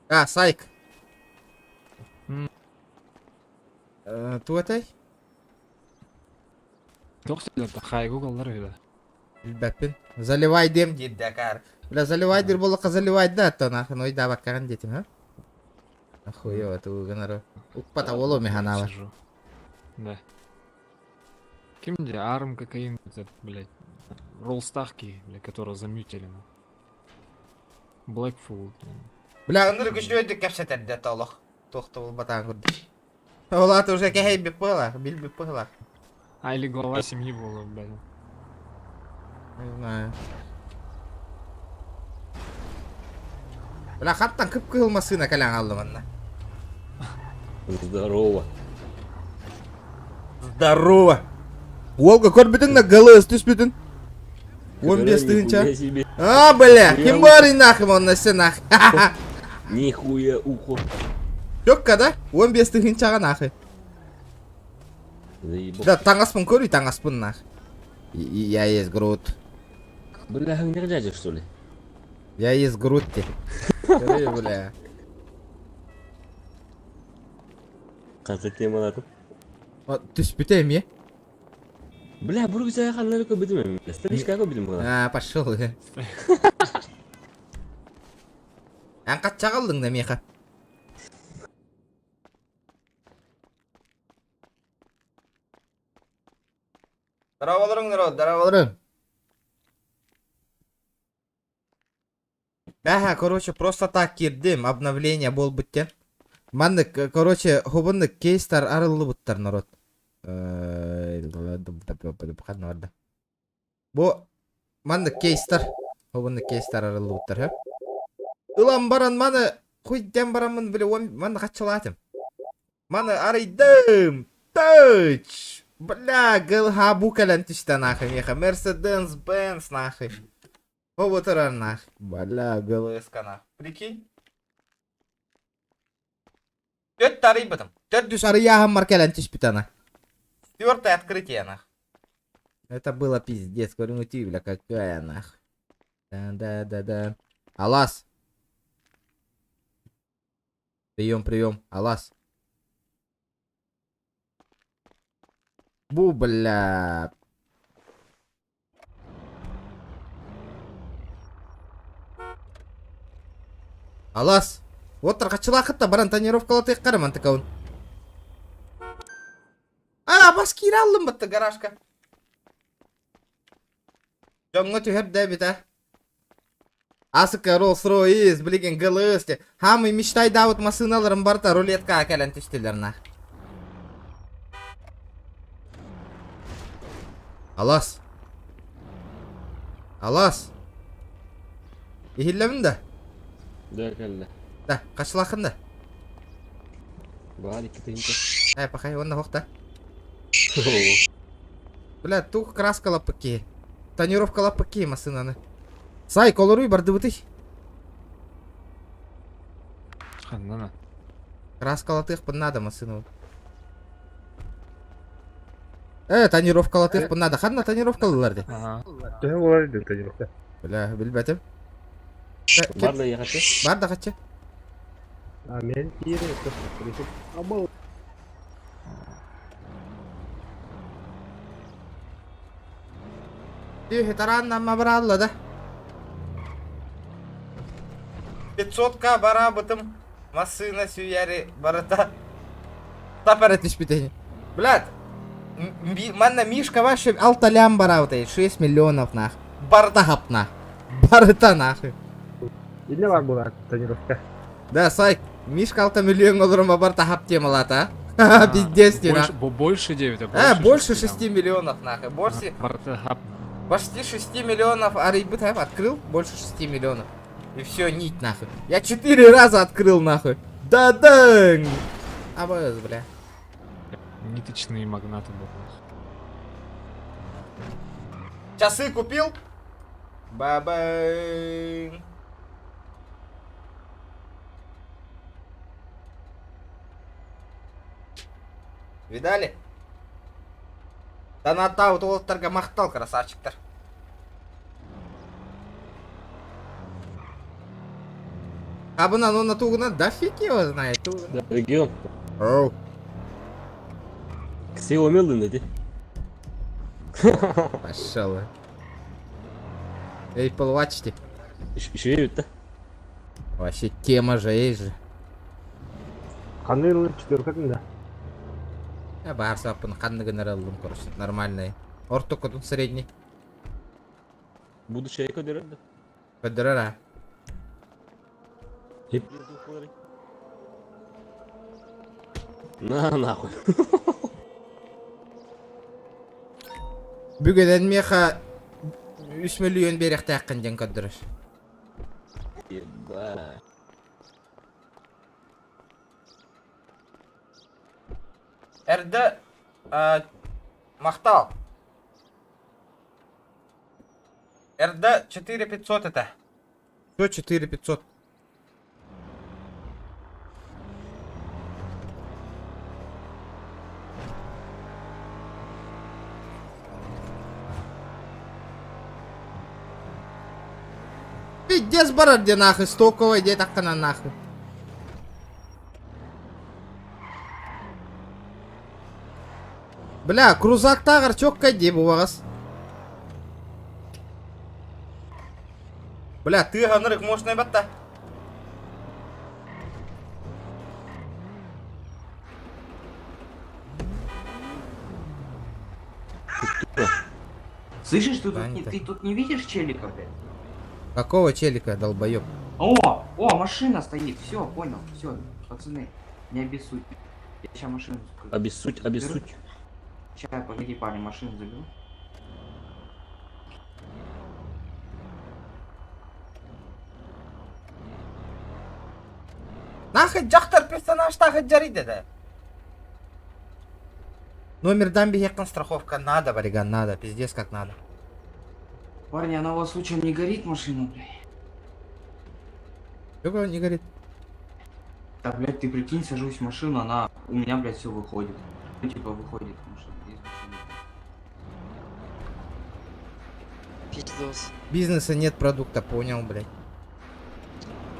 А, Сайк. Тугу этэй? Туох сылдьар хайгы угаллар үһү да. Билбэппин. Заливай диэм диир Дакар. Бля, заливай диир буоллахха заливай да, то нахуй ойдаабаккаҕын диэтим, ха? Охуево, тугу гынары. Укпата уолу механаабар. Сижу. Да. Ким где? Арм кокаин, этот, блядь, роллстахки, бля, которого замьютили. ну. Blackfoot. Бля, ынырык үчүгэйдик кэпсэтэр дэ олох. Туох да булбатаан курдук. Ол аата уже кэһэйбит быһалаах, билбит быһалаах. А или глава семьи была, блядь. Не знаю. Бля, хаттан кып-кыһыл массыына кэлэн хаалла манна. Здорово. Здорово! Уолга көрбүтүҥ да ГЛС түспүтүн. 15 тыһыынча. Нихуя себе. А, бля, ким баарый нахуй онно өссө нах. Нихуя ухо. Чёкка да? 15 тыһыынчаҕа нахуй. Заебал. Да, таҥаспын көрүй, таҥаспын нах. Я есть Грут. Бля, не дядя, что ли? Я есть Грут те. Көрүй, бля. Ханнык темалатын? Түспүтэ эмиэ. Бля, бургузая ханнары көбүтүм эми. Старичка көбүтүм була. А, пошел. Эн хаччаҕа ыллыҥ да миэхэ? Здороволоруҥ, народ, здороволоруҥ. Бэһэ, короче, просто так киирдим, обновление буолбут диэн. Маннык, короче, хубуннык кейстар арыллыбыттар народ. Ханна барда? Бу маннык кейстар, хубуннык кейстар арыллыбыттар, һэ? Ылан баран маны хуйден бараммын били маны хаччылаатым. Маны арыйдым! Тыч! Бля, ГЛХ бу кэлэн түстэ нахуй миэхэ. Мерседес Бенц нахуй. Побутарар нах. Бля, ГЛС-ка нах. Прикинь? Төрт арыйбытым. Төрдүс арыйааһыммар кэлэн түспүт ана. Четвертое открытие нах. Это было пиздец, говорю, ты, бля, какая нах. Да-да-да-да. Алас. Прием, прием. Алас. Бу, бля. Алас. Вот тархачылаахыт да баран тонировкалатыаххара мантыкабын. А, бас киирэ аллым батта гаражка. Дьоҥҥо түһэр да эбит а. Асыка Rolls Royce, билигин ГЛС те. Хамый мечтайдаабыт массыыналарым барыта рулеткаҕа кэлэн түстүлэр на. Алас. Алас. Иһиллэбин да? Да, кэллэ. Да, хачылааххын да? Баар икки тыһыынча. Э, пахай, уонна хох да. Бля, тух краскалаппыт киһи. Тонировкалаппыт киһи массыынаны. Сай, колоруй бардыбытый. Ханнана. Краскалатыахпын надо массыынабын. Э, тонировкалатыахпын надо. Ханна тонировкалыылар дии? Ага. Төһө буолар дии тонировка? Бля, билбэтим. Бар да ехать? Бар да хаччы. А мен тире Абыл. Түһү тарааннамма бараалла да. 500-ка бараабытым массыына сүүйэри барыта тап эрэ түспүтэ. Блядь, манна Мишка вообще алта лям бараабытай, 6 миллионов нах. Барыта хапна. Барыта нахуй. Инне бар буолар тонировка. Да, Сайк, Мишка алта миллион олорон барыта хап темалата. а. Пиздец ты, Больше, нах. больше 9, а А, больше 6 6 миллионов, нахуй. Больше, Барыта хап. Почти 6 миллионов Арибы открыл, больше 6 миллионов. И все, нить нахуй. Я 4 раза открыл нахуй. Да-дың! Абыз, бля. Ниточные магнаты были. Часы купил? Бабай. Видали? Донаттаабыт уолаттарга махтал, красавчиктар. Абынан уонна тугунан да фиг его знает. Да, регион. Оу. Xiaomi ыллын эти. Пошел. Apple Watch ти. Үчүгэй эбит да. Вообще тема же есть же. Ханны ылын четверкатын да. Я баар саппын ханныгын эрэ ыллым, короче, нормальный. Ортокотун средний. Будущее көрдөрөр да. Көрдөрөр а. На нахуй. Бүгүн миэхэ үс мөлүйүөн биэриэхтээххин диэн көрдөрөр. Ебать. Эрдэ махтал. РД 4500 это. Что 4500? Пиздец барар де нахуй, стоковый де таккана нахуй. Бля, крузактааҕар чоккай дии бу баҕас. Бля, тыаһанырык мощный батта. Слышишь, ты тут, не, ты тут не видишь челика, блядь? Какого челика, долбоеб? О, о, машина стоит, все, понял, все, пацаны, не обессудь. Я сейчас машину закрою. Обессудь, обессудь. Сейчас, погоди, парень, машину заберу. Нахуй дьахтар персонажтаах дьарыйда да. Номердан биһиэххин страховка надо, бариган, надо, пиздец как надо. Парни, она у вас случаем не горит машина, блядь? Чего не горит? Да, блядь, ты прикинь, сажусь в машину, она у меня, блядь, все выходит. Ну, типа, выходит машина из машины. Пиздос. Бизнеса нет продукта, понял, блядь.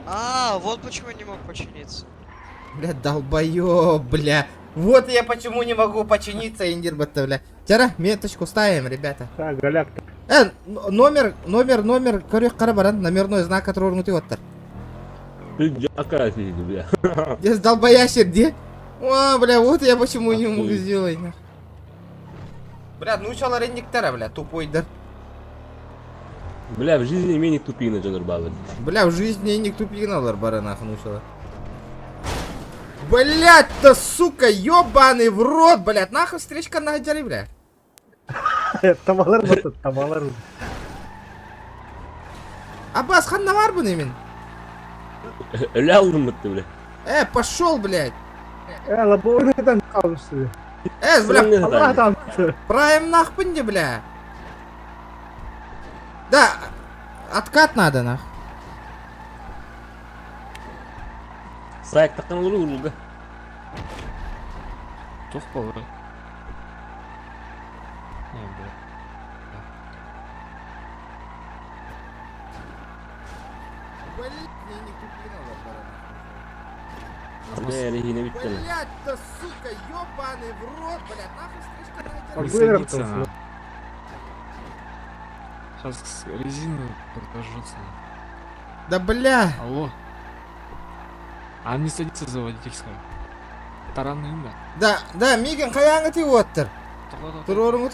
А, вот почему я не мог починиться. Бля, долбоёб, бля. Вот я почему не могу починиться, индирбатта, бля. Тяра, меточку ставим, ребята. Так, голяк. Номер, номер, номер, көрүөх хара баран, номерной знак, который оттар. Ты дьака бля. Здесь долбоящер, где? О, бля, вот я почему не могу сделать. Бля, ну чалар инниктара, бля, тупой да. Бля, в жизни менее тупина дьоннор бааллар. Бля, в жизни не тупиналар бары нахуй нуучалар. Блять-то, сука, ёбаный в рот, блядь, нахуй встречка на бля. Табалар басат, табалар. Аббас, ханна бар бу немин? Өлө алдым бытты, бля. Пошел, блядь. Лобовойдан қалыпсы. Бля, Алла там. прайм нахпынди, бля. Да, откат надо, нах. Сайк таққан olur urulga. Туох буолла. Не, бля. Блядь, не Бля, регина битті. Блядь-то, сука, ёбаный в рот, блядь, нахуй встречка на Не Какой садится раптом, она. Сейчас резину подожжется. Да бля. Алло. А не садится за водительское. Таранным, да. Да, да, миигин хайаҥҥытый уоттар. Туруоруҥ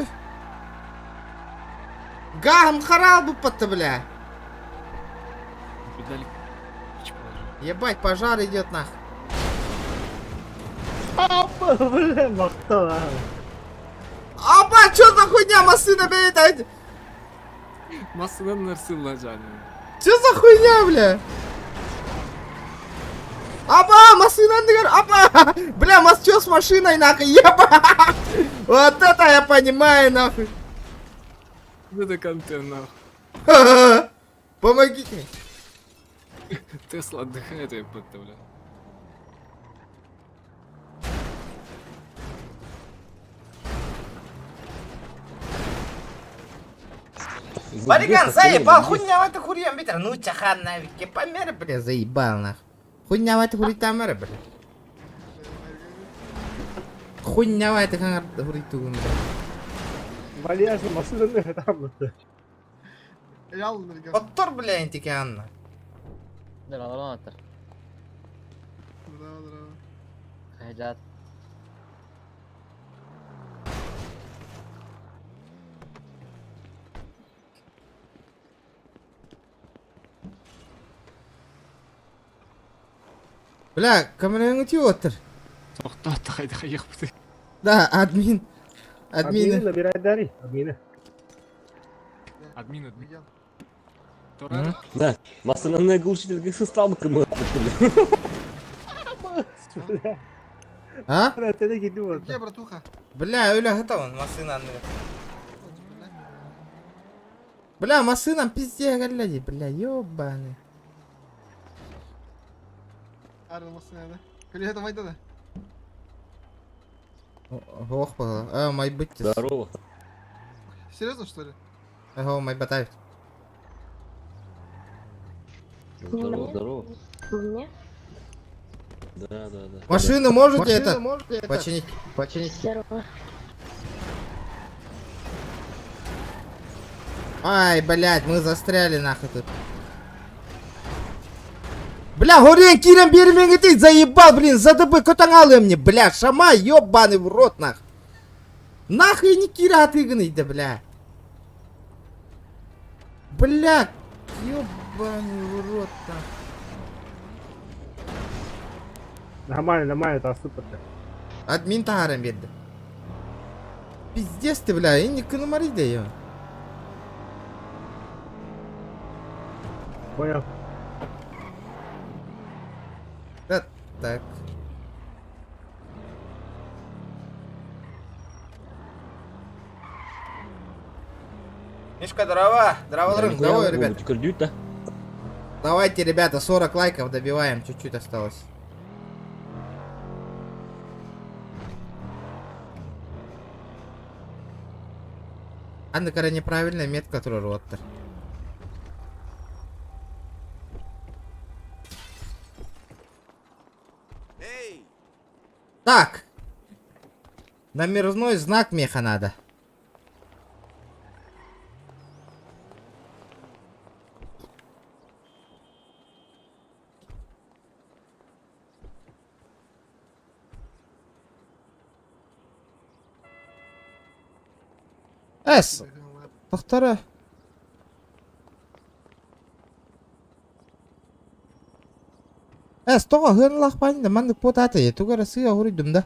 Гам харал буппатта, бля. Педаль положил. Ебать, пожар идет нах. Бля, мақтал. Аба, чё за хуйня, машина, блядь? Массыына нарсылла жаным. Чё за хуйня, бля? Аба, машина, аба! Бля, мас чё с машиной, нахуй, еба! Вот это я понимаю, нахуй. Это контент, нахуй. Помогите мне. Тесла отдыхает, я бля. Бариган, заебал, хуйня, это хуйня, битер. Ну, чахан, навики, помер, бля, заебал, нахуй. Хуйнявать хуруйтаамара, бля. Хуйнявать хуруйтугун, бля. Вальяжно машинаны там. Оттор, бля, интики Анна. Бля, камераңы тиотыр. Тоқтат, қайда қайық Да, админ. Админы Админ. набирай дари. Админы. Админ, админ. М? Да, массананная глушитель сыстал бля. Бля. А? Это не вот. Где, братуха? Бля, öyle hata он машина. Бля, машина пизде гляди, бля, ёбаный. Көлөһө майда да. Ох, а, май быть. Здорово. Серьезно, что ли? Ага, май батают. Здорово, здорово. Мне? Да, да, да. Машину можете это починить? Починить. Здорово. Ай, блядь, мы застряли нахуй тут. Бля, Горен, Кирен, бермеңе ты заебал, блин, за ДБ котаңалы мне, бля, шама, ёбаный в рот, нах. Нахуй не Кира ты да, бля. Бля, ёбаный в рот, нах. Нормально, нормально, это супер. Админ тааран берді. Пиздец ты, бля, и не кынымари да ё. Понял. Да, так. Мишка, здорово. Здорово, Да, нихуя давай, вы ребят. будете курдють-то? Давайте, ребята, 40 лайков добиваем, чуть-чуть осталось. Анна, кара неправильная метка, которую роттер. Так. Номерной знак меха надо. С. Повтора. Эс, тоҕо ыһыан лахпаан да маннык буотаата тугара сыа хоруйдум да.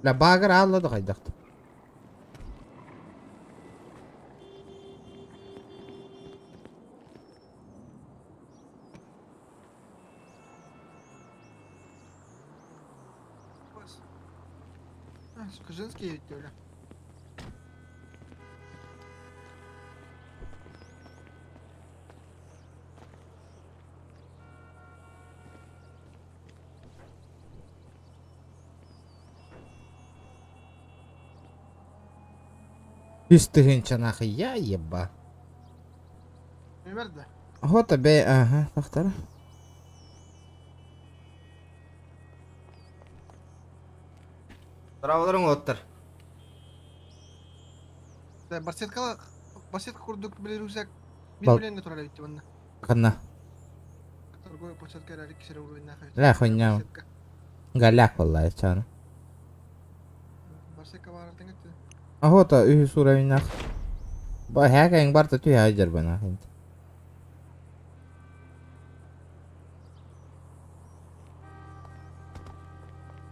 Бля, багыр ааллады хайдахт. А, сука, женские ведь, бля. Үс тыһыынча нахуй я еба. Нөмер да. Хота бе, ага, тахтара. Здраволарың оттар. Да, барсеткала, барсетка курдук, били рюкзак. Бал- Бил билен турар бит манна. Ханна. Торговая площадка эрэ кисер уровень нахай. Ля, хуйня. Галяк болла чаны. Барсетка бар теңет. Ахота үһүс уровень нах. Ба хәкәң барта түйә айдыр бана.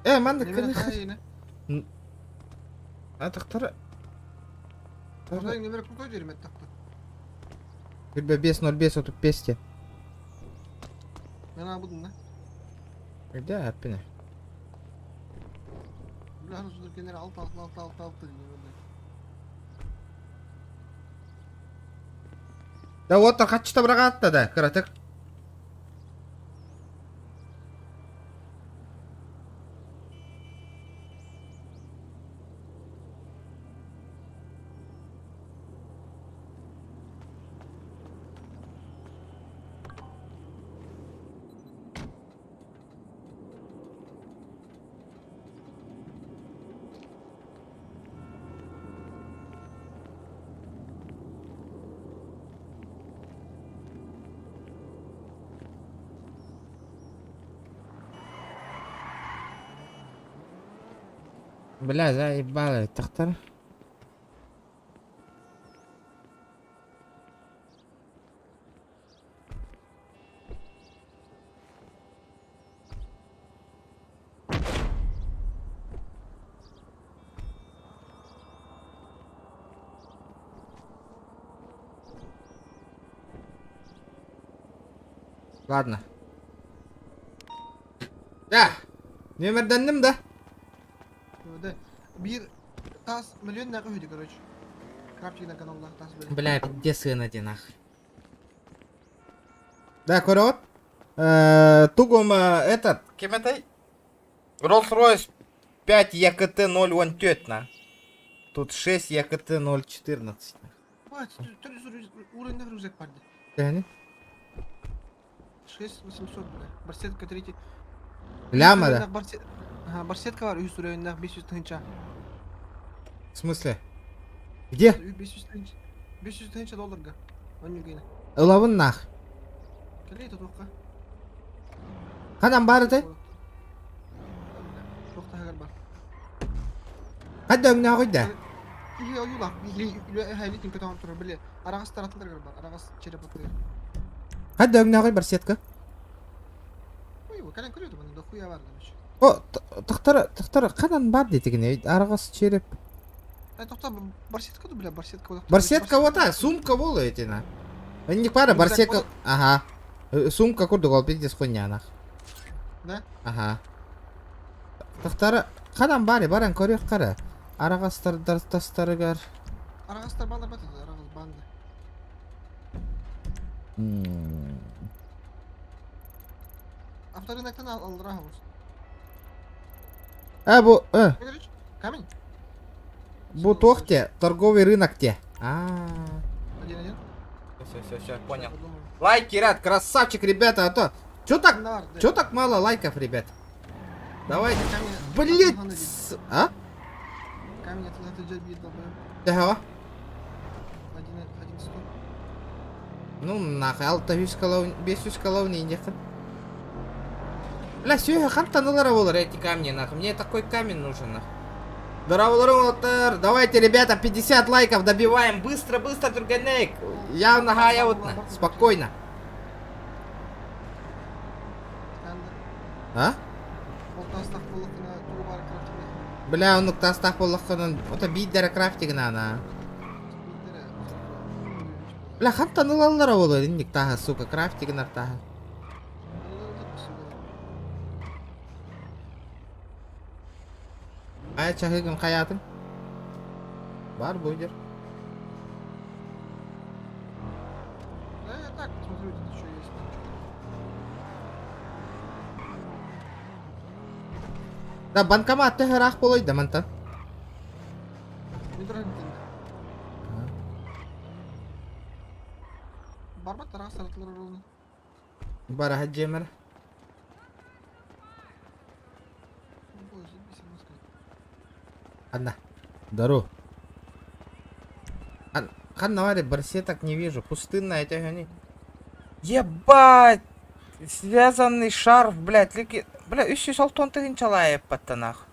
Э, манды Нөмер кыны. хайны. А тахтара. Торговый нөмер крутой дермет такты. Күлбе 5.05 отуп песте. Мен абудым да. Да, аппина. Да вот хаччыта быраҕаатта да кыратык. Бля, заебало, тахтар. Ладно. Да. Нүөмэрдэнним да. Да. Биир таас миллион үһү короче. Крафтинг каналлаах таас били. Бля, где сына динах? Да, көрөҕүт? Э, тугум этот, ким этэй? Rolls-Royce 5 ЕКТ 014 на. Тут 6 ЕКТ 014. Уровень рюкзак парди. Тэни? 6800, бля. Барсетка третий. Ляма да? Ага, барсетка бар, үс уровеньнах 500 тыһынча. В смысле? Где? 500 тыһынча. 500 тыһынча долларга. Онньугина. Ылабын нах. Кэлей тутуохха. Ханан баар этэй? Туох таһыгар бар. Хадда өҥнөөҕүй да? Киһи ойуулаах илиитин көтөҕөн турар били араҕас таратыларыгар бар араҕас черепатыгар. Хадда өҥнөөҕүй барсетка? Ой, кэлэн көрүөтүм аны дохуя бар короче. О, тахтара, тахтара, ханан бар диэтигин, араҕас череп. Ай, тохто, барсетка ду, бля, барсетка. Барсетка вот а, сумка буолуо итина. Инник бара барсетка, ага. Сумка курдук ол пиздец хуйнянах. Да? Ага. Тахтара, ханан бары, баран көрүөх кара. Араҕастар тастарыгар. Араҕастар балар бат араҕас банды. Авторыноктан алдыра хабыс. А, бу, э. Камень. Бу туох те, торговый рынок те. А. Один-один. Все, все, все, понял. Лайки, ряд, красавчик, ребята, а то. Чё так, чё так мало лайков, ребят? Давайте. Блять! А? Камень это Төһөҕө? Один, один сто. Ну нахуй, алта үс колов, бес үс коловни индиэххин. Бля, сүөһү хантан ылара буолар эти камни, нахуй. Мне такой камень нужен, нахуй. Здорово, уолаттар. Давайте, ребята, 50 лайков добиваем. Быстро, быстро, түргэнник. Явно хаявутна. Спокойно. А? Бля, оннук таастаах буоллаххынан, ото биирдэрэ крафтигына Бля, хантан ылаллара буолуо инник тааһа, сука, крафтигынар тааһа. Хайа чаһыгын хайаатын? Бар буйдер. Да, я так смотрю, тут еще есть там что-то. Да, банкомат төһө буолуой да мантан? Не дорогой. Барбат тараҕас таратылар оролун. Бара дьиэмэр. Ой, заебись, маска. Анна. Дару. Ханна вари, барсеток не вижу. Пустынная это они. Ебать! Связанный шарф, блядь, лики... Бля, үс алтон тыһынчалаайып нах.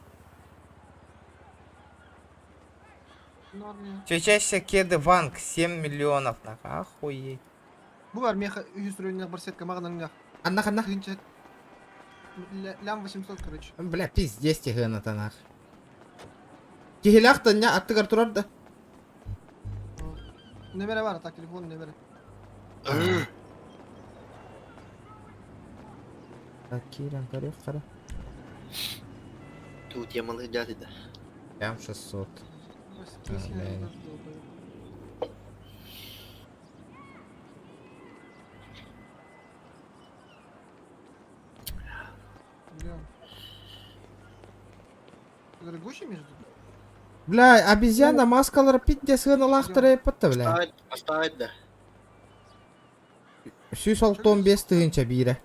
Норм. Чечащая кеды ванг 7 миллионов, нах. Охуеть. Бу бар меха үһүс уровеньнах барсетка маҕанан Анна ханна. Тыһынча лям 800, короче. Бля, пиздец тиһыната нах. Киһилээх ня аттыгар турар да. Нөмерэ бар, так телефон нөмерэ. Так, киирэн көрүөх хара. Тут я малых дяди, да. Прям 600. Кейс А, бля. Бля. Дорогущий между? Бля, обезьяна маскалара пиздец сыаналаахтара эппэтэ, бля. Оставить, оставить, да. 165 тыһыынча биирэ.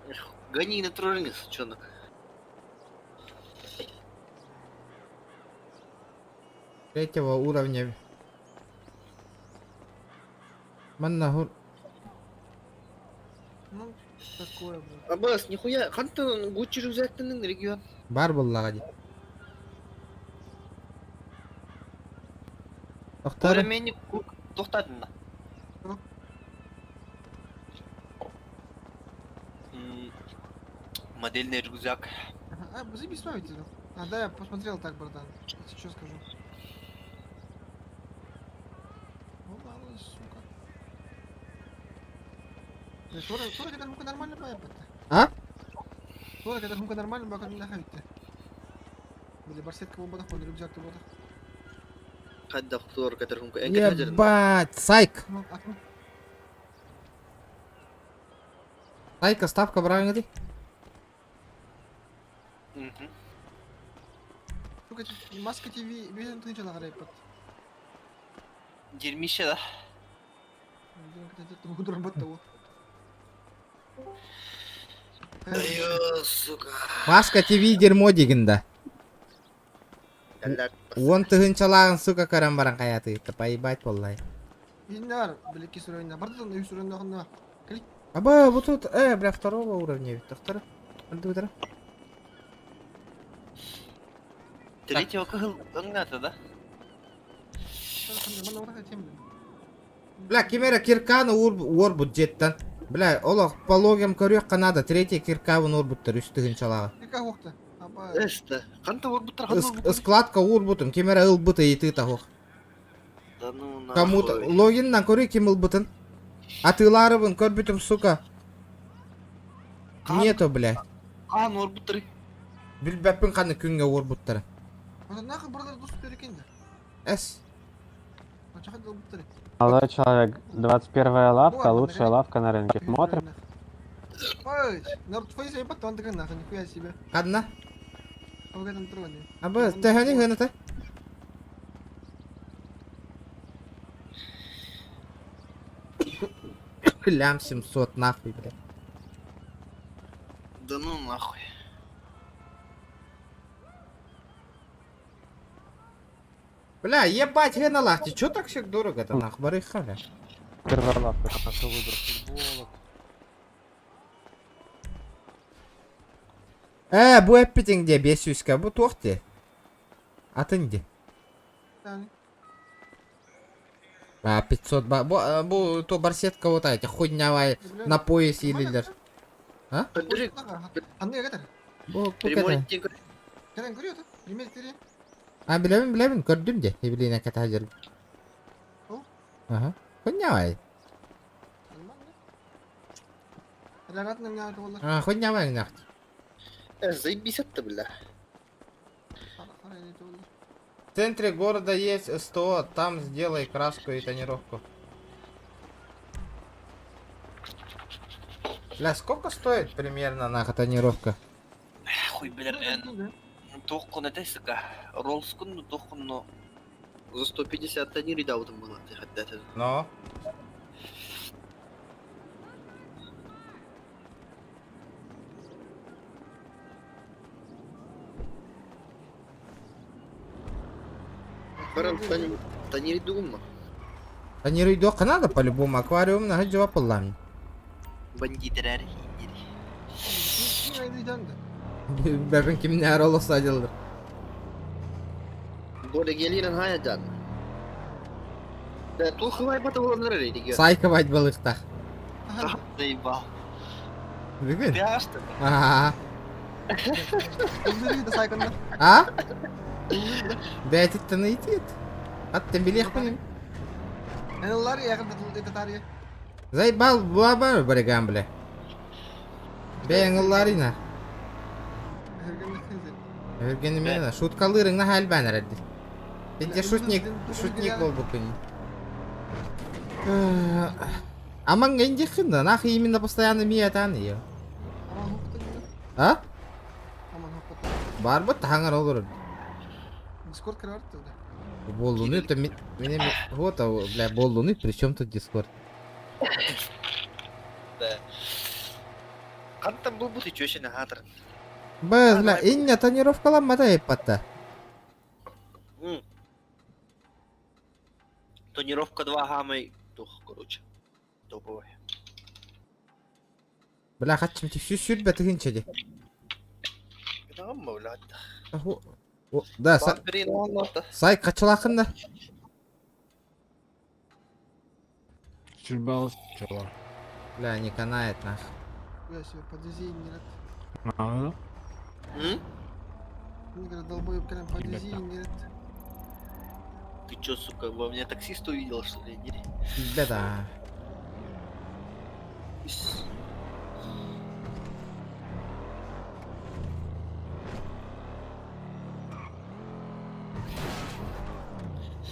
Эх, Гони на троллинг, сучонок. Третьего уровня. Манна хур... Ну, такое, блядь. Абас, нихуя, хантан Гуччи рюкзактының регион. Бар буоллаҕа дии. Тохтор. Уровень кук тоқтадын. Модельный рюкзак. Ага, А, заебись смотрите. А, да, я посмотрел так, братан. Сейчас скажу. Ну ладно, сука. Да, Тура, Тура, когда мука нормально поебать. А? Тура, когда мука нормально, бака не нахавить-то. Били, барсетка бомба он рюкзак ты бота. Қайда құтылар кәтір Ән Ебать, сайк. Ну, а ну, Сайка ставка браҥҥа дии. сука, маска ТВ, без тысячи на рэпот. Дерьмище, да? Ай, сука. Маска ТВ дерьмо диигин да. Уон тыһыынчалааҕын сука көрөн баран хайатыытта поебать буоллай. Иннар, били сүрөйнө. Бардын үй сүрөйнө хонно. Аба, бу тут, бля, второго уровня ведь, второго. Андудра. Третьего кыһыл ыңната, да? Бля, кимера кирканы уорбут жеттен. Бля, олох, по логам көрүөх надо, третий киркабын уорбуттар үс тыһыынчалааҕы. Кирка хокта. Аба. Эсті. Қанта орбуттар, қанта орбуттар? Складка уорбутум, кимера ылбыты ыйытыы таһуох. Да ну нахуй. Кому-то логиннан көрүү ким ылбытын. Атыылаарыбын көрбүтүм, сука. Нету, бля. Қан орбуттар. Билбэппин ханны күҥҥэ уорбуттара. Нахуй бардыр дус берекен да. Эс. Ачаха дылбыттар. Молодой человек, 21 лавка, Ладно, лучшая лавка на рынке. Смотрим. Ой, народ твои себе потом ты нахуй, нихуя себе. Ханна. Погоди, троне. Аба, төһөнү хыната? Лям 700 нахуй, бля. Да ну нахуй. Бля, ебать, хыналахти, чё так всех дорого-то нахуй, барыха, бля. Первая лавка, хорошо выбор футболок. Бу эппитиҥ дии, биэс сүүскэ, бу туох дии? Атын дии. А, 500 ба... Бу, бу то барсетка вот эти, хуйнявая, на поясе илилер. А? Аны катар. Бу, бу кэтэ. Кэрен көрүө Пример тири. А, билэбин, билэбин, көрдүм дии, Евелина кэтэ О? Ага. Хуйнявай. Рарат на меня болар. А, хуйнявай нахуй. Заебись это, бля. В центре города есть СТО, там сделай краску и тонировку. Бля, сколько стоит примерно нахуй тонировка? Хуй, бля, тоққын это, сука. Роллскун, тоққын, но... За 150 тонировал было, ты хотя Но. Баран, тонировал. Тонируйдуохха надо по-любому, аквариум на жауап буллам. Бандиттер Бәрін кимне аралы садилдыр. Более гелинен хаяджан. Да, тухлай батыланыр регион. Сайка бать балыктах. Заебал. Бүгүн? Ты аш что ли? А. А? Бәтиттен итит. Аттен билехпин. Энелар якын это тария. Заебал буа бар бариган бля. Бэйэҥ ыллаарыйна. Өһүргэнимиэнэ. Шуткалыырыҥ наһаа элбээн эрэрдир. Пиздец шутник, шутник буолбуккун. Аман гендихин да, нах именно постоянно миятан ее. А? Барбыт таһаҥар олорор. Дискорд кырар да. Буоллуну это меня вот, бля, буоллуну, при чем тут Дискорд? Да. Хантан булбут үчүөшүн аһаатырын. Быз, бля, инне тонировкаламмата еппатта. Тонировка 2 хамай тух, короче. Топовый. Бля, хаччым сүс сүрбэ тыһынча ди. Да, сай качалахын да. Чурбал чала. Бля, не канает нах. Бля, себе подвези не рад. Надо? Мне говорят, долбоеб, прям подвези не рад. Ты чё, сука, во мне таксист увидел, что ли? Не? Да-да.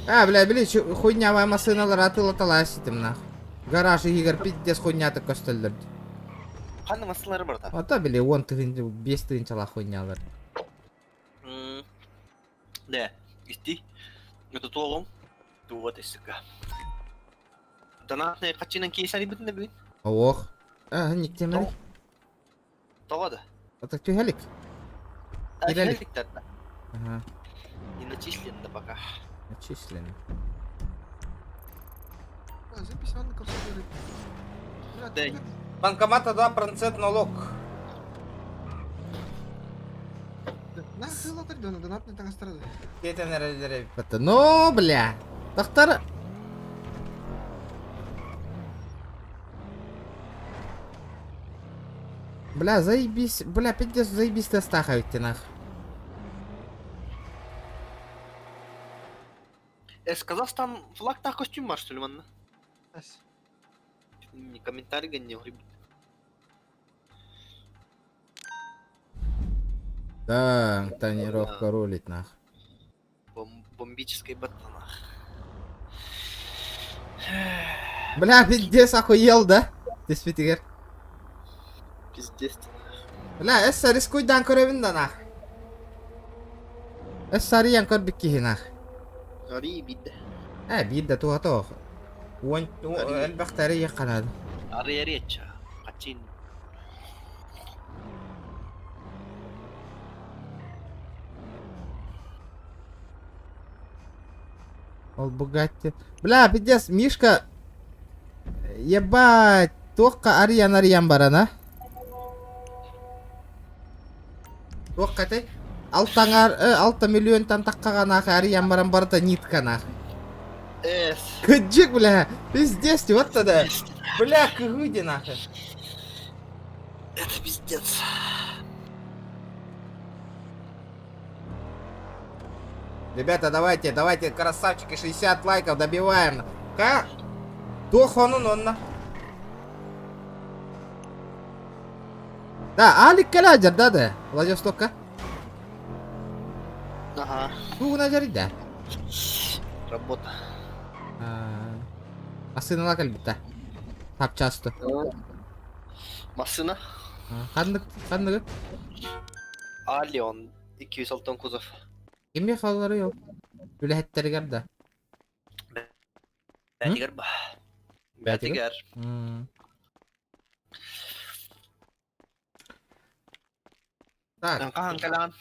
А, бля, били, хуйня массыналар атылаталаа ситим нах. Гараж иһигэр пиздец хуйнята көстөллөр. Ханна массыналары барда? Ата били 10 тыһын 5 тыһынчалаах хуйнялар. Да, исти. Это туолом. Туот сука. Донатный качинан кейсари бүтүнэ бүгүн. Ох. А, никтемер. Тоҕо да? Ата түһэлик. Кирелик. Ага. Не начислен да пока. Начислен. Запись ванна Да. Банкомата 2% налог. Ну, бля. Доктор. Бля, заебись. Бля, пиздец, заебись ты астаховить нах. Казахстан флаг так костюм маш, что ли, манна? Не комментарий не гриб. Да, тонировка рулит нах. Бомбический батона. Бля, пиздец, охуел, да? Ты спитигер. Пиздец. Бля, эс рискуйдан көрөбүн да нах. Эс сарыян көрбүк киһи нах. Ари бидде. Э, биир да туха тоох. Уон элбэхтэри якканады. Ари ареча. Качин. Ол Бугатти. Бля, пиздец, Мишка. Ебать, туохха арыйан арыйан баран, а? Туохха этэй? Алтаңар, алта миллионтан таххаҕа нах арыйан баран барыта нитка нах. Эс. Кыдьык, бля, пиздец, вот тогда. Бля, кыгыди нахуй. Это пиздец. Ребята, давайте, давайте, красавчики, 60 лайков добиваем. Ка? Туох онун онно. Да, Алик кэлэ да, да? Владивостокка. Ага. Тугуна да. Работа. Массыынала кэлбитэ. Тапчасты. Массыына? Ханнык, ханныгы? Алион 206 кузов. Кимме халлары yok. Үлэһиттэригэр да. Бәтигэр ба. Бәтигэр? Бәтигэр. Так. Хаһан кэлэҕин?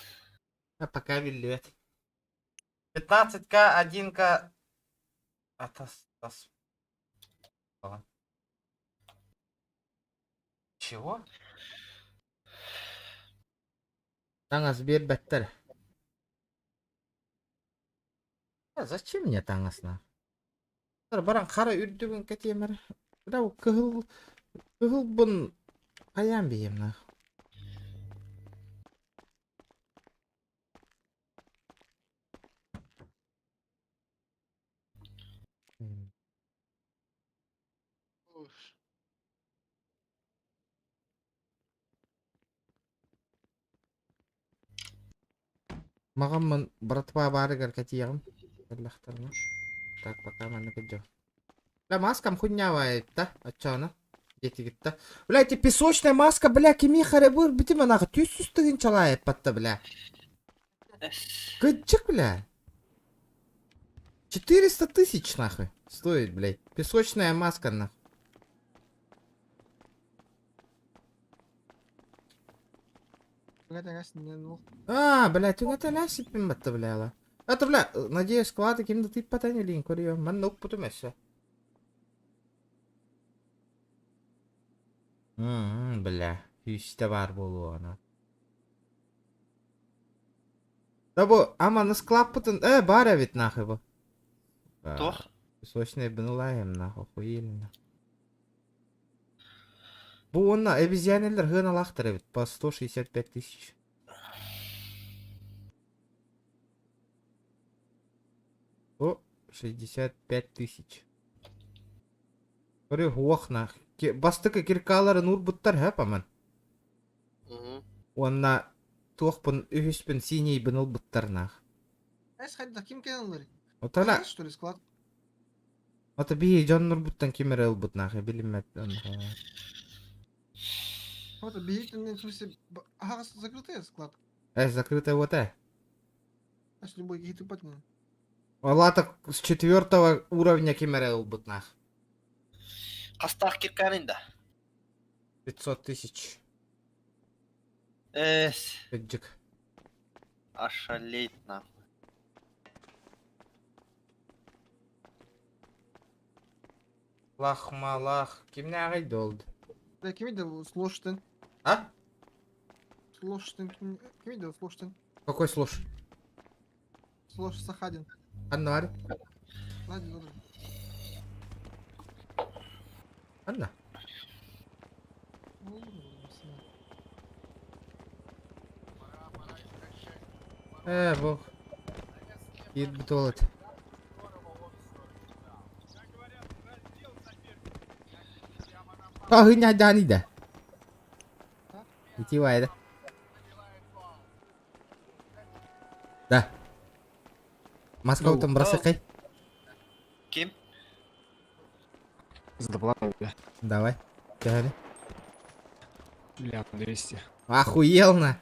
Пока биллибэт. 15к, 1к... Атас, тас. Чего? Таҥас биэрбэттэр. Зачем мне таҥас на? Баран хара үрдүгүн кэтиэмэр. Бля, кыһыл... Кыһылбын хайаан биһиэм на. Маҕаммын братва баарыгар кэтиэҕим. Кэллэхтэринэ. Так, пока манна кырдьа. Бля, маскам хуйнявает-то, оччоно. Диэтигитта. Бля, эти песочная маска, бля, кими харабыр битим анаҕы түс түс тыгынчалаайыппатта, бля. Кыдьык, бля. 400 тысяч, нахуй, стоит, блядь. Песочная маска, нахуй. А, бля, түҥэтэлээх сиппин батта, бля, Это, бля, надеюсь, склады ким да тыыппатан илиин көрүөм. Манна укпутум өссө. М, бля, үстэ баар буолуоҕа. Да бу, ама склаппытын, баар эбит нахуй бу. Туох? Песочный быналаем нахуй, охуели Бу уонна обезьянеллэр сыаналаахтар эбит по 165 тысяч. О, 65 тысяч. Көрү уох нах. Бастакы киркаларын уурбуттар һэ паман. Уонна туохпун үһүспүн синийбин ылбыттар нах. Эс хайда ким кэлэн ылар? Отала Что ли склад? Ата биһи дьоннорбуттан ким эрэ ылбыт нахуй билиммэт Вот биһи в смысле ага закрытый склад. Закрытая вот Ас любой киһи тыппат не. Алата с четвертого уровня ким эрэ ылбыт нах. Хастаах киркаанын да? 500 тысяч. Эс. Кыдьык. Ошалеть нахуй. Лах-малах. Кимнээҕий долд? Да кими да слушатын? А? Слушатын кими да слушатын? Какой слуш? Слуш Сахадин. Анна Ладно, ладно. Анна. Бог. Киирбит уол этэ. Таһыня да. Ити да. Да. Москваттан бросай. Ким? С доплатой, бля. Давай. Тяни. Бля, 200. Охуел на.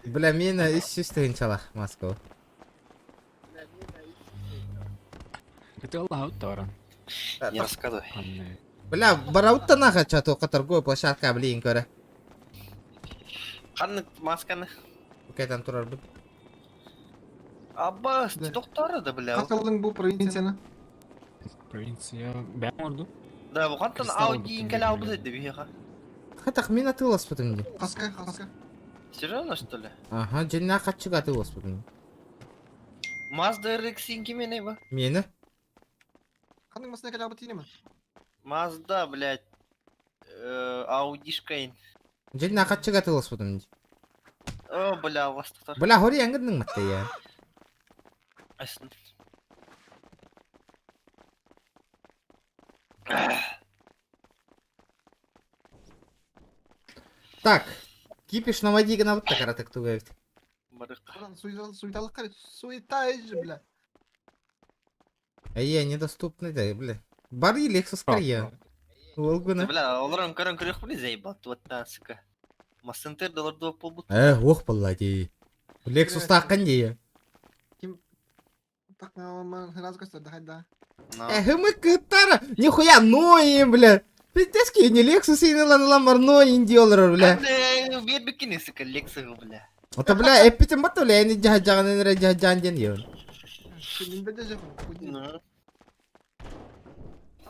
Бля, мина үс сүүс тыһыынчалаах Москва. Это Аллах баран. Не рассказывай. Бля, барауттан аха только торговая площадка, блин, көрө. Ханнык масканы? Кэтэн турар бут. Аббас, доктора да, бля. Хас бу провинцияны? Провинция бэм орду. Да, бу хантан Ауди инкеле албыт эдди биһиэхэ. Хатах мин атыыласпытым ди. Хаска, хаска. Серьезно, что ли? Ага, дьиннээх хаччыга атыыласпытым. Mazda RX кименей ба? Миэнэ? Ханнык масына кэлэ албыт тиинеме? Mazda, блядь. Аудишкайн. Дьиннээх хаччыга атыыласпытым ди. О, бля, вас тут. Бля, хори янгынның матты я. Астын. Так, кипиш на воде гына бытта каратык тугайбит. Братан, суеталык карай, суета же, бля. Эй, недоступны да, бля. Бары Lexus карья. Ол гына. Бля, олорон көрөн көрөх били заебат вот та, сука. Масынтер доллар дуо полбут. Ох, баллади. Lexus таққан дей. Ким так раз көстөр да хайда. Мы кытара. Нихуя, ноем, бля. Пиздец, не Lexus и ламар ноин делар, бля. Бля, бербикини, сука, Lexus, бля. Ото, бля, эппитим бата, бля, эни жаһаджаган энere жаһаджаан диэн диэн. Мин беде жахын.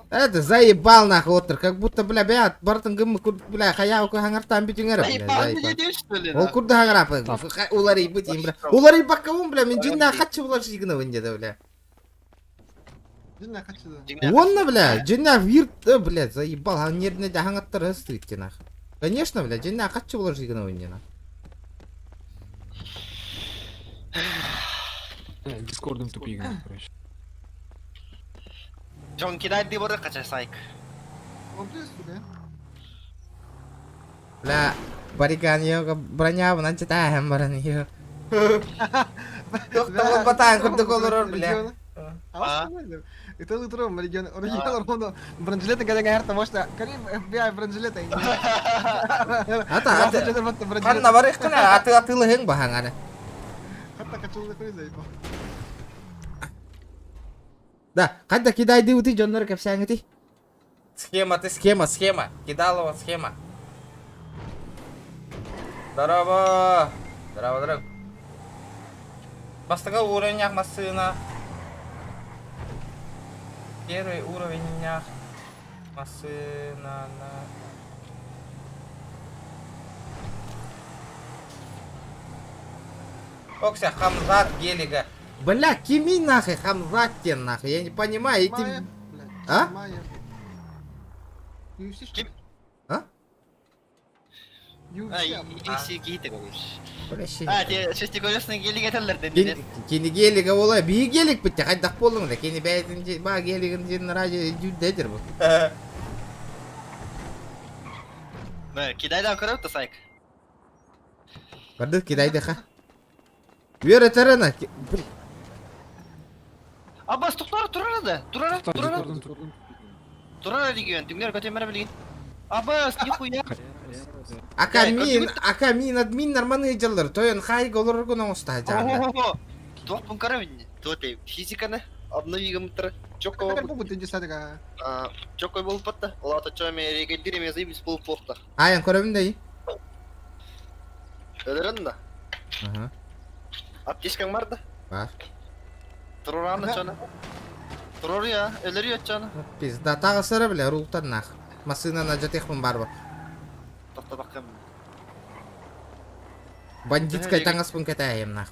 Это заебал нахуй отыр, как будто, бля, бля, бартын гыммы кур, бля, хаяу ку хаңартан бүтүңер, бля, заебал. Ол курда хаңарапы, улары бытим, бля. Улары баккабын, бля, мен жинна хатчы булар жигына деді, бля. Жинна хатчы да. Онна, бля, жинна вирт, бля, заебал, хан нердне да хаңаттар ыстыйт нах. Конечно, бля, жинна хатчы булар жигына нах. Дискордом тупик, короче. Джон кидай ди бары кача сайк. Он плюс, сука. Бля, Бариган йога бронябын анчытааһын баран йо. Тохтобул батаан курдук олорор бля. А? Это утром регион, регион ровно бронежилеты когда говорят, может, Карим FBI бронежилеты. Ата ата. Ханна барыхкына аты атылыһың баһаҥаны. Хатта качылды хуй заебал. Да, хайда кидайдыбытый дьоннор кэпсээҥити. Схема ты схема, схема. Кидалова схема. Здорово! Здорово, друг. Бастакы уровень массыына. Первый уровень массыына. Окся, Хамзат гелига. Бля, кими нахуй, Хамзат те нахуй, я не понимаю, эти... А? UFC что ли? А? А, UFC. UFC киһитэ короче. Бля, А, те шестиколесный гелик этэллэр дэннилэр. Кини гелига буола, биһи гелик битте, хайдах буоллуҥ да, кини бэйэтин баа гелигин дьин радио дьүүрдэтир бу. Бэ, кидайдан көрөп да сайк. Бардыт кидайдыха. Үөрэтэрена. Абас туктара турара да, турара, турара. Турара регион, түңнер көтемер билигин. Абас, нихуя. Ака мин, ака мин админ норманы дьаллар, тойон хайга олороргун оҥоста дьаанда. Туох пункара минни. Туоте физиканы обновигамтыр. Чокко. Чокко болуппатта. Олата чоме регендире мезибис болуппохта. Аян көрөбүн дей. Өлөрөн да. Аха. Аптечкаң бар да? Бар. Турураны чона. Турор я, өлөрү чона. Пизда тагысыра биле рултан нах. Массынаны жатехмын бар бар. Токтотаккым. Бандитскай таҥаспын кэтээйем нах.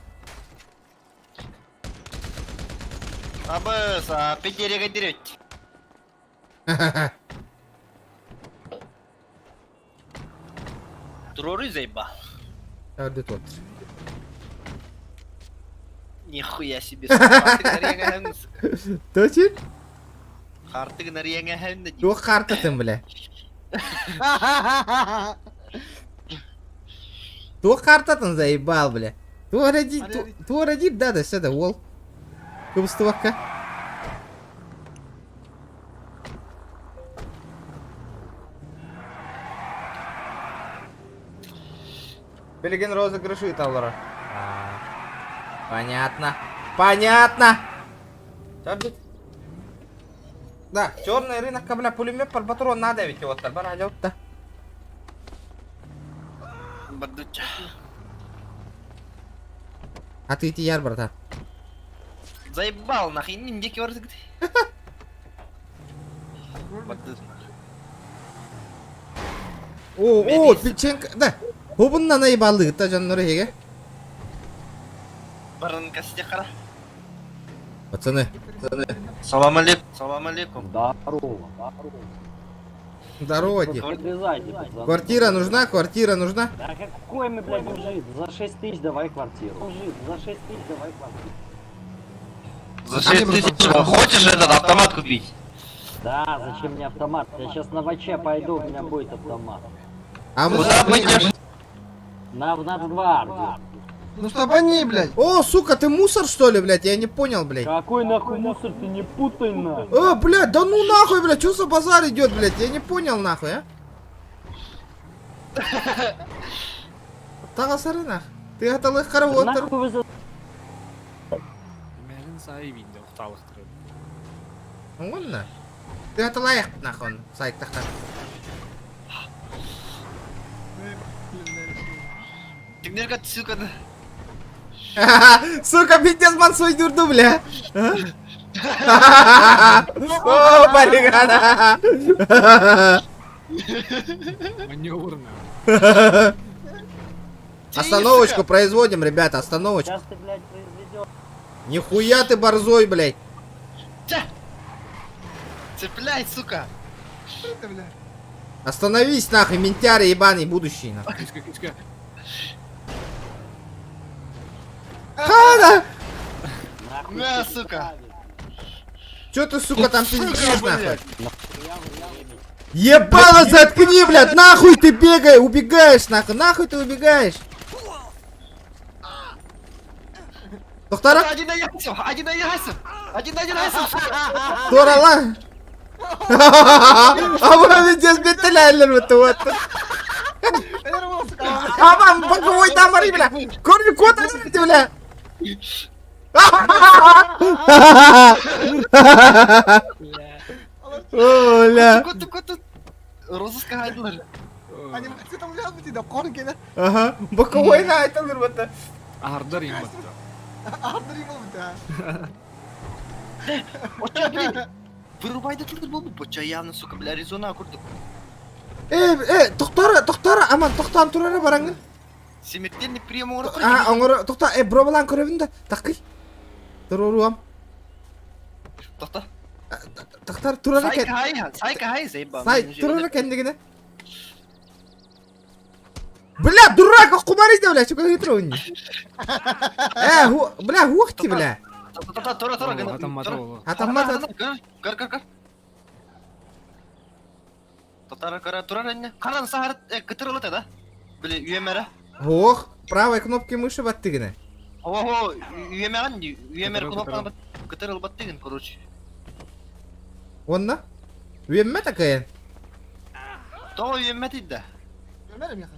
Абыс, петереге дирет. Турору заеба. Өрдү тот. Нихуя себе. Сука. Точно? Хартыгын арыяңа хәнне. Туох картатын бля. Туох картатын заебал бля. Туох родит, да, да, все, да, уол. Кыбыстыбакка. Билигин розыгрыш ыыталлара. Понятно. Понятно. Чабит. Да, черный рынок, бля, пулемет под патрон надо ведь вот бар алётта. Бардуча. А ты иди яр, братан. Заебал, нахуй, не дикий ворзык. О, о, печенька, да. Хобунна наебалды, та жаннары хеге. Баран касте хара. Пацаны, пацаны. Салам алейкум. Салам алейкум. Здорово, здорово. Здорово, дед. Подрезайте, пацаны. Квартира нужна, квартира нужна. Да какой мы, блядь, мужик? За 6 тысяч давай квартиру. Мужик, за 6 тысяч давай квартиру. За 6 тысяч хочешь этот автомат купить? Да, зачем мне автомат? Я сейчас на ВЧ пойду, у меня будет автомат. А мы... Куда пойдешь? На, в Нацгвардию. Ну стопани, блядь. О, сука, ты мусор что ли, блядь? Я не понял, блядь. Какой нахуй мусор, ты не путай нахуй. О, блядь, да ну нахуй, блядь, что за базар идет, блядь? Я не понял, нахуй, а? Тагасары нах. Ты аталых каравоттар. Нахуй вы за... Мәрін сайы бинде ұқталықтырып. Онна. Ты аталайық нахуй, сайт тахта. Түңнерге сука. Сука, пиздец, мансой дурду, бля. О, паригана. Маневр Остановочку производим, ребята, остановочку. Сейчас ты, блядь, произведешь. Нихуя ты борзой, блядь. Цепляй, сука. Это, бля. Остановись, нахуй, ментяры ебаный будущий, нахуй. Кычка, кычка. Хана! Нахуй На, ты сука. ставишь? Чё ты, сука, там пиздишь, нахуй? Нахуя вы время? Ебало, заткни, блядь, нахуй ты бегай, убегаешь, нахуй, нахуй ты убегаешь? Доктора? Один на яйцев, один на яйцев, один на яйцев. Туорала. А вы здесь бетелялер вот. А вам боковой дамари, бля. Корни кота, бля. Оля. Кот, кот, розыска хайдылар. Анимация там ляпати да корн кена. Ага, боковой на это вот. Ардар им Ардыр им болбут Оча, блин. Вырубай да тылыр болбу, боча явно, сука, бля, Аризона курдук. Э, э, тохтора, тохтора, аман, тохтан турара бараңын. Смертельный прием оңоро А, оңоро, тохта, э, бробалан көрөбүн да, такый. Туруруам. Тохта. Тохтар турара Сайка кен. хай, сайка хай, заебал. Сай, турара кендигине. Бля, дурак, кумари да, бля, чука хитро уни. Э, ху, бля, хуахти, бля. Тохта, тура, тура, Атаммата Атаммата. Көр, көр, көр. Тотара кара турар энне. Каран сахар кытырылыт да. Били үйемере. Ох, правой кнопки мыши баттыгына. Ого, үйемеген, үйемер кнопканы кытырылбат деген, короче. Онна? Үйемме такая. То үйемме дейді. Өмәрім яха.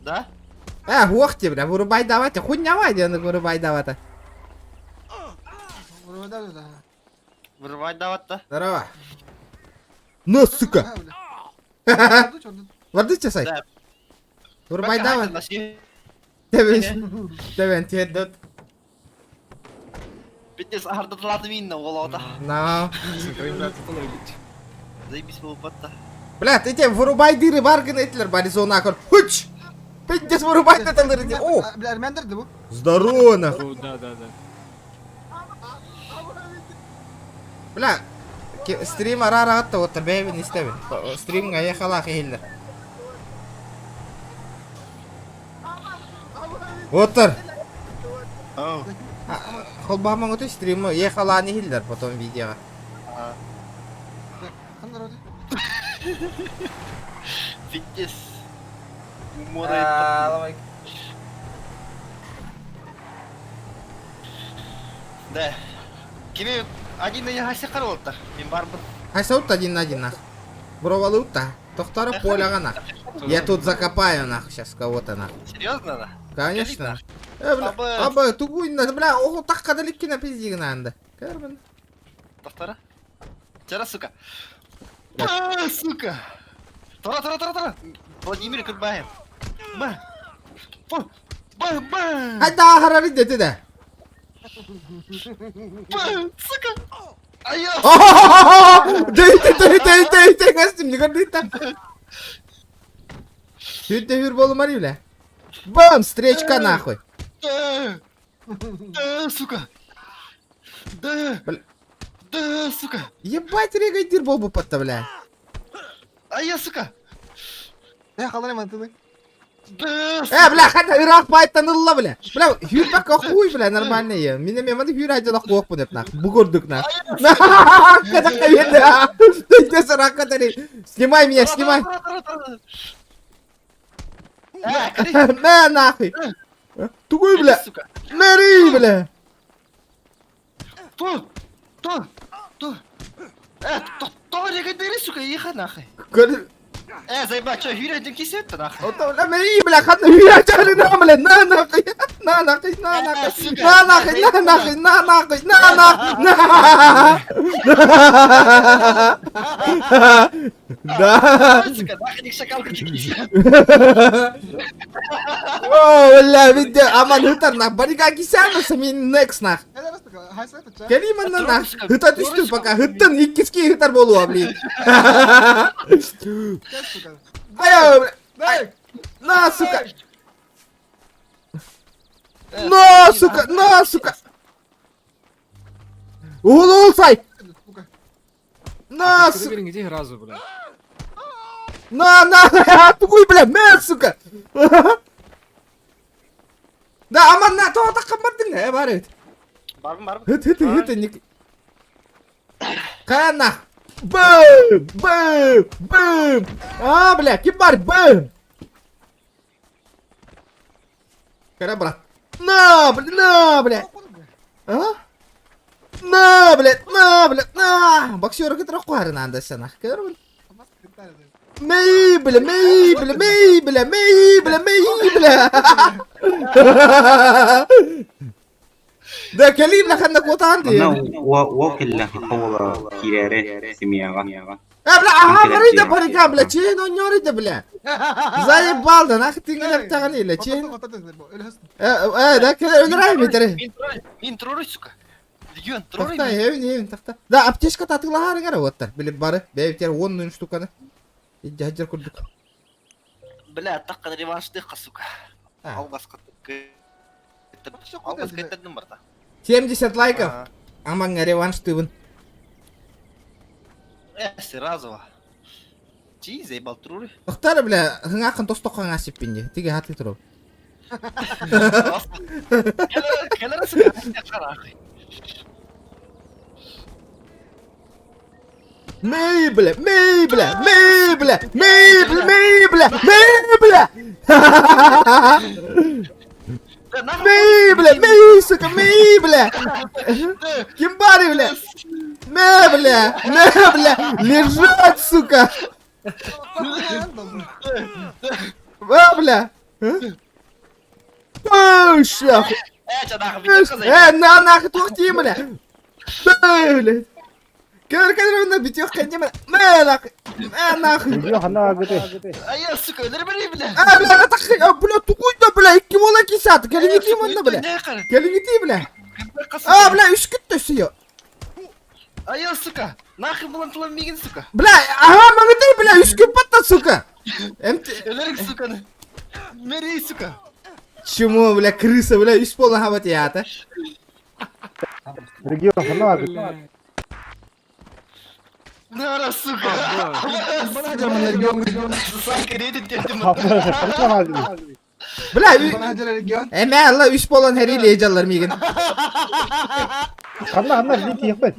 Да? Э, хуахти, бля, вырубай давайте, хуйня вайде, вырубай давайте. Вырубай да. Вырубай дават да. Здорово. На, сука. Вардыча сай. Да. Вырубай давай. Тебен, тебен, теддот. Битнес ардатылады минна олауда. На. Заебись болып батта. Бля, ты те вырубай дыры бар гынетлер, Баризона акыр. Хуч! Пиздец, вырубай дыр. О! Бля, армяндыр да бу. Здорово, нахуй. Да, да, да. Бля, стрим арара атта, вот бэбин истебин. Стрим гаехала хейлер. Отыр. Холбаман өтө стримы ехала не хиллер потом видео. Фитнес. Умора. Да. Кими один на яхасы каралыттар. Мен барбын. Хайса один на один нах. Бровалы утта. Тохтара поляга нах. Я тут закопаю нах сейчас кого-то нах. Серьезно на? Конечно. Э, бля, аба, тугуй на, бля, ого, так кадаликки на пиздигна анда. Карбан. Тохтара. Чара, сука. А, сука. Тора, тора, тора, тора. Владимир Курбаев. Ба. Ба. Ба, ба. Айда харари дети да. Ба, сука. Айо. Дей, дей, дей, дей, дей, костюм, не гордый там. Чуть не болу мари, бля. Бам, встречка нахуй. Да. Да, сука. Да. Бля. Да, сука. Ебать, регайдир болбу подставляю. А я, сука. Я халарым антыны. Да, Э, бля, хата Ирак байтанылла, бля. Бля, хүрбак хуй, бля, нормально я. Мине меманы хүр айдана хуак бу деп нах. Бу көрдүк нах. Казакка берди. Снимай меня, снимай. Мэ нахуй. Тугуй, бля. Мэри, бля. То, то, то. Э, то, то, регайдири, сука, еха нахуй. Көр Э, заебать, чё, хүрэ кесет нахуй. Мэри, бля, хата хүр айдана, бля, на нахуй. На нахуй, на нахуй. На нахуй, на нахуй, на нахуй, на нахуй, на. Да. Сука, нахуй шакалка кесет. О, бля, видите, аман хытар нах, барика кисяна самин некс нах. Кэлиман нах, хыта түштү пока, хыттан иккиски хытар болуа, блин. Ай, бля, на, сука. На, сука, на, сука. Угул сай. На, сука. Иди разу, бля. На, на, тугуй, бля, мэ, сука. Да, аман на, то так бардың, э, бар эт. Барбын, барбын. Хыт, хыт, хыт, ник. Кая нах. Бэм! Бэм! Бэм! А, бля, ким бар? Бэм! Кара, брат. На, бля, на, бля. А? На, бля, на, бля, на! Боксеры кытары куарын анда сана. Көр, бля. Мэй, бля, мэй, бля, мэй, бля, мэй, бля, мэй, бля. Да, кэлии, бля, ханна куотаан дии. Онно уол кэллэ хола киирээри семьяҕа. Э, бля, ага, барыйда барыга, бля, чейн онньоруйда, бля. Заебал да, нахуй ты не птаган или чейн. Э, э, да, кэлэ өлөрай метре. Мин тророй, сука. Легион, тророй. Тахта, эвин, эвин, тахта. Да, аптечка татылаһарыгар оттар. Билип бары, бэйбитер 10 штуканы. Иджаджар курдук. Бля, таққан реванштыққа, сука. А. Алғасқы Алғас кеттірдім барда. 70 лайков. Амаңа реванш тыбын. Э, сразу. Чи, заебал труры. Тохтар, бля, хыңакын тостоккан асиппинди. Тиге хаты туруп. Кэлэр сука, нахуй. Мэй, бля, мэй, бля, мэй, бля, мэй, бля, мэй, бля, мэй, бля. Мэй, бля, мэй, сука, мэй, бля. Ким бары, бля? Мэ, бля, мэ, бля, лежать, сука. Мэ, бля. Пуш, нахуй. Э, ча нахуй, битёк Э, на, нахуй, тухти, бля. Мэ, бля. Көр, көр, на битёк, бля. Мэ, нахуй. Мэ, нахуй. Регион ханна агыты. А я, сука, өлөрмөй, бля. А, бля, атах, а, бля, тугуй да, бля, икки бола кисат. Кэлиҥити манна, бля. Кэлиҥити, бля. А, бля, үс күттө сүйө. А я, сука, нахуй булан тылан мигин, сука. Бля, ага, маңыты, бля, үс күт батта, сука. Эмти... Өлөрүк, сука. Мери, сука. Чему, бля, крыса, бля, үс бола хабат ята. Регион ханна агыты. Нара, сука. Санка редит дедим. Ханна агыты. Бля, эме алла үс болан херили ежаллар мигин. Ханна ханна бит ехбет.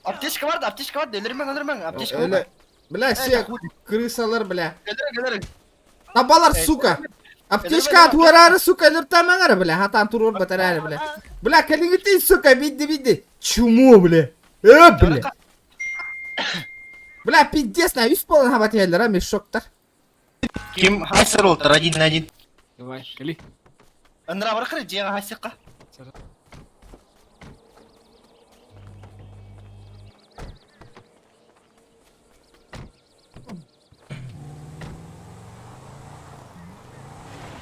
Аптечка бар да, аптечка бар да, өлөрмөң, өлөрмөң, аптечка бар. Өлө, бля, все крысалар, бля. Өлөрүң, өлөрүң. Табалар, сука. Аптечка туарары, сука, өлөртамаңар, бля, хатан турур батарары, бля. Бля, кэлиҥити, сука, бидди, бидди. Чему, бля? Э, бля. Бля, пиздец, на үс болан хабат еллер, а, мешоктар. Ким хасыр олтыр, один на один. Давай, кали. Ындыра бар кыры, жеға хасыққа.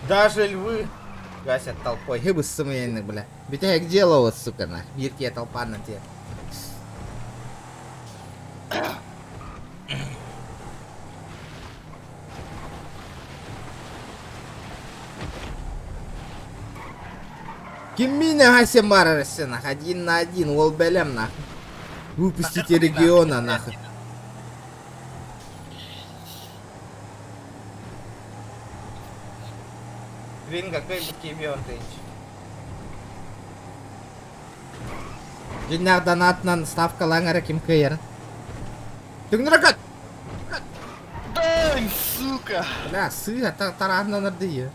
Даже львы гасят толпой. Хыбы сымыйны, бля. Битя к делу вот, сука, на. Бирке толпа на те. Киммина хасем барарсы, нах. Один на один, ол бэлэм, нах. Выпустите региона, нахуй. Ринга, какой кемион ты? Диннах донатнан ставка лаңара ким кыйыр. Түгніракат! Дай, сука. Бля, сыға тараннан ырдыйы.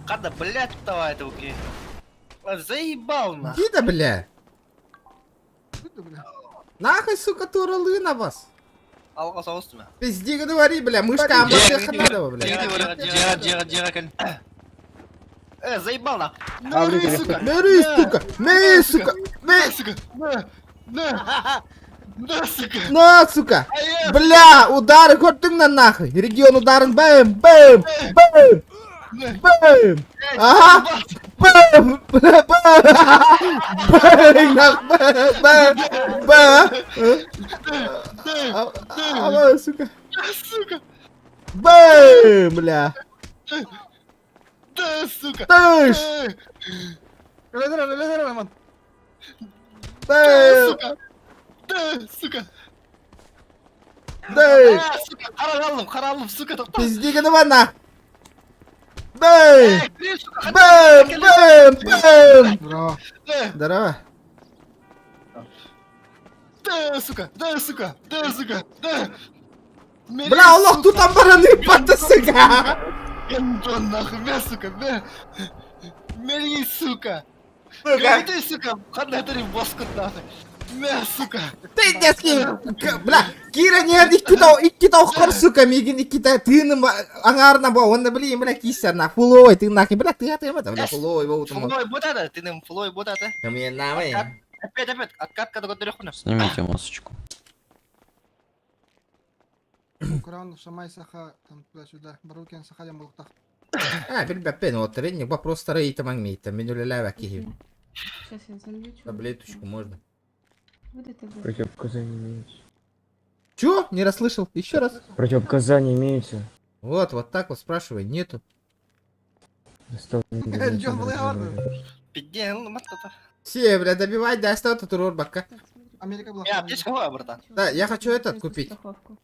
Када, блядь, давай это уки. Заебал на. Дида, бля! Нахуй, сука, туралы на вас! Алға соғысты ма? Пизди говори, бля, мышка амбасеха надо, бля. Жеға, жеға, жеға, жеға, кәл. Э, заебал на. А, Нары, сука. Мери, сука! Мери, сука! Мери! Сука. На, на. На, сука. На, сука! А я, Бля, удары көрдің на нахуй! Регион ударын бэм, бэм, бэм, бэм! Ага! Бэм! Бля, бэм! Бэм, нах, бэм, бэм, бэм! А, а, сука! сука. Бэм, бля! Да, сука! Тыш! Өлөр, өлөр, Роман. Да, Дэй! сука! Да, сука! Дэй! А, сука! Каралым, каралым, сука, тоқта! Пиздигini bana! Дэй! Эй, бери, сука! Бэм! Бэм! Бэм! Бро. Да, Здорово. да, сука! Да, сука! Да, сука! Да! Бля, олох тутан баран ыппатты, сука! Антон, нахуй, мя, сука, мя! Мери, сука! Сука! Ты, сука, ханатари боскут, нахуй! Мя, сука! Ты детский! Бля, Кира не икки тоххор, сука, мигин иккита тыыным аңаарна бо, онна блин, бля, киссер на фулой, ты нахуй, бля, ты ты бля, фулой, бо утум. Фулой бутата, ты нам фулой бутата. Мне навай. Опять, опять, откатка до которых Снимите масочку. Куран, Шамай, Саха, там туда-сюда. Барукен, Саха, Ямбулктах. А, билбэппин, вот тренинг вопрос старый там ангмейта, мен үлеләбә киһи. Сейчас я замьючу. Таблеточку можно. Будете вы? Противопоказания имеются. Чё? Не расслышал? Еще раз. Противопоказания имеются. Вот, вот так вот спрашивай, нету. Джон Блэйвард. Пиздец, ну мат-та. Все, бля, добивай, да, оставь тут рорбака. Америка была. Я аптечка, ой, братан. Да, я хочу этот купить. Страховку.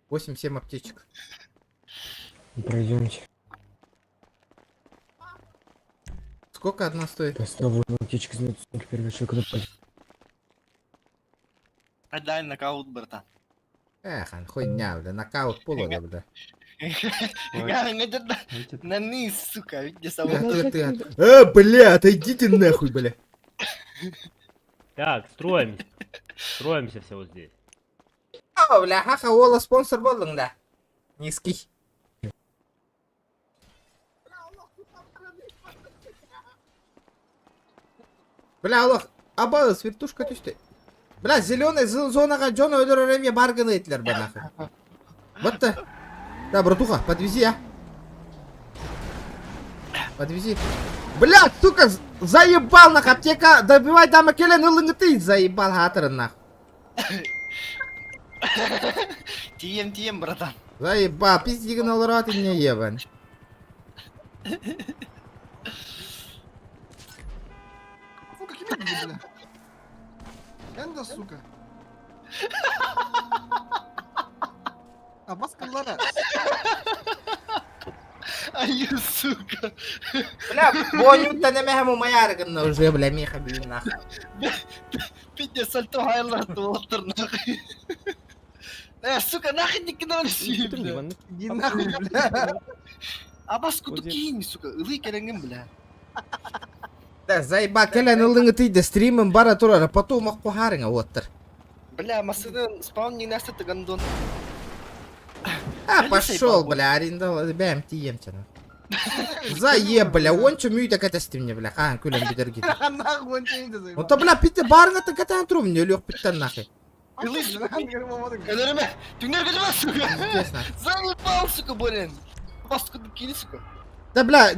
8-7 аптечек. Пройдемте. Сколько одна стоит? Поставлю аптечку, знаете, первый человек, Отдай нокаут, братан. Эх, ан хуйня, бля, нокаут пола, бля. На низ, сука, видите, Бля, сам. ты, ты, бля, отойдите нахуй, бля. Так, строимся. Строимся все вот здесь. О, бля, хаха, ола спонсор болдың да. Низкий. Бля, Аллах, абалыс, вертушка түсті. Бля, зеленый зонаға Джона өлөрөр баргыны етлер бе нахуй. Вот ты. Да, братуха, подвези, а. Подвези. Бля, сука, заебал нах, аптека, добивай дама келен ылыңы ты, заебал хатырын нах. Тием, тием, братан. Заебал, пиздигін олар ты не ебан. Фу, какие медики, бля. Энда, сука. А вас калара. Ай, сука. Бля, бонюта не мехему маярыгын уже, бля, меха блин нах. Пиздец, сальто хайлар, туолтер, нахуй. Сука, нахуй не кинули, бля. Иди нахуй, бля. Абаску тукинь, сука, ылы кереңин, бля. Да, заебал, келен ылыңы тыйды стримым бара турар, потом аққу оттыр. Бля, машина спаун не насты гандон. А, пошел, бля, арендовал, бэм, тием тяну. Заеб, бля, он чё мюй так это мне, бля, хан, күлем бідер гит. Нахуй, он тебе не заебал. Онта, бля, питте барыңа та катан трум, не лёг питтен нахуй. Ылы, сука. Көлөрөмө, түңнөр көтөмө, сука. Пиздец, нахуй. Заебал, сука, блин. Абаску тукинь, сука. Да, бля,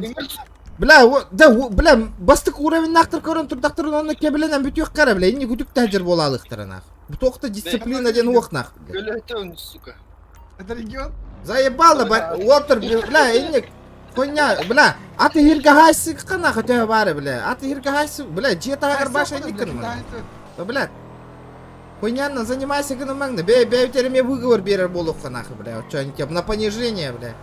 бля, да, бля, бастык уровень нақтыр көрін тұрдақтыр, оны кебіленен бүтек қара, бля, не күдік тәжір болалықтыр, нах. Бұл тоқты дисциплина ден оқ, нах. Көлөтөн, сука. Это регион? Заебало, отыр, бля, инник, хуйня, бля, аты хирга хайсы қана хотя бары, бля, аты хирга хайсы, бля, жет ағыр баша никін, бля, бля, хуйняна занимайся гына маңны, бе, бе, тереме выговор берер болуқ нахуй, бля, вот что на понижение, бля.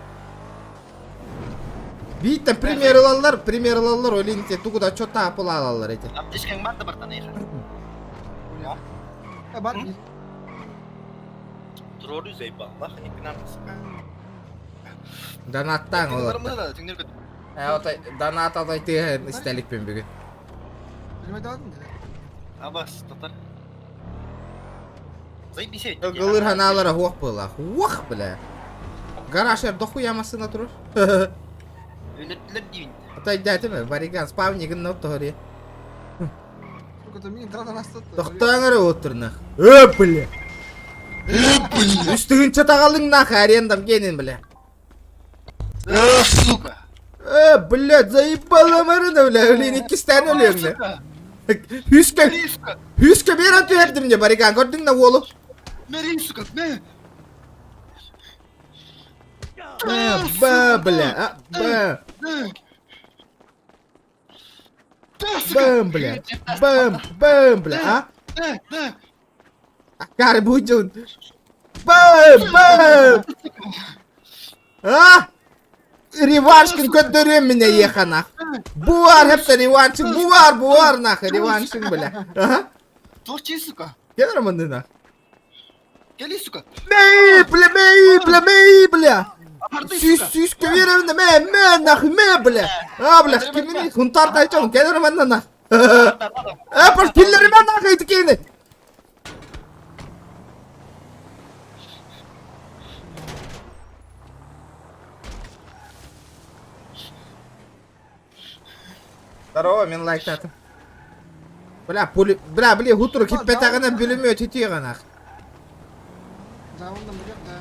Бит там пример алалар, пример алалар, ойлин те тугуда чё тапыл алалар эти. Аптечкаң бар да, братан, эха. Бар. Троллю заебал, нахуй не кинан, сука. Донаттан олар. Донат алай ты истеликпен бүгін. Абас, татар. Заебись. Гылыр ханалара хуах была. Хуах, бля. Гараж эр дохуя машина турур. Өлөттүлөр дейин. Атай дәтеме, бариган спавнигин нот тохори. Сука, там мини трата нас тут. Тохтаңыр отырнах. Э, бля. Үстүгүн чатагалың нах арендам кенин, бля. Э, сука. Э, блядь, заебала марына, бля, блин, иккистен өлөм, бля. Хүскө, хүскө берен түһэрдим мне, бариган, көрдүң на олу. Мери, сука, ме. Б, Б, бля, а, Б. Бэм, бля. Бэм, бэм, бля, а? Акары будем. Бэм, бэм! А? Реваншкин көтөрүм меня еха нах. Буар хепте реваншин, буар, буар нах, реваншин, бля. Ага. Торчи, сука. Кел романды нах. Кели, сука. Мэй, бля, мэй, бля, мэй, бля. Арды, Сүүс, сука. сүүс көбүрөмнө, мэ, мэ, нах, мэ, бля. А, бля, кимини хунтар тайчон, кел романды нах. А, пар киллериме нах итикени. Здорово, мен лайктатым. Бля, пули... Бля, бля, хутур киппетагына бүлүмө түтүйгө нах. Заундан билет, да.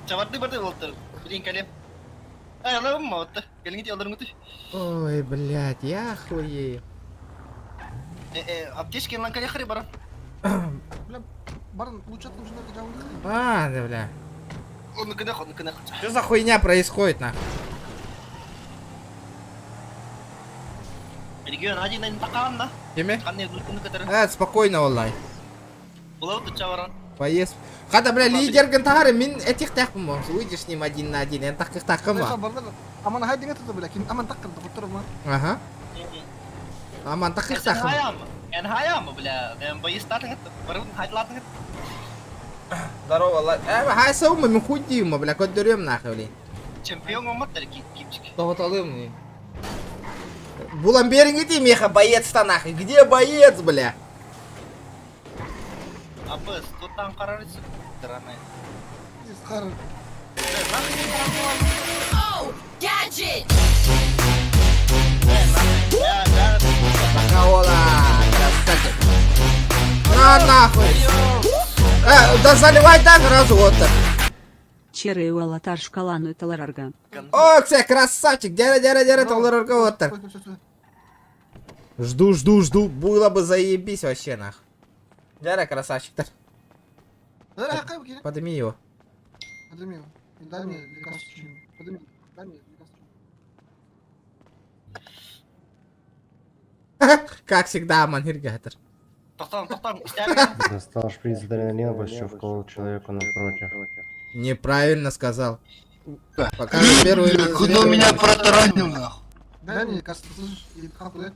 Чабарды барды болтыр. Блин, калем. Ай, аларым ма отты. Келиңити аларым өтү. Ой, блядь, я хуею. Аптечка лан кале хари баран. Бля, баран, лучше оттым жинарга жауынды. А, да, бля. Оны кына, оны кына. Что за хуйня происходит, нах? Регион один на таканна. Кеме? Канны нүкүнү катары. А, спокойно, олай. Булау чабаран. Поезд. Хата, бля, лидер гантары, мин этих тахпым. Выйдешь с ним один на один, я так их тахпым. Аман хай деңе туту, бля, ким аман таккыр да куттур ма. Ага. Аман так их тахпым. Эн хаям, бля. Мен боюсь татын. Барын хайтлатын. Здорово, лай. Э, хай сау, мин хуйдим, бля, көдөрөм нахуй, блин. Чемпион болматтар кипчик. Тоғыталым не. Булан бериңити меха боец-то нахуй. Где боец, бля? Абыс, туттан карарысы. Драная. Қар. Пока, красавчик. На нахуй. Да заливай так сразу вот так. Черый алатар шкалану таларарга. О, ксе, красавчик. Дяря, дяря, дяря, толларарга вот так. Жду, жду, жду. Было бы заебись вообще нах. Дяря, красавчик. Подними его. Подними его. Дай мне лекарство. Подними. Дай мне лекарство. Как всегда, Манхиргатор. Тоқтан, тоқтан. Достал шприц адреналина, после чего вколол человеку напротив. Неправильно сказал. Пока первый... Куда меня протаранил, нахуй? Дай мне лекарство, слышишь? И хапу, да?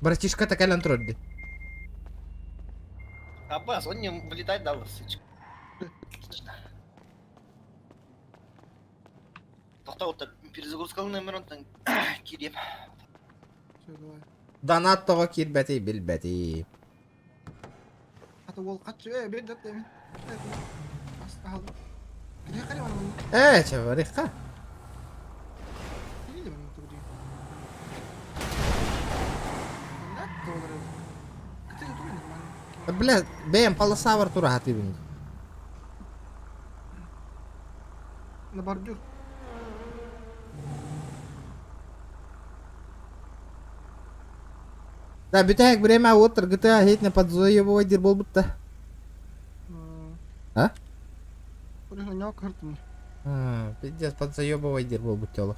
Братишка такая лантродди. Аббас, он не вылетать дал, сучка. Тоқта, отыр. Перезагрузкалы номер онтан кирем. Все, давай. Донат того кирбәти билбәти. Хата ол катчы, э, бер дат эми. Кире карай мана. Э, чавариха. Кире мана тугри. Да, доллар. Ките тугри нормально. Бля, бэм полоса бар тура хатыбын. На бордюр. Да, бүтәк время отыр GTA хейтне подзоебывай дир бол бутта. А? А, пиздец, подзаебывай дир бол буттелых.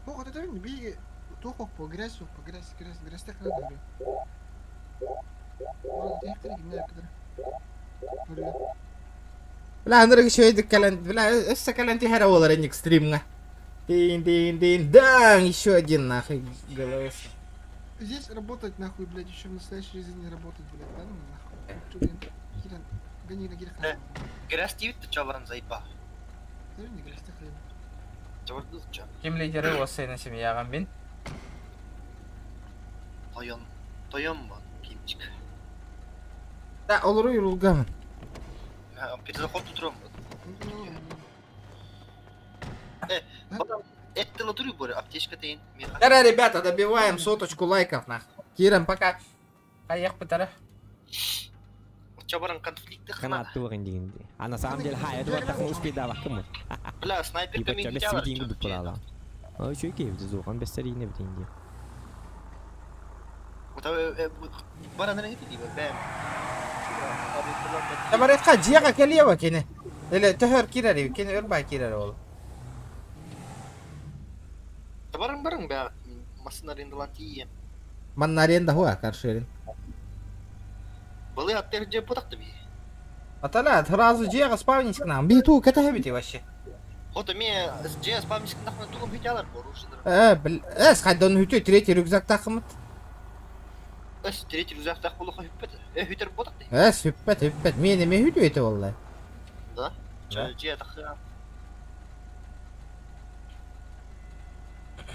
Ох, это не би туох по грязь, по грязь, грязь, грязь так надо. Бля, анырык шөйдік кәлән, бля, өссө кәлән тихәрә олар эник стримга. Дин, дин, дин, дан, еще один нахуй голоса. Здесь работать нахуй, блядь, еще в настоящей жизни работать, блядь, да, ну нахуй. Чё, блин, Киран, гони на Кирхан. Грязь тивит, чабаран заебал. Не грязь, так хрен. Чабарды ча. Ким лидері осы семьяған бен? Тойон. Тойон ба, кимчик. Да, олору юрулгамын. Перезаход утром. Это латурю борю, аптечка тейн. Дара, ребята, добиваем соточку лайков, нах. Киран, пока. Поехали, тара. Чабаран конфликты Канат дегенде. А на самом деле, ха, это вот так успей да кым. Бля, снайпер Типа чабе сидин гудуп булала. А чөй кеп зуган бестерине битинди. Баран не бэм. Барыахха дьиэҕэ кэлиэҕэ кини. Или төһөр киирэр кини өр бай киирэр ол. Барың барың бә массыына арендалаан тиийиэм. Манна аренда хуа каршерин. Былы аттар дьэ путакты би. Атала сразу дьиэҕэ спавнить к нам. Би туу кэтэһэбити вообще. Хото ме дьэ спавнить нахуй тугум хитялар оружие. Э, бил, эс хайдан хүтү третий рюкзак тахымыт. Эс третий рюкзак тах болу хүппет. Э хүтер ботакты. Эс хүппет хүппет. Мен эме хүтү эти болла. Да? Дьэ тахы.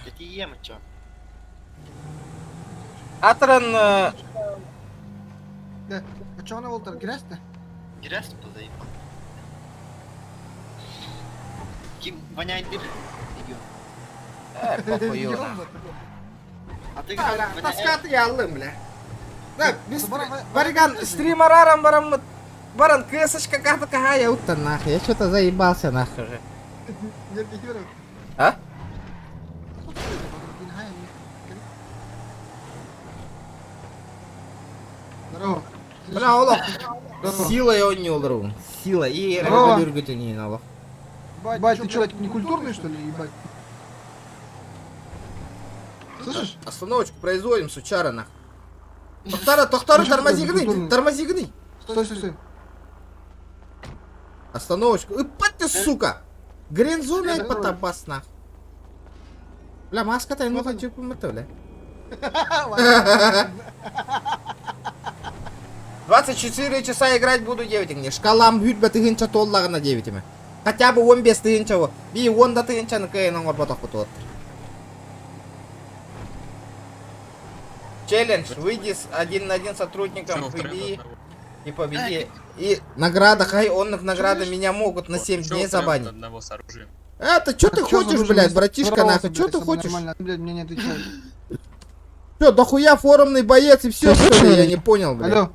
Дэ тиийэм ача. Атран Да, а чё она волтер, грязь-то? Грязь был Ким воняет дыр? Э, похую. Ёбаный. А ты Таскаты яллым, бля. Да, без Бариган стримарарам барам баран ксочка карта кахая утта нахуй. Я что-то заебался нахуй уже. Нет, не верю. А? Здорово. Бля, олох. Здорово. Сила он не олору. Сила и Здорово. үргүтүнин олох. Бать, ты что, не культурный, что ли, ебать? Слышишь? Остановочку производим, сучара нах. Тохтара, тохтара, тормози гны, тормози гны. Стой, стой, стой. Остановочку. Ипать ты, сука! Гринзу, блядь, потапас нах. Бля, маска-то ну хочу помыто, бля. 24 часа играть буду 9 мне. Шкалам хүрбэ тыһынча толлагына 9 ме. Хотя бы 15 тыһынча во. Би 10 да тыһынчаны кыйын оҥорботох бутуот. Челлендж. Выйди с один на один сотрудником ФБИ и победи. И награда, хай он награда меня могут на 7 дней забанить. Одного с оружием. Это что ты А чё хочешь, за блядь, оружие? братишка, Здоровался, нахуй? Что блядь, ты со мной хочешь? Нормально, блядь, мне не отвечают. Что, дохуя форумный боец и все, что ли? Я не понял, блядь. Алло,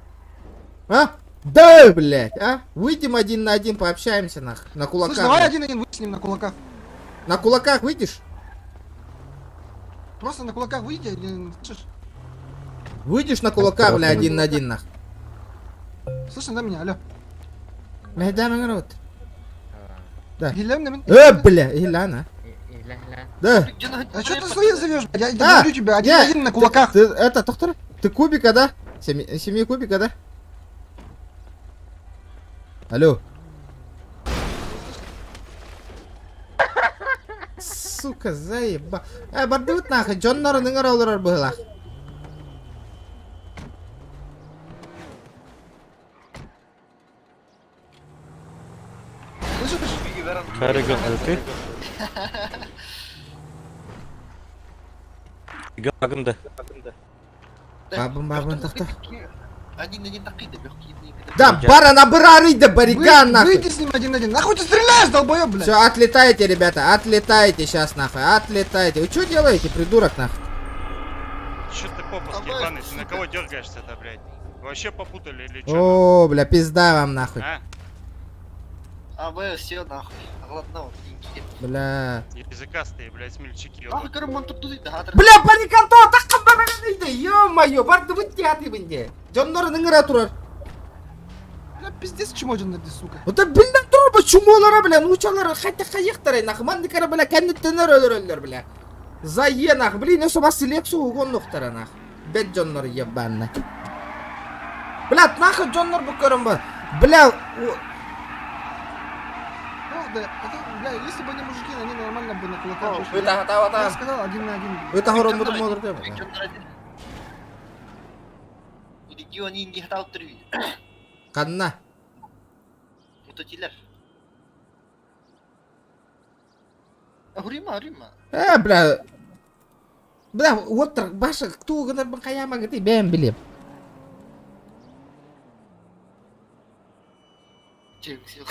А? Да, блядь, а? Выйдем один на один, пообщаемся нах. На кулаках. слышь, давай блядь. один на один выясним на кулаках. На кулаках выйдешь? Просто на кулаках выйди, один, слышишь? Выйдешь на кулаках, бля, один на один нах. Слышно, да, меня, алло. Мehdemen рот. Да. Гилем на меня. Бля, Иляна. Да. А что ты своих зовешь, блядь? Я Да. говорю тебе, один Не, на один на кулаках. Ты, это, доктор, ты кубика, да? Семи, семьи кубика, да? Алло. Сука, заеба. Э, бардыбыт нахуй, дьоннорун ыҥыра олорор быһыылаах. Слышишь? Бабым, бабым, тохто. Один на один такие, легкие. Да, баран абырарый да бариган нахуй. Выйди с ним один на один. Нахуй ты стреляешь, долбоёб, блядь? Все, отлетайте, ребята, отлетайте сейчас нахуй, отлетайте. Вы что делаете, придурок нахуй? Че ты попуск ебаный, ты на кого дергаешься-то, блядь? Вообще попутали или че? О, бля, пизда вам нахуй. А? А вы все нахуй. Ладно, вот деньги. Бля. Языкастые, блядь, смельчаки. Нахуй, короче, мон тут тут да, Бля, бариган то таккан бариган Ё-моё, бардыбыт театр бинде. Дьоннорун ыҥыра турар. Бля, пиздец, чмо дьоннор дии, сука. Это биллэн турар бу чумолара бля, нуучалара хайта хайыктара нахуй, маннык эрэ бля кэнниттэн өлөрөллөр бля. Зае нахуй, блин, өсө бас лексу угоннуктара нахуй. Бэт дьоннор ебанна. Бля, нахуй дьоннор бу көрөн бар. Бля, Ну, да, это, бля, если бы они мужики, они нормально бы на кулаках вышли. это Я это сказал один на один. это хорон бутум олор деп. Регион инги хатал три. Канна. Мутатилер. Хурима, хурима. Э, бля. Бля, вот баша, кто гынар бын каяма гыты бэм билем. Чем все.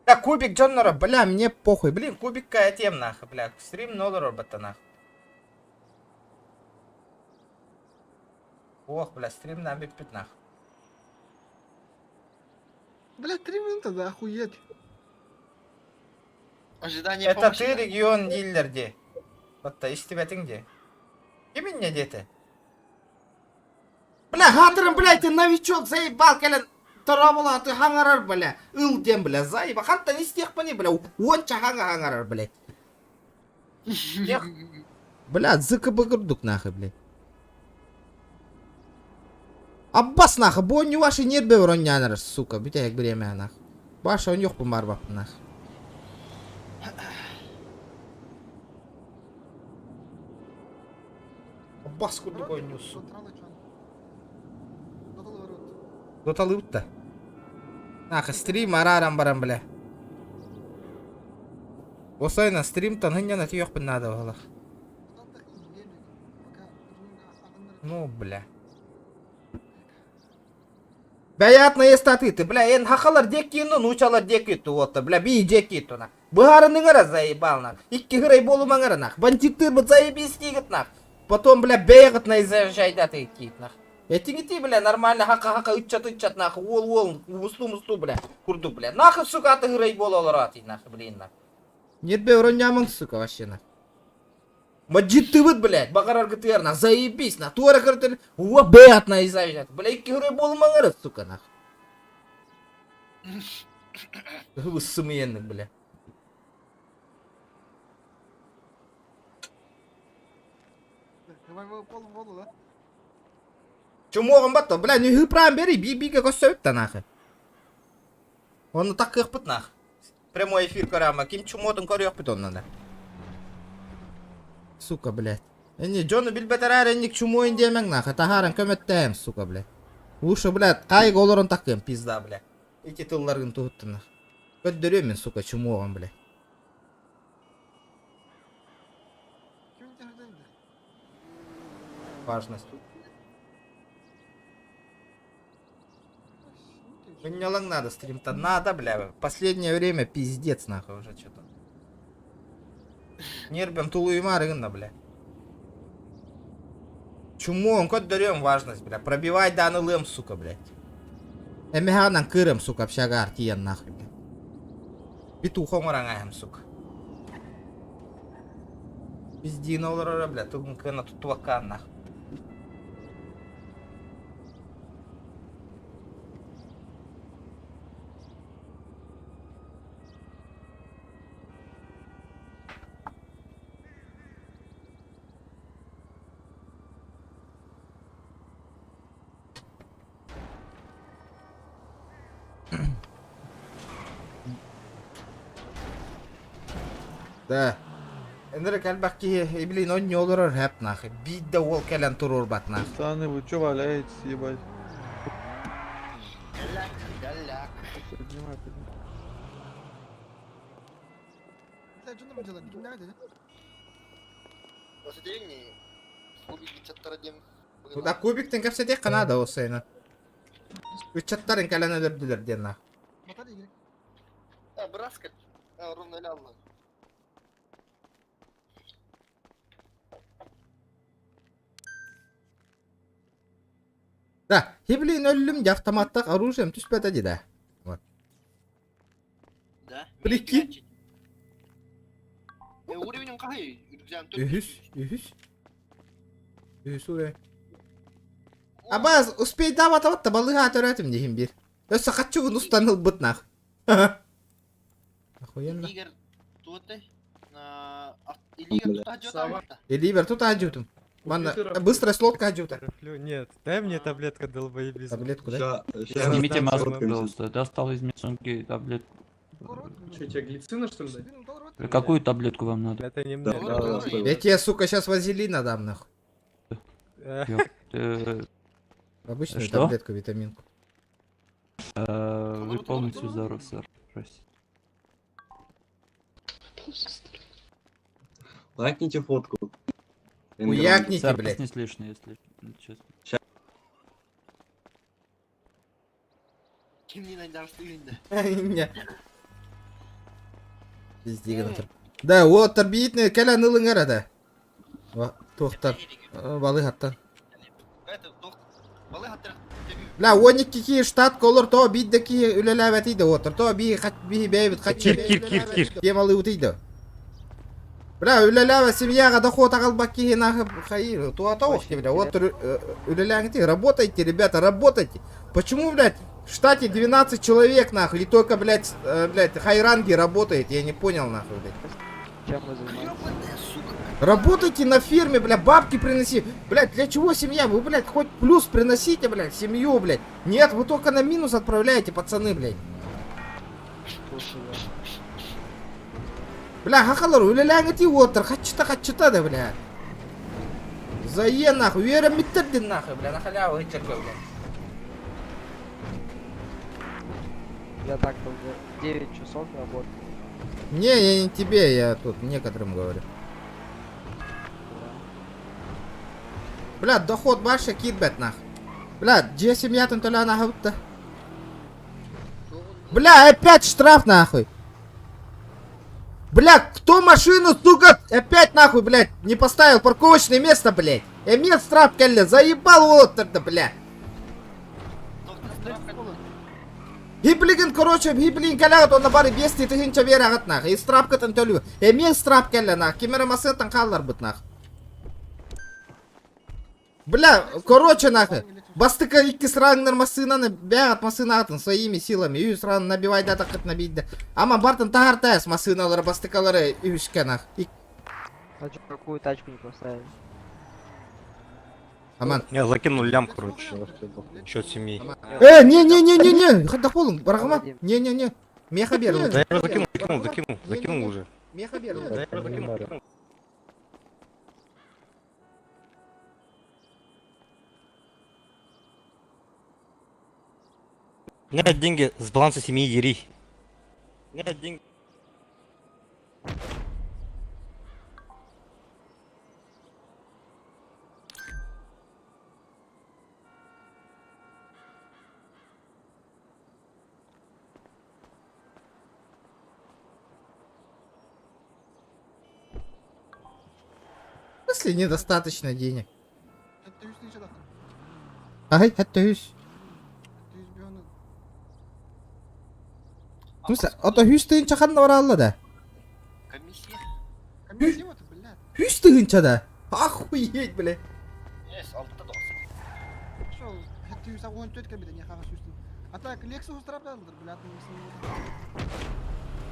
Да, кубик Джоннора, бля, мне похуй. Блин, кубик каятем нахуй, бля. Стрим нолор бата нахуй. Ох, бля, стрим на бипит нахуй. Бля, 3 минуты, да, охуеть. Ожидание Это помощи. ты регион диллер дии. Батта истибэтиҥ дии. Ким инньэ диэтэ? Бля, хатырым, бля, ты новичок, заебал, кэлэн торобулааты хаҥарар, бля. Ыл диэн, бля, заеба. Хантан истиэхпиний, бля, уонча хаҥа хаҥарар, блядь. Бля, ЗКБ курдук нахуй, блядь. Аббас нахуй, бу не ваши нервы оронньаанар, сука, бүтэһик бириэмэ нах. Баша онньуохпун барбаппын нах. Аббас курдук оонньуур, сука. Доталыыбыт да. Нахуй, стрим арааран баран, бля. Осойна стримтан хынньана тиийиэхпин наада буолар. Ну, бля. Бэйэтнэ естаты бля, эн хахалар диэккиину, нуучалар диэкки уотта, бля, би диэкки нах. Быһаарыныҥара заебал нах. Икки хырай буолумаҥара нах. Бандиттыырбыт заебись диигит нах. Потом, бля, бэйэҕит наезжайдаты киит нах. Этиҥити, бля, нормально хака-хака ыччат-ыччат нах, уол-уол, мусту-мусту, бля, курдук, бля. Нахуй, сука, аты хырай буола олороот, нах, блин, нах. Нербе оронньаамаҥ, сука, вообще, нах. Мадьыттыбыт, блядь, баҕараргытыгар, нах, заебись, нах, туора көртөн, уа, бэйэҕит наезжайдат, бля, икки хырай буолумаҥара, сука, нах. Сымыйаннык, бля. Чумуоҕум батта, бля, нүһү праам бери, би-бигэ көссөбүт да нахы. Онно таккыахпыт нах. Прямой эфир көрөмө, ким чумуотун көрүөхпүт онно да. Сука, блядь. Энни, дьону билбэтэрээр энник чумуойун диэмэҥ нахы, таһааран көмөттөөм, сука, блядь. Лучше, блядь, кайга олорон таккыам, пизда, блядь. Ити тылларгын туһуттан нах. Көрдөрүөм мин, сука, чумуоҕум, блядь. Важность. Мынньалаҥ надо стримта. Надо, бля. Последнее время пиздец, нахуй, уже что-то. Нербем тулуйумаары гынна, бля. Чумуом, көрдөрүөм важность, бля. Пробивай дааны ылыам, сука, блядь. Эмэһэҕинэн кыырым, сука, общагар тиийэн нахуй, бля. Петух оҥорон ааһым, сука. Пиздина олороро, бля, тылын кыана туттубакка нах. Да. Эндрик элбэх киһи блин онньу олорор хэп нахуй. Биир да уол кэлэн туруорбат нахуй. Пацаны, вы чё валяетесь, ебать? Голяк, голяк. Поднимай, поднимай. Бля, что нам делать? Не надо, да? Посидели, кубик чаттара диэн. Да кубиктен кэпсэтиэххэ наада ол сайына. Ыччаттарын кэлэн өлөрдүлэр диэн нах. Батарей керек. А, браска. А, ровно лялла. Да, блин, өллүм дьэ автоматтаах оружием түспэтэ дии да. Вот. Да? Прикинь. Уровень какой? Үһүс, үһүс. Үһүс уровень. Абаз, успейдаабатабат да балыыһа төрөөтүм диһин биир. Өссө хаччыбын устан ылбыт нах. Охуенно. Игорь, туотай? Илигер тута Илиибэр тута дьутум. Манна быстро слотка дьута. Нет, дай мне таблетка долбоебизма. Таблетку дай. Снимите маску, пожалуйста. Достал из сумки таблетку. Что, тебе глицина, что ли, дать? Какую таблетку вам надо? Это не мне. Я тебе, сука, сейчас вазелина дам нахуй. Э, Обычную Что? таблетку, витаминку. э, Вы полностью здоров, сэр. Простите. Лайкните фотку. Уякните, Сэр, вас блядь. не слышно, если честно. Кимнин айдарстыгында. Не. Пиздигин отыр. Да, уоттар биитне кэлэн ылыҥар да. Туохтар балыыһаттан. Это, туох, балыыһаттар. Бля, 12 киһи штатка олор, то биир да киһи үлэлээбэтий да уоттар, то биһи биһи бэйэбит хаччы Кир, кир, кир, кир. темалыыбытый да. Бля, үлэлээбэт семьяҕа доход аҕалбат киһи нахуй хайыр, туата ох бля, вот үлэлээҥити, работайте, ребята, работайте. Почему, блядь, в штате 12 человек, нахуй, и только, блядь, блядь, хайранги работает, я не понял, нахуй, блядь. Чем вы занимаетесь? Работайте на фирме, бля, бабки приноси. Блядь, для чего семья? Вы, блядь, хоть плюс приносите, блядь, семью, блядь. Нет, вы только на минус отправляете, пацаны, блядь. Бля, сахалар, үлэлээҥ уоттар, хаччыта хаччыта да, бля. Зае нахуй, үөрэммиттэр нахуй, бля, на халяву хычарга, бля. Я так-то уже 9 часов работаю. Не, я не тебе, я тут некоторым говорю. Бля, доход больше киирбэт нах. Бля, дьиэ семьятын төлөөн аһабытта. Бля, опять штраф нахуй. Бля, кто машину, сука, опять нахуй, блядь, не поставил парковочное место, блядь. Эмиэ штраф кэллэ, заебал уолаттар бля. Хиплигин, короче, хиплигин кэлэҕит онно бары 5000 биэрэҕит нах. И штрафкытын төлүү. Эмиэ штраф кэллэ нах. Ким эрэ массыынаттан хаалларбыт нах. Бля, короче, нахуй. Бастакы иккис раннар массыынаны бэйэҕит массыынаҕытын своими силами. Үс ран набивайдаатаххыт набийда. Ама бартын таһартаас массыыналары бастакалары үһүскэ нах. А чё, какую тачку не поставили? Аман. Я закинул лям, короче, счет семьи. Э, не-не-не-не-не, хайдах буоллуҥ, быраҕыма. Не-не-не. Миэхэ биэр. Да я закинул, закинул, закинул, закинул уже. Миэхэ биэр. Да я закинул, закинул. У меня деньги с баланса семьи дери. У меня деньги. В смысле недостаточно денег? Это үс нече тахсар. Ай, это үс. Это үс бионы. В смысле, ото үс тыһыынча ханна баралла да? Комиссия? Комиссия вот, блядь. Үс тыһыынча да? Охуеть, бля. Yes, алта доҕор. Что, это үс агон төт кәбидә не хагас үстен. А так, Lexus штрафтадылар, блядь,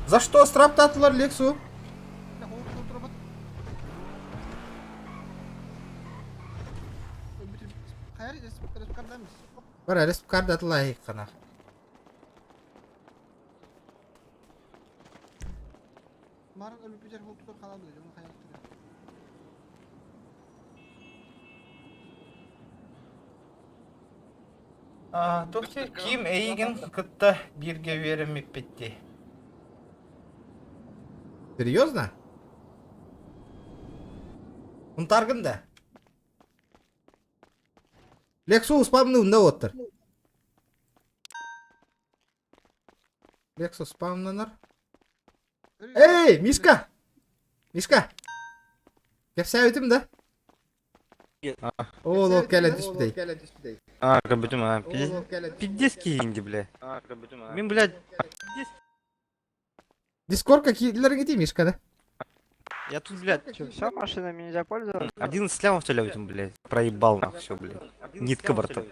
За что штрафтаатылар Лексу? Бля, холод турабат. Хайыр, респкардамыз. Бар, респкардатылар қана. Марын өлүп битер холод тур калады, оны хайыр. Тухти ким эйигин кытта бииргэ үөрэммиппит Серьезно? Унтаргын да? Лексус спамны да оттыр. Лексус спамнанар. Эй, Мишка! Мишка! Кэпсээбитим да? О, лол кэлэн түспүтэй. А, көрбүтүм, а, пиздец. Пиздец киһиҥ бля. Мин, блядь, Дискордка киирдилэр Мишка, да? я тут, блядь, Че, все, машинами нельзя пользоваться? 11 лямов төлөөбүтүм, блядь. Проебал нахуй все, блядь. Нитка барта.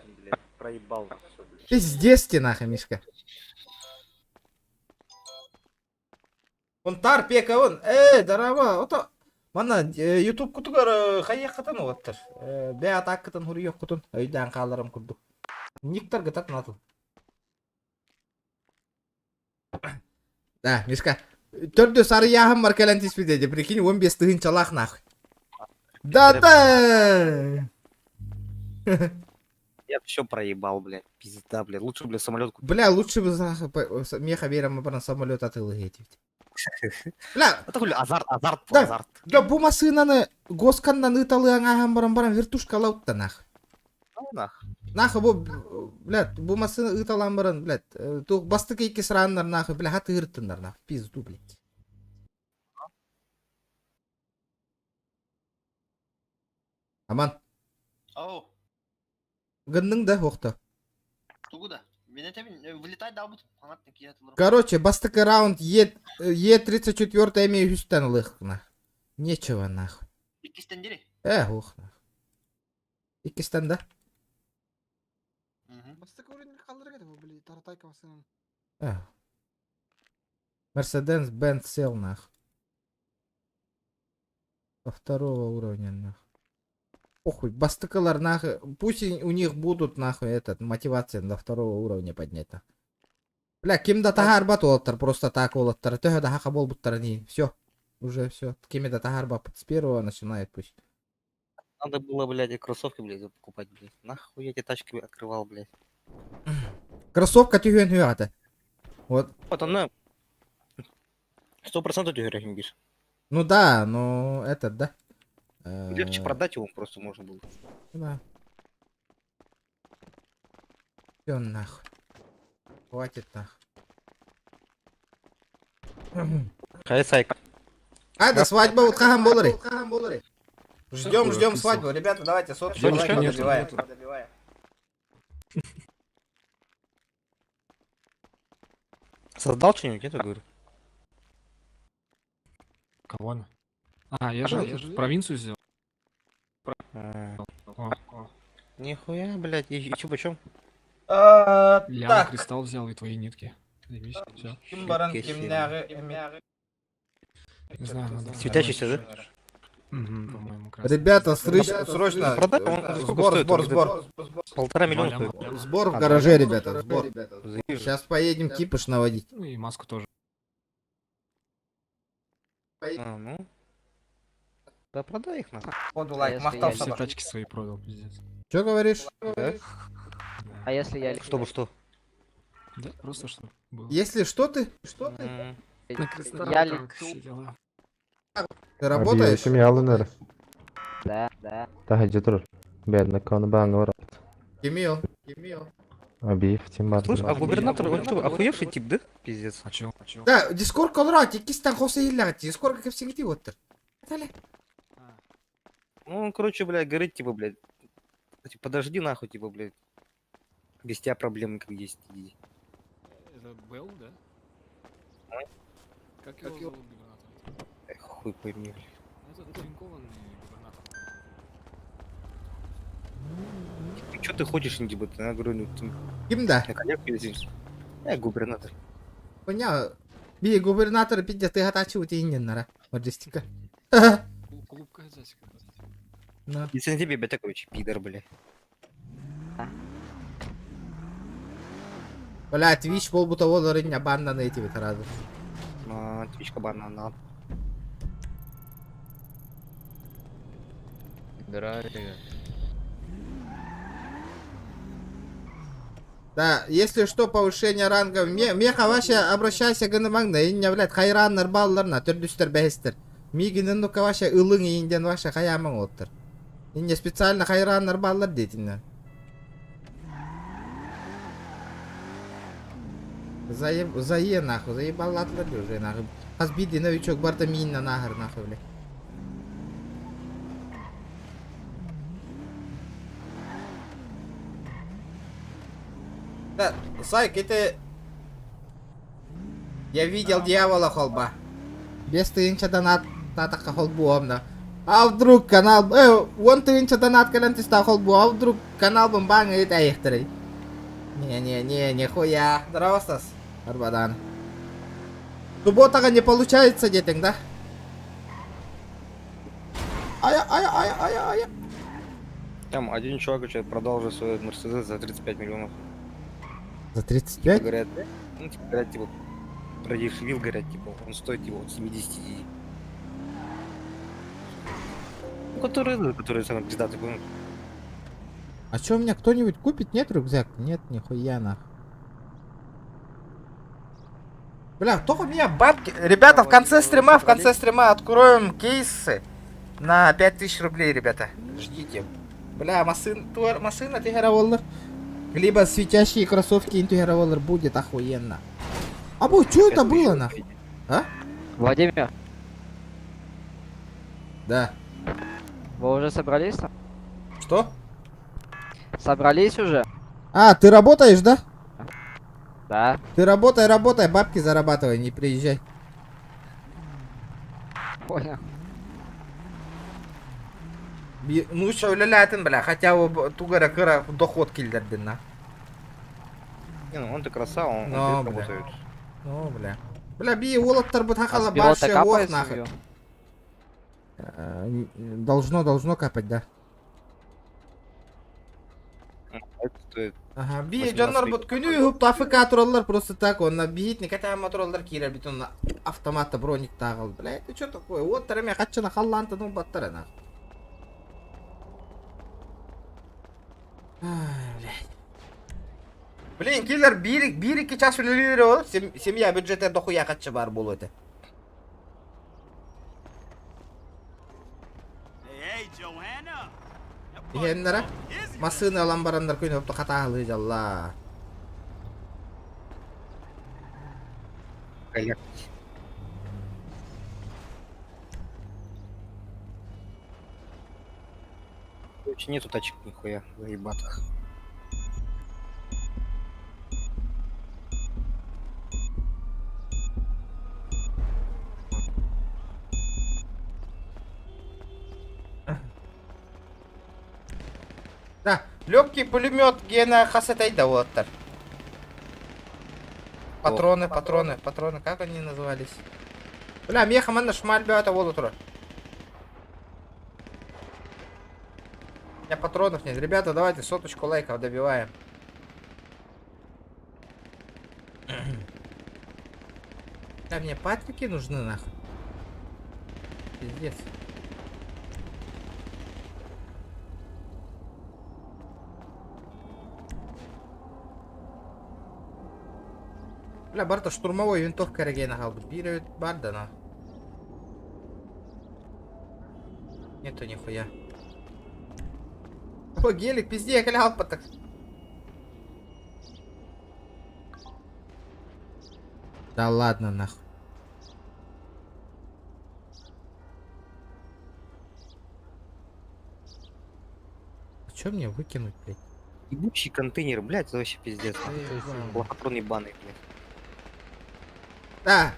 Проебал нахуй все, блядь. Пиздец ты нахуй, Мишка. Унтаар пека он. Э, дорообо. Ото Манна YouTube кутугар хайыаххытын уоттар. Бэйэ ааккытын суруйуоххутун өйдөөн хааларым курдук. Никтар гытат натыл. Да, Мишка. Төрдүс арыйааһыммар кэлэн түспүтэ прикинь, 15 тыһыынчалаах нахуй. Да да. Я все проебал, блядь. Пизда, блядь. Лучше, блядь, самолет купить. Бля, лучше бы миэхэ биэрэн баран самолет атыылаһыа Бля, Это хули азарт, азарт, Да. азарт. Да бу массыынаны госканнан ыыталыаҥ баран баран вертушка нах. Ну, нах. Нахуй бу, блядь, бу массыына ыыталаан баран, блядь, туох бастакы иккис раннар нахуй, бля, хатыыртыннар нахуй, пизду, блядь. Аман, Ау. гынның да охто. Тугу да. Мен этебин, вылетай даабыт. Ханат киһи тылыр. Короче, бастакы раунд Е, Е34 эми үстен ылыхна. Нечего нахуй. Иккистен дири. Ух нахуй. Иккистен да? Бастакы уровень калдырга это, блин, таратайка басынан. Эх. Мерседес Бенц сел нах. Со второго уровня нах. Похуй, бастыкалар нахуй. Пусть и у них будут нахуй этот, мотивация до второго уровня поднять нах. Бля, ким да таһаарбат уолаттар, просто так уолаттар. Төһө да хака буолбуттар не. Все. Уже все. Ким да таһаарбат с первого начинает пусть. Надо было, блядь, и кроссовки, блядь, покупать, блядь. Нахуй я эти тачки открывал, блядь. Кроссовка түһүөн хүяты. Вот. Вот она. 100% түһэр бир. Ну да, но этот, да. Легче продать его просто можно было. Да. Все нахуй. Хватит нахуй. Хай сайк. А, да свадьба вот хаһан буоларый. Ждем, ждем свадьбу. Ребята, давайте сотку Денежки лайков нету. добиваем. Создал что-нибудь, нет, я говорю? Кого? А, я же провинцию сделал. А, О, о. Нихуя, блядь, и чё почем? Лям Так. кристалл взял и твои нитки. Заебись, все. Ким баран Кесем. кимнәгы Не знаю, надо. Светящийся, да? Мгм, по-моему, красный. Ребята, срочно, срочно. Продай, он сколько Сбор, стоит? сбор, Он сбор. 1,5 миллиона Два стоит. ляма. Сбор в А, гараже, ребята, сбор. Заебись. Сейчас поедем кипиш наводить. Ну и маску тоже. А, ну. Да продай их нахуй. Воду А лайк, если махтал я Все саба. тачки свои продал, пиздец. Че говоришь? Да? А если я... Чтобы что? Да, просто что было. Если что ты? Что ты? На кристаллах Я танк, лечу. все дела. Ты работаешь? Да, да. Кемил. Кемил. Слышь, а губернатор, он что, охуевший тип, да? Пиздец. А чё? А чё? Да, Дискорд колрат, иккистен хоса иллягат, Дискорд кепсингити оттыр. Далее. Ну, он, короче, блядь, говорит, типа, блядь, типа, подожди нахуй, типа, блядь. Без тебя проблемы как есть. иди. Это Белл, да? Как его зовут губернатор? Эх, хуй пойми, блядь. Это твинкованный губернатор. Типа, чё ты хочешь, ну, типа, ты, я говорю, ну, ты Ким да? на коняк ездишь. Я губернатор. Понял. Би губернатор пиздец, ты гатачу тиннера. Логистика. Клубка засика. На. Если на тебе, блядь, короче, пидор, блядь. Бля, Twitch болбута олар баннаны эти сразу. А, твичка банана. Да, если что, повышение ранга. Меха вообще обращайся гынымаңна, инне, блядь, хайраннар балларна, түрдүстер бәхестер. Мигинен ну вообще ылың инден вообще хаямың оттыр. Инне специально хайраннар баллар дейтинне. Заеб, зае нахуй, заебалатлар уже нахуй. Хас биди новичок барда минна нахер нахуй, блядь. Да, Сайк, это... Я видел дьявола холба. Без тыынча донат татака холбуомна. А вдруг канал... 10 тыһыынча донат кэлэн түстэ холбу, а вдруг канал баң ыт айхтырый. Не-не-не, нихуя. Здорово, Стас. Арбадан. Субботага не получается, детинг, да? Ая, ая, ая, ая, ая. Там один чувак короче, продал уже свой Мерседес за 35 миллионов. За 35? Типа, говорят, ну, типа, говорят, типа, продешевил, говорят, типа, он стоит, типа, от 70. Ну, который, ну, который самый пиздатый, понял? А чё, у меня кто-нибудь купит? Нет рюкзак? Нет, нихуя нах. Бля, только у меня бабки. Ребята, в конце стрима откроем кейсы на 5000 рублей, ребята. Ждите. Бля, машина ты. Либо светящие кроссовки интеграволлер будет охуенно. А бу, что это было нахуй? А? Владимир, Да. вы уже собрались там? Что? Собрались уже? А, ты работаешь, да? Да. Ты работай, работай, бабки зарабатывай, не приезжай. Понял. Ну еще үлэлээтин бля, хотя бы тугу эрэ кыра доход киллэрдин на. Не, ну он-то красава, он, Но, он бля. работает. Ну, бля. Бля, би уолаттарбыт А хахала с пилота барша ох капает нахуй. семью? Должно, должно капать, да. Это стоит Ага, би 18 дьоннорбут күнү үһүп АФК тураллар просто так, онна биһит никатаама тураллар киирэр бит онна автоматта броник таагал. Бля, это что такое? Вот тараме хаччана халлаантан убаттар нах. Ай, блядь. Блин, киллер биир биир икки час үлэлиир ол семья бюджете дохуя хаччы бар буолуо этэ. Иһэннэрэ массыына ылан бараннар күн өптө хатаалыы дьалла. Коляк. Короче, нету тачек нихуя, заебатых. Да, легкий пулемет Гена хасатай да уолаттар. Патроны, патроны, патроны, как они назывались? Бля, меха манна шмаль бята волу тура. У меня патронов нет. Ребята, давайте соточку лайков добиваем. Да, мне патрики нужны нахуй. Пиздец. Бля, барта штурмовой винтовка регена халбыт. Биир бар да на. Нету нихуя. О, гелик, пизде, я калял так. Да ладно, нахуй. А чё мне выкинуть, блядь? Ебучий контейнер, блядь, это вообще пиздец. Лохотрон ебаный, блядь. Да,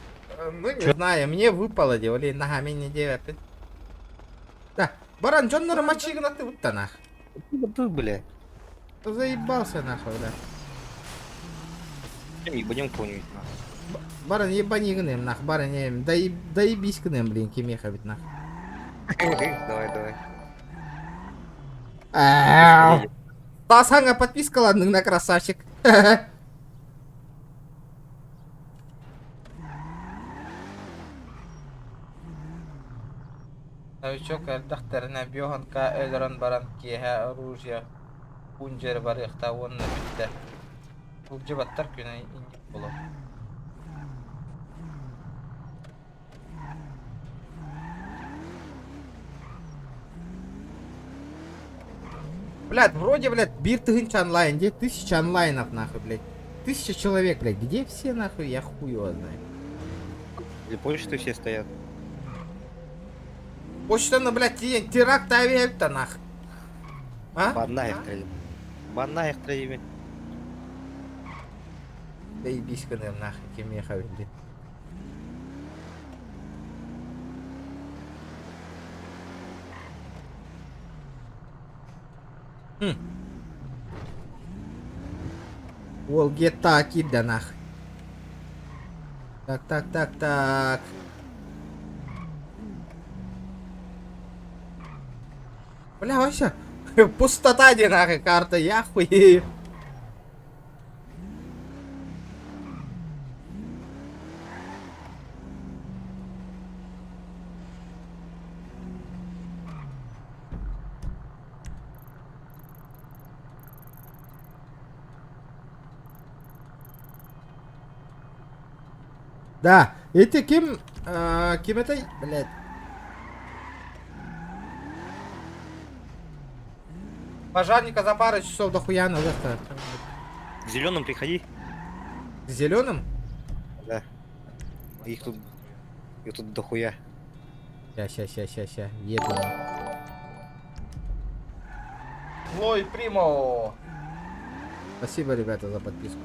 ну не знаю, мне выпало, делали ногами не делают. Да, баран, Джон мочи на ты вот нах. Откуда ты, блядь? Ты заебался нахуй, да. Чем ебанем кого-нибудь, нахуй. Баран ебани гнем, нах, баран ем, да и да ебись гнем, блин, кемеха ведь нах. Давай, давай. Ау. Тасанга подписка ладно на красавчик. Новичок элбэхтэринэ биоһанка өлөрөн баран киэһэ оружие пунжер барыахта уонна бүттэ. Сылдьыбаттар күнэ инник буолуо. Блядь, вроде, блядь, биир тыһыынча онлайн, где тысяча онлайнов, нахуй, блядь. Тысяча человек, блядь, где все, нахуй, я хуй его знаю. Для почты все стоят. Почта, ну, блядь, теракт авиа нах. А? Банна их трели. Банна их трели. Заебись, когда нахуй, кемеха, блядь. Хм. Уол GTA киирдэ нах. Так, так, так, так. Бля, вообще, пустота не нахуй карта, я хуею. Да, эти ким, ким это, блядь. Пожарника за пару часов до хуя надо. К зеленым приходи. К зеленым? Да. Их тут дохуя. Ща, ща, ща, ща, ща, еду. Лой Примо! Спасибо, ребята, за подписку.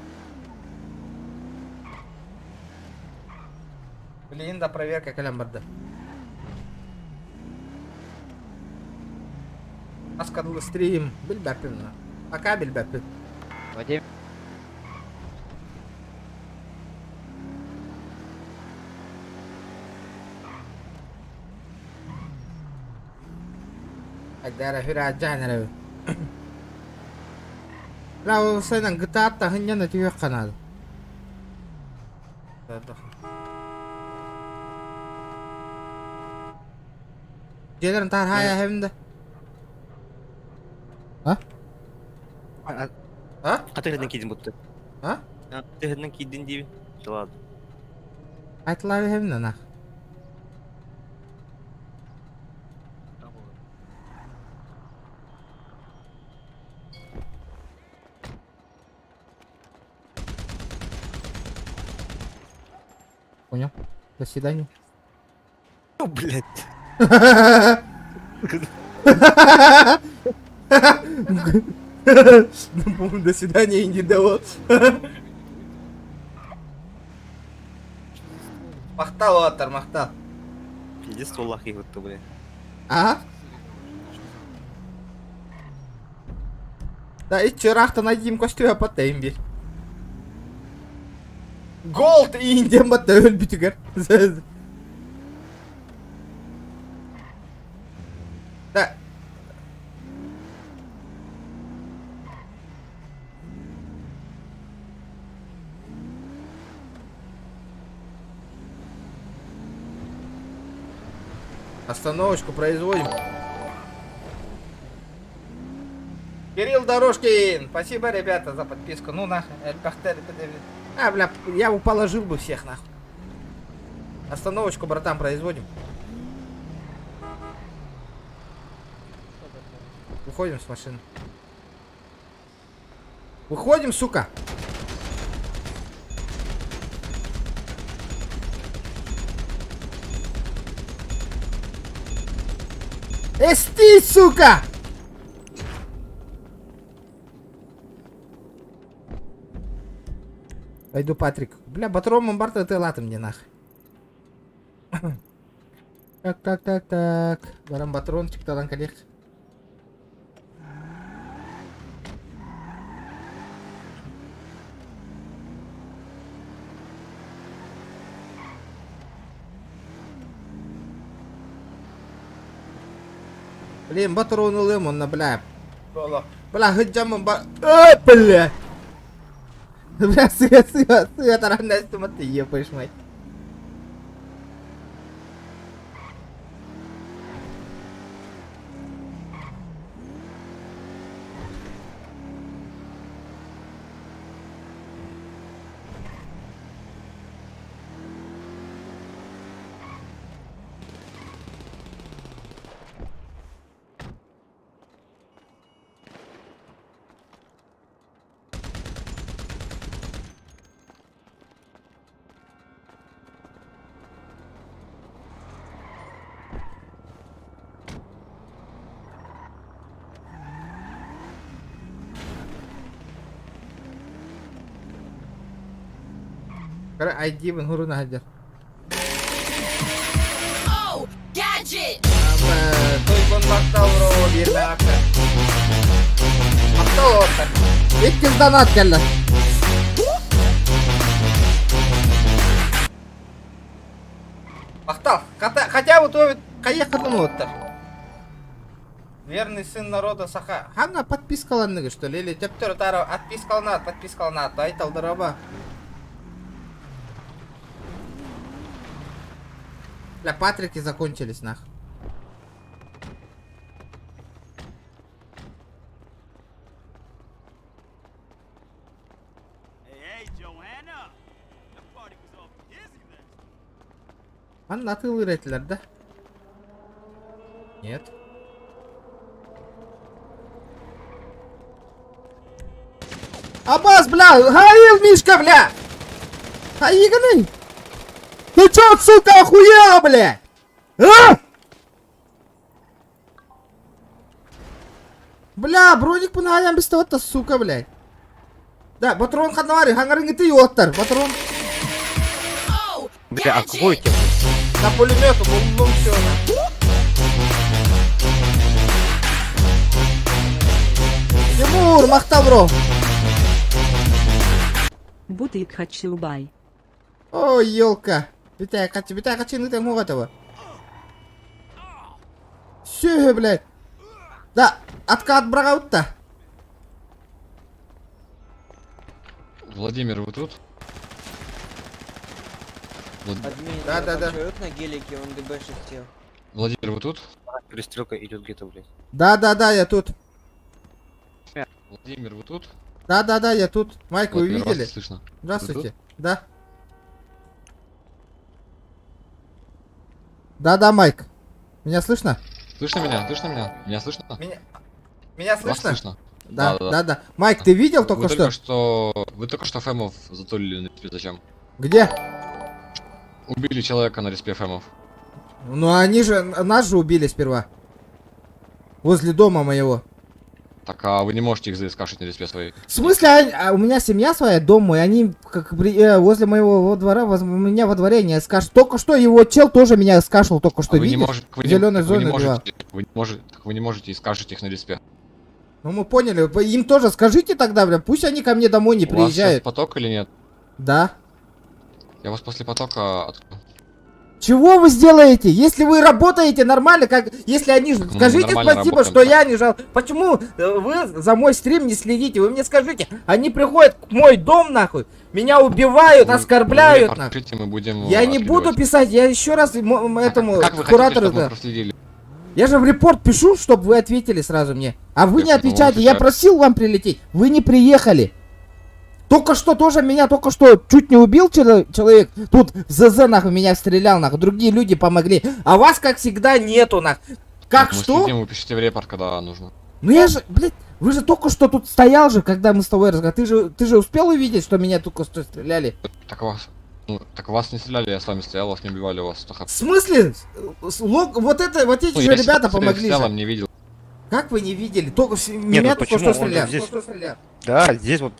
Билигин да проверка кэлэн барда. Аскадылы стрим билбэппин. Пока билбэппин. Вадим. Айдара хүраджан эрэ. Браво, сенен гытаат таһынньан өтүөх канал. Дьиэлэрин таархаайа эһэбин да. А? А? Хатыһынан киирдин бутты. А? Хатыһынан киирдин диибин. Ладно. Айтылар эһэбин анах. Понял. До свидания. О, блядь. Ну, До свидания и не дало. Махтал, Оттар, махтал. Пиздец, стволах их вот, блядь. А? Да, и чырахтан айдим костюя паттайым бир. Голд индем батта өлбүтүгэр. Да. Остановочку производим. Кирилл Дорожкин, спасибо, ребята, за подписку. Ну нахуй, А, бля, я бы положил бы всех нахуй. Остановочку, братан, производим. Выходим с машины. Выходим, сука! Эсти, сука! Пойду, Патрик. Бля, батром барта ты латы мне нах. Так, так, так, так. Барам батрончик талан коллег. Блин, батрон ылым, он на бля. Бля, хыджамын ба... Ой, бля! Бля, сыа, сыа, сыа, тараннас туматты, ебаешь мать. Кара ID-бын хуруна сылдьар. Тойбон махтал бро, биэрбэҕэ. Махтал уолаттар. Иккис донат кэллэ. Махтал. Хотя бы то хайыаххытын уолаттар. Верный сын народа Саха. Ханна подпискаланныгы что ли? Или төптөрү таара отпискаланаат, подпискаланаат. Айталдыраба. Бля, патрики закончились нах. Манна атыылыыр этилэр да? Нет. Абаз, бля! Хаил, Мишка, бля! Хаиганы! Ты чё, сука, охуела, бля? А? Бля, броник пынаайан бистебатта, сука, блядь. Да, батрон ханнавари, хангарынгыты уоттар, батрон. Бля, а какой у тебя? На пулемет буллум все. Тимур, махтал, бро. Бутык хачсилбай. Ой, елка. Бүтэ, качы, бүтэ, качы, ну ты этого. Все, блядь. Да, откат брагаут-то. Владимир, вы тут? Админ, Да, да, да. человек на гелике, он ДБшит всех. Владимир, вы тут? Перестрелка идет где-то, блядь. Да, да, да, я тут. Владимир, вы тут? Да, да, да, я тут. Майк, вы Владимир, вас увидели? не слышно. Здравствуйте. Да. Да, да, Майк. Меня слышно? Слышно меня? Слышно меня? Меня слышно? Меня Вас слышно? слышно? Да, да, да. Майк, ты видел только вы что? Только что? Вы только что фэмов затулили на респе. Зачем? Где? Убили человека на респе фэмов. Ну они же, нас же убили сперва. Возле дома моего. Так, а вы не можете их заискашить на респе своей. В смысле, а у меня семья своя, дом мой, они как возле моего во двора, у меня во дворе не скашут. Только что его чел тоже меня скашил, только что, А вы не видишь? можете, вы В зеленой так вы не зоне убивал. можете, вы не можете, так вы не можете искашить их на респе. Ну мы поняли, вы им тоже скажите тогда, бля, пусть они ко мне домой не У вас сейчас приезжают. поток или нет? Да. Я вас после потока открою. Чего вы сделаете? Если вы работаете нормально, как если они... мы Скажите нормально спасибо, работаем, что да. я не жал. Почему вы за мой стрим не следите? Вы мне скажите, они приходят в мой дом, нахуй, меня убивают, оскорбляют, Вы нахуй. пишите, мы будем Я не буду откидывать. писать, я еще раз этому Как вы хотите, куратору... чтобы мы да. проследили? Я же в репорт пишу, чтобы вы ответили сразу мне. А вы Я не понял, отвечаете, я отвечаю. просил вам прилететь, вы не приехали. Только что тоже меня только что чуть не убил человек. Тут в ЗЗ нахуй меня стрелял, нахуй. Другие люди помогли. А вас, как всегда, нету, нахуй. Как Мы что? следим, вы пишите в репорт, когда нужно. Ну я же, блядь, вы же только что тут стоял же, когда мы с тобой разговаривали. Ты же успел увидеть, что меня только что стреляли? Так вас, ну, так вас не стреляли, я с вами стоял, вас не убивали, у вас 100 хп. В смысле? Вот это, вот эти Ну, же я ребята ситуацию помогли в же. целом не видел. Как вы не видели? Только Нет, меня ну только почему? что Он стрелял. здесь- Только что стрелял. Да, здесь вот.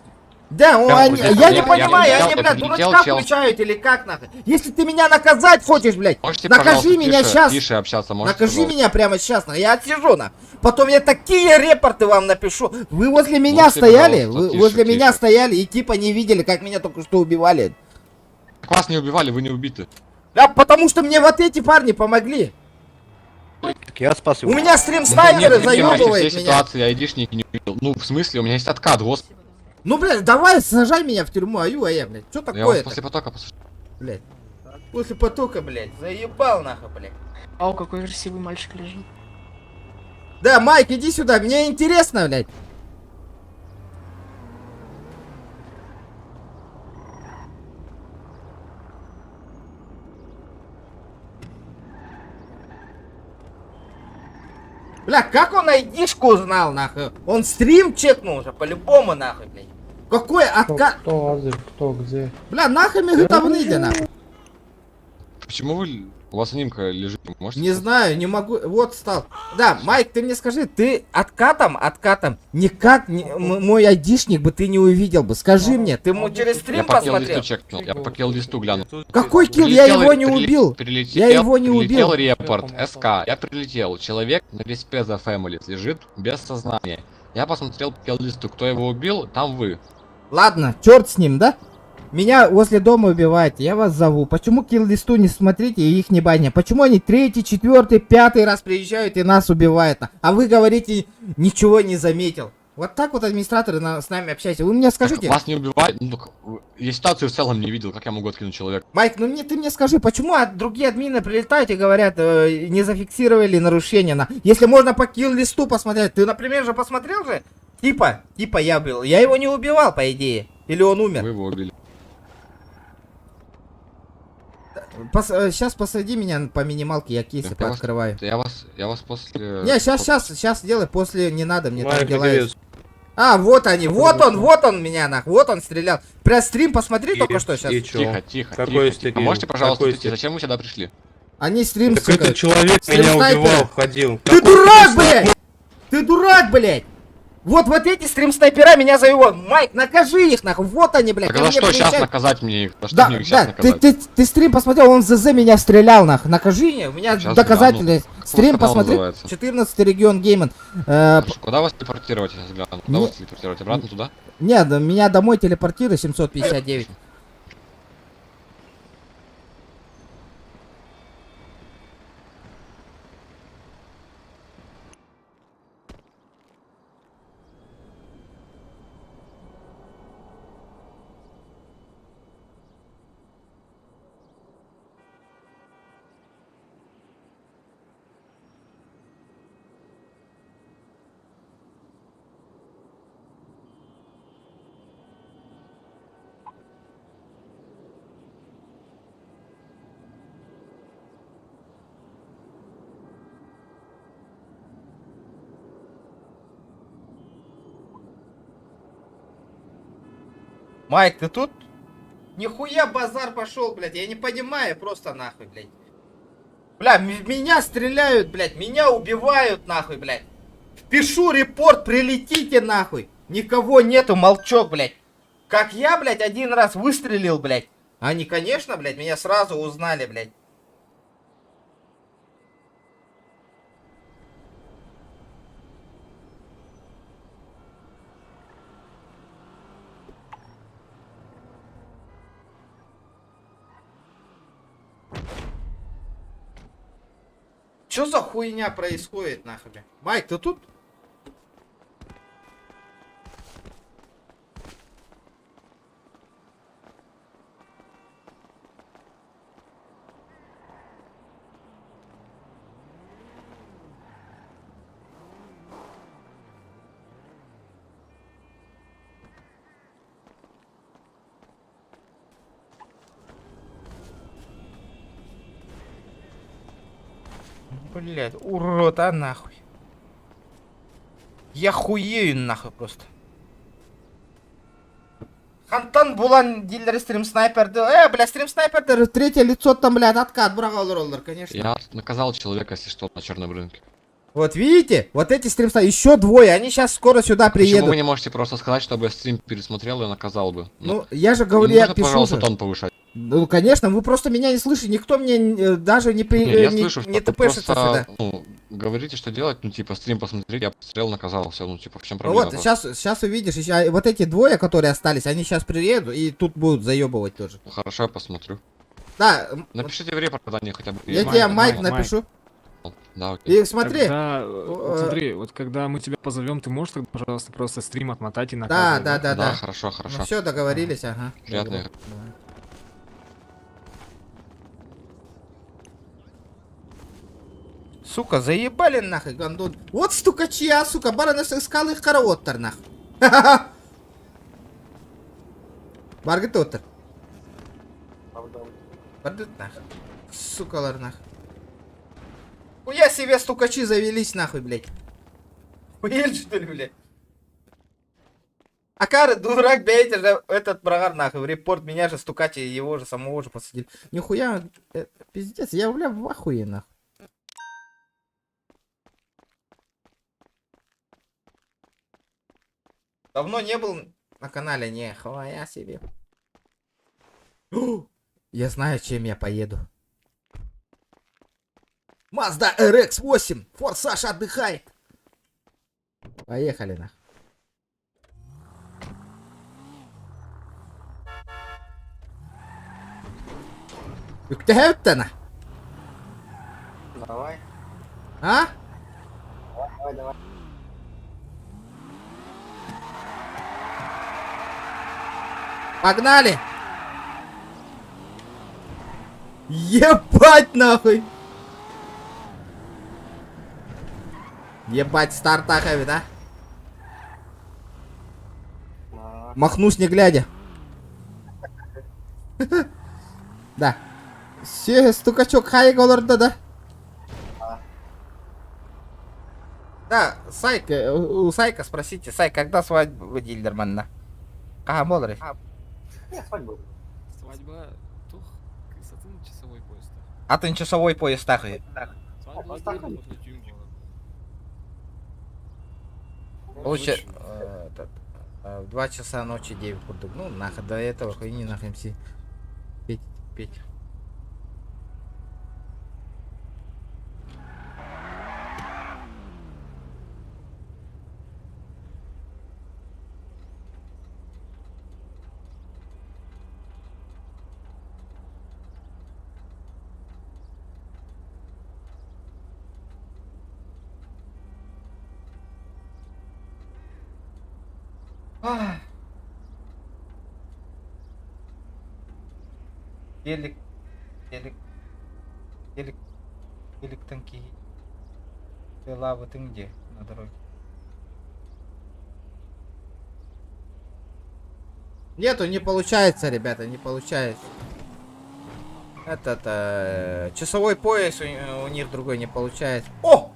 Да, он, Прямо они, вот здесь я вот. не понимаю, я они, блядь, прилетел, дурачка чел. включают или как нахуй? Если ты меня наказать хочешь, блядь, Можете, накажи пожалуйста, меня тише, сейчас. Тише общаться, можете, Накажи пожалуйста? меня прямо сейчас, нахуй, я отсижу, на. Потом я такие репорты вам напишу. Вы возле меня Можете, стояли, пожалуйста, вы тише, возле меня тише. стояли и типа не видели, как меня только что убивали. Так вас не убивали, вы не убиты. Да, потому что мне вот эти парни помогли. Так я спас его. У меня стрим снайперы Нет, не понимаете, заебывает все меня. ситуации, я айдишник не увидел. Ну, в смысле, у меня есть откат, господи. Ну, блядь, давай сажай меня в тюрьму, аю, а я, блядь. Что Я вас такое-то, после потока посажу. блядь? После потока, блядь, заебал нахуй, блядь. Ау, какой красивый мальчик лежит. Да, Майк, иди сюда, мне интересно, блядь. Бля, как он айдишку узнал, нахуй? Он стрим чекнул уже, по-любому, нахуй, блядь. Какой откат? Кто, Азер, кто, где? Бля, нахуй мне гытавныде, нахуй. Почему вы... У вас анимка лежит, можете? Не знаю, не могу. Вот стал. Да, Майк, ты мне скажи, ты откатом, откатом никак не, мой айдишник бы ты не увидел бы. Скажи мне, ты ему через Я стрим по посмотрел? kill-листу чекнул, я по kill-листу глянул. Какой kill? Я Прилетел- его не убил. Прилетел, Я его не прилетел убил. репорт, СК, я прилетел. Человек на респе за Family лежит без сознания. Я посмотрел по kill-листу, кто его убил, там вы. Ладно, черт с ним, да? Меня возле дома убиваете, я вас зову. Почему kill-листу не смотрите и их не баня? Почему они третий, четвертый, пятый раз приезжают и нас убивают? А вы говорите, ничего не заметил. Вот так вот администраторы с нами общаются. Вы мне скажите. Так вас не убивают? Ну, так, я ситуацию в целом не видел, как я могу откинуть человека? Майк, ну мне ты мне скажи, почему другие админы прилетают и говорят, не зафиксировали нарушение? На... Если можно по kill-листу посмотреть. Ты, например, же посмотрел же? Типа я был. Я его не убивал, по идее. Или он умер? Вы его убили. Сейчас посади меня по минималке, я кейсы Я вас- пооткрываю. Я вас после... Не, сейчас сделай, после не надо, мне там Майк, дела привет. есть. А, вот они, вот он меня нах, вот он стрелял. Прям стрим посмотри только что сейчас. и чё? Тихо, тихо, Какой тихо, тихо. стрим? Можете, пожалуйста, Какой уйти? стрим? Зачем вы сюда пришли? Они стрим Так этот чекают. человек Стрим меня снайпера. убивал, ходил. Ты дурак, блядь! Ты дурак, блядь! Вот, вот эти стрим-снайпера меня заебали. Майк, накажи их нахуй. Вот они, блядь. Так за ко мне что сейчас приезжают. наказать мне их? За что Да, мне их сейчас да, ты, наказать? ты, ты стрим посмотрел, он в ЗЗ меня стрелял, нахуй. Накажи мне, у меня Щас доказательства. гляну. Как у вас Стрим канал посмотри. называется? 14 регион гейминг. Хорошо, Куда вас телепортировать, я сейчас гляну? Куда Не- вас телепортировать? Обратно туда? Не, да, меня домой телепортируй 759. Майк, ты тут? Нихуя базар пошел, блядь, я не понимаю просто нахуй, блядь. Бля, меня стреляют, блядь, меня убивают нахуй, блядь. Впишу репорт, прилетите нахуй. Никого нету, молчок, блядь. Как я, блядь, один раз выстрелил, блядь. Они, конечно, блядь, меня сразу узнали, блядь. Чё за хуйня происходит, нахуй, бля? Майк, ты тут? Блять, урод, а нахуй. Я хуею нахуй просто. Хантан булан дилер стрим снайпер. Бля, стрим снайпер, третье лицо там, блядь, откат, брагал роллер, конечно. Я наказал человека, если что, на черном рынке. Вот видите, вот эти стрим снайперы, еще двое, они сейчас скоро сюда Почему приедут. вы не можете просто сказать, чтобы я стрим пересмотрел и наказал бы? Ну, я же говорю, не я нужно, пишу пожалуйста, же. тон повышать. Ну, конечно, вы просто меня не слышите, никто мне даже не, при, Не, я не, слышу, не что вы тпшится просто, сюда. ну, говорите, что делать, ну, типа, стрим посмотреть, я посмотрел, наказал, все, ну, типа, в чем Ну проблема? вот, сейчас увидишь, ещё, вот эти двое, которые остались, они сейчас приедут и тут будут заебывать тоже. Ну, Хорошо, я посмотрю. Да, Напишите в репорт, когда они хотя бы... Я тебе Майк напишу. Да, окей. И смотри. Тогда, вот смотри, вот когда мы тебя позовем, ты можешь тогда, пожалуйста, просто стрим отмотать и Да, наказывать? да, да, да. Да, хорошо, хорошо. Ну все, договорились, ага. Приятно. Добро. Давай. Сука, заебали нахуй, гандон. Вот стукачи, а, сука, баран искал их караоттар нахуй. Баргыт оттар. Бардыт нахуй. Сукалар нахуй. Хуя себе стукачи завелись нахуй, блядь. Хуель, что ли, блядь? Акары, дурак, блядь, же этот брагар нахуй, репорт меня же стукать и его же самого же посадили. Нихуя, пиздец, я, бля, в ахуе нахуй. Давно не был на канале, не, хуя себе. Я знаю, чем я поеду. Mazda RX-8, Форсаж отдыхает. Поехали нах. Үктәһәүттәнә. Давай. А? Давай, давай. Погнали! Ебать нахуй! Ебать, старт ахави, да? Махнусь не глядя. Да. Все, стукачок хай олордо, да? Да, Сайк, у Сайка спросите, Сайк, когда свадьба Дильдерманна? Ага, молры. Нет, свадьба. Свадьба тух, сатын часовой поезд. А ты часовой поезд тахуй. Свадьба Лучше этот, в 2 часа ночи 9 курдук. Ну, нахуй до этого хуйни нахуй МС. Петь, петь. Ах. Гелик, гелик, гелик, геликтэн киһи тыалаабытыҥ дии на дороге. Нету, не получается, ребята, не получается. Этот, часовой пояс у них другой не получается. О!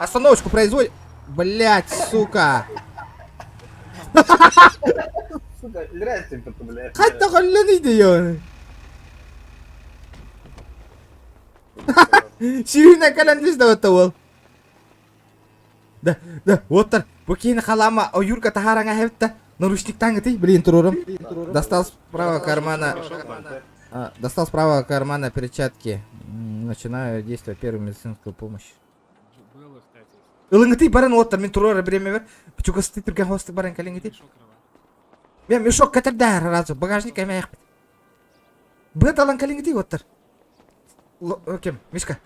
Остановочку производит. Блять, сука! Сука, здрасте, блядь. Хатта холлен иди, Сүүнэ кэлэн түс да ол. Да, да, оттар, бу киһини халаама ойуурга таһаараҥа эһэбит наручниктаан гытый, блин, турурум. Достал с правого кармана, достал с правого кармана перчатки. Начинаю действовать первую медицинскую помощь. Ылыҥытый баран уоттар, мин туруора бириэмэ бер. Чугастыы түргэн хостук баран кэлиҥитий. Мен мешок кэтэрдээр сразу, багажник эмээхпит. Быа талан кэлиҥитий уоттар. Кем, Мишка.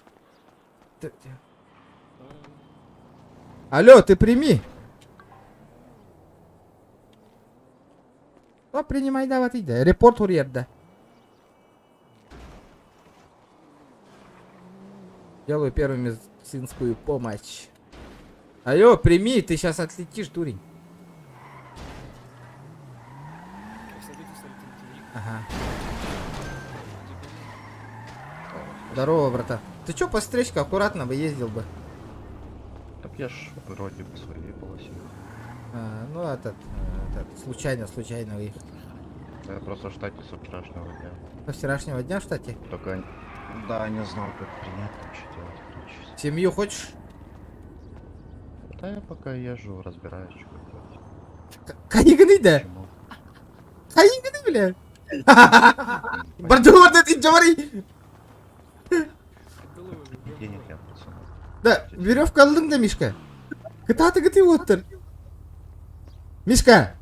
Алло, ты прими. О, принимай давай да. Репорт да. Делаю первую медицинскую помощь. Алло, прими, ты сейчас отлетишь, дурень. Ага. Здорово, братан. Ты чё по встречке аккуратно бы ездил бы? Так я ж вроде по своей полосе. А, ну, этот, случайно, случайно выехал. Я просто в штате со вчерашнего дня. Со вчерашнего дня в штате? Только, да, не знал, как принять, там что делать, короче. Семью хочешь? Да я пока езжу, разбираюсь, что как делать. Хайыгыный да? Хайыгыный, бля? Бардуот это говори! Денег я пацаны. Да, веревка ыллыҥ да, Мишка. Кытааты гыты уоттар. Мишка!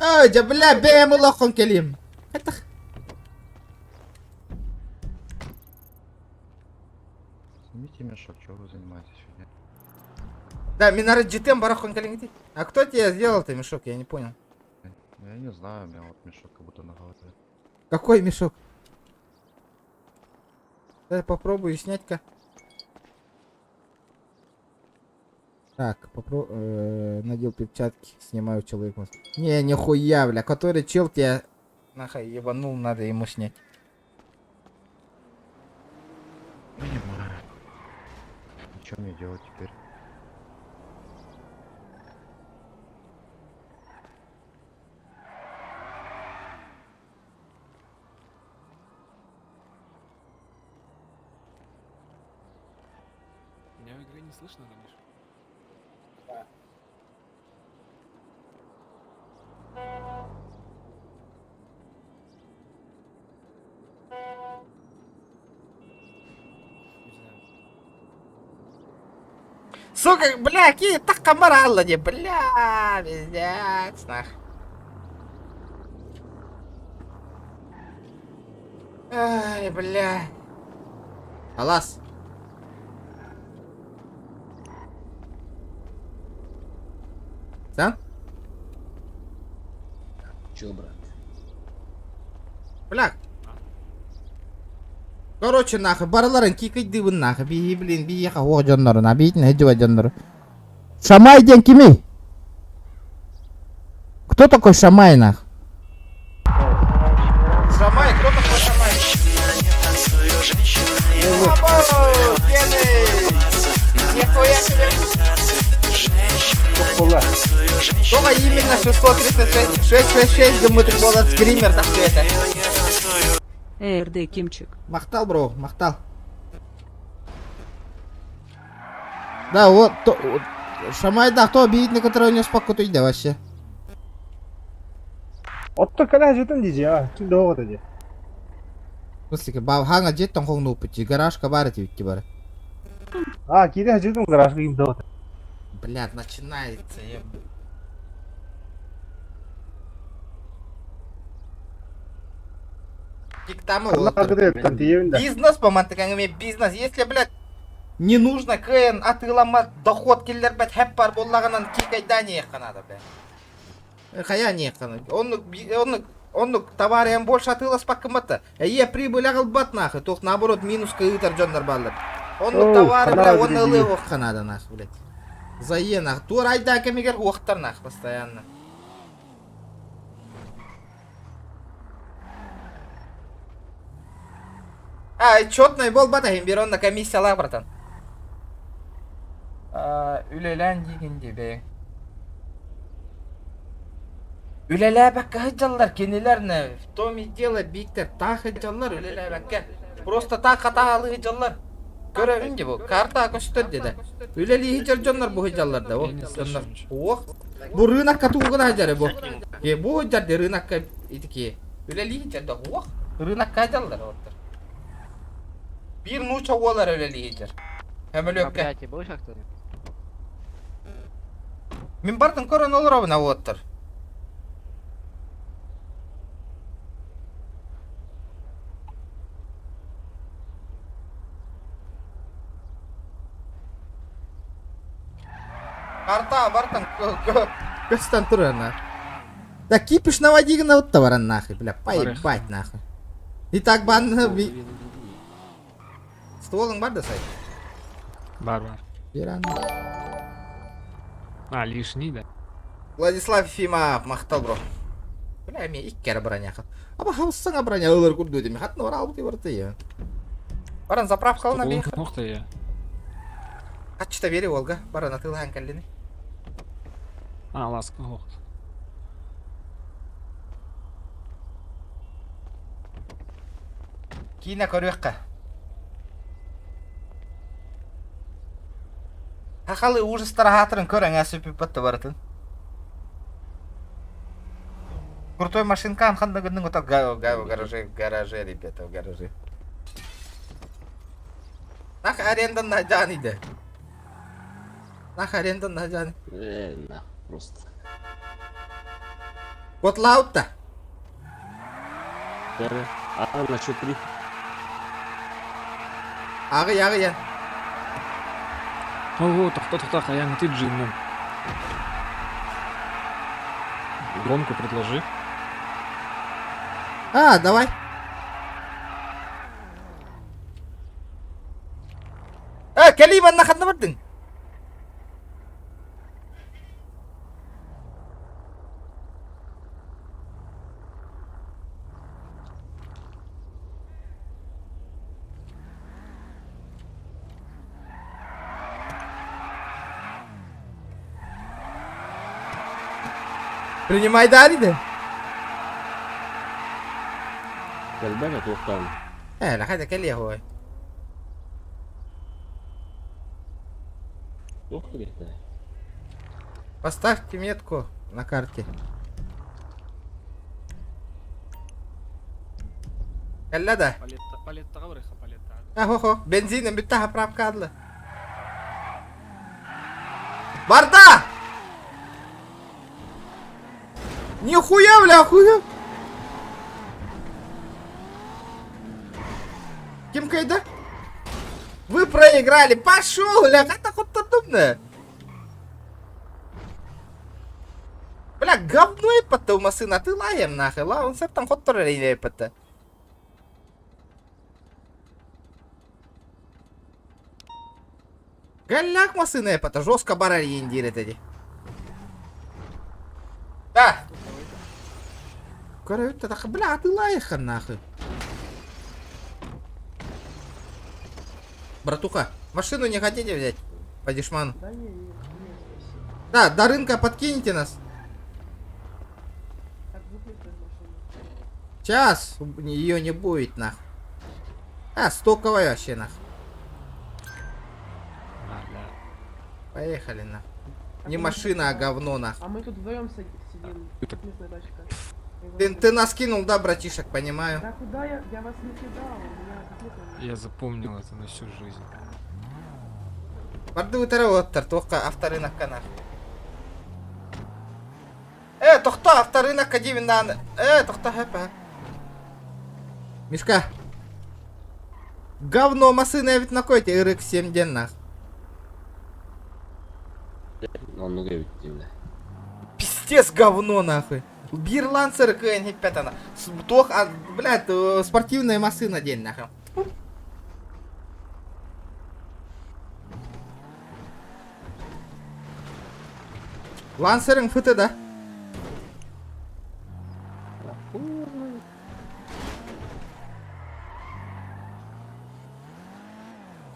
Ой, да бля, бэм улахон келим. Хатах. Снимите мешок, что вы занимаетесь фигней? Да, Минара GTM барахон келиңити. А кто тебе сделал-то мешок, я не понял. Я не знаю, у меня вот мешок как будто на голове. Какой мешок? Дай попробую снять-ка. Так, надел перчатки, снимаю человека. Не, нихуя, бля, который чел тебя нахуй ебанул, надо ему снять. Понимаю. И что мне делать теперь? Меня в игре не слышно, да, Миша? Сука, бля, какие так комаралла не, бля, пиздец, нах. Ай, бля. Алас. Да? Чё, брат? Бля. Короче, нахуй, барыларын кикайдыбын нахуй, би, блин, биэхэ суох дьоннорун, абиитин сылдьыбат дьоннору. Шамай диэн кимий? Кто такой Шамай, нах? Шамай, кто такой Шамай? Нихуя себе! Сколько именно 636, 666, думаю, голос скример, так что это? РД Кимчик. Махтал, бро, махтал. Да, вот, то, вот. Шамайда кто обидит, на которого не успокоит, да вообще. Отто кэлэ жетин дии а, ким да оҕото дии. В смысле, хаҥа дьиэттэн хоҥнууппут дии, гаражка баар этибит дии бары. А, киирэ жетин гаражка ким да оҕото. Блядь, начинается, еб... Киктамы Бизнес по мантыкаҥы бизнес. Если, блядь, не нужно кн атыыламмат доход киллэрбэт хэп бар буоллаҕынан кикайдание надо, блядь. Хайа ниэхханы. Оннук оннук оннук товарыйан больше атыыласпаккыммата. Эйиэ прибыль аҕалбат нахуй. Туох наоборот минуска ыытар дьоннор бааллар. Оннук товары бля уонна ылыахха надо нахуй, блядь. Зае нах. Туор айдаа кэмигэр уохтар нах постоянно. А, четный буолбата иһин биир онно комиссиялаах братан. Үлэлээн диигин дии бэйэҥ. Үлэлээбэккэ сылдьаллар кинилэр в том и дело Бииктэр таах сылдьаллар үлэлээбэккэ. Просто таах хатаалыы сылдьаллар. Көрөбүн дии бу карта көстөр деді. Үлэлии сылдьар дьоннор бу сылдьаллар да ол дьоннор уох. Бу рынокка тугуна сылдьар бу. Бу сылдьар ди рынокка итики үлэлии сылдьар да уох. Рынокка сылдьаллар оттор. Биир нууча уолар үлэлии сылдьар. Көмөлүөккэ. Мин бардым көрөн олоробун уоттар. Карта бартан көстөн турар Да кипиш наводи на вот баран нахуй, бля, поебать нахуй. И так бан Стволың бар да сай? Бар, бар. Бер А, лишний, да? Владислав Ефимов, махтал, бро. Бля, мен икки эрэ броня. Аба хаусаңа броня ылар курду дедим. Хатын ора алып барты я. Баран заправка алына бей. Ох ты я. Хачта бери Волга. Баран атылаан кэллини. А, ласка, ох. Киинэ көрүөххэ. Сахалыы ужастар аһаатарын көр эҥээ сүппүппэт да барытын. Крутой машинкаан ханна гынныҥ ото гараже гараже ребята в гараже. Нах арендан наһдьаан иде. Нах арендан наһдьаан. Э, нах, просто. Котлаут-то. А, на счет три. Аҕый, аҕый, эн. Ого, тохто, тохто, хаян, ты джинном. Гонку предложи. А, давай. Э, кэлии манна ханна бардыҥ? Принимай дариды. Кэлбэт туохтаан. Э, лахайда кэлиэ хуой. Туох кэлиэхтэй? Поставьте метку на карте. Кэллэ да? Палеттаҕа барыха, палеттаҕа. Ахо, бензин бүттэ заправка адлы. Барда! Нихуя, бля, хуя! Ким кайда? Вы проиграли! Пошел, бля, это хоть думная. Бля, говно еппатта масына ты лаем нахуй. Ла, он септан хоттор еппатта. Голяк масына еппатта, жестко барар ендир эти. Да. Көрөбүт да бля, ты лаеха нахуй. Братуха, машину не хотите взять? По дешману. Да не, не, не, спасибо. Да, до рынка подкинете нас. Так, выключи машину. Сейчас ее не будет, нах. А, стоковая вообще, нах. А, да. Поехали, нах. Не машина, а говно нахуй. А мы тут вдвоем сидим. Местная тачка. Ты, ты нас кинул, да, братишек, понимаю. Да куда я? Я вас не кидал. У меня конфликта нет. Я запомнил это на всю жизнь. Барды утара оттар, тоққа авторынокка нах. Э, тохто, авторынокка деймін дан. Э, тохто, хэпэ. Мишка. Говно машина ведь на койте RX-7 ден нах. Оннук эбит бля. Пиздец говно нахуй. Бир Лансер КН 5 она. Тох, а, блядь, спортивная машина день нахуй. Лансеринг ФТ, да?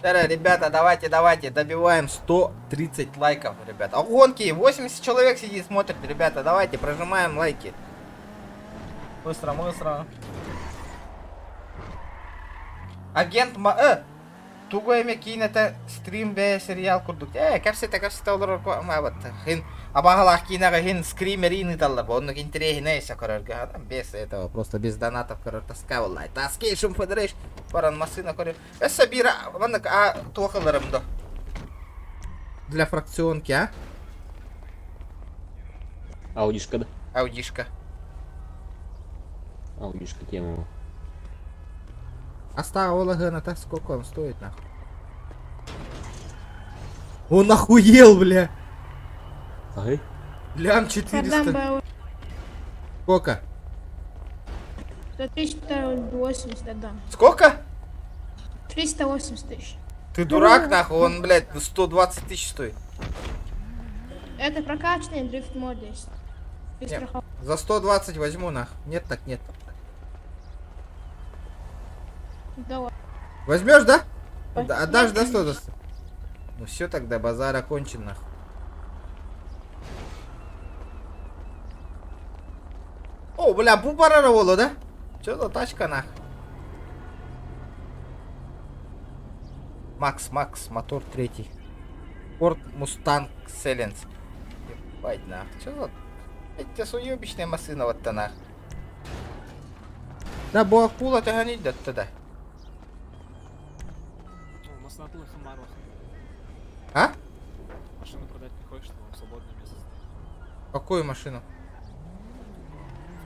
Ребята, давайте, давайте, добиваем 130 лайков, ребята. А гонки, 80 человек сидит, смотрит, ребята, давайте, прожимаем лайки. Быстро, быстро. Агент Ма... Тугу эме киинэтэ стрим бэ сериал курдук. Э, кэпсэтэ кэпсэтэ олорор ма вот хин абагалаах киинэҕэ хин скримерин ыыталлар. Оннук интэриэһинэй өссө көрөргө. Без этого, просто без донатов көрөр тоска буоллай. Таскейшн Федерейшн баран массыына көрөр. Өссө биир маннык а туох ыларым до. Для фракционки, а? Аудишка да? Аудишка. Аудишка тема. Оставила гената, сколько он стоит, нахуй? Он охуел, бля! Ага. Лям 400. Сколько? За 380 отдам. Сколько? 380 тысяч. Ты дурак, нахуй, он, блядь, 120 тысяч стоит. Это прокачанный дрифт мод есть. Без Нет, страховки. за 120 возьму, нах. Нет, так нет. Давай. Возьмешь, да? Да, Отдашь, да, 120? Ну все тогда, базар окончен, нахуй. О, бля, бу барара да? Че за тачка, нах? Макс, Макс, мотор третий. Форд Мустанг Селенс. Ебать, нах. Че за... Это уебищная машина вот то нах. Да, бу акула ты гонить да тогда. А? Машину продать не хочешь, там свободное место стоит. Какую машину?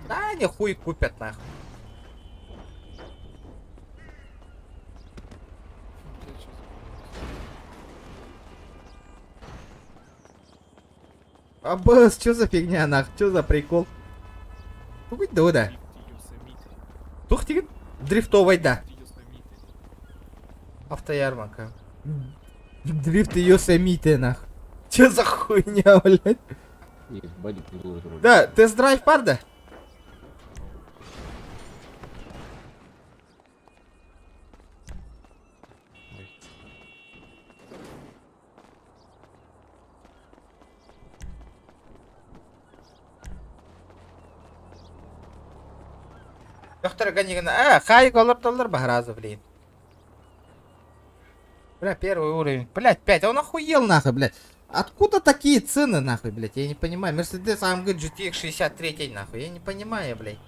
Да, они хуй купят нахуй. Аббас, что за фигня нах? Что за прикол? Тугуть да да. Тух тигин? Дрифтовый да. Автоярмарка. Дрифт Йосемите нах. Че за хуйня, блядь? Да, тест-драйв парда? Доктор Ганигана, а, хай доллар бахразу, блин. Бля, первый уровень. Блять, 5, он охуел нахуй, блядь. Откуда такие цены нахуй, блядь? Я не понимаю. Mercedes AMG GTX 63 нахуй. Я не понимаю, блядь.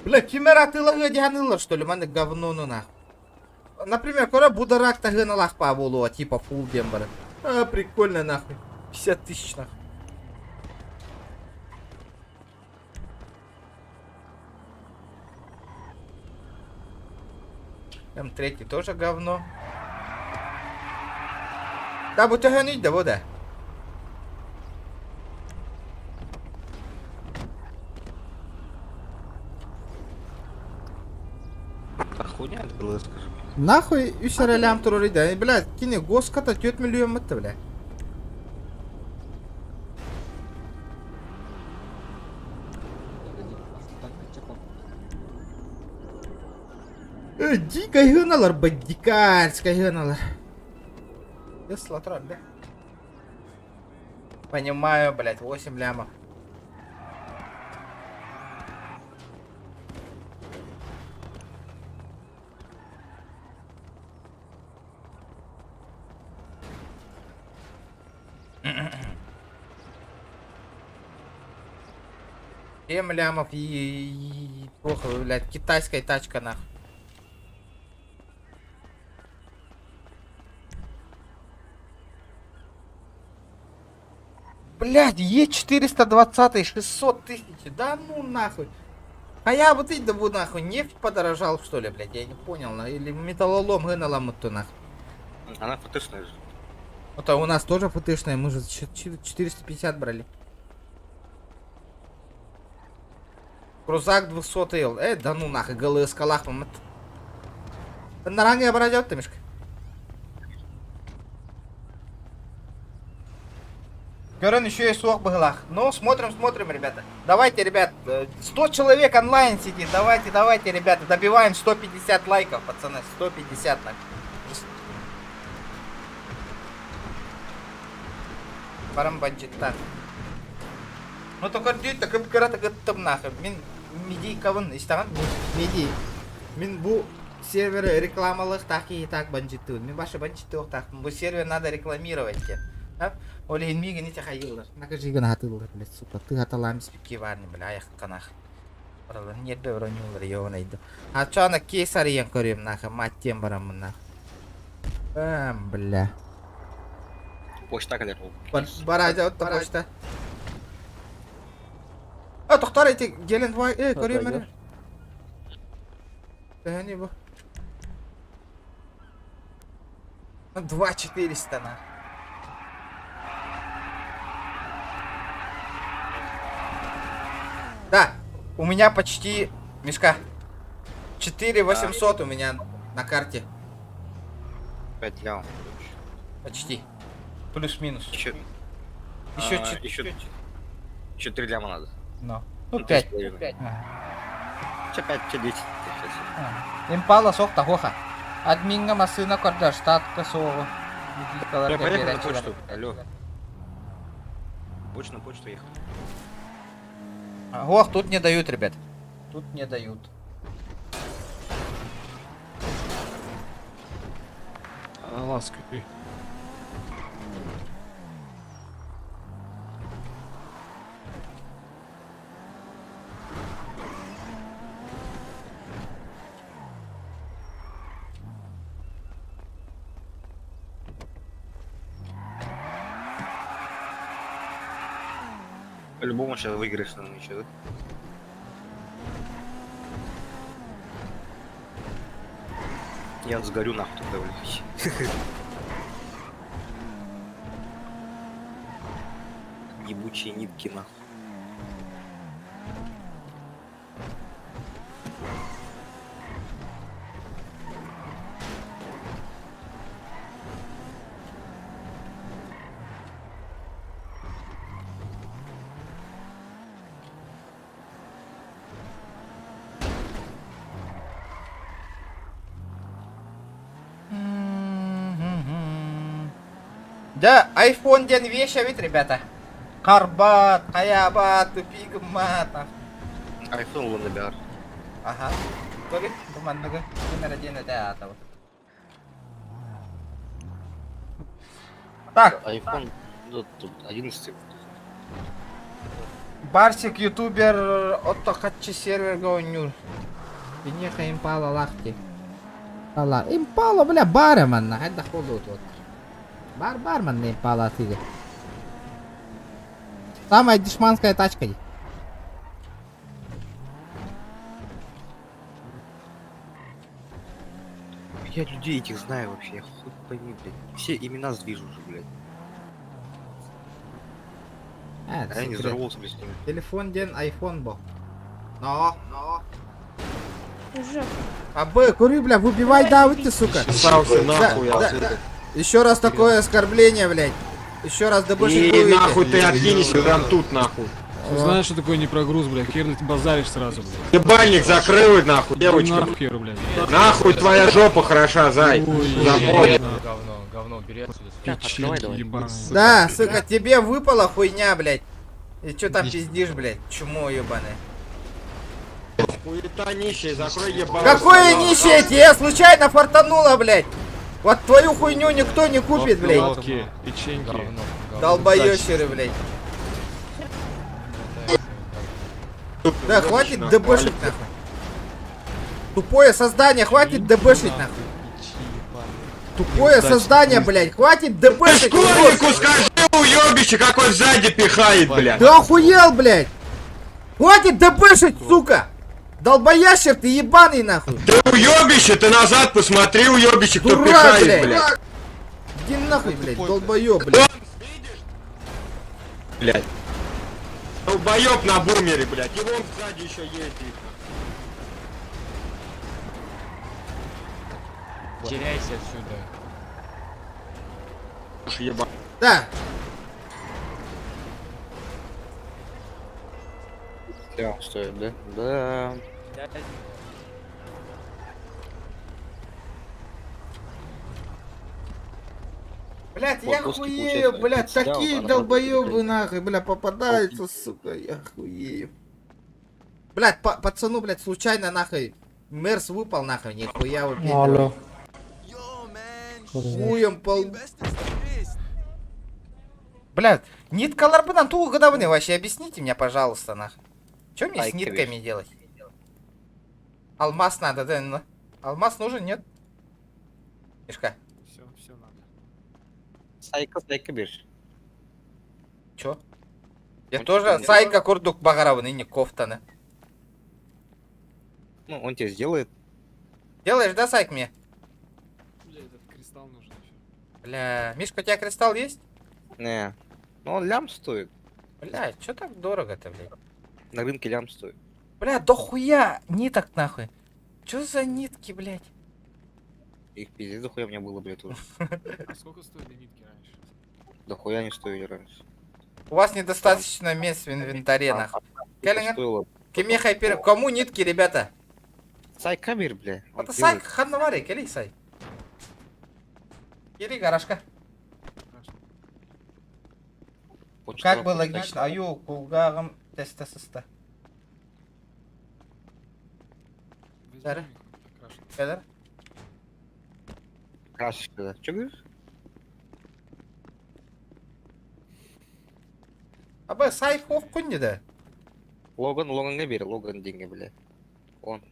Бля, кимера тылага дианылар, что ли, маны говно ну нахуй. Например, кора бударак тагыналах па болуа, типа фул дембара. А, прикольно нахуй. 50 тысяч нахуй. М3 тоже говно. Да, бу төһөн да бу да. Хуйня это было, скажи. Нахуй үс лям турар да. Бля, кини госката 4 миллион мытты, бля. Дикая гыналар, б, дикарская гыналар. Тесла тролль, да? Понимаю, блядь, 8 лямов. 7 лямов и... Плохо, блядь, китайская тачка нахуй. Блядь, Е420, 600 тысяч, да ну нахуй. А я вот иди да нахуй, нефть подорожал что ли, блядь, я не понял, или металлолом гыналам то нахуй. Она фотошная же. Вот а у нас тоже фотошная, мы же 450 брали. Крузак 200 ел. Да ну нахуй, ГЛС калах Наранге барадет ты, Мишка. Көрөн еще и сок быһылах. Ну, смотрим, смотрим, ребята. Давайте, ребят, 100 человек онлайн сидит. Давайте, давайте, ребята, добиваем 150 лайков, пацаны. 150 лайков. Барам бандиттар. Ну, только дүйт, кып-кыра тыгыттым нахуй. Мин медийкабын, истаган, медий. Мин бу сервер рекламалык так и так бандиттыбын. Мин башы бандиттык Бу сервер надо рекламировать. Ол иһин миигин ити хайыыллар. Накажигын хатыыллар, блядь, сука. Ты хаталаам спикки барни, бля, аяқ канах. Баралар нербе бронюлар, ёбанайды. А чё ана кейс арыйан көрөм, нахуй, мать тем барамын, нахуй. Эм, бля. Почта кэлэр ол. Баража отто почта. А, тохтар эти Гелендваген, көрөм эрэ. Төһөнүй бу? 2400 на. Да, у меня почти, Мишка, 4800 у меня на карте. 5 лям. Почти. Плюс-минус. Еще, Еще а, еще, еще 3 ляма надо. Ну, ну Ну, три 5. с половиной. Че 5, че 10. Сейчас. Импала сох тахоха. Админга машина корда штатка соҕу. Я поехал на почту. Алло. Больше на почту ехал. Ох, тут не дают, ребят. Тут не дают. Ласка. По-любому сейчас выиграешь нам еще, да? Я сгорю нахуй тогда, блядь. Ебучие нитки нахуй. Да, iPhone диэн вещь ведь, ребята. Карбат, хаябат, тупигмат. Айфон лунабиар. Ага. Көрү, бу манныгы. Номер один это вот. Так. Айфон, ну, тут 11. Барсик ютубер отто хатчы серверга ойнуур. Бинеха импала лахти. Ала, импала, бля, баар манна, хайдах буолуот вот. Баар баар манна импала тиге. Самая дешманская тачка. Я людей этих знаю вообще, я хуй пойми, блядь. Все имена вижу уже, блядь. А, А я не секрет. здоровался, блядь, с ними. Телефон ден айфон бо. Но, но. Уже. А Б, кури, бля, выбивай, да, вот ты, сука. Сался нахуй, Да, да, отсюда. да. Еще раз такое оскорбление, блядь. Еще раз да больше И нахуй ты откинешь, и там тут нахуй. Ты знаешь, что такое не прогруз, блядь? Хер ты базаришь сразу, блядь. Ебальник закрыл, нахуй, девочка. Нахуй, хер, блядь. Нахуй твоя жопа хороша, зай. Запомни. Говно, говно, бери отсюда. Печеньки ебаные. Да, сука, тебе выпала хуйня, блядь. И чё там пиздишь, блядь? Чмо ебаное. Хуета нищая, закрой ебало. Какое нищее тебе случайно фартануло, блядь? Вот твою хуйню никто не купит, блядь. Палки, печеньки. Долбоёщеры, блядь. Да, хватит ДБшить нахуй. Тупое создание, хватит ДБшить нахуй. Тупое создание, блядь, хватит ДБшить. Школьнику скажи, уебище, какой сзади пихает, блядь. Ты охуел, блядь! Хватит ДБшить, сука! Долбоящер ты ебаный нахуй! Ты уебище, ты назад посмотри, уебище, кто Дурак, пихает, блядь! блядь. Иди нахуй, блядь, долбоеб, блядь. Блядь. Долбоеб на бумере, блядь. И вон сзади еще ездит. Теряйся отсюда. Уж еба. Да. Все, стоит, да? Да. Блядь, я Вот, доски, хуею, получается, блядь, от себя, такие вот она долбоебы будет нахуй, бля, попадаются, сука, я хуею. Блядь, пацану, блядь, случайно нахуй Мерс выпал нахуй, нихуя вы Алло. Хуем пол... Блядь, нитка ларбынан тугу гадавны вообще, объясните мне, пожалуйста, нахуй. Чё мне с Ай, нитками конечно. делать? Алмаз надо, да? ну. Алмаз нужен, нет? Мишка, Все, все надо. Сайка, сайка бежь. чё? Я Он тоже тебе не- Сайка курдук багаравны, не кофтаны. Ну, он тебе сделает. Делаешь, да, Сайк, мне? Бля, этот кристалл нужен еще. Бля, Мишка, у тебя кристалл есть? Не. Ну, он лям стоит. Бля, чё так дорого-то, блядь? На рынке лям стоит. Бля, дохуя ниток нахуй. Чё за нитки, блядь? Их пиздец дохуя у меня было, блядь, уже. А сколько стоили нитки раньше? Дохуя не стоили раньше. У вас недостаточно мест в инвентаре, нахуй. Это стоило. Кеме хайпер... Кому нитки, ребята? Сайка бер, бля. Он Это Сайк делает. ханнавари, кели сай. Кири гаражка. Почта Как бы работает. логично, аю кулгагым тестасыста. Возьми Дара. окрашенный. Кадar? Красочка, да. Чё говоришь? Аба сайк хох да. Логан, Логан не бери, Логан деньги, бля. Он.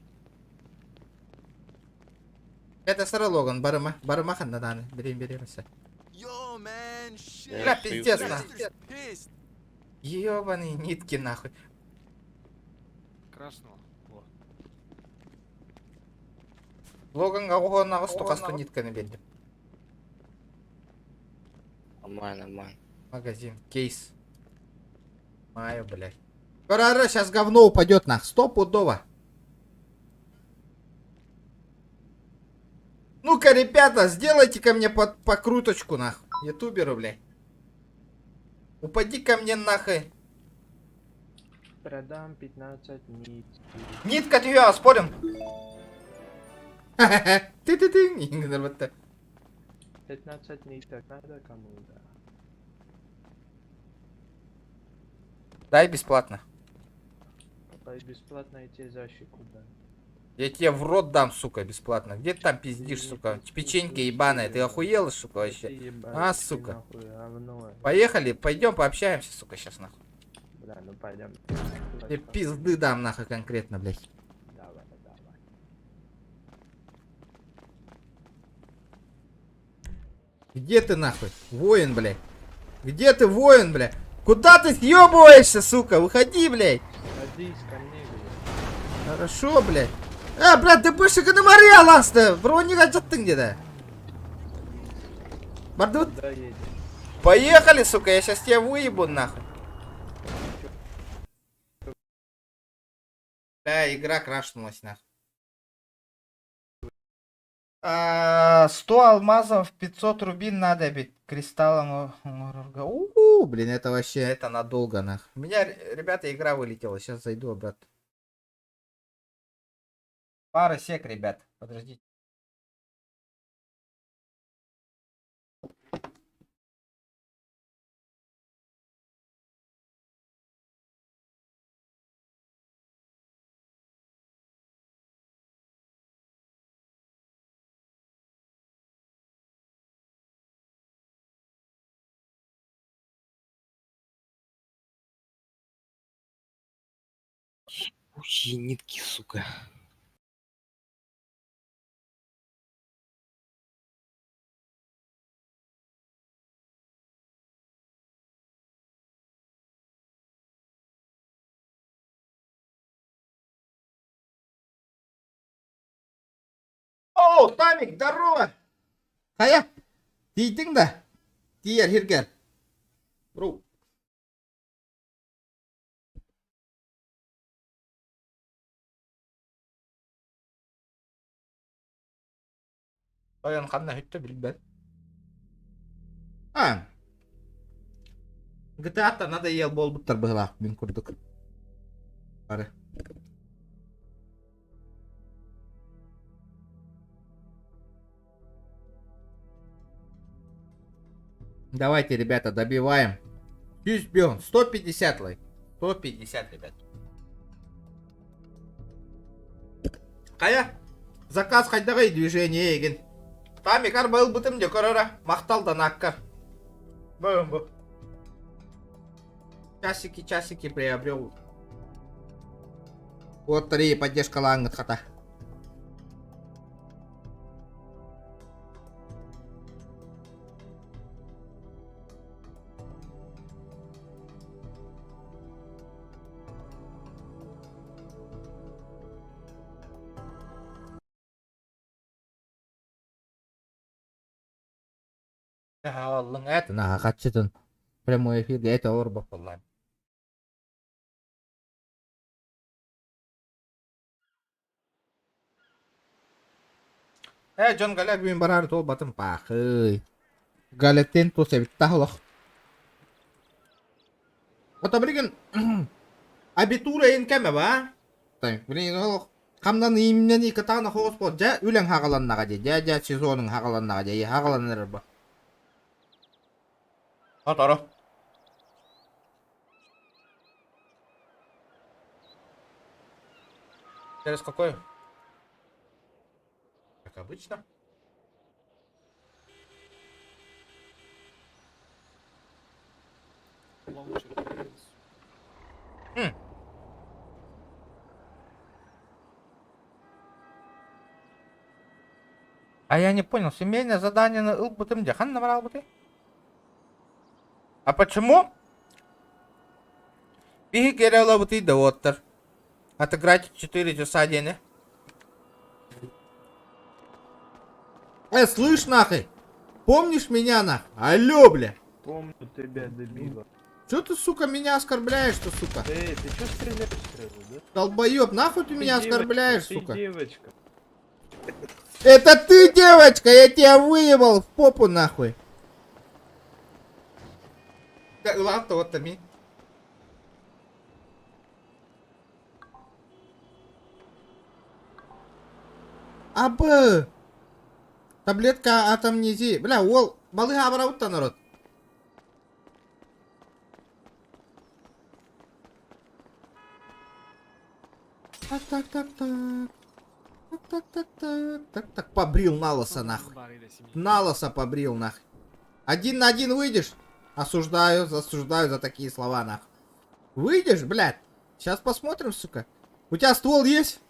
Это сара Логан, барыма, барыма ханнаданы. Берем, берем, все. Бля, пиздец, нахуй. Ёбаные нитки, нахуй. Красного. Во. Логанга оҕоһооннаҕыс тукасту нитканы бердим. Нормально, нормально. Магазин, кейс. Маю, блядь. Ара, сейчас говно упадет нах. Стопудово. Ну-ка, ребята, сделайте ко мне под покруточку, нах. Ютуберу, блядь. Упади ко мне нахуй. Продам 15 нитки. Нитка тебя, спорим? Ты-ты-ты. 15 ниток надо кому, да. Дай бесплатно. Бесплатно я тебе защику дам. Я тебе в рот дам, сука, бесплатно. Где ты там пиздишь, сука? Печенька ебаная. Ты охуела, сука, вообще? Ебаный А, ты сука. нахуй, говно. Поехали, пойдем пообщаемся, сука, сейчас нахуй. Бля, ну пойдем. Тебе пизды дам нахуй конкретно, блядь. Давай, давай. Где ты нахуй? Воин, блядь. Где ты, воин, блядь? Куда ты съебываешься, сука? Выходи, блядь. Садись ко мне, блядь. Хорошо, блядь. А, блядь, ты больше на море, ласта. Брони ты где-то. Бардут? Куда едешь? Поехали, сука, я сейчас тебя выебу нахуй. Бля, игра крашнулась нахуй. 100 алмазов, 500 рубин надо бить кристаллом. У, блин, это вообще, это надолго нах. У меня, ребята, игра вылетела, сейчас зайду обратно. Пара сек, ребят, подождите. Ебучие нитки, сука. О, Тамик, здорово! Хайа, тиийдиҥ да? Тиийэр сиргэр. Бро. Тойон ханна үттэ билбэт. А. GTA-та надоел буолбуттар быһылаах мин курдук. Бары. Давайте, ребята, добиваем. Бьем. 150 лайк. 150, ребят. Хайа, заказ хайдаҕый движение эгин. Тамикар баылбытым дьэ көрөрө, махтал да наккар. Бу бу. Часики, часики приобрел. Вот три поддержкалааҥҥыт хата. Аллың эт наһаа хаччытын прямой эфиргэ эт олорбоппуллаан. Э, дьон Галя бүгүн бараары туолбатым паахый. Галеттен тус эбит олох. Ото билигин абитура ин кэме ба? Так, билигин олох хамнан имнени кытаана хоҕус бол дьэ үлэҥ хаҕаланнаҕа дии дьэ дьэ сезонуҥ хаҕаланнаҕа дии хаҕаланар бу. Оторо. Через какой? Как обычно. М. А я не понял, семейное задание на ылбытым дьэ ханна баралбыты? А почему? Биһи кэрэ ылабытый да уоттар. Отыграть 4 часа диэни. Э, слышь нахуй! Помнишь меня нах? Алло, бля! Помню тебя, дебила. Чё ты, сука, меня оскорбляешь-то, сука? Эй, ты чё стреляешь сразу, да? Долбоёб, нахуй ты, меня девочка, оскорбляешь, ты сука? девочка. Это ты, девочка, я тебя выебал в попу нахуй. Да, ладно, вот ми. Абы! Таблетка от амнезии. Бля, уол, балыга барабыт народ. Так, так, так, так. Так, так, так, так, так, так. Побрил на лысо, нахуй. На лысо побрил, нахуй. Один на один выйдешь? Осуждаю, осуждаю за такие слова, нахуй. Выйдешь, блядь? Сейчас посмотрим, сука. У тебя ствол есть?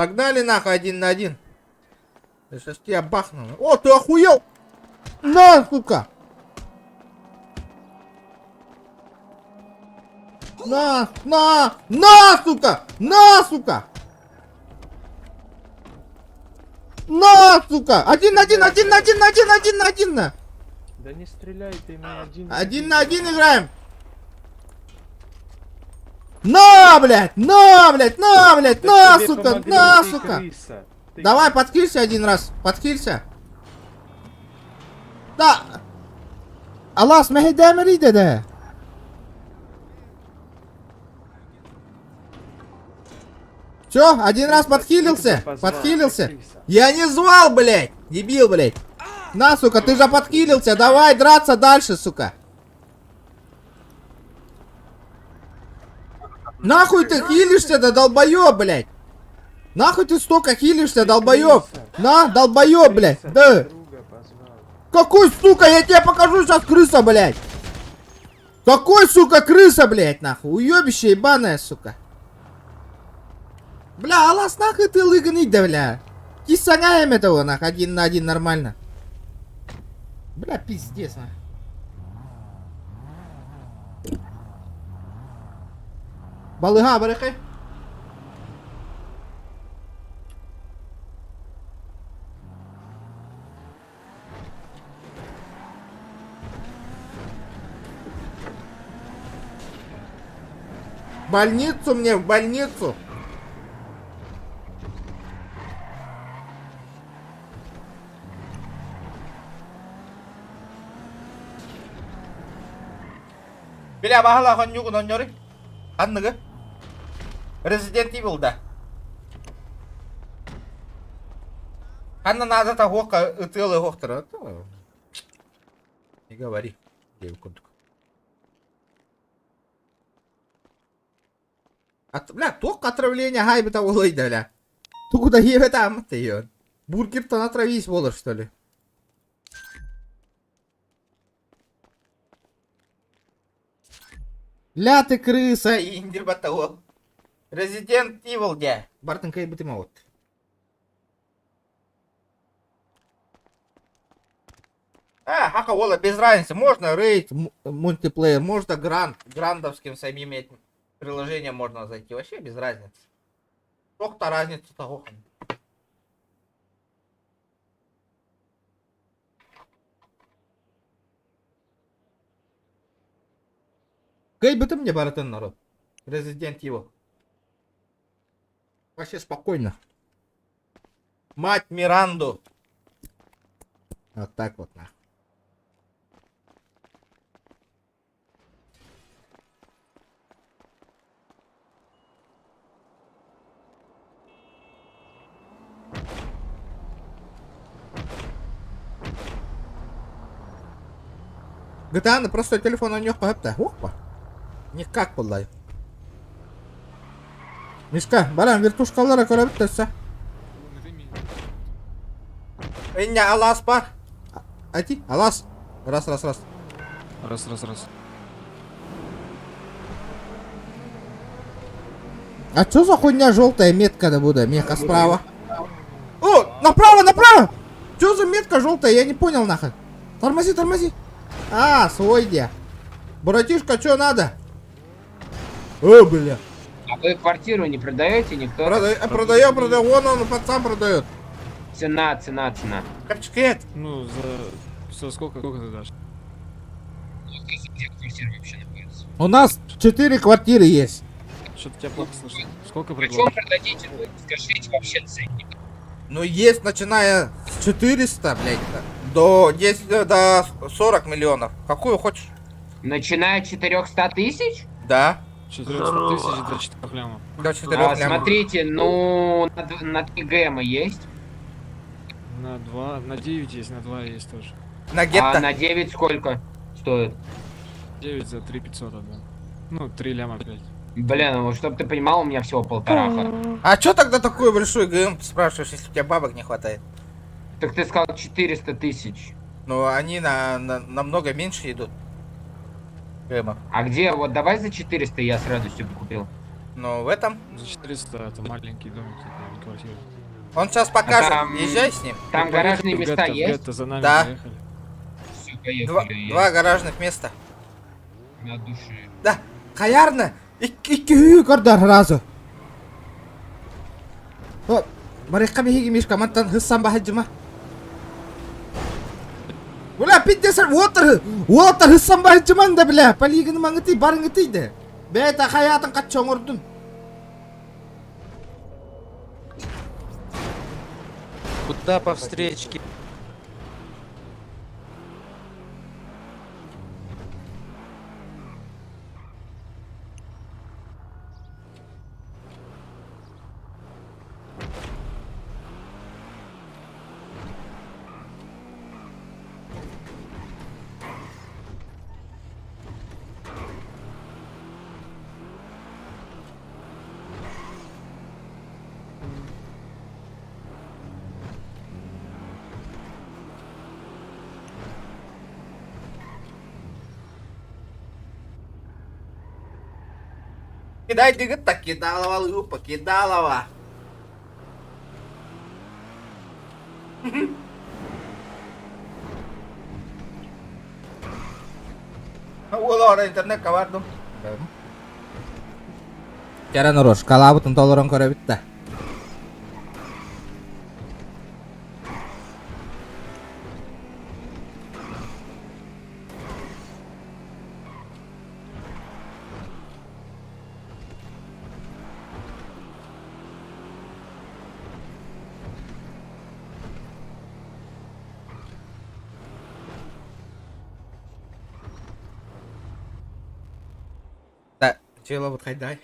Погнали нахуй один на один. Я сейчас тебя бахну. О, ты охуел! На, сука! На, на, на, сука! На, сука! На, сука! Один на один, один на один, один, один на один на! Да не стреляй ты мне один. Один на один играем! На, блядь! На, блядь! На, блядь! Да На, тебе сука! помогли, На, ты сука! крыса. Ты Давай, подкилься один раз! Подкилься! Да! Алас, мэһэйдээмэри дede. Все, один раз подхилился, позвал, подхилился. ты крыса. Я не звал, блядь, дебил, блядь. На, сука, ты же подкилился, давай драться дальше, сука. Нахуй ты хилишься, да долбоёб, блядь. Нахуй ты столько хилишься, долбоёб. На, долбоёб, блядь. Да. Какой, сука, я тебе покажу сейчас крыса, блядь. Какой, сука, крыса, блядь, нахуй. Уёбище ебаная, сука. Бля, алас нахуй ты лыганы, да, бля. Кисагаем этого, нах, один на один нормально. Бля, пиздец, нах. Балыга, барыхай. Больницу мне, в больницу. Бля, баһала хонньугун онньору. Ханныгы? Resident Evil да. Ханна надо того ытыалы хохтара. Не говори. Девку. От, бля, только отравление гайбета улайда, бля. Ту куда ебет ты ее. Бургер-то натравись, волос, что ли? Ля ты крыса, индир батауол. Resident Evil де. Бартын кайбыты вот. А, хака вола, без разницы. Можно рейд, мультиплеер, можно гранд, грандовским самим этим приложением можно зайти. Вообще без разницы. Сколько-то разница того. Кайбыты мне баратын народ. Resident Evil. Вообще спокойно. Мать Миранду. Вот так вот, нахуй. GTA на простой телефон у них папта. Опа. Никак буллай. Мишка, баран вертушкалара көрөбүт Иння алас бар. Ати, алас. Раз, раз, раз. Раз, раз, раз. А чё за хуйня желтая метка да буду? Меха справа. О, направо, направо! Чё за метка желтая? Я не понял нахуй. Тормози, тормози. А, свой где. Братишка, чё надо? О, бля. А вы квартиру не продаете никто? Продаем, продаем. Вон он, пацан продает. Цена, цена, цена. Капчикет. Ну, за... За сколько, сколько ты дашь? Где квартира вообще находится? У нас 4 квартиры есть. Что-то тебя плохо слышно. Сколько Почем предлагаешь? продадите? Вы скажите вообще ценник. Ну, есть, начиная с 400, блядь, до 10, до 40 миллионов. Какую хочешь? Начиная от 400 тысяч? Да. 400 тысяч до 4 лямов. До 4 А, лямов. смотрите, ну, на 3 ГМа есть. На 2, на 9 есть, на 2 есть тоже. На гетто. А на 9 сколько стоит? 9 за 3 500 отдам. Ну, 3 ляма опять. Блин, ну, чтоб ты понимал, у меня всего полтораха. А чё тогда такой большой ГМ спрашиваешь, если у тебя бабок не хватает? Так ты сказал 400 тысяч. Ну, они намного меньше идут. ГМов. А где? Вот давай за 400 я с радостью бы купил. Ну, в этом. За 400 это маленький домик, это не квартира. Он сейчас покажет. А там- Езжай с ним. Там Ну, гаражные поехали в места гетто, в есть? гетто, за нами Да. поехали. Всё, поехали. Два гаражных места. На душе. Да. Хаярно. Икки көрдөр сразу. О, барыхка биһиги Мишка мантан хыссан баһаджыма. Бля, пиздец, уотар, уотар хыссан баһаджыман да, бля, полигоны маңыты, барыңыты да. Бәйта хаятын катча оңордун. Куда по встречке? Кидай дигит так кидалова лупа, кидалова. Уол ора интернет кабардым. Кэрэн орош, калаабытын толорон көрөбүт да. Да, дьыалабыт хайдай.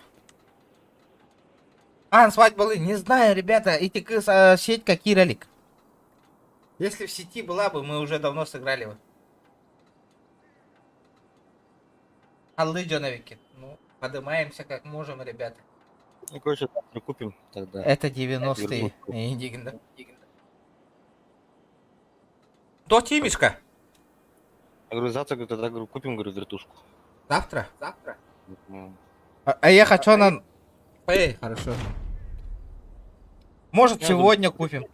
А, свадьбалы, не знаю, ребята, эти кыз, а, сеть какие ролик. Если в сети была бы, мы уже давно сыграли бы. Аллы Джоновики. Ну, поднимаемся как можем, ребята. Ну, короче, завтра купим тогда. Это 90-е. Верхушку. Индигин, То Тимишка. Я говорю, завтра, говорю, тогда говорю, купим, говорю, вертушку. Завтра? Завтра. Ну, А, я хочу на... Эй, хорошо. Может, Я сегодня купим.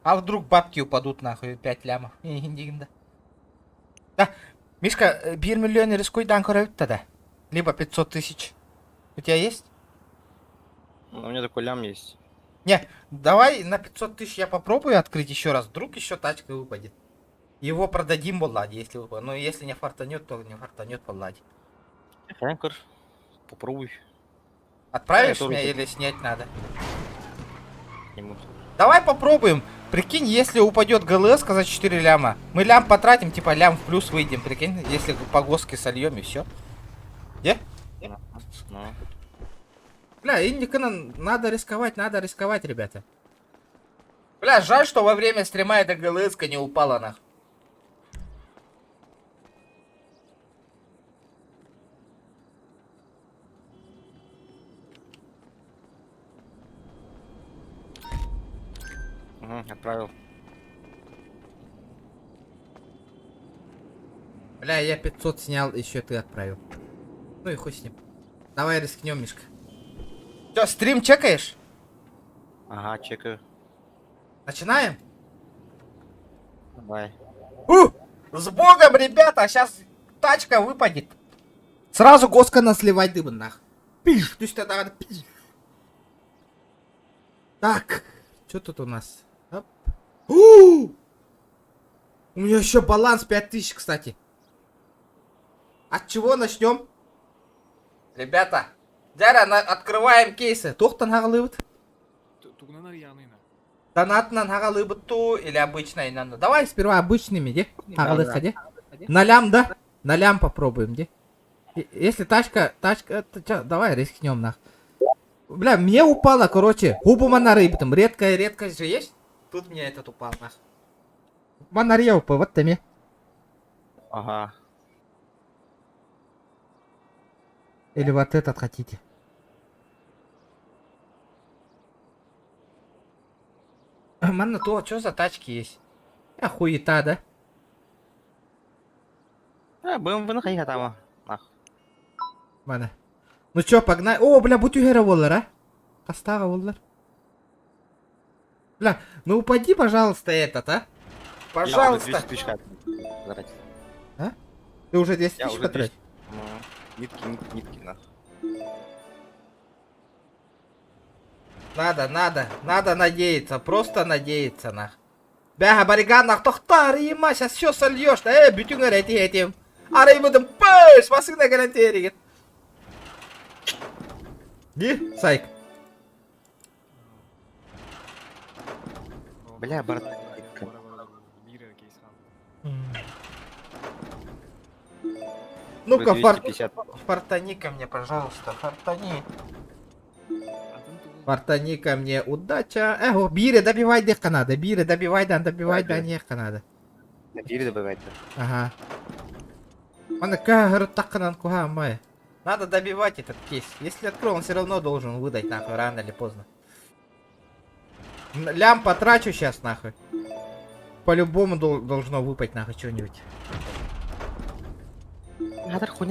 А вдруг бабки упадут нахуй, 5 лямов. Индигин, да. Да, Мишка, 1 миллион рискуй дан көрөбүт тогда. Либо 500 тысяч. У тебя есть? У меня такой лям есть. Не, давай на 500 тысяч я попробую открыть еще раз. Вдруг еще тачка выпадет. Его продадим в Ладе, если выпадет. Но если не фартанет, то не фартанет в Ладе. Франкер, попробуй. Отправишь Я тоже меня так. или снять надо? К нему. Давай попробуем. Прикинь, если упадет ГЛС за 4 ляма, мы лям потратим, типа лям в плюс выйдем, прикинь, если по госке сольем и все. Где? Ну. Бля, Индикана надо рисковать, надо рисковать, ребята. Бля, жаль, что во время стрима эта ГЛС не упала нах. Угу, отправил. Бля, я 500 снял, еще ты отправил. Ну и хуй с ним. Давай рискнем, Мишка. Все, стрим чекаешь? Ага, чекаю. Начинаем? Давай. У! С богом, ребята! Сейчас тачка выпадет. Сразу госка нас сливать дыбы, нах. Пиш, то есть тогда пиш. Так, что тут у нас? Оп. У! У меня еще баланс 5000, кстати. От чего начнем? Ребята, Дяра, на- открываем кейсы. Туохтан хаҕалыыбыт? Тугунан арыйаҕыный. Донатынан хаҕалыыбыт дуу или обычной надо? Давай сперва обычными, дии? Хаҕалыахха, дии? На лям, да? На лям попробуем, дии? Если тачка, тачка, это чё, давай рискнем, нах. Бля, мне упало, короче, губу монорыб там, редкая редкость же есть? Тут мне этот упал, нах. Монорья упал, вот там. Ага. Или вот этот хотите? Манна, то, что за тачки есть? А хуета, да? А, БМВ нахай там. Нах. Мана. Ну чё, погнали. О, бля, бу түһэрэ буоллар, а? Хастааҕа буоллар. Бля, ну упади, пожалуйста, этот, а? Пожалуйста. Я уже 200 тысяч потратил. А? Ты уже 200 Я тысяч уже потратил? 200. Ну, нитки, нитки, нитки, нах. Надо, надо, надо надеяться, просто надеяться, нах. Бля, бариган, нах, тохтар, ема, сейчас все сольешь, да, э, бүтүҥ эти этим. Арыйбытын пыш, массыына гарантия Дии, Сайк. Бля, брат. Биир кейс хаалла. Ну-ка, фар... 250. фартани ко мне, пожалуйста, фартани. Фартани ко мне, удача. Эго, биири добивай диэххэ наада, биири добивай, да, добивай, да, диэххэ наада. Биири добивать. Ага. Май. Надо добивать этот кейс. Если открою, он все равно должен выдать, нахуй, рано или поздно. Лям потрачу сейчас, нахуй. По-любому должно выпасть, нахуй, что-нибудь.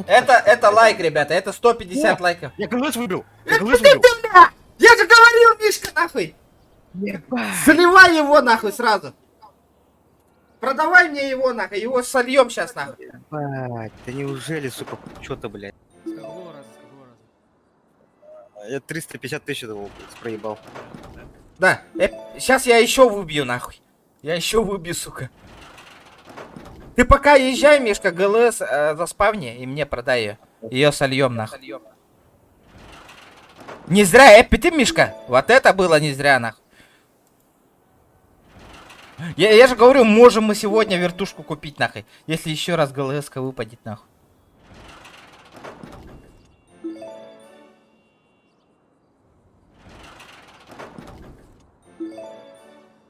Это, это лайк, ребята, это 150 лайков. Я ГЛС выбил! Я ГЛС выбил! Бля! Я же говорил, Мишка, нахуй! Сливай его нахуй сразу! Продавай мне его нахуй, его сольем сейчас нахуй. Ебать, да неужели, сука, что-то, блядь? С какого раза, с какого раза? Я 350 тысяч этого, блядь, проебал. Да, сейчас я еще выбью нахуй. Я еще выбью, сука. Ты пока езжай, Мишка, ГЛС заспавни и мне продай ее. Ее сольем нахуй. Не зря, ты, Мишка. Вот это было не зря, нахуй. Я же говорю, можем мы сегодня вертушку купить, нахуй. Если еще раз ГЛС выпадет, нахуй.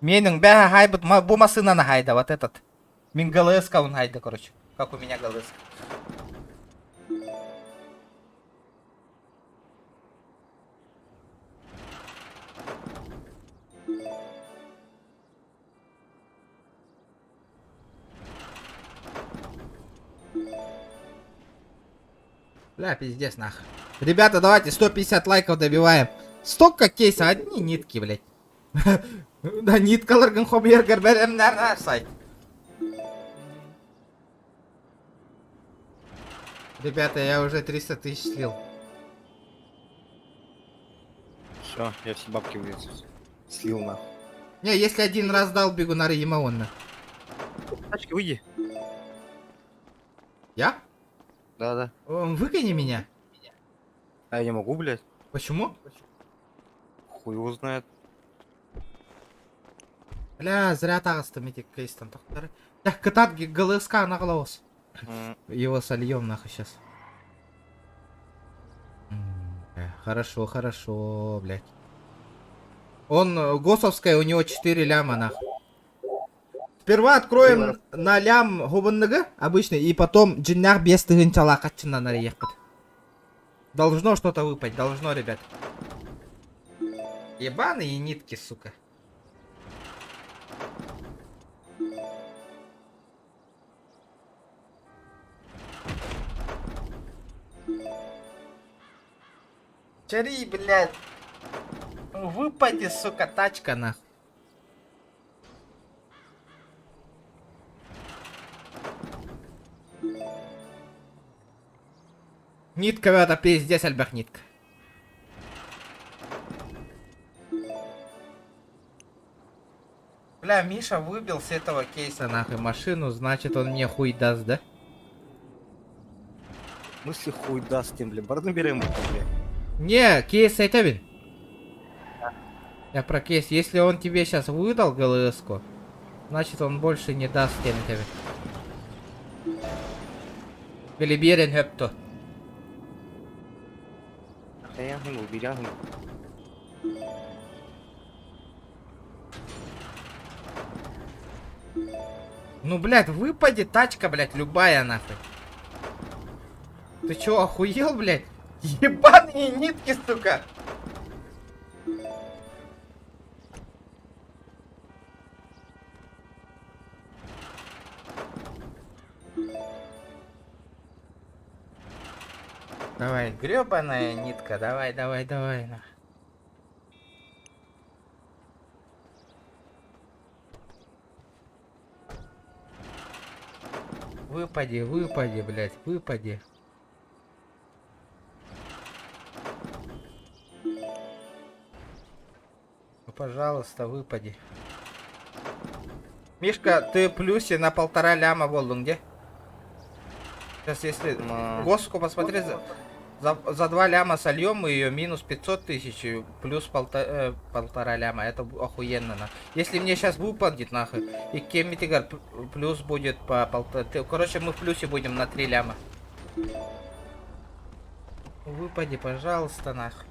Менің бә хайбыт бу машинаны хайда, вот этот. Мин ГЛС он хайда, короче. Как у меня ГЛС. Бля, пиздец, нах. Ребята, давайте 150 лайков добиваем. Столько кейса, одни нитки, блядь. Да, ниткаларгын хобьергер беремнер сайт. Ребята, я уже 300 тысяч слил. Все, я все бабки, блядь, слил нахуй. Не, если один раз дал бегунары Ямаонна. Тачки, выйди. Я? Да-да. Выгони меня. А я не могу, блядь. Почему? Хуй его знает. Бля, зря таҕыстым эти кейстан тохтары. Так, кытат ГЛСК наглаус. Его сольем нахуй сейчас. Хорошо, хорошо, блядь. Он ГОСовская, у него 4 ляма нахуй. Сперва откроем на лям губанныгы обычный, и потом джиннах без тыгынчала катчына ехать. Должно что-то выпасть, должно, ребят. Ебаные нитки, сука. Чари, блядь. Выпади, сука, тачка, нахуй. Нитка, это пиздец, альбах нитка. Бля, Миша выбил с этого кейса нахуй машину, значит он мне хуй даст, да? В смысле хуй даст тем, блядь? Бороду берем, блядь. Не, кейс это. Я про кейс. Если он тебе сейчас выдал ГЛС-ку, значит он больше не даст тем тебе. Билиберен хөпту. Ну, блядь, выпадет тачка, блядь, любая нахуй. Ты чё, охуел, блядь? Ебаные нитки, сука! Давай, гребаная нитка, давай, давай, давай. На. Выпади, выпади, блядь, выпади. Ну, пожалуйста, выпади. Мишка, ты плюсе на 1,5 ляма волну где? Сейчас, если Госку посмотри, за 2 ляма сольем мы ее минус 500 тысяч, плюс 1,5 ляма. Это охуенно. На. Если мне сейчас выпадет, нахуй, и Кемитигар плюс будет по полтора... Короче, мы в плюсе будем на 3 ляма. Выпади, пожалуйста, нахуй.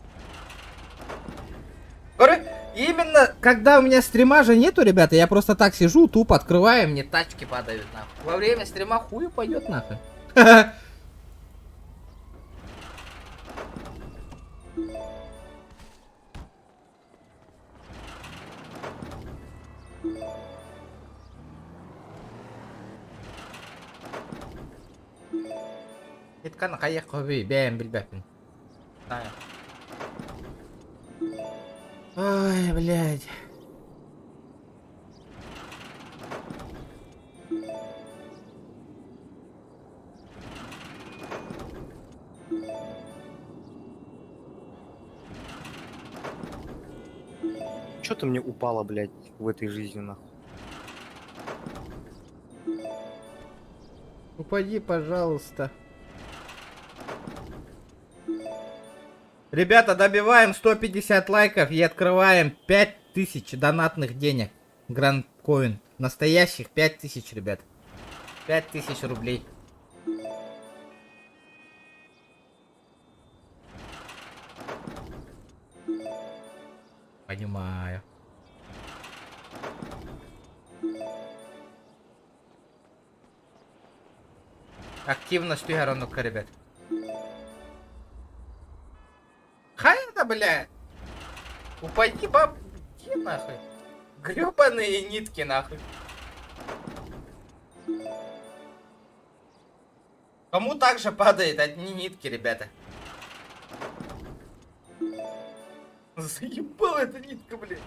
Короче, именно когда у меня стрима же нету, ребята, я просто так сижу, тупо открываю, мне тачки падают, нахуй. Во время стрима хуй пойдет, нахуй. Иткан хайык хөбүй бэйэм билбэппин. Ай, блядь. Что-то мне упало, блядь, в этой жизни, нахуй. Упади, пожалуйста. Ребята, добиваем 150 лайков и открываем 5000 донатных денег. Гранд Коин. Настоящих 5000, ребят. 5000 рублей. Понимаю. Активность ну-ка, ребят. Хай это, бля! Упади, баб... Где нахуй? Гребаные нитки, нахуй. Кому также падает одни нитки, ребята? Заебала эта нитка, блядь.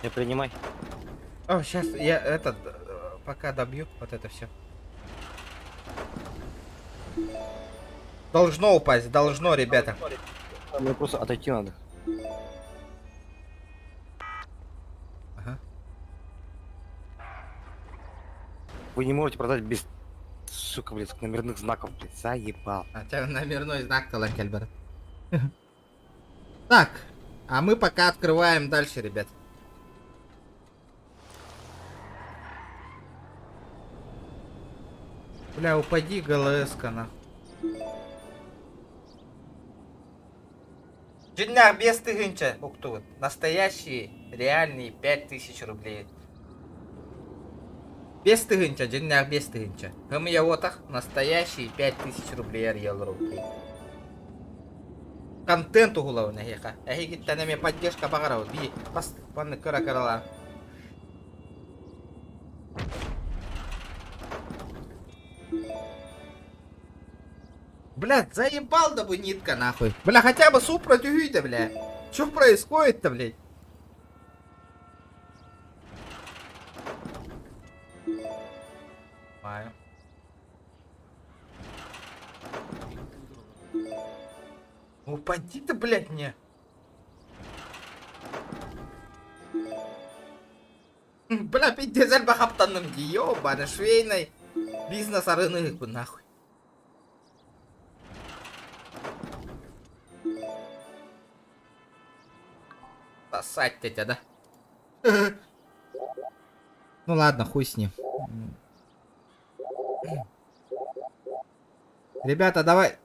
Не принимай. О, сейчас я этот э, пока добью вот это все. Должно упасть, должно, ребята. Мне просто отойти надо. Ага. Вы не можете продать без, сука, блядь, номерных знаков, блядь, заебал. А тебя номерной знак Таланкельбер. Так, а мы пока открываем дальше, ребят. Бля, упади, ГЛС-ка, нахуй. Дьиҥнээх без тыһыынча уктубут. Настоящие, реальные 5000 рублей. 5 тыһыынча, дьиҥнээх 5 тыһыынча. Хымыя отах, настоящие 5000 рублей реал рублей. Контент уһулабын эһиэхэ. Эһигиттэн эмиэ поддержка баҕарабыт. Би бас маннык кыра кыралаан. Блядь, заебал да бы нитка нахуй. Бля, хотя бы супра түһүү бля. Что происходит-то, блядь? Понимаю. Упади ты, блядь, мне. Бля, пиздец, хаптанным ёбаный швейный бизнес арынык бы нахуй. Сосать тебя, да? Ну ладно, хуй с ним. Ребята, давай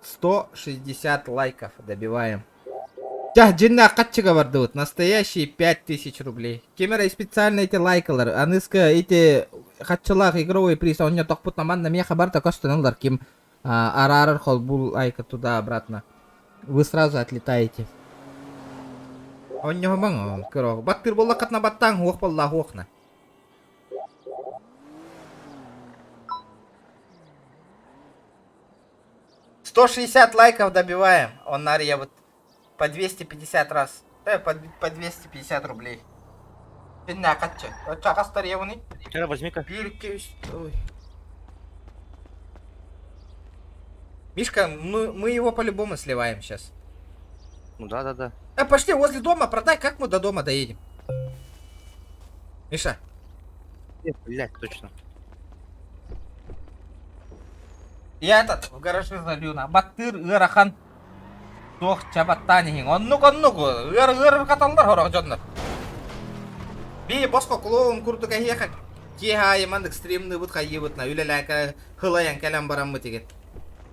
160 лайков добиваем. Дьэ, дьиҥнээх харчыга бардыбыт. Настоящие 5000 рублей. Ким эрэ специально эти лайкалар. Аныска эти харчылаах игровой приз. Он не тохпут на манна меха барта костыналар. Ким араарар холбуур лайка туда обратно. Вы сразу отлетаете. Он не баң, көрө. Баттыыр буоллаххытына баттааҥ суох буолла суохна. 160 лайков добиваем. Он я вот по 250 раз. Да, по 250 рублей. Дьиҥнээх харчы. Чакастар ебаный. Вчера возьми-ка. Ой. Мишка, мы его по-любому сливаем сейчас. Ну да, да, да. А пошли возле дома, продай, как мы до дома доедем? Миша. Э, блядь, точно. Я этот в гараже залью на. Баттыыр ыарахан. Туох чэ баттаан иһиҥ. Оннук оннук. Ыар ыарырҕаталлар сорох дьоннор. Би босхо клоун курдук эһиэхэ киэһэ аайы маннык стримныыбыт хайыыбыт на үлэлээкэ хылайан кэлэн бараммыт игин.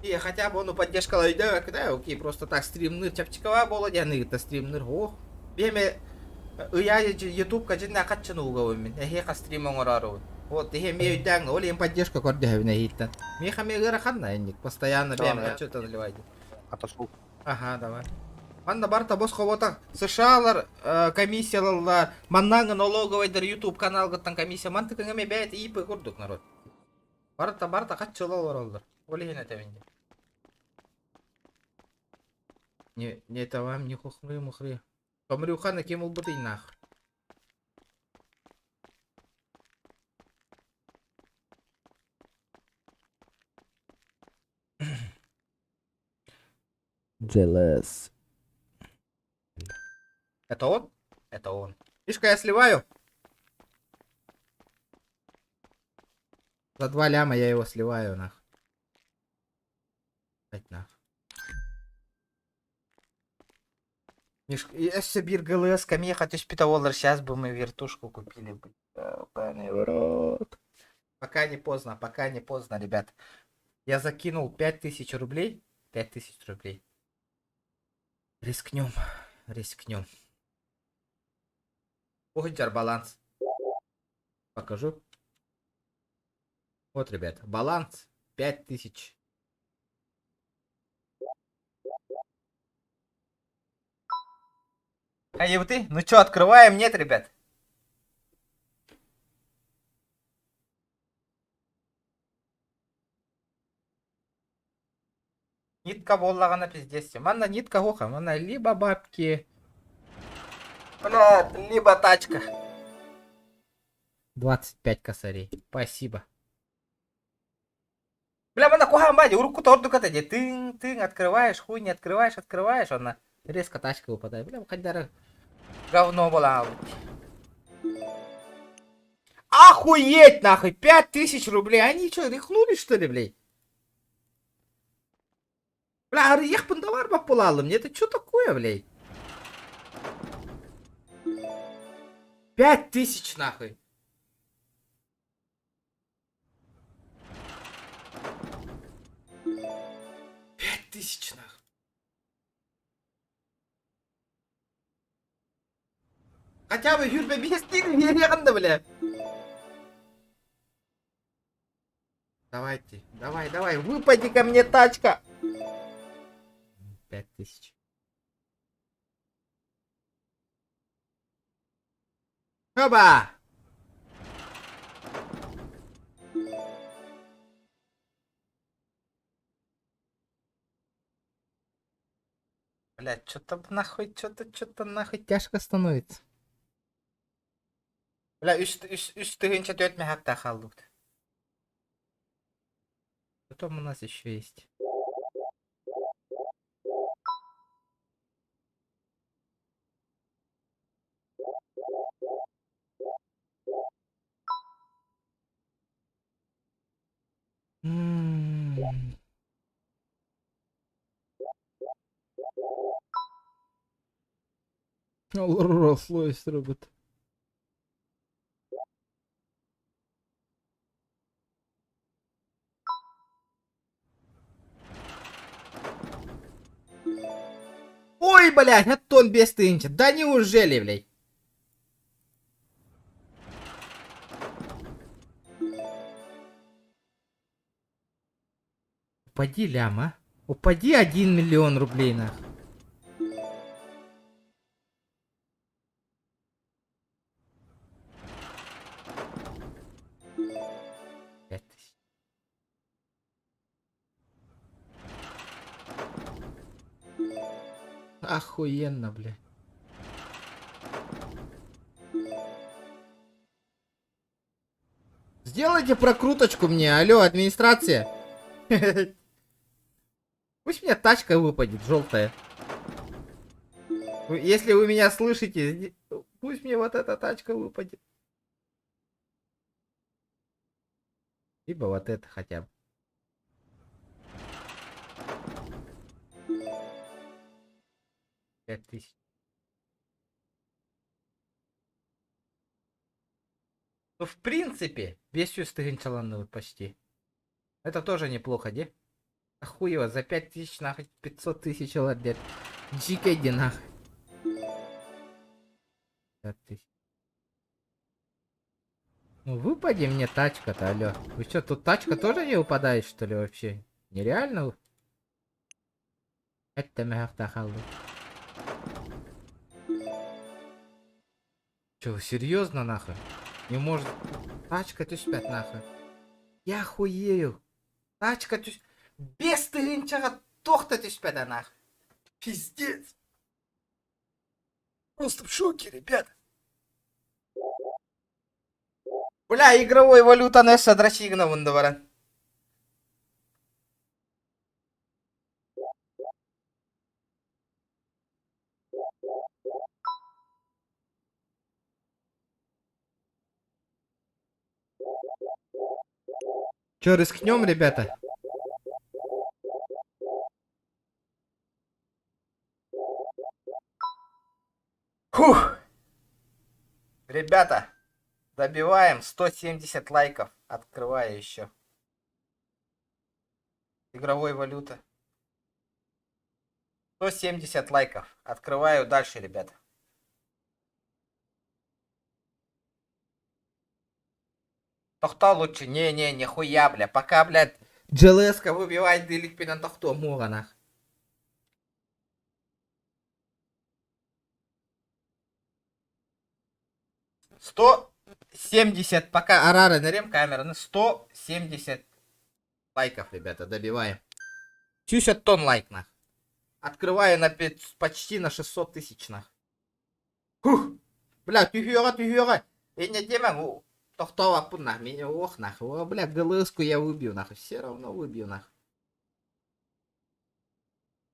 И хотя бы ону поддержкала өйдөөбөккө да, окей, просто так стримныыр чэпчэкэва буола диэн ыйытта стримныыр. Ох, биэме ыйаа ютубка дьиннэ хаччын уугабын мин. Эһиэхэ стрим оҥороорубун. Вот, иһи эмиэ өйдөөҥ, ол иһин поддержка көрдөһөбүн эһииттэн. Миэхэ эмиэ ыарахан да инник, постоянно бэйэм отчет наливайте. Отошел. Ага, давай. Манна барыта босхо США-лар комиссиялаллар, маннааҥы налоговайдар YouTube каналгыттан комиссия мантыкыҥ эмиэ бэйэтэ ИП курдук народ. Барыта барыта хаччыла олороллор. Ол иһин этэбин дии. Не, не это вам не хухры-мухры. Томрюханы ким ылбытый нах? Jealous. Это он? Это он. Мишка, я сливаю. За два ляма я его сливаю, нах. Блять, нах. Миш, если бир ГЛС камеха түспүтэ буоллар, сейчас бы мы вертушку купили бы. Ёбаный в рот. Пока не поздно, пока не поздно, ребят. Я закинул 5000 рублей. 5000 рублей. Рискнем, рискнем. Угодяр баланс. Покажу. Вот, ребят, баланс 5000. А и ты? Ну чё, открываем? Нет, ребят? Нитка буоллаҕына пиздец. Манна нитка суоха, манна либо бабки, блядь, либо тачка. 25 косарей. Спасибо. Бля, манна куһаҕан бади, урукку ордук это де тын, тын, открываешь, хуй не открываешь, открываешь, она резко тачка выпадает. Бля, хайдары говно была. Охуеть нахуй, 5000 рублей, они что, рехнулись что ли, блядь? Бля, арыйахпын да барбап буолалым, это что такое, блядь? 5000 нахуй. 5000 нахуй. Хотя бы Юрбе биэстиин биэриэҕин да, бля. Давайте, давай, давай, выпади ко мне тачка. 5000. Оба! Блять, что-то нахуй, что-то, что-то нахуй тяжко становится. Бля, үс, үс, үс тыһыынча түөрт мөһөөктөөх хааллыбыт. Потом у нас еще есть. М. Rolls-Royce робот. Ой, блядь, Антон без тысячи. Да неужели, блядь? Упади лям, а? Упади 1 миллион рублей, нах. 5000. Охуенно, блядь. Сделайте прокруточку мне, алло, администрация. Пусть мне тачка выпадет, желтая. Если вы меня слышите, пусть мне вот эта тачка выпадет. Либо вот это хотя бы. 5000. Ну, в принципе, 500 тыһыынчаланныбыт почти. Это тоже неплохо, де? Охуево, за 5000 нахуй 500 тысяч ылар Дьиикэй нахуй. 5000. Ну выпади мне тачка-то, алло. Вы что, тут тачка тоже не выпадает, что ли, вообще? Нереально? Это мягко Че, серьезно нахуй? Не может... Тачка түспэт нахуй. Я хуею. Тачка түс... 5 тыһыынчаҕа туох да түспэтэ нахуй. Пиздец. Просто в шоке, ребят. Бля, игровой валюта Несса драчигна баран. Че, рискнем, ребята? Фух. Ребята, добиваем 170 лайков. Открываю еще. Игровой валюта. 170 лайков. Открываю дальше, ребята. Тохтоо лучше. Не-не, нихуя, бля. Пока, блядь, GLS-ка выбивает иликпинэ тохтуом нах. 170, пока арара нарем камера, на 170 лайков, ребята, добиваем. 70 тонн лайк, нах. Открываю на 5, почти на 600 тысяч, нах. Фух! Бля, түһүөҕэ, түһүөҕэ. Не диэмэ, тохтообоппун, нах, меня, ох, нах. О, бля, ГЛС-ку я выбью, нах. Все равно выбью, нах.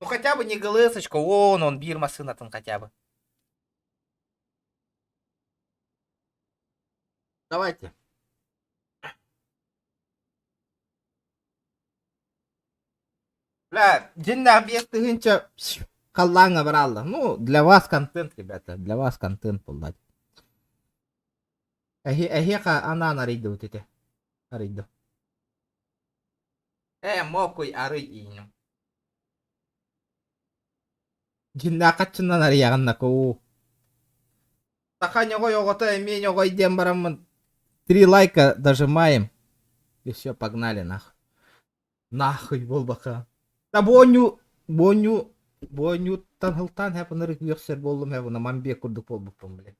Ну хотя бы не ГЛС-очка, вон он, биир массыына там хотя бы. Давайте. Бля, дьиҥнээх 5 тыһыынча халлааҥҥа баралла. Ну, для вас контент, ребята, для вас контент буолла. Эһи, эһиэхэ анаан арыйдыбыт ити. Арыйдым. Э, мокуй арый ииним. Дьиҥнээх хаччынан арыйаҕын наку. Саха ньоҕой оҕото эмиэ ньоҕой диэн бараммын три лайка дожимаем. И все, погнали нах. Нахуй буолбака. Да буонньу, буонньу, буонньуттан сылтаан хэпынырык үөхсэр буоллум хэбуна мамбе курдук буолбуппун, блин.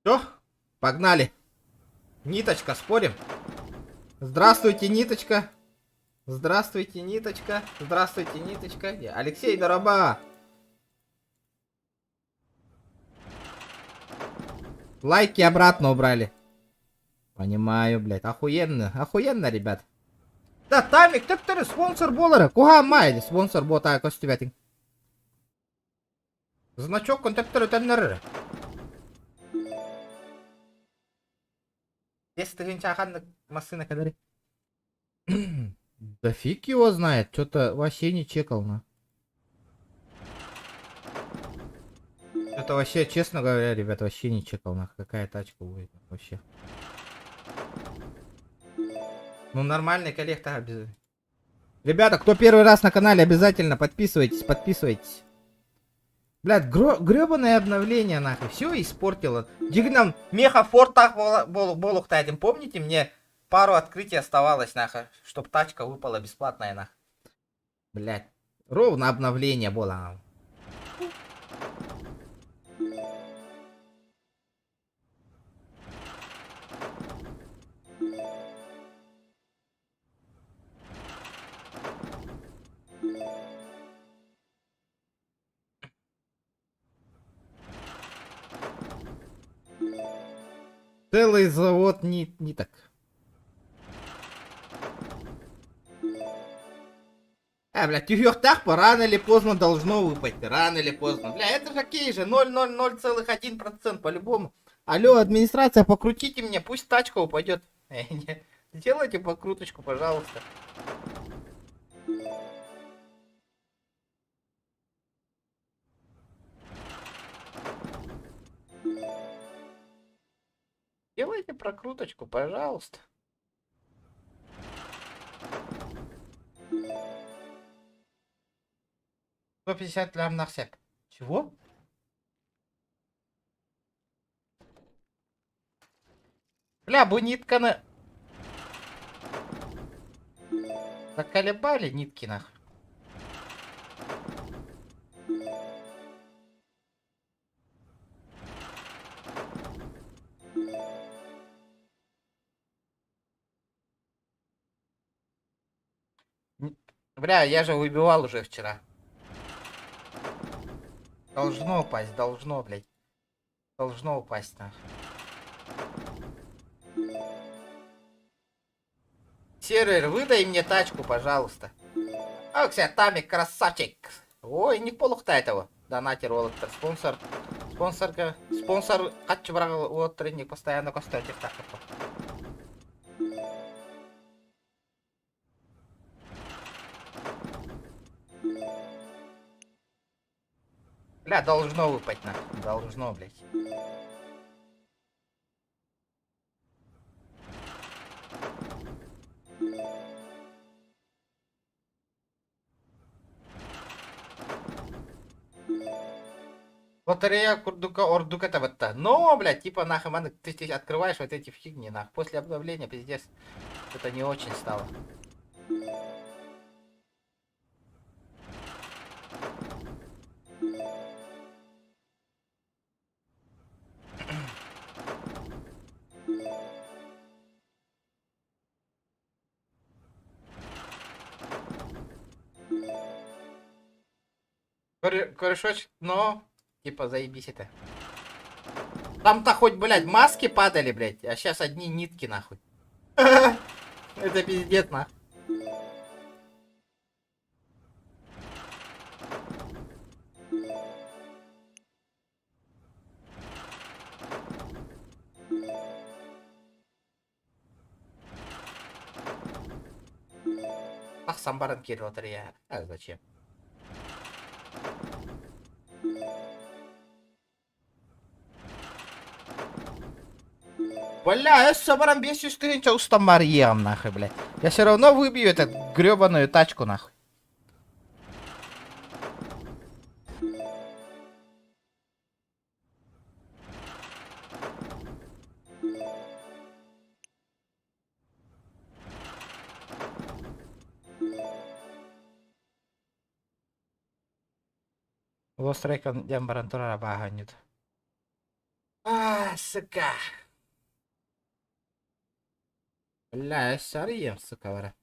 Все, погнали. Ниточка, спорим? Здравствуйте, Ниточка. Здравствуйте, Ниточка. Здравствуйте, Ниточка. Алексей дорообо. Лайки обратно убрали. Понимаю, блядь. Охуенно. Охуенно, ребят. Да, Тамик, төттөрү спонсор буолара. Куһаҕан майли спонсор буота көстүбэтиҥ. Значок төттөрү төннөр. 5 тыһыынча массыына кэлэрий. Да фиг его знает, что-то вообще не чекал на. Это вообще, честно говоря, ребят, вообще не чекал на какая тачка будет вообще. Ну нормальный коллег-то обязательно. Ребята, кто первый раз на канале, обязательно подписывайтесь, подписывайтесь. Блядь, гребаное обновление, нахуй, все испортило. Дигнам, меха фортах этим, помните, мне пару открытий оставалось, нахуй, чтоб тачка выпала бесплатная, нахуй. Блядь, ровно обновление было. Нахуй. Целый завод не так. А, блядь, так рано или поздно должно выпасть. Рано или поздно. Бля, это же окей же, 0,00,1% по-любому. Алло, администрация, покрутите мне, пусть тачка упадет. Не, сделайте покруточку, пожалуйста. Делайте прокруточку, пожалуйста. 150 лям на всяк. Чего? Бля, бу нитканы... Заколебали нитки нахуй. Бля, я же выбивал уже вчера. Должно упасть, должно, блядь. Должно упасть, нахуй. Сервер, выдай мне тачку, пожалуйста. Окся, Тамик, красавчик. Ой, не полухта этого. Донатер, уолаттар, спонсор. Спонсорга, спонсор, хаччы бараг уолаттар не постоянно костер Бля, должно выпасть нахуй. Должно, блядь. Лотерея курдука ордука это вот Но, блядь, типа нахуй, ман, ты здесь открываешь вот эти фигни, нахуй. После обновления, пиздец, это не очень стало. Корешочек, но, типа, заебись это. Там-то хоть, блядь, маски падали, блядь, а сейчас одни нитки, нахуй. Это пиздец, нахуй. Ах, самбаран лотерея. А зачем? Бля, я собран 500 устам Марьям, нахуй, блядь. Я все равно выбью эту гребаную тачку, нахуй. Lost Recon диэн баран турар абааһанньыт. А, сука. Бля, сарыйым, сука, бара.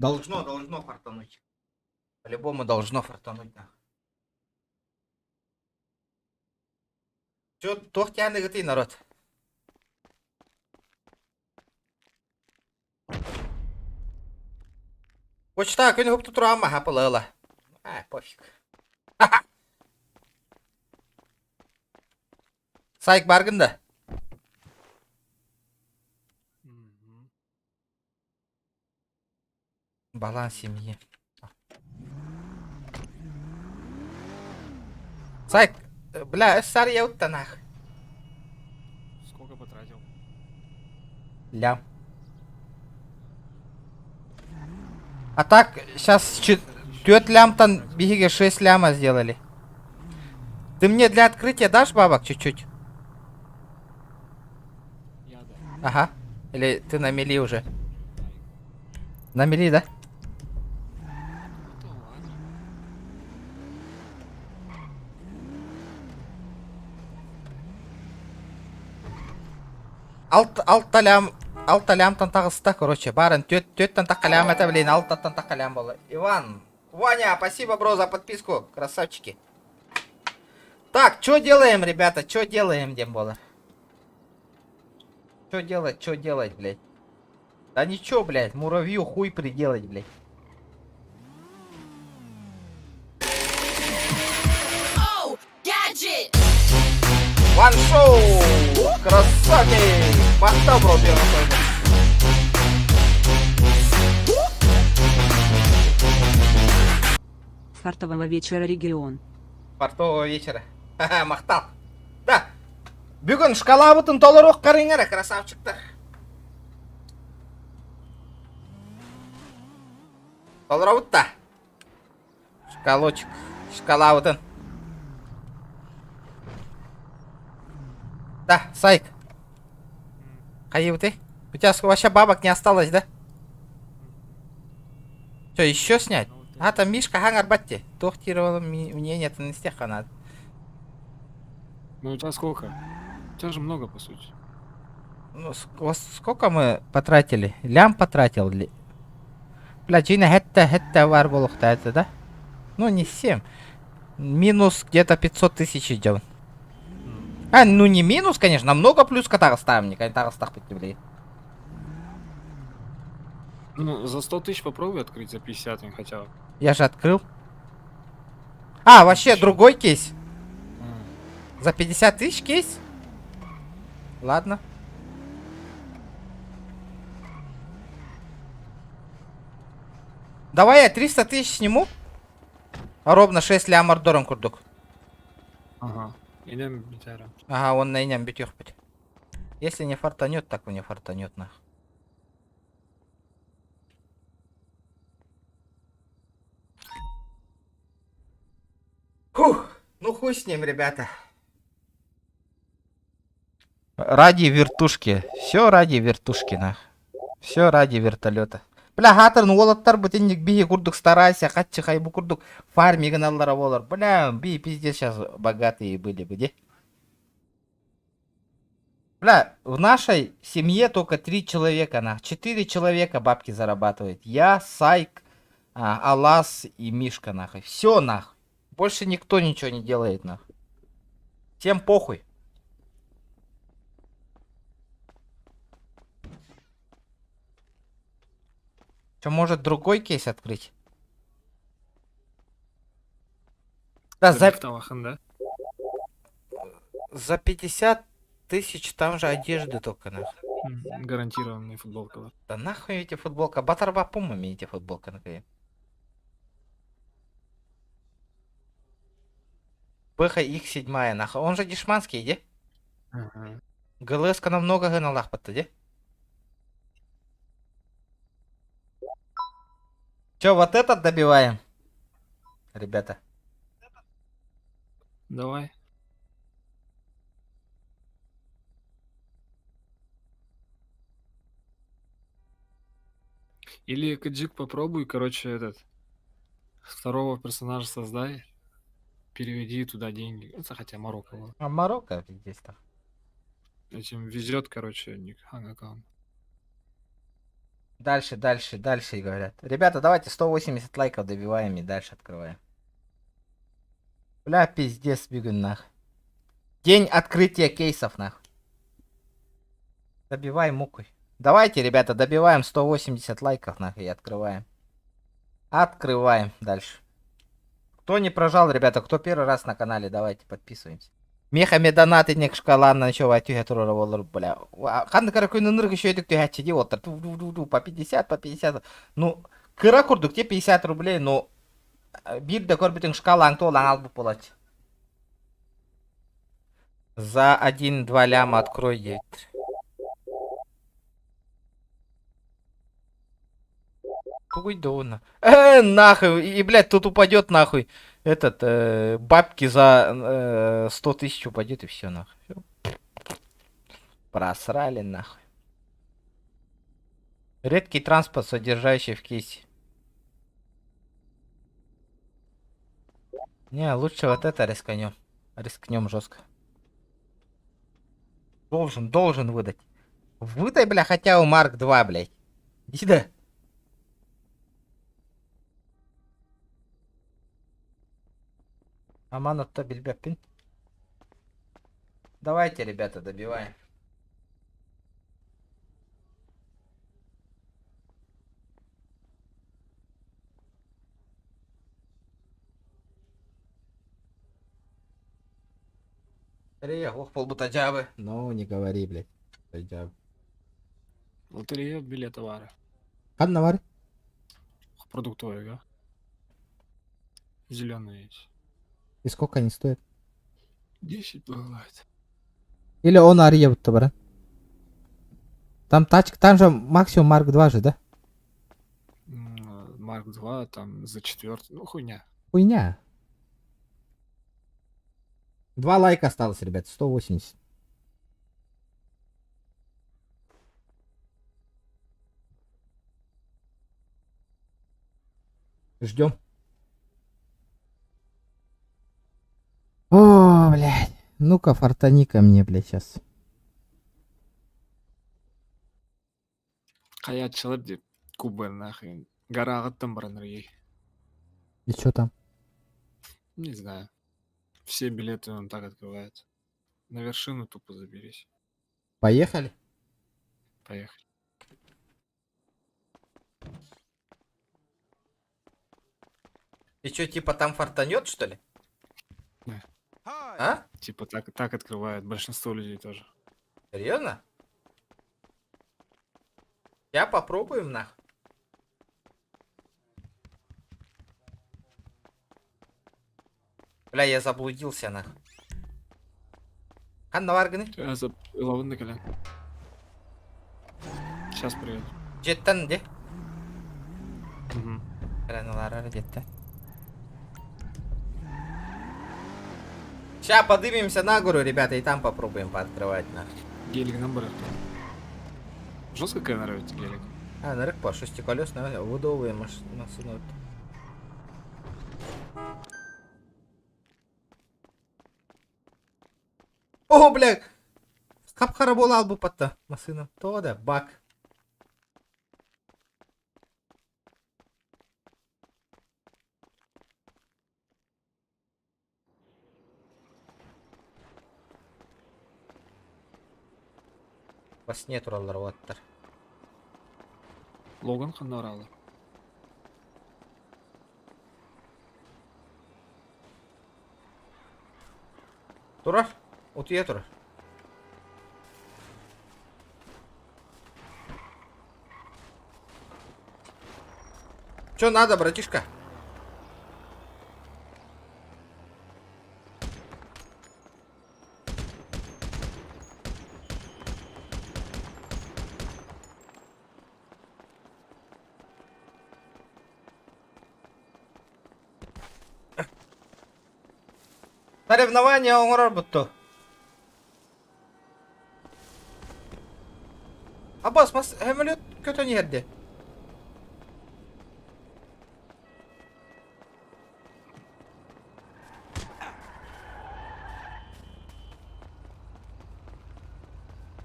Должно, должно фартануть. По-любому должно фартануть, нахуй. Чё, туох тяны народ? Почта күн хуп турама хапылыла. А, пофиг. Сайк баргын да. Баланс семьи. Сайк, бля, сар я нах. Сколько потратил? Лям. А так, сейчас 4 лям там, биһиги 6 ляма сделали. Ты мне для открытия дашь бабок чуть-чуть? Ага. Или ты на мели уже? На мели, да? Алт, алта лям, алта лямтан таҕыста, короче, барын түөрт, түөртэн тахха лям это, блин, алтаттан тахха лям было. Иван, Ваня, спасибо, бро, за подписку, красавчики. Так, что делаем, ребята, что делаем, Дембола? Что делать, что делать, блядь? Да ничего, блядь, муравью хуй приделать, блядь. One show! Красавчик! Махтал, бро, первый. Фартового вечера регион. Фартового вечера. Ха-ха, махтал. Да. Бүгүн шкалабытын толоруох карыҥара, красавчиктар. Толоробут да. Шкалочек. Шкалабытын. Да, Сайк. Хайыбыты? У тебя вообще бабок не осталось, да? Что, еще снять? А, там Мишка хаҥарбат Туох диир мнение не с тех надо. Ну у тебя сколько? У тебя же много, по сути. Ну, сколько мы потратили? Лям потратил ли? Бля, дьиҥэ сэттэ, сэттэ баар буолуохтаах это, да? Ну, не 7. Минус где-то 500 тысяч идем. А, ну не минус, конечно, намного плюс ставим, не блин. Ну, за 100 тысяч попробуй открыть, за 50 хотя бы. Я же открыл. А, вообще другой кейс. За 50 тысяч кейс? Ладно. Давай я 300 тысяч сниму. Ровно 6 лям ордорон курдук. Ага. Инэн бүтэр. Ага, он на инэн бүтүөхпүт. Если не фартанет, так не фартанет нах. Фух, ну хуй с ним, ребята. Ради вертушки. Все ради вертушки, нах. Все ради вертолета. Бля, хатыр, уолаттар бутинник биһи курдук старайся, хатчы хайбу курдук фарминг гыналлара буоллар. Бля, би пиздец сейчас богатые были бы, де. Бля, в нашей семье только три человека, на. Четыре человека бабки зарабатывает. Я, Сайк, Алас и Мишка, нахуй. Все, нахуй. Больше никто ничего не делает, нахуй. Всем похуй. Что, может другой кейс открыть? Да, да? За 50 тысяч там же одежды только, нахуй. Гарантированная футболка. Да. Да нахуй эти футболка. Батарба пумами эти футболка, наконец. БХ X7, нахуй. Он же дешманский, де? Ага. ГЛС-ка намного гыналаах де? Че, вот этот добиваем? Ребята. Давай. Или Каджик попробуй, короче, этот второго персонажа создай, переведи туда деньги. Это хотя Марокко было. А Марокко здесь там. Этим везет, короче, ник аккаунт. Дальше, дальше, дальше говорят. Ребята, давайте 180 лайков добиваем и дальше открываем. Бля, пиздец, бүгүн нах. День открытия кейсов, нах. Добивай мукой. Давайте, ребята, добиваем 180 лайков, нах, и открываем. Открываем дальше. Кто не прожал, ребята, кто первый раз на канале, давайте подписываемся. Меха медонат инек шкаланна еще ватюхе турора болар, бля. Ханны каракуйны нырг еще эдик түһәччи ди оттар. Ту по 50, по 50. Ну, кыра курдук те 50 рублей, но биир да көрбүтүҥ шкалаҥ туолан албыт буолааччы. За 1-2 ляма открой 9. Какой дона? Нахуй, и, блядь, тут упадет нахуй этот, бабки за 100 тысяч упадет и все нахуй. Всё. Просрали нахуй. Редкий транспорт, содержащий в кейсе. Не, лучше вот это рисканем. Рискнем жестко. Должен, должен выдать. Выдай, бля, хотя бы Марк 2, блядь. Иди сюда. Аманатта билбэппин. Давайте, ребята, добиваем. Лотерея, ох, полбута дьаабы. Ну, не говори, блядь. Дьаабы. Лотерея билета баар. Ханна бар? Продуктовыйга. Зеленые есть. И сколько они стоят? 10 бывает. Или он ария будто брат. Там тачка, там же максимум Марк 2 же, да? Марк 2, там за четвертый. Ну, хуйня. Хуйня. Два лайка осталось, ребят, 180. Ждем. О, блядь. Ну-ка, фартани ко мне, блядь, сейчас. Хайааччылар дип кубы нахрен. Гараҕыттан баран ей. И что там? Не знаю. Все билеты он так открывает. На вершину тупо заберись. Поехали? Поехали. И что, типа там фартанет, что ли? Да. А? Типа так, так открывает большинство людей тоже. Серьезно? Я попробуем нах. Бля, я заблудился нах. Ханна варганы? Я за лавынды кэлэн. Сейчас приеду. Жеттен де. Мгм. Кэлэн жеттен. Сейчас подымемся на гору, ребята, и там попробуем пооткрывать нах. Гелик нам брат. Жестко какая нравится гелик. А, на по шестиколесная, выдовые машины. О, бля! Хап-хара буола албыппатта массыына. То да, бак. Во сне тураллар уолаттар. Логан ханна бараллар? Турар, утуйа турар. Чё надо, братишка? Соревнование оҥорор бутту. Абас, мас самолет көтөн иһэр дии.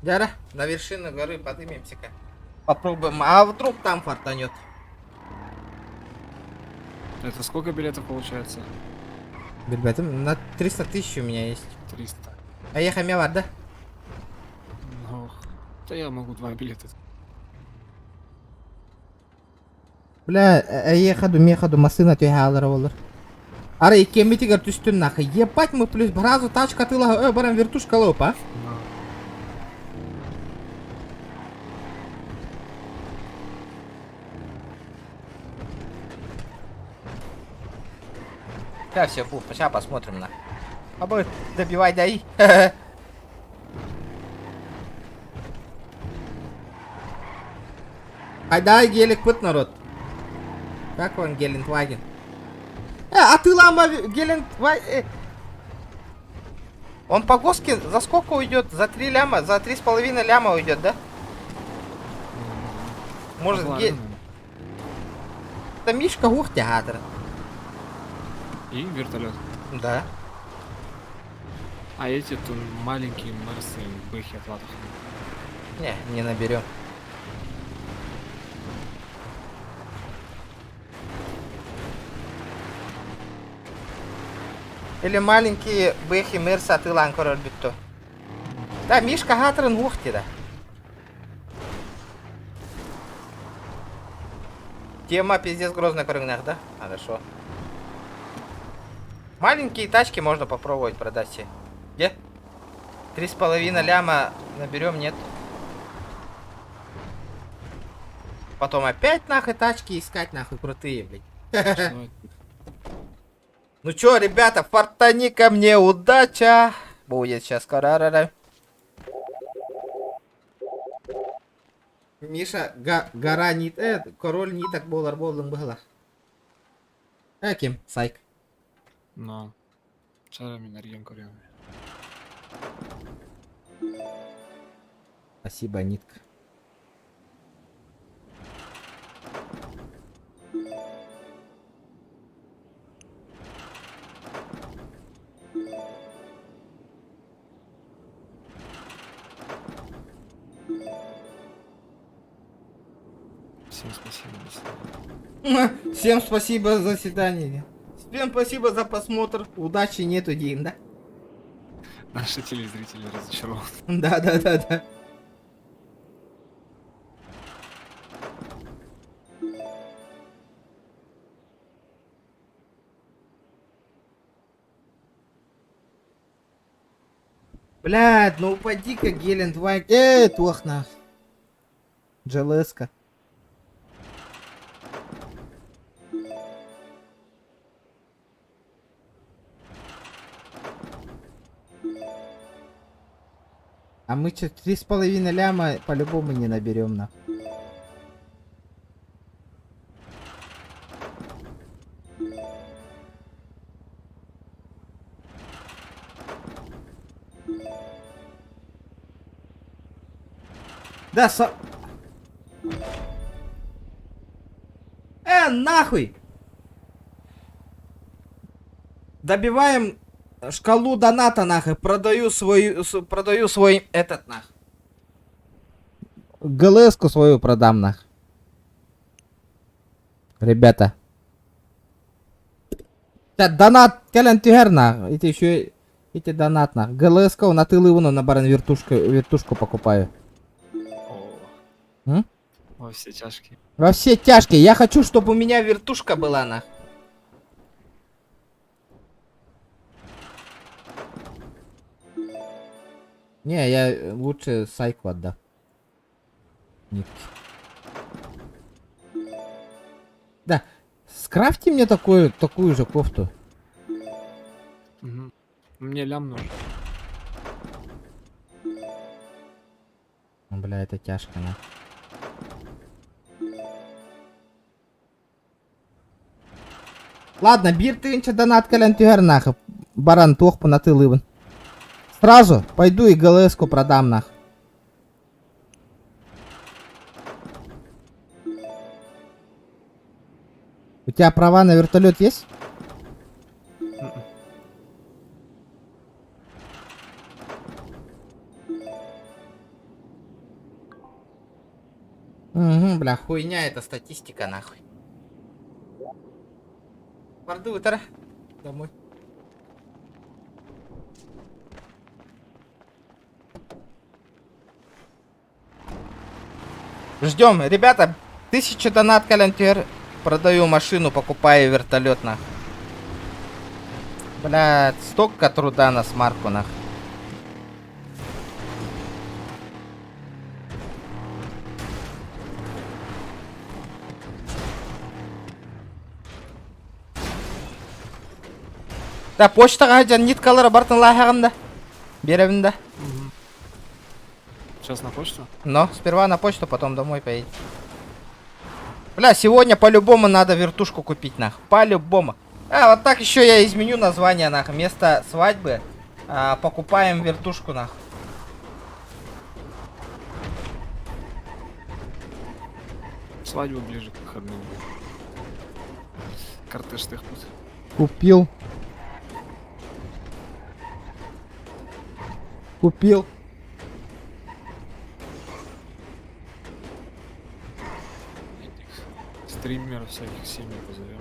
Дяра, на вершину горы поднимемся-ка. Попробуем, а вдруг там фартанет. Это сколько билетов получается? Ребята, на 300 тысяч у меня есть. 300. А я хамявар, да? Ох, да я могу два билета. Бля, эйиэхэ миэхэ ду массыына түһэ олор. Ара иккиэммитигэр түстүн нахуй. Ебать мы плюс сразу тачка тыла, э, баран вертушка лоп, а? Сейчас все, пуф, сейчас посмотрим на. А будет добивай дай. Айда гелик пыт народ. Как вам Гелендваген? Э, а ты лама Гелендваген... Он по госке за сколько уйдет? За 3 ляма? За 3,5 ляма уйдет, да? Может, ге... Это Мишка ух театр. И вертолет. Да. А эти тут маленькие Мерсы, бэхи от латах. Не, не наберем. Или маленькие бэхи Мерса атыылаан көрөрбүт Да, Мишка хаатырын уох да. Тема пиздец грозная көрүҥнээх, да? Хорошо. Маленькие тачки можно попробовать продать себе. Где? 3,5 ляма наберем, нет? Потом опять нахуй тачки искать, нахуй, крутые, блядь. Ну чё, ребята, фартани ко мне, удача! Будет сейчас карарара. Миша, гора не... король не так болар болдың было. Ким? Сайк. Но. Чара мин эрген көрүөм. Спасибо, Нитка. Всем спасибо, до свидания. Всем спасибо за свидание. Всем спасибо за просмотр. Удачи нету, Дим, да? Наши телезрители разочарованы. Да. Блядь, ну упади-ка Гелендваген. Эй, туох нах. GLS-ка. А мы что, 3,5 ляма по-любому не наберем, нах. Да, со... нахуй! Добиваем шкалу доната, нахуй. Продаю свой этот, нах. ГЛС-ку свою продам, нах. Ребята. Да, донат, кэлэн түһэр, нах. Эти еще, эти донат, нах. ГЛС-ка на тылы на баран вертушку покупаю. О, М? во все тяжкие. Во все тяжкие. Я хочу, чтобы у меня вертушка была, нах. Не, я лучше сайку отдам. Нитки. Да, скрафти мне такую же кофту. Мгм. Мне лям нужен. Бля, это тяжко, на. Ладно, биир тыһыынча донат кэлэн түһэр нах. Баран туохпун атыылыыбын. Сразу пойду и ГЛС-ку продам нах. У тебя права на вертолет есть? Мгм. Угу, бля, хуйня это статистика нахуй. Барды утра. Домой. Ждем, ребята, 1000 донат кэлэн түһэр. Продаю машину, покупаю вертолет нах. Блядь, столько труда на смарку нах. Да, почтаҕа дьон ниткалара барытын лааһаҕын да. Биэрэбин да. Мгм. Сейчас на почту? Но сперва на почту, потом домой поедем. Бля, сегодня по-любому надо вертушку купить, нах. По-любому. А, вот так еще я изменю название, нах. Вместо свадьбы покупаем вертушку, нах. Свадьба ближе к выходным. Кортеж тут. Купил. Купил. Этих стримеров всяких семьи позовем.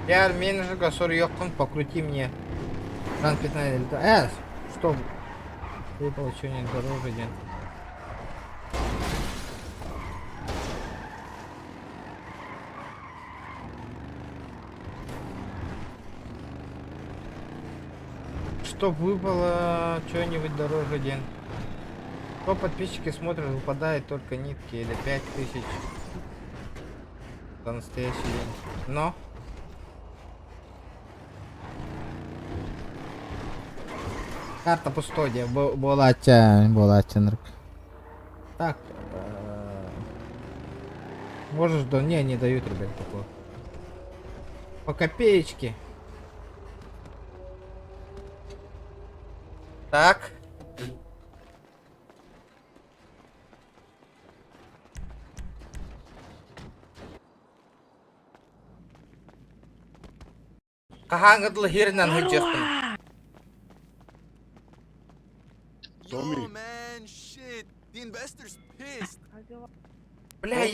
Я менеджерга суруйуоххун покрути мне. Ран 15 что? Выпало что-нибудь дороже, нет? Чтоб выпало что-нибудь дороже, день. Кто подписчики смотрят, выпадает только нитки или 5000 за настоящий день. Но. Карта пустой, буолаачча, буолаачча Так. Можешь, да не, не дают, ребят, такого. По копеечке. Так. Хаһааҥҥа дылы хиринэн сылдьыахпын. Томми. Бля,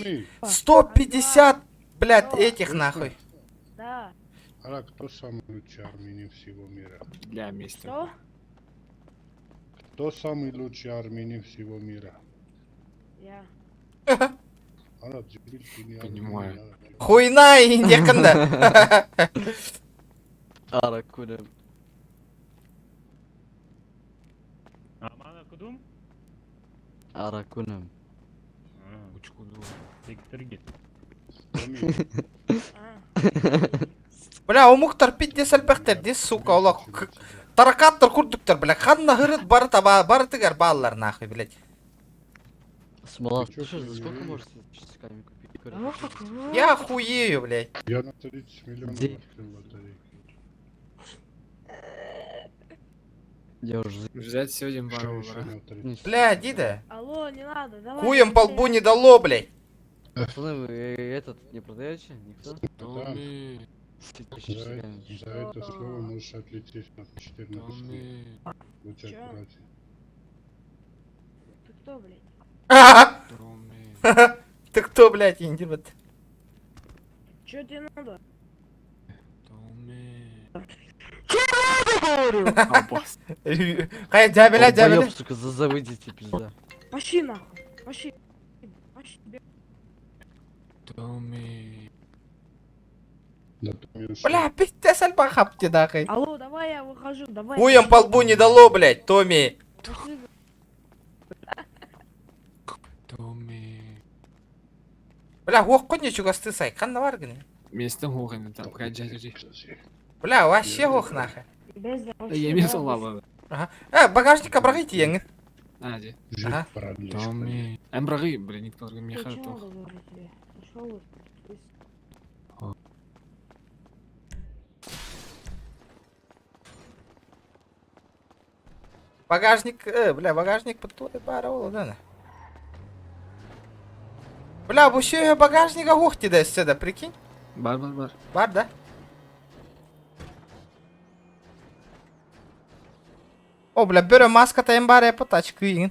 150, блядь, этих нахуй. Да. Ара, кто самый лучший армянин всего мира? Для места. Что? Кто самый лучший армянин всего мира? Я. Ара, дебил, ты не Понимаю. армянин, ара. Хуйна индеканда. Ара кунем. Амана кудум? Ара кунем. Учкуду. Томми, Бля, омуктар пиздец элбэхтэр дии, сука, олох. Таракаттар курдуктар, бля, ханна хырыт бары таба, бары тыгар бааллар нахуй, блядь. Смола, Ты чё, слушай, за ты сколько не можешь часиками купить? Я хуею, блядь. Я на 30 миллионов Где? открыл лотерейку. Я уже Взять сегодня Что бару, еще бра. на 30? Бля, дида. Алло, не надо, давай. Хуем по лбу не дало, блядь. Пацаны, вы этот не продаете? Никто? Томми, За, Часиками. за это слово можешь отлететь на 14 лет. Томми. Будь Чё? аккуратен. Ты кто, блядь? Томми. Ты кто, блядь, индивид? Чё тебе надо? Томми. Хай, дябеля, дябеля. Долбоёб, сука, за выйдите, пизда. Пошли нахуй. Пошли. Пошли. Томми. Да Томми ушел. Бля, пиздец, альбахап тебе нахуй. Алло, давай я выхожу, давай. Хуем по лбу не дало, блядь, Томми. Пошли. Томми. Бля, ох, конь чугасты сай, ханна варганы. Место гуганы там, хаджаджи. Бля, вообще ох нахуй. Без Да я имел лава. Ага. Багажник обрагите, яңы. А, де. Жить Ага. продлишь, блядь. Томми. Эмбрагы, блин, никто не Чё мехает. надо говорить тебе? Пошёл. Багажник, бля, багажник под твой паровол, да? Бля, вообще багажника ох да сюда, прикинь. Бар, бар, бар. Бар, да? О, бля, бөрө маска тайм бар по тачку иң.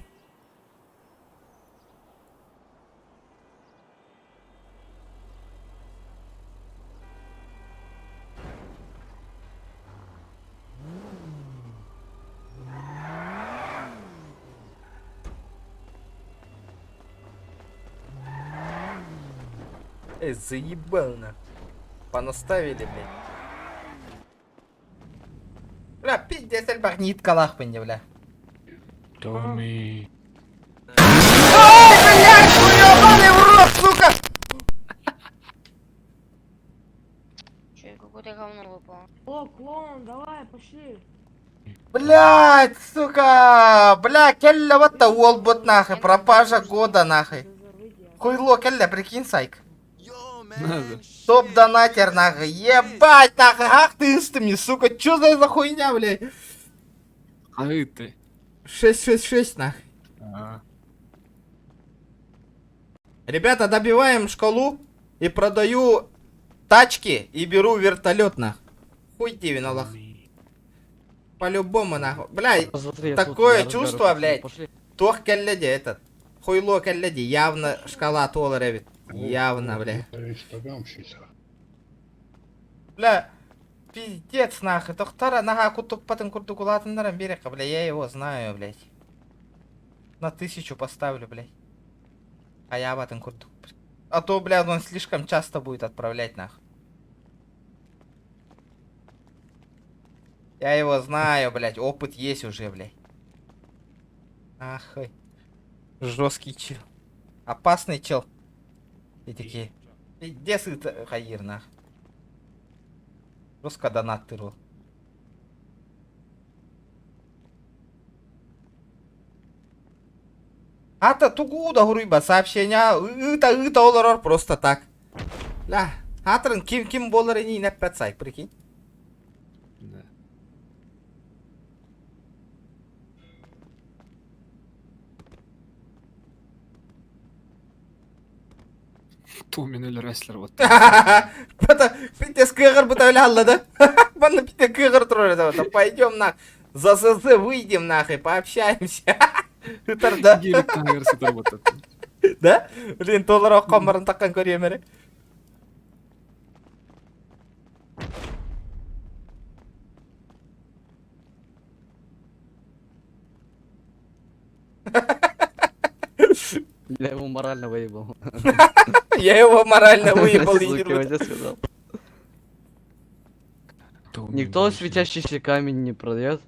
Эй, заебал на. Понаставили, блядь. Бля, пиздец, альбахнит калах, бля. Томми. Ай, блядь, хуёбаный в рот, сука! Чё, какое-то говно выпало. О, клоун, давай, пошли. Блядь, сука! Бля, келля вот та уолбот нахуй, пропажа года нахуй. Хуйло келля, прикинь, сайк. Надо. Топ донатер нахуй, ебать нахуй, ах ты ты мне, сука, чё за хуйня, блядь? А ты. 666 нахуй. А. Ребята, добиваем шкалу и продаю тачки и беру вертолет нахуй. Хуй тебе, Аллах. По-любому нахуй. Бля, Смотри, я тут, такое я разберу, чувство, пошли, блядь. Пошли. Тох келледи этот. Хуйло келледи, явно шкала толар эбит. Явно, бля. Бля, пиздец нахуй. Тохтара наһаа кутуппатын курдук улаатыннаран биэрэххэ, бля, я его знаю, блядь. На тысячу поставлю, блядь. Хайаабатын курдук. А то, бля, он слишком часто будет отправлять нахуй. Я его знаю, блядь, опыт есть уже, блядь. Ахуй. Жесткий чел. Опасный чел. И такие. Пиздец, это хайыр, нах. Жестко донат тырыл. Ата тугу да хуруйба сообщение ыта ыта олорор просто так. Ля, атрын ким ким болар ини инәппәт сайк, прикинь. Да. Томин рестлер вот. Это пиздец кыгыр бутавля да? Банна пиздец кыгыр тролль это Пойдем на за ЗЗ выйдем нахуй, пообщаемся. Да? Да? Блин, толар оккон барын таккан көрүөм эрэ. Я его морально выебал. Я его морально выебал. сказал. Никто светящийся камень не продает.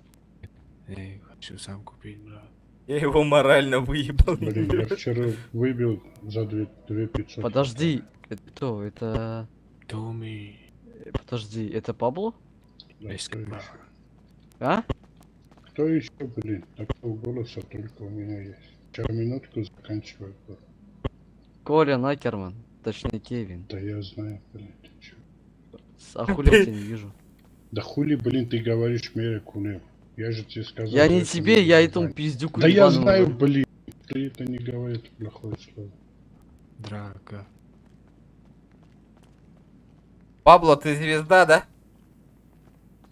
Эй, хочу сам купить, бля. Я его морально выебал. Блин, я вчера выбил за 2 500. Подожди, это кто? Это... Томми. Подожди, это Пабло? Да, кто еще? А? Кто еще, блин? Такого голоса только у меня есть. Сейчас минутку заканчиваю. Коля Накерман, точнее Кевин. Да я знаю, блин, ты чё. А хули я тебя не вижу? Да хули, блин, ты говоришь мне кулем. Я же тебе сказал. Я не это тебе, я этому знаю. пиздюку Да я ебаному знаю, говорю. блин. Ты это не говори, это плохое слово. Драка. Пабло, ты звезда, да?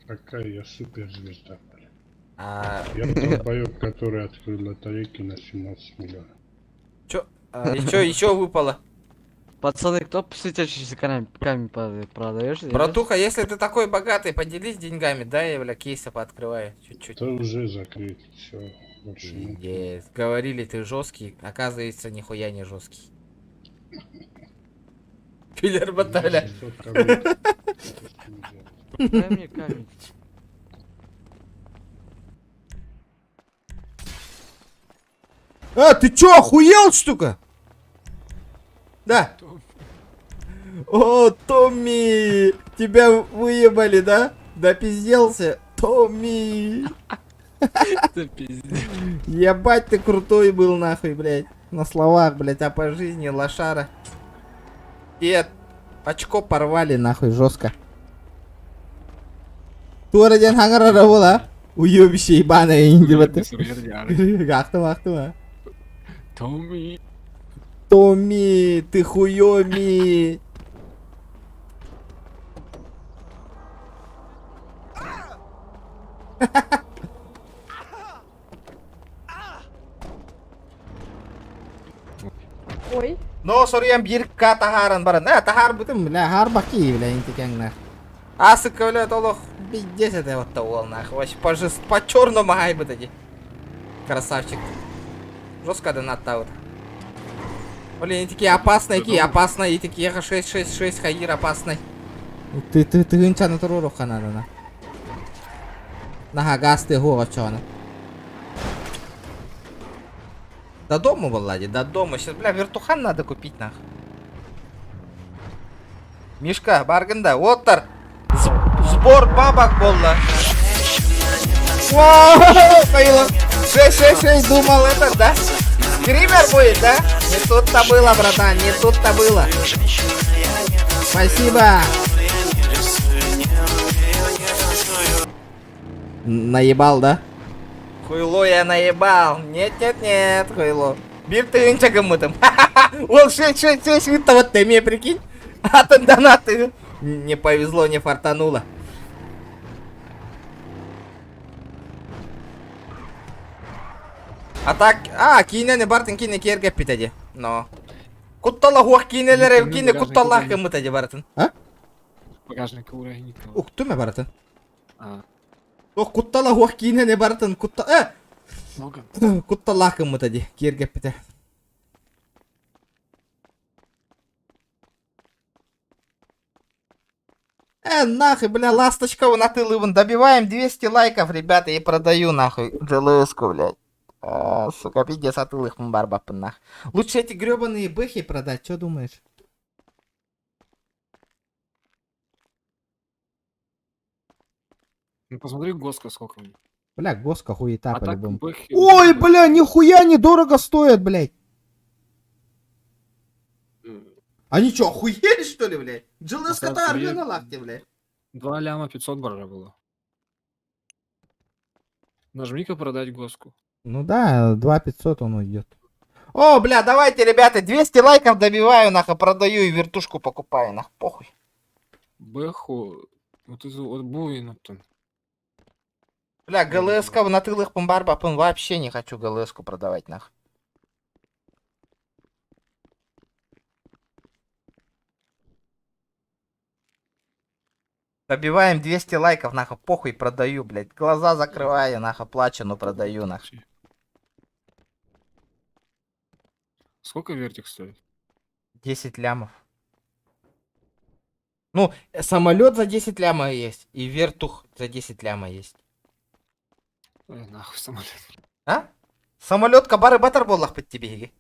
Какая я суперзвезда, блин. А... Я долбоеб, который открыл лотерейки на 17 миллионов. Чё? А, и чё, еще выпало? Пацаны, кто светящийся камень, камень продаешь? Братуха, если ты такой богатый, поделись деньгами, дай я, бля, кейсы пооткрываю чуть-чуть. Да уже закрыт, все, больше нет. Пиздец. Говорили, ты жесткий, оказывается, нихуя не жесткий. Пилер баталя. Дай мне камень. А, ты чё, охуел, штука? Да. О, Томми, тебя выебали, да? Допизделся? Томми. Это пиздец. Ебать ты крутой был нахуй, блядь. На словах, блядь, а по жизни лошара. И очко порвали нахуй жестко. Тура ден хаңарара була. Уебище ебаное инди баты. Ахтым, ахтым, а. Томми. Томми, ты хуёми. Ой. Но соруйан биир К таһааран баран. Э, таһаарбытым, бля, һаарбаки, бля, интикэҥнэр. Асыка, бля, толох, пиздец это вот того, нахуй. Вообще по, жест... по черному гайбы тади. Красавчик. Жестко донат вот. Блин, такие опасные, такие опасные, такие 666 хайыр опасный. Ты ты ты гынчаны туруру ханадана. Наха газ ты гора чона. До дома, Влади, до дома. Сейчас, бля, вертухан надо купить, нах. Мишка, баргында, оттар. Сбор бабок болла. Вау, 666 думал этот, да? Скример будет, да? Не тут-то было, братан, не тут-то было. Спасибо. Наебал, да? Хуйло я наебал. Нет, нет, нет, хуйло. Биир тыһыынча гыммытым. Ол 666 ыытта вот ты прикинь. Атын донаты. Не повезло, не фартануло. А так, а, киинэни бартын киинэ киэргэппит эди. Но. Куттала хуах киинэлэр киинэ кутталлаах гыммыт эди бартын. А? Багажник уровень. Уктум барытын. А. О, куттала хуох киинэни барытын кутта... Э! Много. Кутталаах гыммыта дии, киэргэппитэ. Э, нахуй, бля, ласточка натылыбын. Добиваем 200 лайков, ребята, и продаю нахуй ЖЛС-ку, блядь. А, сука, пиздец, атылых барбаппын нах. Лучше эти гребаные бэхи продать, что думаешь? Ну посмотри, Госка сколько у них. Бля, госка хуета А так по-любому. бэхи... Ой, бля, нихуя недорого стоят, блядь. Они что, охуели, что ли, блядь? ЖЛС-ка А так, на лахте, блядь. 2 ляма 500 баржа было. Нажми-ка продать Госку. Ну да, 2 500 он уйдет. О, бля, давайте, ребята, 200 лайков добиваю, нахуй, продаю и вертушку покупаю, нахуй, похуй. Бэху... Вот это вот буин там. Бля, ГЛС-ка на тылых пумбарбапын вообще не хочу ГЛС-ку продавать, нах. Добиваем 200 лайков, нахуй, похуй, продаю, блядь. Глаза закрываю, нахуй, плачу, но продаю, нахуй. Сколько вертик стоит? 10 лямов. Ну, самолет за 10 ляма есть, и вертух за 10 ляма есть. Ой, нахуй самолет. А? Самолет кабары батар боллах под тебе.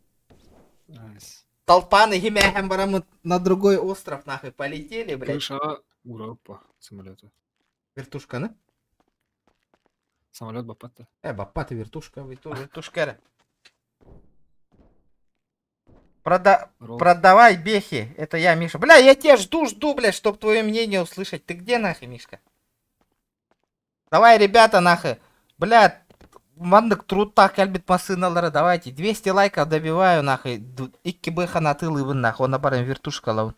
Найс. Толпаны химяхем барамы на другой остров нахуй полетели, блядь. Крыша Европа самолета. Вертушка, на? Самолет Бапата. Бапата вертушка, вертушка. Прода... Ролл. Продавай бехи. Это я, Миша. Бля, я тебя жду, жду, бля, чтоб твое мнение услышать. Ты где нахуй, Мишка? Давай, ребята, нахуй. Бля, маннык труттах кэлбит массыыналары давайте. 200 лайков добиваю, нахуй. Икки бэха на тылыбын, нахуй. Он баран вертушка лавын.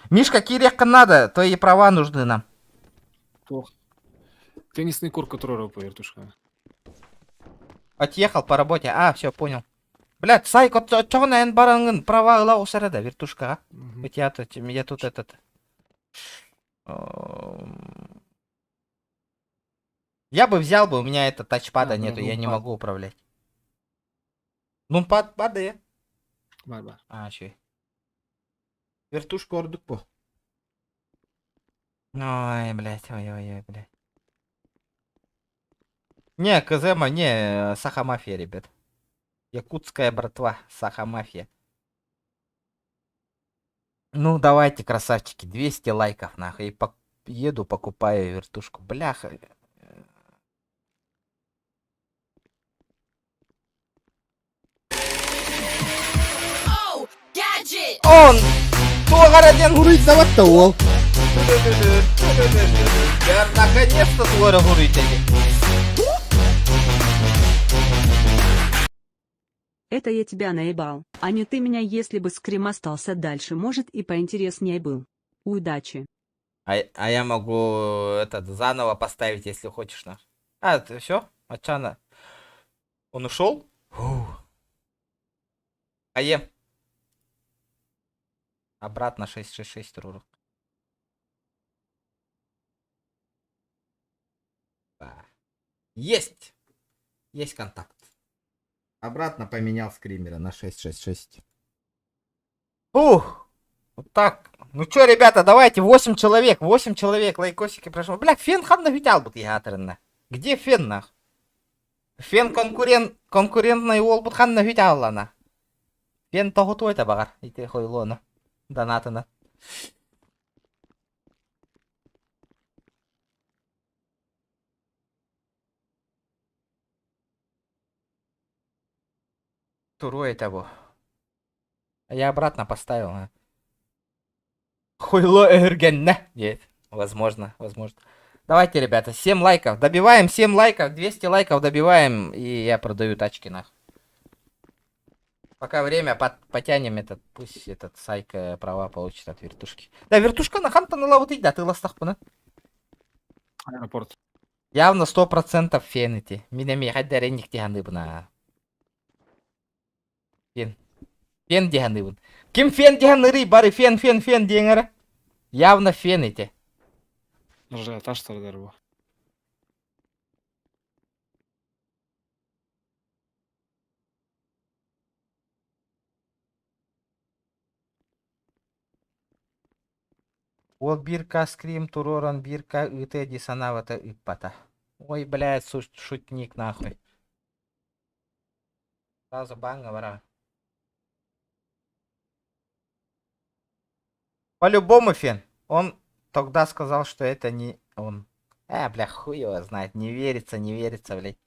Мишка, кириэххин наада, твои права нужны нам. Плохо. Теннисный корт, который по вертушка. Отъехал по работе. А, все, понял. Блядь, Сайк, оччоҕуна эн бараҥҥын права ыла оҕус эрэ да, вертушкаҕа. Вот я тут, я тут этот... Я бы взял бы, у меня это тачпада А, бля, нету, я не нумпад. могу управлять. Нумпад падает. Бар-бар. А, чё. Вертушку ордук по. Ой, блядь, ой-ой-ой, блядь. Не, КЗМ, не, Саха Мафия, ребят. Якутская братва, Саха Мафия. Ну, давайте, красавчики, 200 лайков, нахуй. И еду, покупаю вертушку. Бляха. Он! Туох эрэ диэн хуруйдабат уол. Наконец-то туох эрэ хуруйда Это я тебя наебал, а не ты меня. Если бы скрим остался дальше, может и поинтереснее был. Удачи. А я могу этот заново поставить, если хочешь, нах. А, это все? Ачана. Он ушел? Фух. Ае. Обратно 666 руру. Есть! Есть контакт. Обратно поменял скримера на 666. Ух! Вот так. Ну чё, ребята, давайте, 8 человек, 8 человек, лайкосики прошу. Бля, фен ханна үтү театрына. Где фен нах? Фен конкурент, конкурентный уолбут ханна үтү Фен тоһутуо баҕар. Ити хуйлуону. Донатына. Туруо этэ бу. Я обратно поставил. А. Хуйло өһүргэннэ. Нет, возможно, возможно. Давайте, ребята, 7 лайков. Добиваем 7 лайков, 200 лайков добиваем, и я продаю тачки нах. Пока время потянем этот, пусть этот Сайка права получит от вертушки. Да, вертушка на хантан вот да, ты ластах пына. Аэропорт. Явно 100% фен эти. Мин эмиэ хайдах дии саныыбын. Фен. Фен дии саныыбын. Ким фен дии саныырый бары фен фен фен диэҥ эрэ. Явно фен эти. Ажиотаж тардар бу. Уол биир К скрим туруоран биир К ыытыа дии санаабата ыыппата. Ой, блядь, шутник нахуй. Сразу баҥҥа бараҕын. По-любому, Фен. Он тогда сказал, что это не он. Бля, хуй его знает. Не верится, не верится, блядь.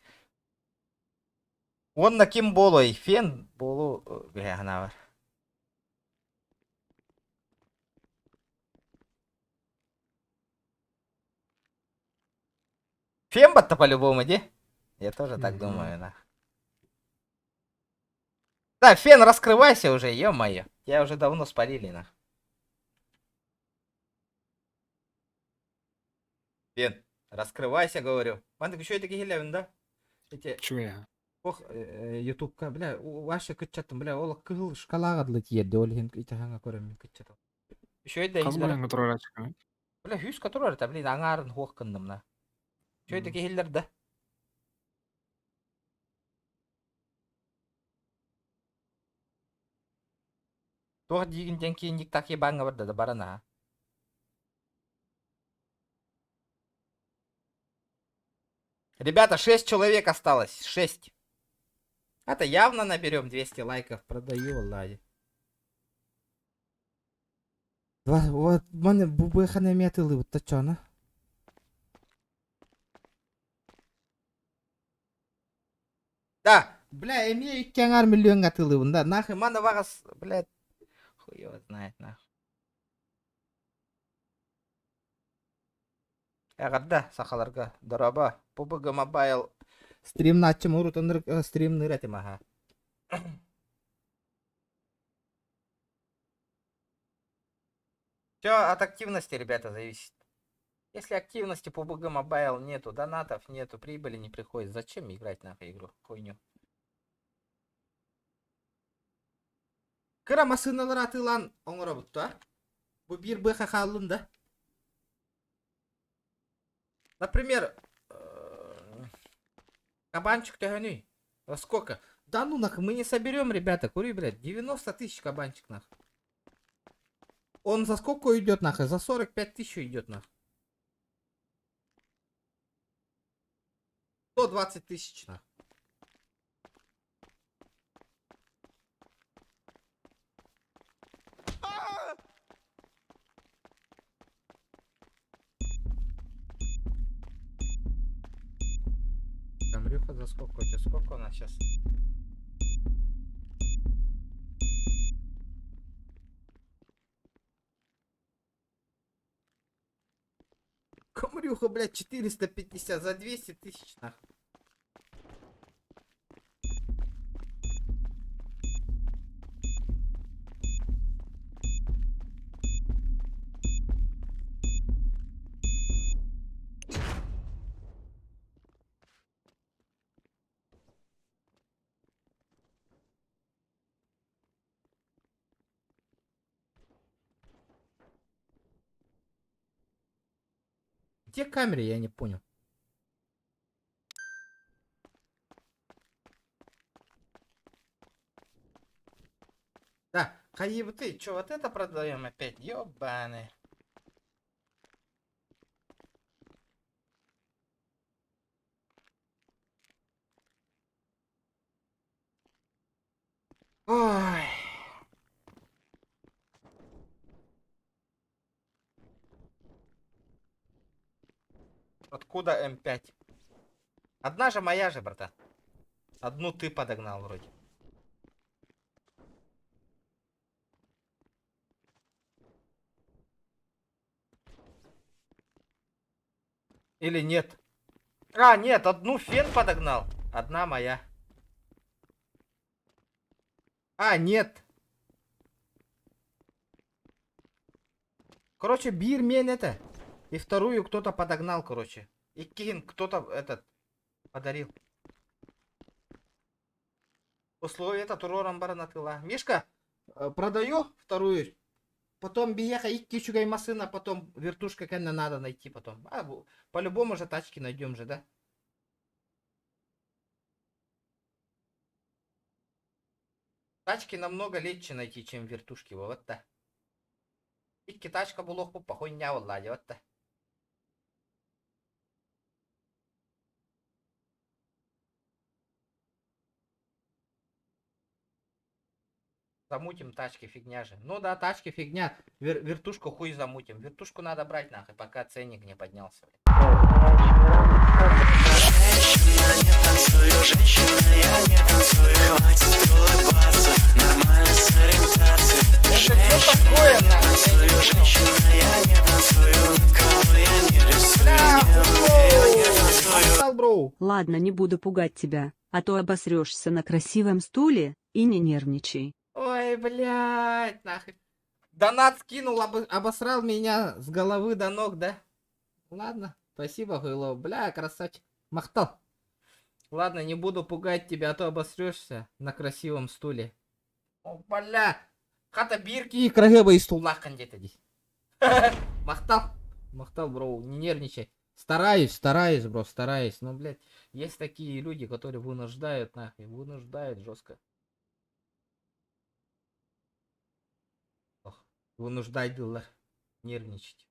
Уонна ким буолуой? Фен буолу бля, бар. Фен батта по-любому, ди? Я тоже так думаю, нах. Да, Фен, раскрывайся уже, ё-моё. Тебя уже давно спалили, нах. Фен, раскрывайся, говорю. Мантык еще это киһилэбин да? Эти... Чуя. Ох, ютубка, бля, ваша кыччаттым, бля, ол кыһыл шкалаға дылы тиерде, ол иһин итаһаҥа көрөммүн кыччатым. Еще это Хас миллионга турар ачка? Бля, хүс турар это, блин, аҥаарын хуох гынным на. Еще это киһилэр да. Туох диигин диэн киинник так ебаҥҥа барда да баран аха. Ребята, 6 человек осталось. 6. Это явно наберем 200 лайков. Продаю, лади. Два, вот, маны бу быхана метылы вот тачана. Да, бля, эмиэ икки аҥаар миллиоҥҥа атыылыыбын да. Нахуй, маны баҕас, блядь, хуй его знает, нахуй. Эҕэрдэ сахаларга, дорообо. PUBG Mobile стримнааччым урут ынырык стримныыр этим аха. Все от активности, ребята, зависит. Если активности PUBG Mobile нету, донатов нету, прибыли не приходит, зачем играть нахуй игру, хуйню? Кыра массыыналар атыылаан оҥоробут а? Бу биир быха хааллын да? Например, кабанчик төһөнүй? Во сколько? Да ну нахуй, мы не соберем, ребята, кури, блядь, 90 тысяч кабанчик нахуй. Он за сколько уйдет нахуй? За 45 тысяч уйдет нахуй. 120 тысяч нахуй. Камрюха за сколько? У тебя сколько у нас сейчас? Камрюха, блядь, 450 за 200 тысяч, нахуй. Где камеры, я не понял. Да, Хаиб, ты чё, вот это продаем опять? Ёбаный. Ой. Откуда М5? Одна же моя же, братан. Одну ты подогнал вроде. Или нет? А, нет, одну фен подогнал. Одна моя. А, нет. Короче, бирмен это. И вторую кто-то подогнал, короче. И кин кто-то этот подарил. Условия это турором баранатыла. Мишка, продаю вторую. Потом биһиэхэ икки үчүгэй массыына, потом вертушка кэннэ надо найти потом. А, по-любому же тачки найдем же, да? Тачки намного легче найти, чем вертушки, вот да. Икки тачка булуохпут похуйня буолла вот да. Замутим тачки, фигня же. Ну да, тачки фигня. Вертушку хуй замутим. Вертушку надо брать нахуй, пока ценник не поднялся. Это что такое, нахуй? Бля, Отстал, бро. Ладно, не буду пугать тебя, а то обосрешься на красивом стуле, и не нервничай. Ой, блядь, нахуй. Донат скинул, обосрал меня с головы до ног, да? Ладно, спасибо, Хуйло. Бля, красавчик. Махтал. Ладно, не буду пугать тебя, а то обосрешься на красивом стуле. О, бля. Хата биир киһи кыраһыабай стуллааххын диэтэ дии. Махтал. Махтал, бро, не нервничай. Стараюсь, стараюсь, бро, стараюсь. Но, блядь, есть такие люди, которые вынуждают, нахуй, вынуждают жестко. Ох, вынуждать дылар нервничать.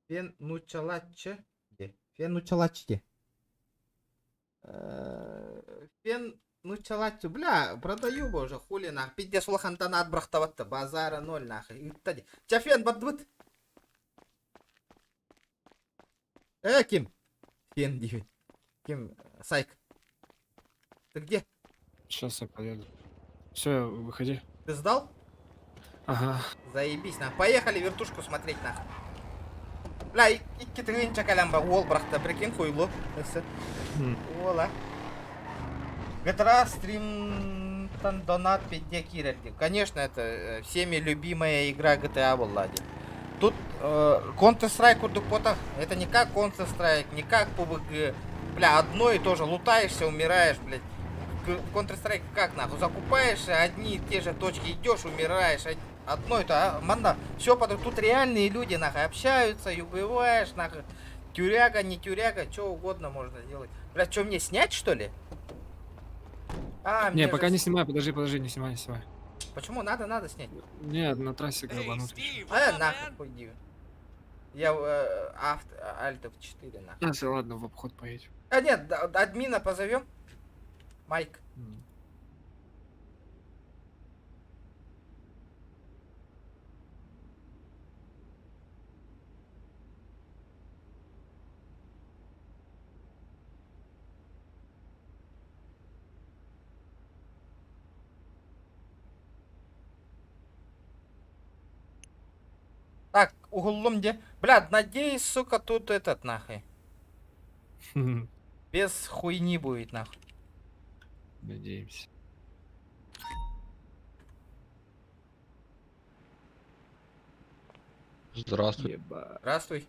Фен нууччалааччы. Фен нууччалааччы. Фен нууччалааччы. Бля, продаю бы уже, хули нах. Пиздец улахан донат бырахтабатта. Базара ноль нахуй. Чэ фен бардыбыт. Ким? Фен диибин. Ким? Сайк. Ты где? Сейчас я поеду. Все, выходи. Ты сдал? Ага. Заебись, нах. Поехали вертушку смотреть, нах. Бля, икки тыһыынча кэлэн ба уол бырахта, прикинь, хуйлу. Уола. GTA стрим донат пизде киирэр дии. Конечно, это всеми любимая игра GTA буолла дии. Тут Counter-Strike курдук буотах. Это не как Counter-Strike, не как PUBG. Бля, одно и то же. Лутаешься, умираешь, блядь. В Counter-Strike как нахуй? Закупаешься, одни и те же точки идешь, умираешь. Одно и то, а, манна, все потом, тут реальные люди, нахуй, общаются и убиваешь, нахуй. Тюряга, не тюряга, что угодно можно сделать. Бля, что мне снять, что ли? А, Не, мне пока же не снимай, подожди, подожди, не снимай, не снимай. Почему? Надо, надо снять. Нет, на трассе грабанут. А, нахуй, хуй Я авто, Alt F4, нахуй. А, всё, ладно, в обход поедем. А, нет, админа позовем. Майк. Так, уһуллум дии. Бля, надеюсь, сука, тут этот нахуй. Без хуйни будет нахуй. Надеемся. Здравствуй. Здравствуй.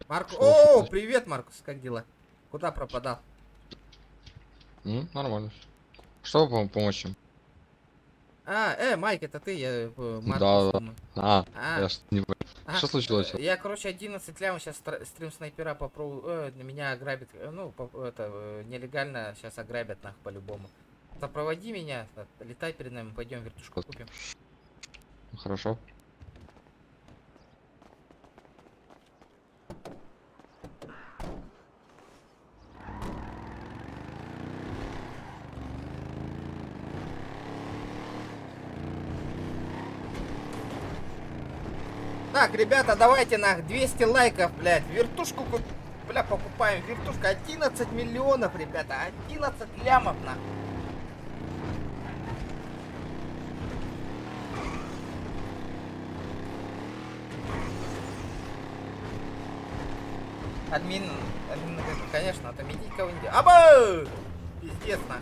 Марк... Что О, случилось? привет, Маркус, как дела? Куда пропадал? Нормально. Что вам помочь им? А, Майк, это ты, я Маркус Да, да. думаю. А, А. я ж не понял. А, Что случилось? Я, короче, 11 лямов сейчас стрим снайпера попробую. Меня ограбит, ну, это, нелегально сейчас ограбят, нах, по-любому. Сопроводи меня, летай перед нами, пойдем вертушку купим. Хорошо. Так, ребята, давайте нах 200 лайков, блядь. Вертушку куп... Бля, покупаем. Вертушка 11 миллионов, ребята. 11 лямов, нах. Админ, админ, конечно, отметить кого-нибудь. Аба! Пиздец, нах.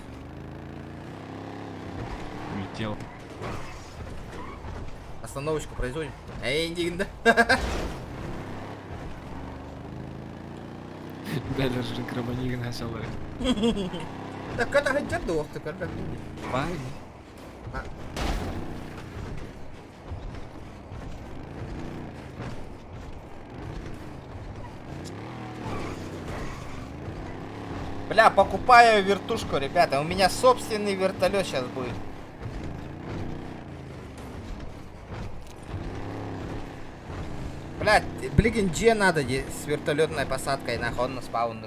Улетел. Остановочку производим. Эй, иди, да. Бля, даже грабани начал. Так это хотя дох, ты как Парень. Бля, покупаю вертушку, ребята. У меня собственный вертолет сейчас будет. Бля, блин, где надо с вертолетной посадкой нахуй он на спаун.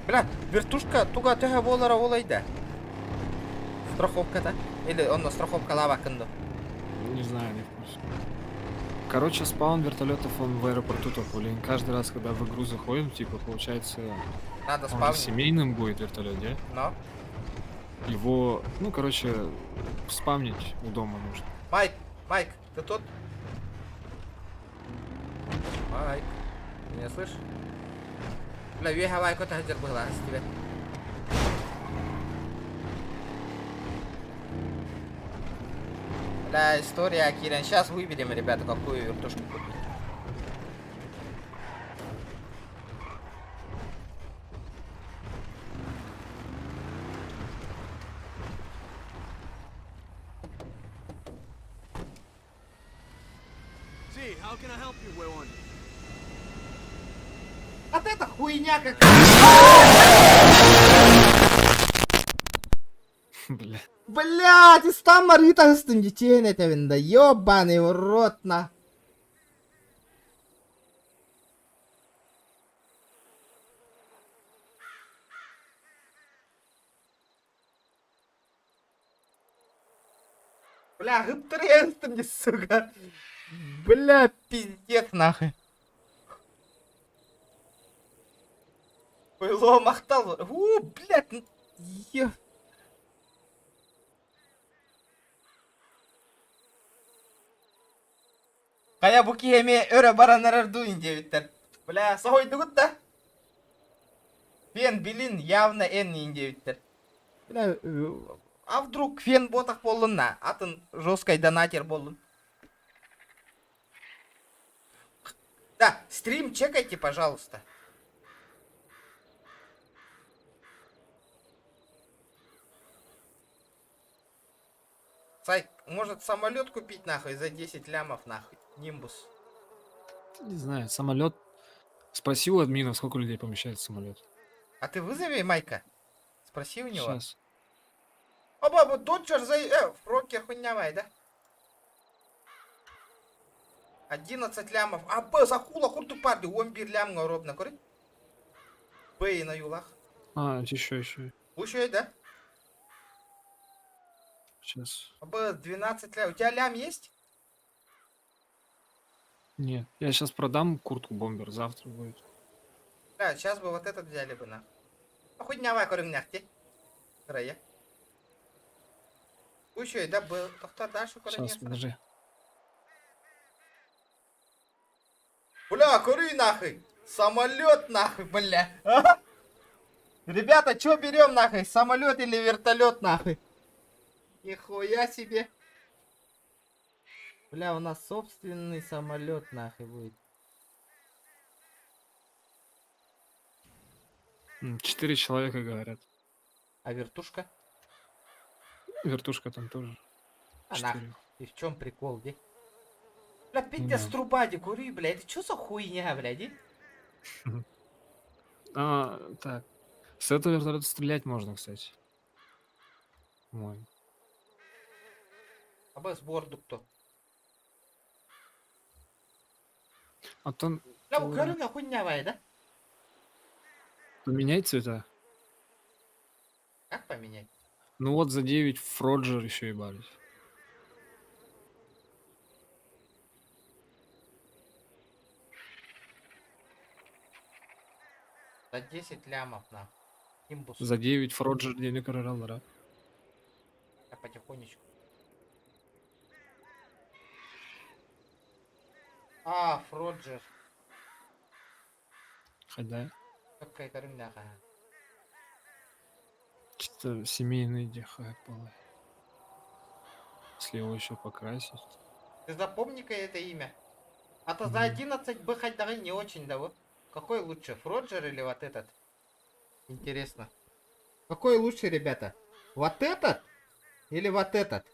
Бля, вертушка туга төһө буолара олайда. Страховката. Или он на страховка лава кынду. Не знаю, не в курсе. Короче, спаун вертолетов он в аэропорту только, блин. Каждый раз, когда в игру заходим, типа, получается, Надо он же спавнить. семейным будет вертолет, да? Но. Его, ну, короче, спавнить у дома нужно. Майк, Майк, ты тут? Майк, ты меня слышишь? Бля, вега кота хадер была с тебя. Бля, история Кирен. Сейчас выберем, ребята, какую вертушку купить. See, how can I help you, weón? Вот это хуйня какая! Бля. Блядь, из там Марита детей на тебя, да ёбаный в рот на. Бля, гыптыренстым, сука. Бля, пиздец нахуй. Было махтал. У, блядь, ну, е... Хайа бу киһи өрө баран эрэр дуу диэбиттэр. Бля, соһуйдугут да? Фен, билин, явно эн диэбиттэр. Бля, а вдруг фен буотах буоллун на? Атын жесткой донатер буоллун. Да, стрим чекайте, пожалуйста. Сай, может самолет купить нахуй за 10 лямов нахуй? Нимбус. Не знаю, самолет. Спроси у админа, сколько людей помещается в самолет. А ты вызови Майка? Спроси у него. Сейчас. Оба, вот Доджер за... Фрокер хуйнявай, да? 11 лямов. А, Б, за хула курту парди. Он бир лямга робна, көрі? Б на юлах. А, еще, еще. Еще, да? Сейчас. А, Б, 12 лям. У тебя лям есть? Нет, я сейчас продам куртку бомбер, завтра будет. Да, сейчас бы вот этот взяли бы на. А хуйнявай, көрүҥнэхти. Рая. Еще, да, был. Тохта дальше Сейчас, подожди. Бля, кури нахуй! Самолет нахуй, бля! А? Ребята, что берем нахуй? Самолет или вертолет нахуй? Нихуя себе! Бля, у нас собственный самолет нахуй будет. Четыре человека говорят. А вертушка? Вертушка там тоже. А нахуй. Четыре. И в чем прикол, где? Бля, пиздец Да. труба, де кури, бля. Это что за хуйня, блядь? и? А, так. С этого вертолета стрелять можно, кстати. Мой. А бы сборду кто? А то Бля, көрүҥэ хуйня да? поменять цвета? Как поменять? Ну вот за 9 Фроджер еще ебались. За 10 лямов на. Имбус. За 9 Фроджер денег да? Я потихонечку. А, Фроджер. Хотя, Какая көрүҥнээх. чисто семейный дихай полы. Если его еще покрасить. Ты запомни-ка это имя. А то за 11 бы хоть даже не очень, да вот. Какой лучше, Фроджер или вот этот? Интересно. Какой лучше, ребята? Вот этот? Или вот этот?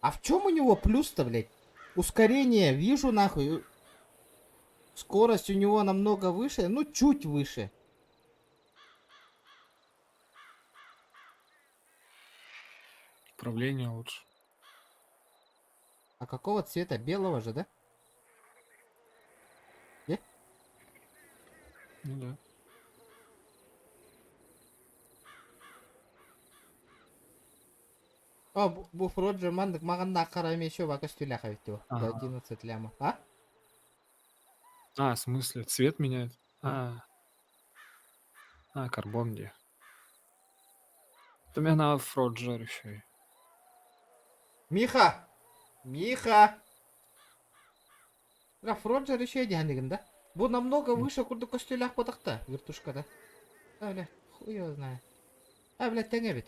А в чем у него плюс-то, блядь? Ускорение вижу нахуй. Скорость у него намного выше, ну чуть выше. Управление лучше. А какого цвета? Белого же, да? Э? Ну да. О, бу Фроджер маннык маҕан хара еще бака стүлэх эбит До Ага. 11 лямов. А? А, в смысле, цвет меняет? А. А, карбон где? У меня на Фроджер еще и. Миха! Миха! Бля, Фроджер еще диһэнигин да? Бу намного выше курдук көстүүлээх буолбатах вертушка да. А, бля, хуй его знает. А, бля, тэҥэ эбит.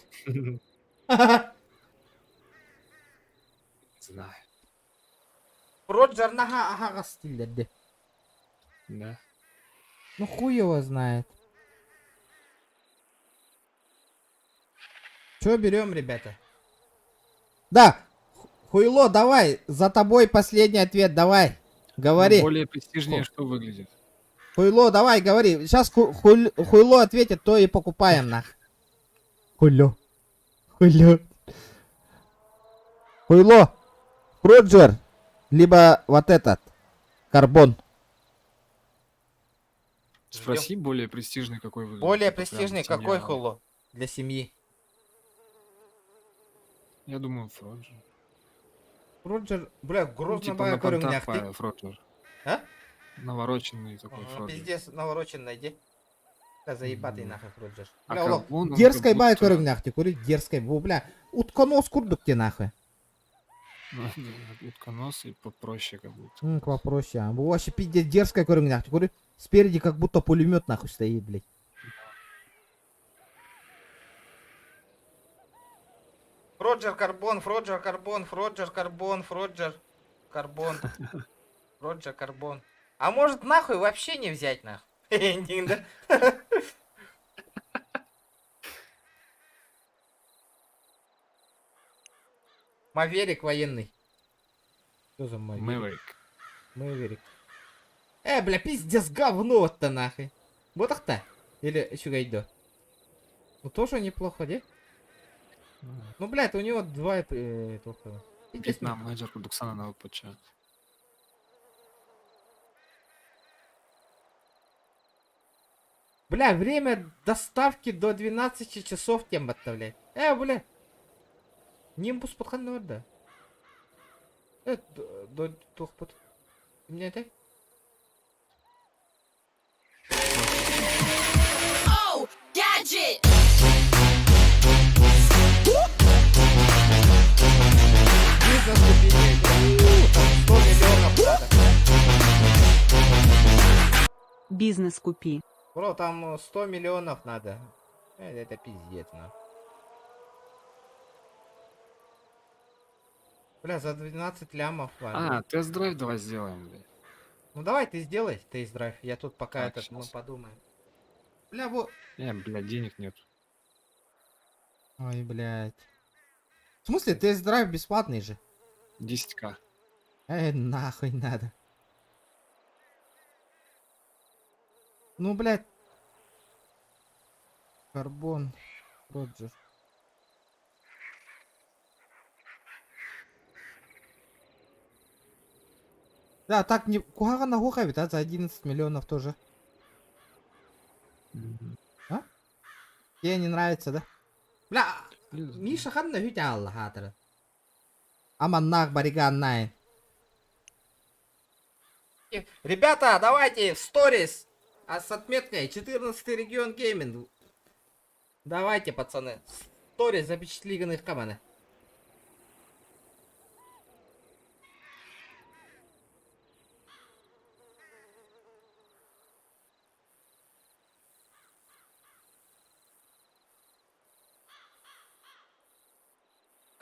Знаю. Фроджер наһаа аһаҕас дииллэр. Да. Ну хуй его знает. Че берем, ребята? Да, Хуйло, давай, за тобой последний ответ, давай. Говори. Ну, более престижнее, что выглядит. Хуйло, давай, говори. Сейчас Хуйло ответит, то и покупаем, нах. Хуйло. Хуйло. Хуйло. Роджер. Либо вот этот. Карбон. Спроси, более престижный какой выглядит. Более типа, прям престижный семья. какой Хуйло? Для семьи. Я думаю, Фроджер. Роджер, бля, Ну, грозно типа на понтах Фроджер. А? Навороченный такой Фроджер. Пиздец, навороченный, иди. Да заебатый нахуй Роджер. А Бля, олох, карбон, он дерзкой как бай будто- көрүҥнээх, кури дерзкой, бу, бля, утконос курдук те нахуй. Ну, да, Утконос и попроще как будто. Попроще, а. Бу вообще пиздец дерзкая көрүҥнээх, кури спереди как будто пулемет нахуй стоит, блядь. Роджер Карбон, Фроджер Карбон, Фроджер Карбон, Фроджер Карбон. Роджер Карбон. А может нахуй вообще не взять нахуй? Да? Маверик военный. Что за Маверик? Мэверик. Мэверик. Бля, пиздец, говно-то нахуй. Вот так-то. Или еще гайдо. Ну тоже неплохо, да? Ну, блядь, у него два только. Пиздец, Вьетнам, менеджер Кудуксана на ОПЧ. Бля, время доставки до 12 часов тем отправлять. Бля. Нимбус подхан да. До тух под. Мне это? Oh, gadget! Бизнес купили. Там 100 миллионов надо. Бизнес купи. Бро, там 100 миллионов надо. Это пиздец, на. Бля, за 12 лямов. А, тест-драйв давай сделаем, блядь. Ну давай ты сделай тест-драйв. Я тут пока Так, этот, мы щас. подумаем. Бля, вот. Не, блядь, денег нет. Ой, блядь. В смысле, тест-драйв бесплатный же? 10к. Нахуй надо. Ну, блядь. Карбон. Роджер. Да, так не... Куһаҕана суох эбит, а, за 11 миллионов тоже. А? Тебе не нравится, да? Бля, Миша ханна үт алла хатыры. Аманнах бариган най. Ребята, давайте в сторис. А с отметкой 14 регион гейминг. Давайте, пацаны. Сторис запечатлиганных команд.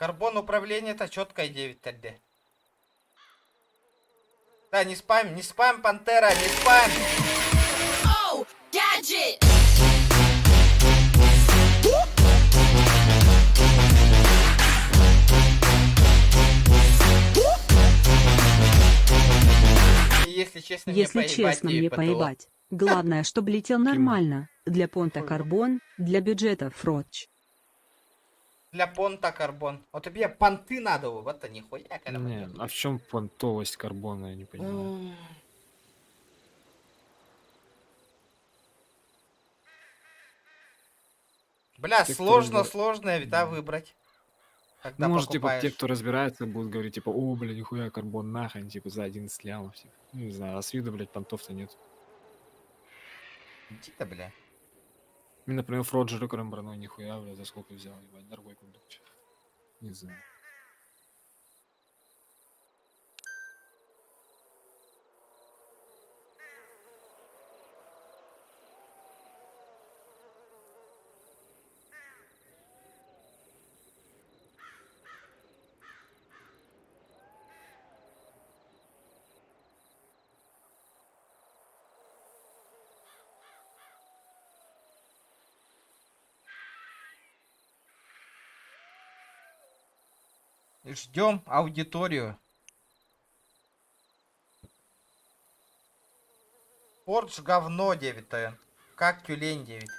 Карбон управление это четкое 9 ТД. Да, не спам, не спам, Пантера, не спам. Oh, gadget! честно, мне Если поебать, честно, девять мне ПТО. поебать. Главное, чтобы летел нормально. Для понта карбон, для бюджета фротч. Для понта карбон. Вот тебе понты надо, вот это нихуя, когда Не, а в чем понтовость карбона, я не понимаю. Бля, Те, кто сложно, разбира- сложно, ведь, да, выбрать. Когда Ну, может, типа, те, покупаешь. кто разбирается, будут говорить, типа, о, блядь, нихуя карбон нахрен, типа, за 11 лямов, типа. Ну, не знаю, а с виду, блядь, понтов-то нет. Иди ты, бля. Мне, например, Фроджер Крембрано, нихуя, блядь, за сколько взял, ебать, дорогой кондукчик. Не знаю. Ждем аудиторию. Порш говно 9 -то. Как тюлень 9.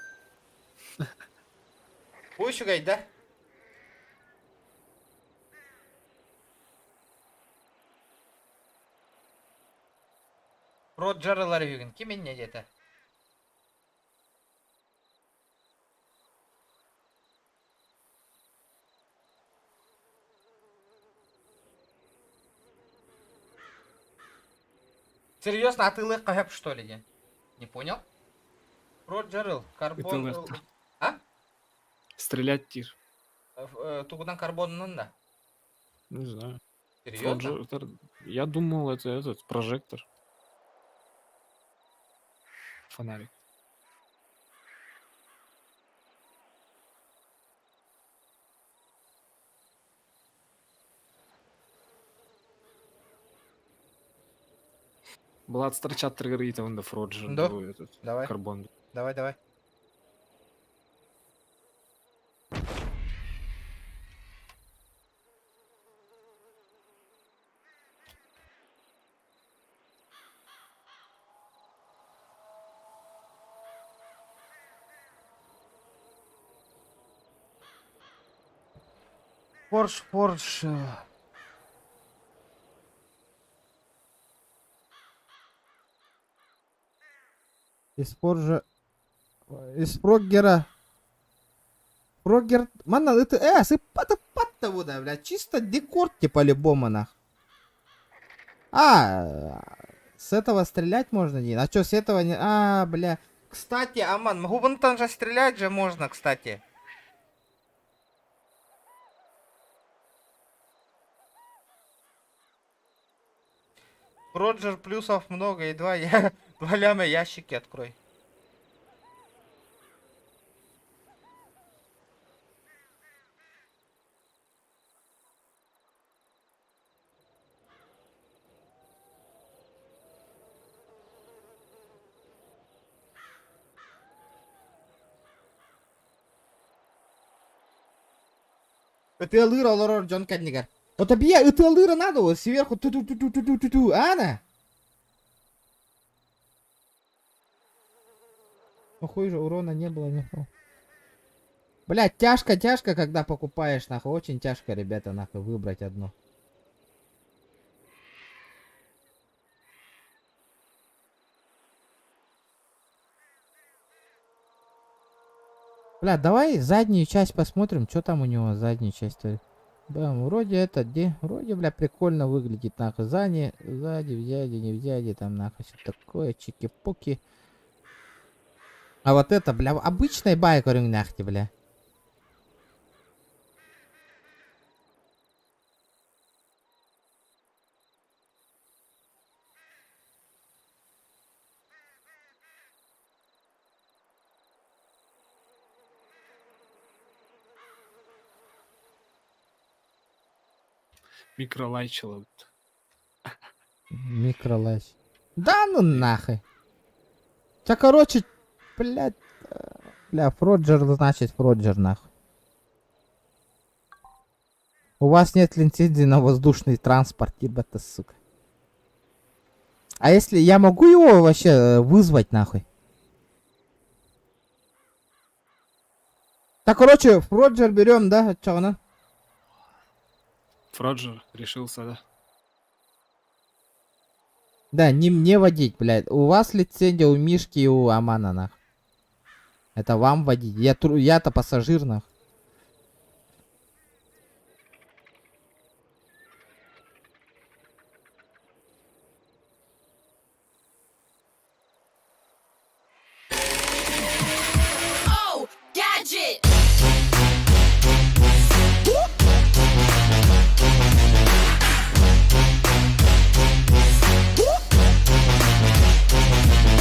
Будешь говорить, да? Роджер Ларвюген. Кем меня где-то? Серьезно, а ты лэк что ли? Не, не понял? Роджер карбон... Это А? Стрелять тир. Тугудан карбон да? Не знаю. Серьезно? Фроджер... Я думал, это этот прожектор. Фонарик. Блад старчат триггерит он да Фроджер. Да. Этот, Давай. Карбон. Давай, давай. Порш, Порш. Из Поржа... Из Прогера... Прогер... Манна, это... сыпата патта вода, бля. Чисто декор, типа, по-любому, нах. А, с этого стрелять можно, не? А чё, с этого не... А, бля. Кстати, Аман, могу вон там же стрелять же можно, кстати. Роджер плюсов много, и два, я, два ляма ящики открой. Ытыалыыр олорор дьон кэннигэр. Ото бия ытыалыыра надо вот сверху ту-ту-ту-ту-ту-ту-ту, ана? Ну хуй же, урона не было, нихуя. Блядь, тяжко, тяжко, когда покупаешь, нахуй. Очень тяжко, ребята, нахуй, выбрать одно. Бля, давай заднюю часть посмотрим, что там у него задняя часть. Бэм, вроде это, где? Вроде, бля, прикольно выглядит, нахуй. Сзади, сзади, взяди, не взяди, там, нахуй, все такое, чики-пуки. А вот это, бля, обычная байк, говорю, нахти, бля. Микролайчило. Микролайч. Да ну нахуй. Тебя, короче, блядь, бля, Фроджер, значит, Фроджер, нахуй. У вас нет лицензии на воздушный транспорт, ебать, сука. А если я могу его вообще вызвать нахуй? Так, короче, Роджер берем, да, Чагана? Фроджер решился, да? Да, не мне водить, блядь. У вас лицензия, у Мишки и у Амана, нах. Это вам водить. Я-то пассажир, нах. Oh, gadget!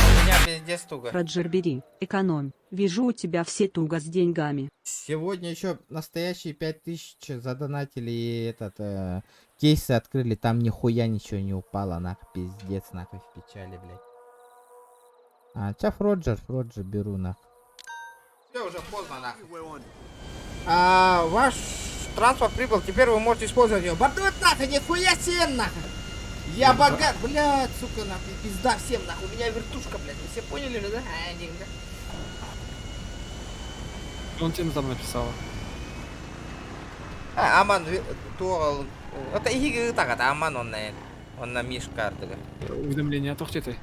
У меня пиздец туго. Роджер, бери, экономь. Вижу у тебя все туго с деньгами. Сегодня еще настоящие 5000 задонатили и этот кейсы открыли, там нихуя ничего не упало, нах, пиздец, нахуй, в печали, блядь. А, чаф Роджер, Роджер беру, нах. Все, уже поздно, нахуй. А, ваш транспорт прибыл, теперь вы можете использовать его. Бардует нахуй, нихуя себе, нахуй. Я богат, блядь, сука, нахуй, пизда всем, нахуй, у меня вертушка, блядь, вы все поняли же, да? А, не, да. Он тебе там написал. А, Аман, то, это и так, это Аман, он на Мишка ардыга. Уведомление от ты.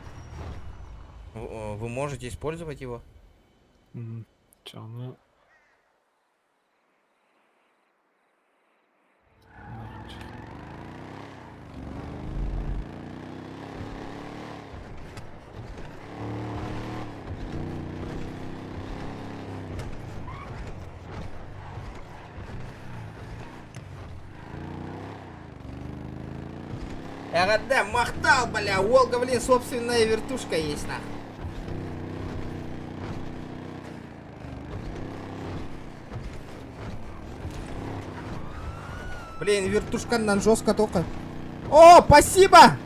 Вы можете использовать его? Чё, ну... РД, махтал, бля, у Олга, блин, собственная вертушка есть, нах. Блин, вертушка нам жестко только. О, спасибо!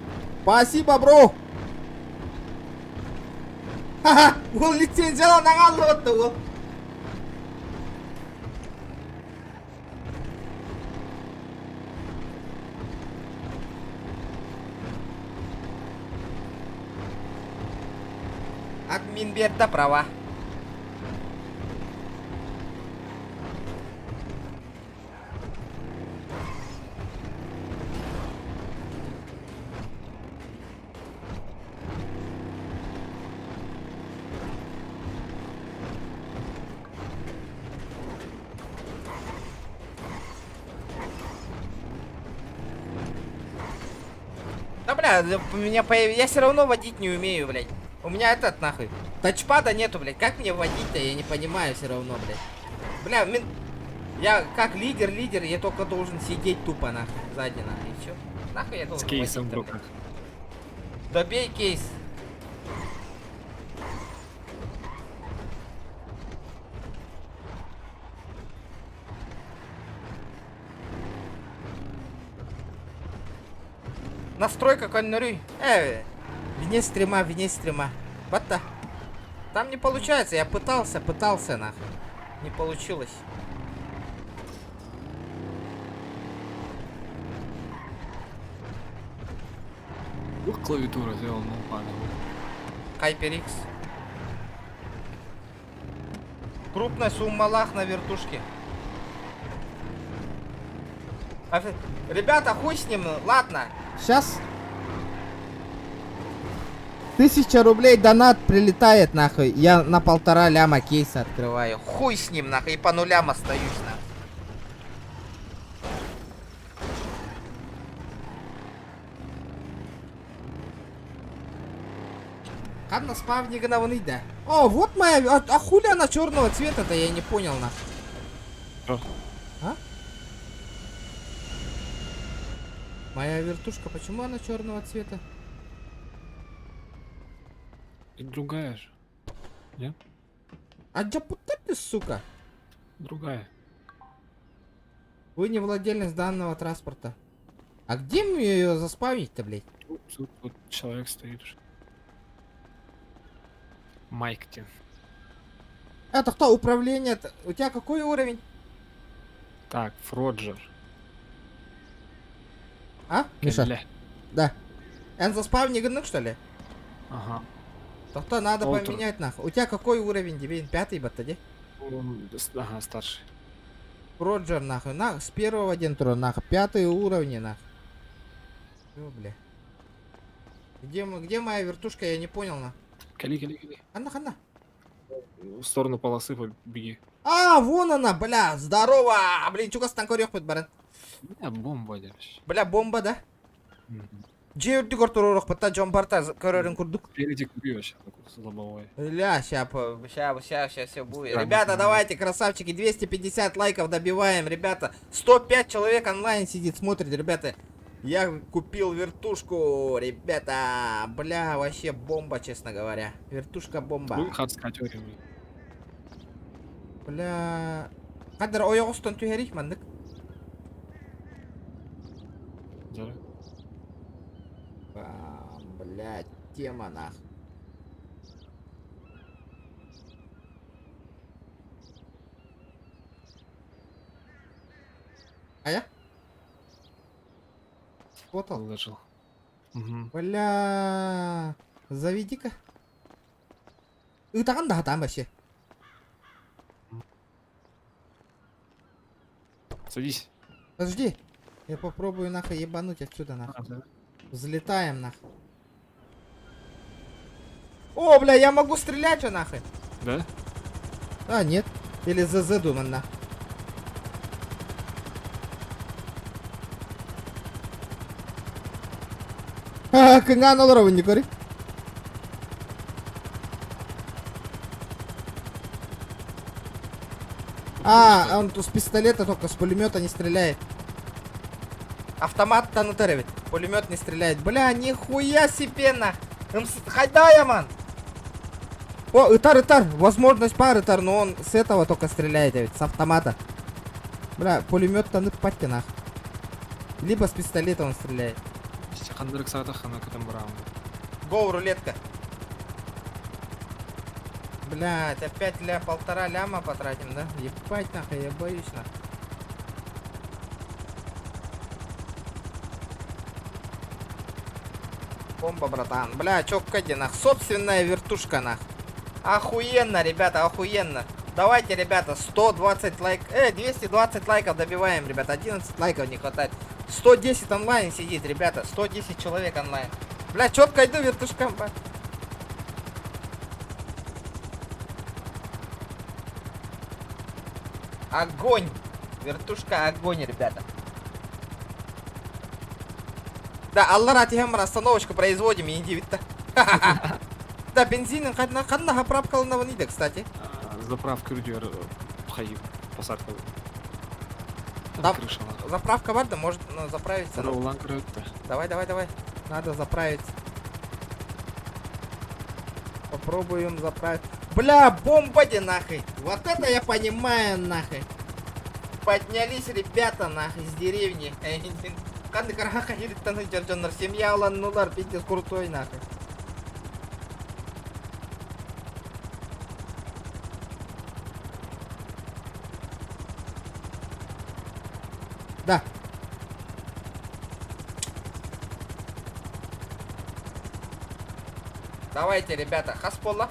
Спасибо, бро! Ха-ха, он лицензия на вот Админ Берта права. Да бля, у меня появ-, я все равно водить не умею, блядь. У меня этот нахуй. Тачпада нету, блядь. Как мне водить-то, я не понимаю все равно, блядь. Бля, я как лидер, я только должен сидеть тупо нахуй, сзади нахуй, и всё. Нахуй я должен С кейсом в водить-то, руках. блядь. Добей кейс. Настройка конноры. Вне стрима, вне стрима. Батта. Там не получается, я пытался, пытался нахуй. Не получилось. Ух, клавиатура сделал, ну ладно. HyperX. Крупная сумма лах на вертушке. Ребята, хуй с ним, ладно. Сейчас. 1000 рублей донат прилетает, нахуй. Я на 1,5 ляма кейса открываю. Хуй с ним, нахуй. И по нулям остаюсь, нахуй. Ладно, спавни гнавны, да. О, вот моя... А хули она черного цвета-то, я не понял, нахуй. Что? А? Моя вертушка, почему она черного цвета? Это другая же. Нет? А джапута ты, сука? Другая. Вы не владелец данного транспорта. А где мне ее заспавнить-то, блядь? Тут человек стоит уже. Майк те. Это кто? Управление? У тебя какой уровень? Так, Фроджер. А? Миша? Бля. Да. Эн заспавни гыннык, что ли? Ага. Тоқта, надо Ол тур. поменять нахуй. У тебя какой уровень, дебин? Пятый батта, Он, Ага, старший. Роджер, нахуй. На, с первого дентра, нахуй. Пятый уровень, нахуй. Ё, бля. Где, где моя вертушка, я не понял, на. Кали, кали, кали. Ханна, ханна. В сторону полосы побеги. А, вон она, бля, здорово! Блин, чугастан көрүөх баран. Бля, бомба дядь. Бля, бомба, да? Дьиэ үрдүгэр туруоруохпут дьон барыта көрөрүн курдук. Спереди кури вообще такой лобовой. Бля, ща, ща, ща, ща все будет. Странно, Ребята, странно. давайте, красавчики, 250 лайков добиваем, ребята. 105 человек онлайн сидит, смотрит, ребята. Я купил вертушку, ребята. Бля, вообще бомба, честно говоря. Вертушка бомба. Буй хардскать блин. Бля. Кадр ойоҕостон түһэрий маннык. Да. Бам, Бля, тема нах. А я? Вот он. Выложил. Угу. Бля, заведи-ка. Ытаҕын да там вообще. Садись. Подожди. Я попробую нахуй ебануть отсюда нахуй. А, да. Взлетаем нахуй. О, бля, я могу стрелять же нахуй. Да? А, нет. Или ЗЗ думан нахуй. А, кыҥаан олоробун не көрүй. А, он тут с пистолета только, с пулемета не стреляет. Автомат танытар ведь. Пулемет не стреляет. Бля, нихуя себе нах. Хайдая, ман. О, ытар, ытар. Возможность пары ытар, но он с этого только стреляет, ведь, с автомата. Бля, пулемет таныппат нах. Либо с пистолета он стреляет. Ханнырык саатаххына көтөн барабын. Гоу, рулетка. Блять, опять ля полтора ляма потратим, да? Ебать нахуй, я боюсь нахуй. Бомба, братан. Бля, чё где нах? Собственная вертушка нах. Охуенно, ребята, охуенно. Давайте, ребята, 120 лайк... 220 лайков добиваем, ребята. 11 лайков не хватает. 110 онлайн сидит, ребята. 110 человек онлайн. Бля, четко иду вертушкам. Огонь! Вертушка огонь, ребята. Да, Аллара Тихемра остановочку производим, и индивид-то. Да, бензин, ханна заправка на кстати. Заправка үрдүгэр хайы посадка. Там крыша нахуй. заправка бар, может ну, заправиться. Ролан көрөттө. Давай, давай, давай. Надо заправиться. Попробуем заправить. Бля, бомба де нахуй. Вот это я понимаю нахуй. Поднялись ребята нахуй из деревни. Ханнык Семья ыланнылар, пиздец крутой нахуй. Да. Давайте, ребята, хас буолла.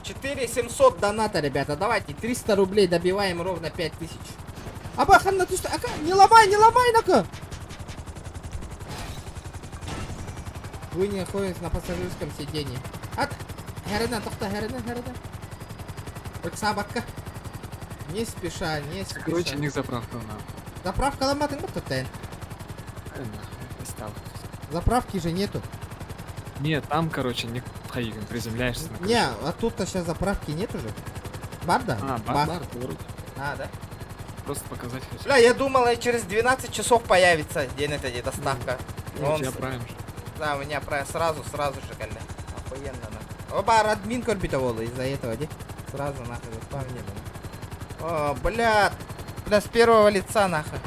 4700 доната, ребята. Давайте, 300 рублей добиваем ровно 5000. Аба, ханна, ты что? Ака, не ломай, не ломай, нака! Вы не находитесь на пассажирском сиденье. Ат! Херена, тохта, херена, херена. Собака. Не спеша, не спеша. Короче, них заправка на. Заправка ломатын вот тут, Стал. Заправки же нету. Нет, там, короче, не хайган, приземляешься на крышу. Не, а тут-то сейчас заправки нет уже. Бар, да? А, бар, бар, вроде. А, да? Просто показать хочу. Бля, я думал, через 12 часов появится день этой доставка. Ну, у тебя прайм же. Да, у меня прайм сразу, сразу же, коля. Охуенно, нахуй. Оба, админ корбитовола из-за этого, де? Сразу, нахуй, заспавнили. О, бля. Бля, с первого лица, нахуй.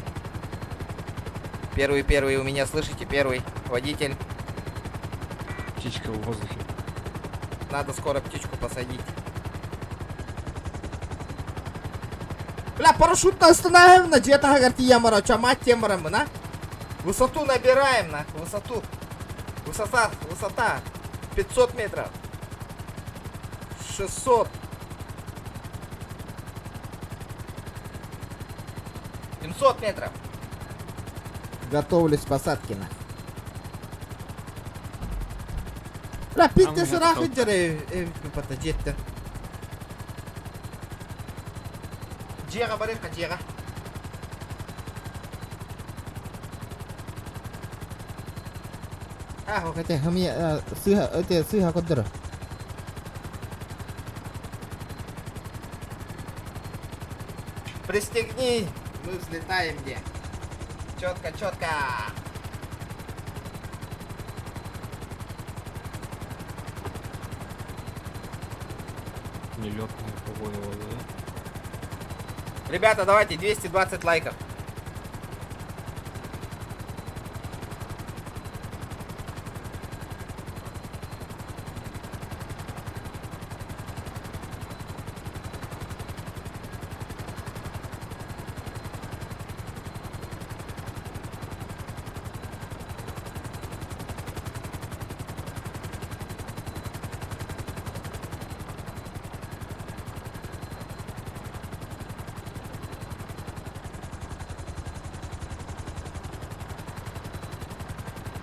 Первый, первый у меня, слышите, первый водитель. Птичка в воздухе. Надо скоро птичку посадить. Бля, парашют остановим на где-то говорит, я мара, чё, мать темара, на? Высоту набираем, нахуй, высоту. Высота, высота. 500 метров. 600. 700 метров. Готовлюсь к посадке, нахуй. Бля, питте сырах дьиэттэн. Дьиэҕэ барыахха, дьиэҕэ. А, хотя хамия сыха, это сыха коддора. Пристегни, мы взлетаем где. Четко, четко. Нелетная погода, да? Ребята, давайте 220 лайков.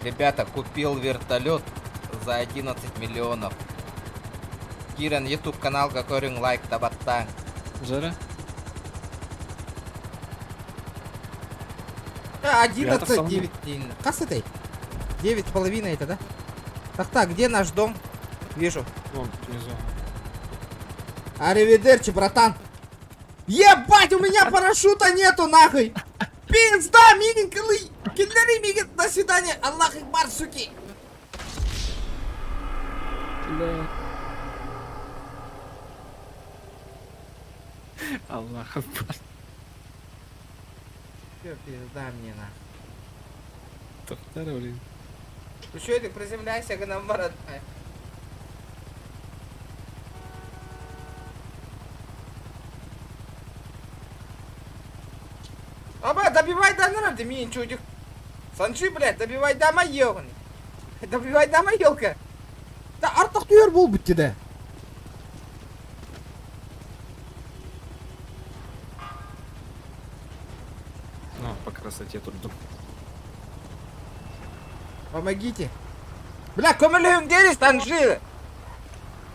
Ребята, купил вертолет за 11 миллионов. Кирен, YouTube канал көрүҥ лайк баттааҥ. Жара? А, 11, 9, Хас этой? 9,5 это, да? Так, так, где наш дом? Вижу. Вон, внизу. Аривидерчи, братан. Ебать, у меня парашюта нету, нахуй. Пизда, миленький. Киллери, мигит, до свидания. Аллах Акбар, суки. Бля. Аллах Акбар. Всё, пизда мне, нахуй. Тоқтар, блин. Ну что это, приземляйся, гнамбарат. Аба, добивай да надо, мин чудик. Санчи, блядь, добивай дома, ёбаный. Добивай дома, елка. Да артық түйер бол бітті де. Ну, по красоте тут дом. Помогите. Бля, көмөлөһүҥ дерис, Санжи.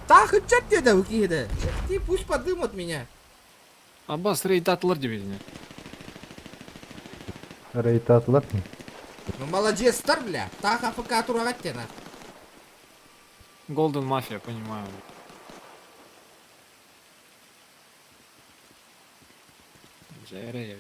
Тахы чат деді өкейді. Ты пусть подымут меня. Аббас рейд атылар деп едіне. Рейд атылар. Ну молодец, стар, бля. Тах АФК турағат тена. Голден Мафия, понимаю. Жайра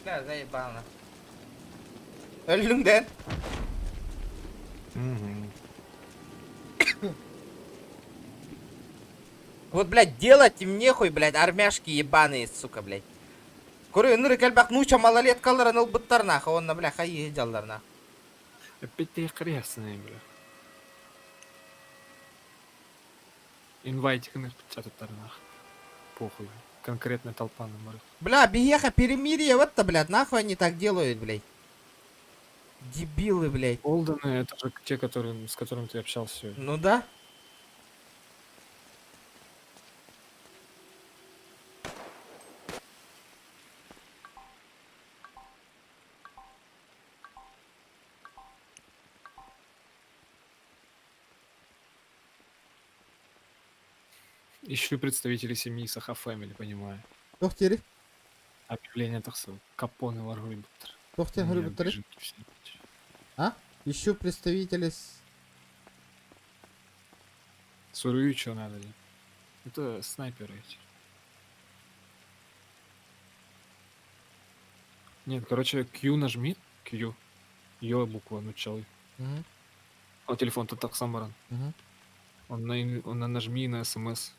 Бля, заебал на. Өлдің ден. Угу. Вот, блядь, делать им нехуй, блядь, армяшки ебаные, сука, блядь. Көрө, ынырык элбэх нууча малолеткаларын ылбыттар нахуй, онно, бля, хайы дьаллар нахуй. Опять ты крестные, бля. Инвайтик на печатать нах. Похуй. Конкретная толпа на морях. Бля, биеха, перемирие, вот-то, блядь, нахуй они так делают, блядь. Дебилы, блядь. Олдены это же те, которые, с которыми ты общался сегодня. Ну да. Ищу представителей семьи Саха Фэмили, понимаю. Тохтери. Объявление тахсыл. Капоне ларгуйбуттар. Тохтер горибуттары. А? Ищу представителей с... Суруйуу что надо ли? Это снайперы эти. Нет, короче, Q нажми. Q. Ё буква, ну чалый. Мгм. О, телефон тут так сам баран. Мгм. Он на, он на нажми на смс.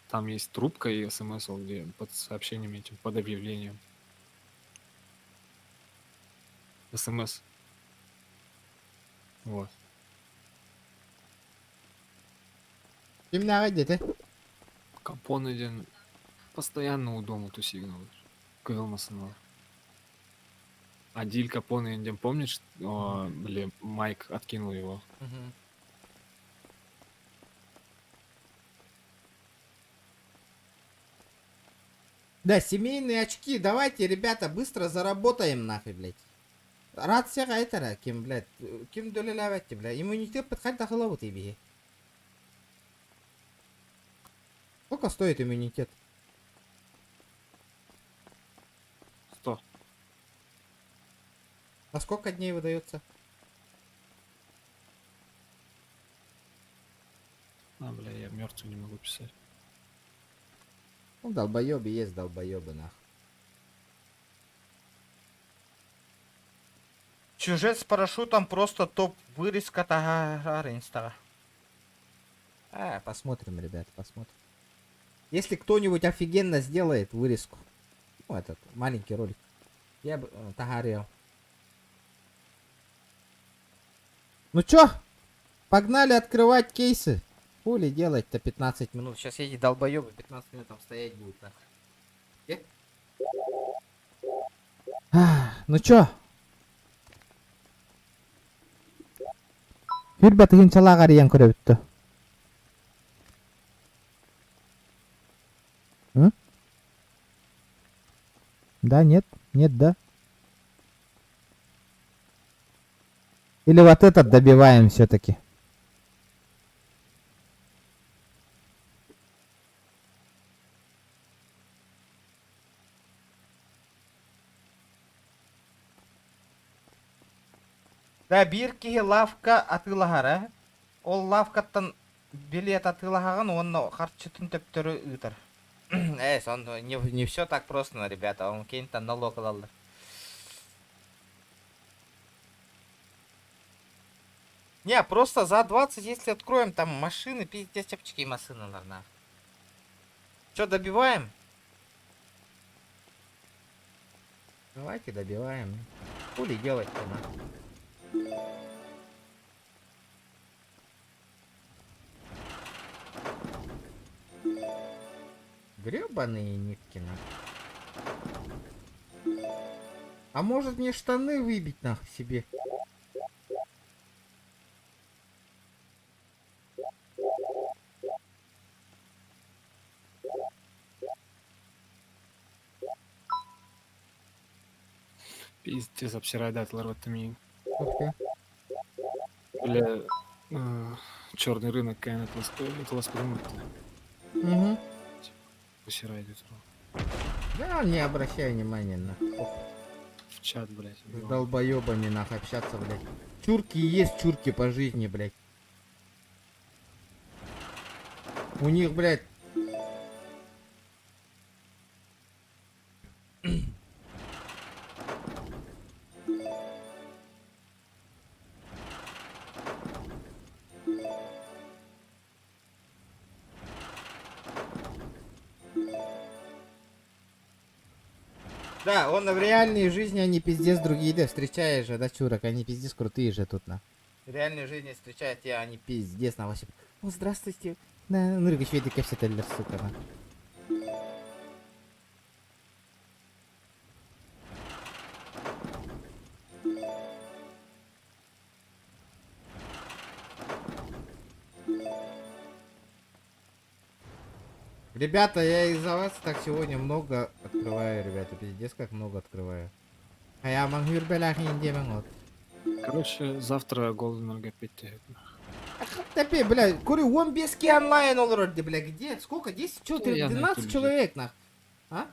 Там есть трубка и смс, вот где под сообщением этим, под объявлением. СМС. Вот. Кимнээҕий диэтэ? Капон один постоянно у дома тусигнул. Кыһыл массыыналар. Адиль Капоне один, помнишь, о, блин, Майк откинул его. Мгм. Да, семейные очки, давайте, ребята, быстро заработаем нахуй, блядь. Рацияҕа этэрэ, ким, блядь, ким да үлэлээбэт блядь. Иммунитет хайдах ылабыт биһи. Сколько стоит иммунитет? 100. На сколько дней выдается? А, бля, я мертвый не могу писать. Ну, долбоебы есть долбоебы, нахуй. Сюжет с парашютом просто топ вырезка инстага. А, посмотрим, ребят, посмотрим. Если кто-нибудь офигенно сделает вырезку, ну, этот маленький ролик, я бы э, таһаарыам. Ну чё, погнали открывать кейсы. Хули делать-то 15 минут. Сейчас эти долбоебы 15 минут там стоять будут. Нахуй. Э? Ну чё? Хүрбэ тыһыынчалаах арыйан көрөбүт М? Да, нет? Нет, да? Или вот этот добиваем все-таки? Да, биир киһи лавка атыылаһара. Ол лавкаттан билет атыылаһаҕын уонна харчытын төптөрү ыытар. Э, сон, не, не все так просто, ребята. Он кейнтан налог ылаллар. Не, просто за 20, если откроем, там машины, пиздец, чапчики машины, наверное. Что, добиваем? Давайте добиваем. Хули делать-то, на. Гребаные нитки, на. А может мне штаны выбить нахуй себе? Пиздец, обсирает лорватомин. Ух ты. Бля, черный рынок, это Угу. Посирает Да, не обращай внимания на. В чат, блядь. С долбоебами нахуй общаться, блядь. Чурки есть чурки по жизни, блядь. У них, блядь... Да, он в реальной жизни, они пиздец другие, да, встречаешь же, да, чурок, они пиздец крутые же тут, на. В реальной жизни встречают тебя, они пиздец на 8. О, здравствуйте. Да, ну, кэпсэтэллэр, сука, на. Ребята, я из-за вас так сегодня много открываю, ребята. Пиздец, как много открываю. А я могу вот. Короче, завтра Golden RG5 Топи, бля, курю, он без онлайн олорор, бля, где? Сколько? 10 человек, Я 12 человек, нах. А?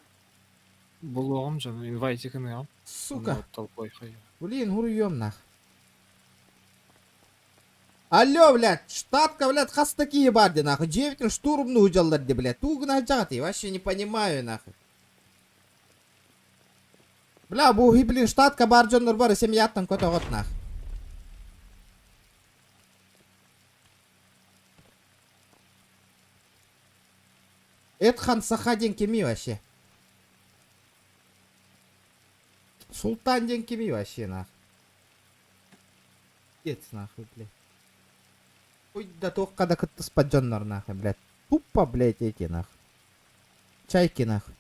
Булуом же, инвайтик и Сука. Толпой хай. Блин, хуруем нах. Алло, блядь, штатка, блядь, хас такие бар дии, нахуй. Дьиэбитин штурмну ыдьаллар дии, блядь. Тугу гына сылдьаҕытый? Вообще не понимаю, нахуй. Бля, бу блин, штатка бар дьоннор бары семьяттан көтөҕөт, нах. Эдхан Саха диэн кимий вообще? Султан диэн кимий вообще, нах? Пиздец, нахуй, блядь. Хуй да туохха да кыттыспат дьоннор, нахуй, блядь. Тупо, блядь, эти, нахуй. Чайки, нахуй.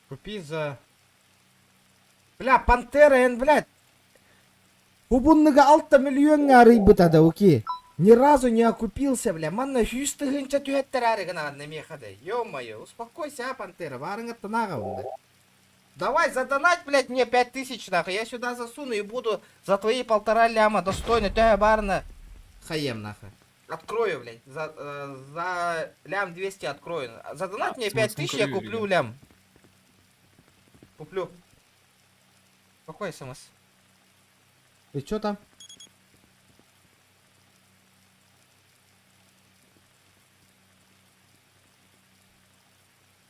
Купи за... Бля, Пантера, эн, блядь. Убунныга алта миллиоҥҥа арыйбыта да, уки. Ни разу не окупился, бля. Манна сүүс тыһыынча түһэттэрээри гынаҕын миэхэ да. Ё-моё, успокойся, а, Пантера, баарыҥыттан ааҕабын да. Давай задонать, блядь, мне 5000, нахуй. Я сюда засуну и буду за твои полтора ляма достойно төһө баарына хаем, нахуй. Открою, блядь. За лям 200 открою. Задонать мне 5000, я куплю лям. Куплю. Какой смс? Ты чё там?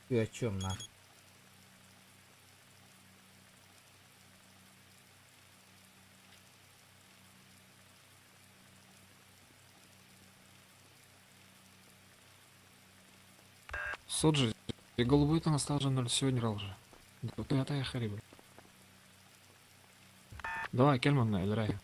Ты о чем, нахуй? Суджи, и голубой там остался же 0 сегодня играл же. Да ты это я хари, Давай, Кельман на Эльрай.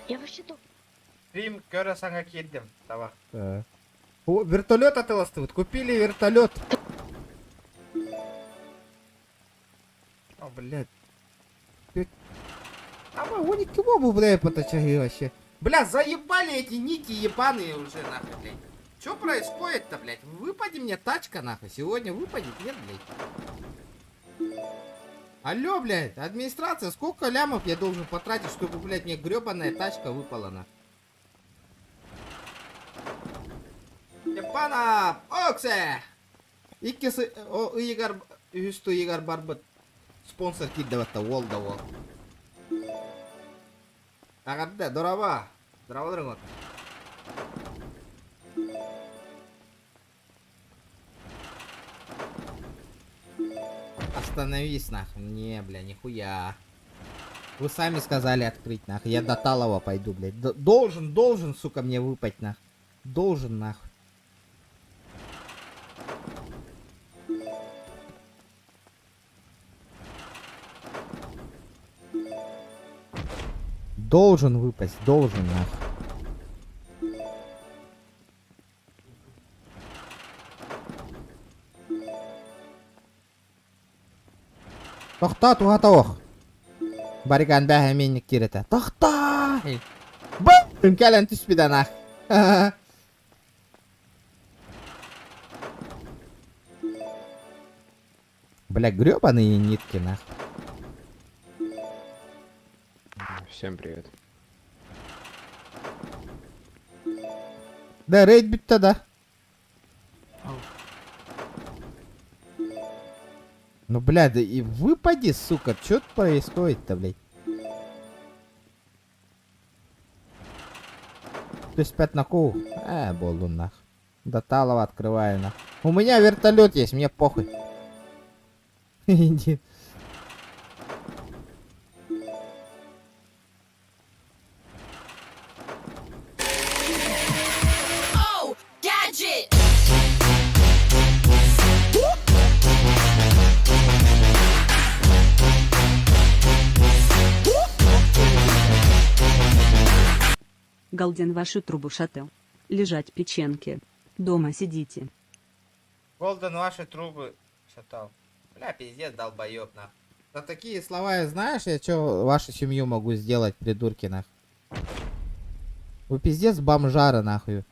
Я вообще-то... Рим, көрө саҥа киирдим. Давай. О, вертолет атыыластыбыт. Купили вертолет. О, блядь. Ты... А мы у никого бы, бля, поточаги вообще. Бля, заебали эти нити ебаные уже, нахуй, блядь. Что происходит-то, блядь? Выпади мне тачка, нахуй. Сегодня выпадет, нет, блядь? Алло, блядь, администрация, сколько лямов я должен потратить, чтобы, блядь, мне гребаная тачка выпала, нахуй? Степанов! Оксе! Иккис ыйыгар, үһүс ыйыгар барбыт спонсор киирдэ батта, уол да уол. Эҕэрдэ, дорообо. Дорооболоруҥ Остановись нахуй. Не, бля, нихуя. Вы сами сказали открыть, нахуй. Я до Талова пойду, блядь. Должен, должен, сука, мне выпасть, нахуй. Должен, нахуй. Должен выпасть, должен, нахуй. Тохтоо туһата ох. Бариган бэһэ минник киирэтэ. Тохтоо! Бым кэлэн түспүтэ нах. Бля, гребаные нитки, нах. Всем привет. Да, рейд бүттэ да. Ну, бля, да и выпади, сука, что происходит-то, блядь? То есть 5 на ку. Болду нах. До Талова открываю нах. У меня вертолет есть, мне похуй. Иди. Oh, gadget! Галдин вашу трубу шател. Лежать печеньки. Дома сидите. Голден ваши трубы шатал. Бля, пиздец, долбоеб, нах. За такие слова, знаешь, я что вашу семью могу сделать, придурки, нах. Вы пиздец бомжары, нахуй.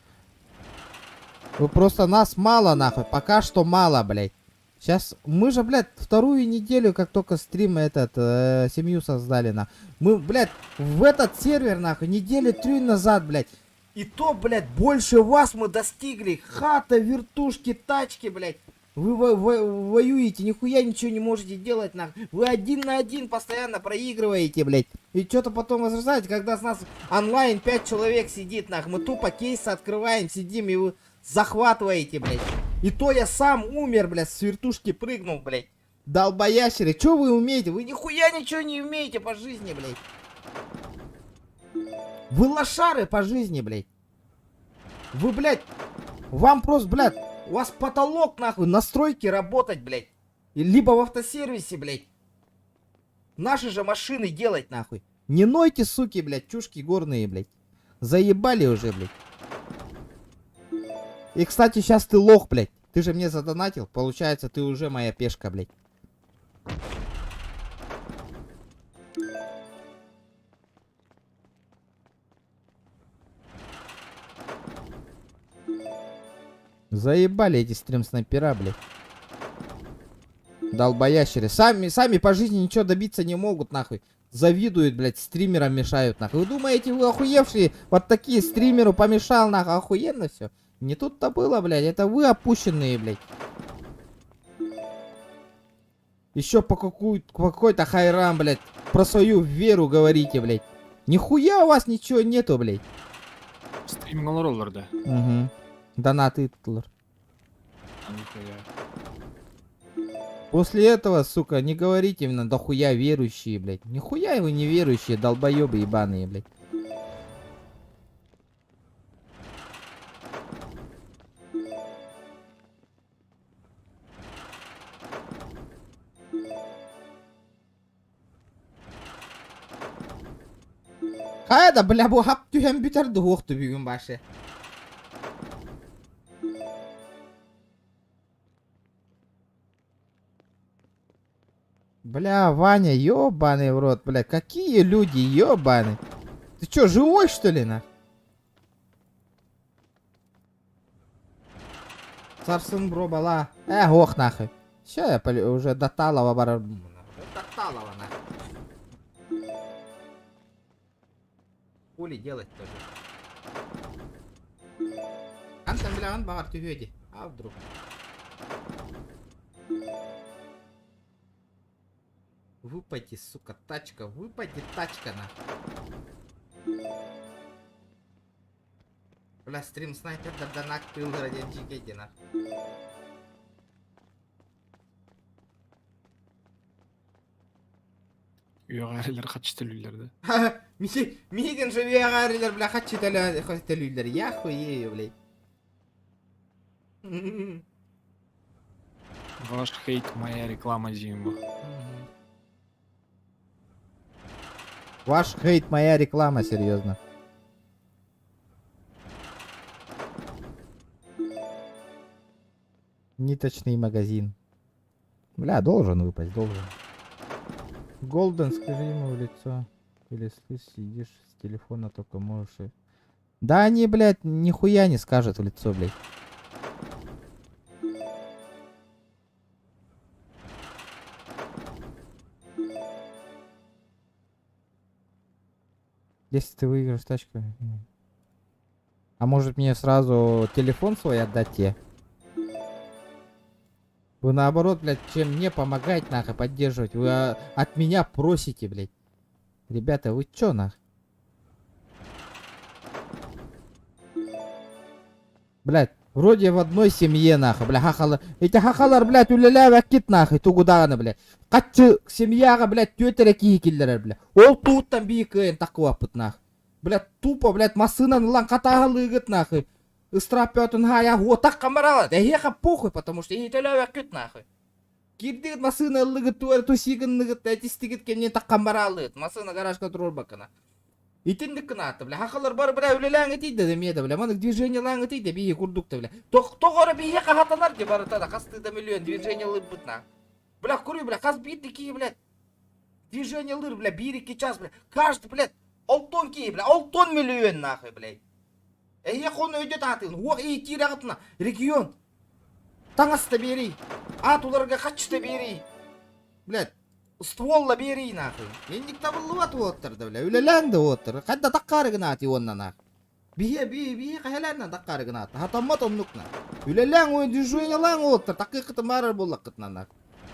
Вы просто нас мало, нахуй. Пока что мало, блядь. Сейчас мы же, блядь, вторую неделю, как только стрим этот, семью создали, нахуй. Мы, блядь, в этот сервер, нахуй, недели три назад, блядь. И то, блядь, больше вас мы достигли. Хата, вертушки, тачки, блядь. Вы воюете, нихуя ничего не можете делать, нахуй. Вы один на один постоянно проигрываете, блядь. И что-то потом возражаете, когда с нас онлайн 5 человек сидит, нахуй. Мы тупо кейсы открываем, сидим и вы захватываете, блядь. И то я сам умер, блядь, с вертушки прыгнул, блядь. Долбоящеры, что вы умеете? Вы нихуя ничего не умеете по жизни, блядь. Вы лошары по жизни, блядь. Вы, блядь, вам просто, блядь, у вас потолок, нахуй, на стройке работать, блядь. И Либо в автосервисе, блядь. Наши же машины делать, нахуй. Не нойте, суки, блядь, чушки горные, блядь. Заебали уже, блядь. И, кстати, сейчас ты лох, блядь. Ты же мне задонатил, получается, ты уже моя пешка, блядь. Заебали эти стрим-снайпера, блядь. Долбоящеры. Сами, сами по жизни ничего добиться не могут, нахуй. Завидуют, блядь, стримерам мешают, нахуй. Вы думаете, вы охуевшие? Вот такие стримеру помешал, нахуй. Охуенно все. Не тут-то было, блядь. Это вы опущенные, блядь. Еще по, какую, по какой-то хайрам, блядь, про свою веру говорите, блядь. Нихуя у вас ничего нету, блядь. Стриминг роллер, да? Угу. Донаты Тлр. А нихуя. После этого, сука, не говорите именно дохуя верующие, блядь. Нихуя вы не верующие, долбоебы ебаные, блядь. Хайа да, бля, бу хап түһэн бүтэр дуһуохту бүгүн башы. Бля, Ваня, ёбаный в рот, бля, какие люди, ёбаный. Ты чё, живой, что ли, на? Сарсын бро бала. Э, ох, нахуй. Все, я уже до Талова бар... До Талова, нахуй. Хули делать тоже. Антон, бля, он багар түһүөдì. А вдруг? Выпади, сука, тачка, выпади, тачка, на. Бля, стрим снайпер да донат тыл ради на. Үйәгәрелер хатчы төлүллэр да. Мигин же вегарилер, бля, хочу төлүллэр. Я хуею, блядь. Ваш хейт моя реклама Зимба. Ваш хейт моя реклама, серьезно. Ниточный магазин. Бля, должен выпасть, должен. Голден, скажи ему в лицо. Или слышь, сидишь с телефона только можешь и... Да они, блядь, нихуя не скажут в лицо, блядь. Если ты выиграешь тачку... А может мне сразу телефон свой отдать тебе? Вы наоборот, блядь, чем мне помогать, нахуй, поддерживать. Вы от меня просите, блядь. Ребята, вы чё, нах? Блядь, вроде в одной семье, нахуй, бля, хахалар. Эти хахалар, блядь, үлэлээбэккит, нахуй, тугудааны, блядь. Хаччы семьяҕа, блядь, түөрт киһи киллэрэр, бля. Ол тууттан биир кыайан тахсыбаппыт, нахуй. Блядь, тупо, блядь, массыынаны ылан хатааһылыыгыт, нахуй. Ыстараап бөҕөтүн хая, уотах камарала. Эһиэхэ похуй, потому что эһиги төлөөбөккүт, нахуй. Киирдигит массыына ыллыгыт, туар тусигынныгыт, этистигит кэмнин таххан бараалыгыт. Массыына гаражка турар бакына. Итинник гынаата, бля, хахалар бары, бля, үлэлээҥ этийдэ да эмиэ да, бля, манык движениелааҥ этийдэ биһи курдук да, бля. Тоҕо эрэ биһи хаһатанар ди барыта да хастыы да миллион движениелыырбыт на. Бля, курю, бля, хас биирди киһи, блядь, движениелыыр, бля, биир-икки час, бля, каждый, блядь, алтон киһи, бля, алтон миллион нахуй, блядь. Эһиэхэ ону өйдөт аатыгын, уох иитиирэҕитина, регион, таҥаста биэрий, аат уларга хаччыта биэрий, блядь, стволла биэрий нахуй. Инник табыллыбат уолаттар да, бля, үлэлээн да уолаттар, хайда таккаары гынаати уонна нах. Биһи, биһи, биһи хаһэлээн таккаары гынаата, хатаммат оннук на. Үлэлээн, ой, движениелаан уолаттар, таккыыккытын баарар буоллаххытына нах.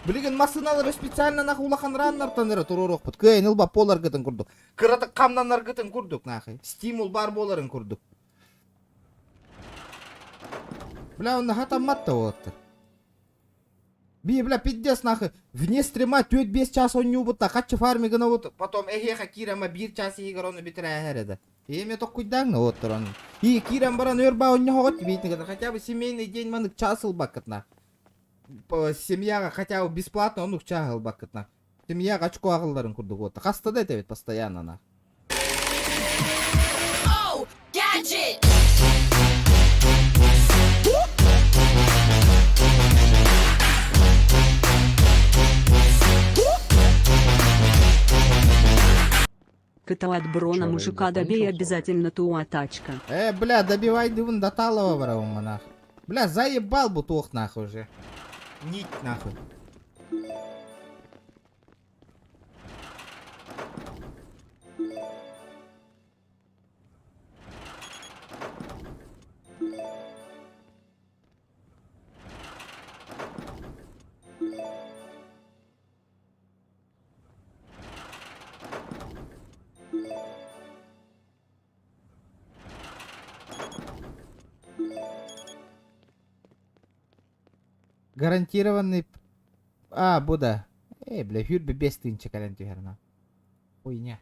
Билигин массыыналары специально нах улахан раннартан эрэ туруоруохпут. Кыайын ылбап буоларгытын курдук. Кыратык хамнанаргытын курдук нахуй. Стимул баар буоларын курдук. Бля, он хатаммат да уолаттар. Би, бля, пиздец нахуй. Вне стрима 4-5 час онньуубут хаччы фарми гынабыт. Потом эһиэхэ киирэмэ биир час иһигэр ону бүтэрээһэр да. Эми токкуйдааҥ уоттар ону. И киирэн баран өр баа онньоһоҕот биитин хотя бы семейный день манык час ылбаккыт на. Семьяҕа хотя бы бесплатно оннук чаас ылбаккыт на. Семьяҕа очко аҕалларын курдук уотта. Хаста да этэбит постоянно на. Кыталат Брона Чё, рейд мужика добей закончился уже? обязательно туа тачка. Э, бля, добивай дывын до талого барабын нах. Бля, заебал бутух нахуй уже. Нить нахуй. Гарантированный... А, бу да. Э, бля, хүрбе бес тыынча кэлэн түһэр на. Хуйня.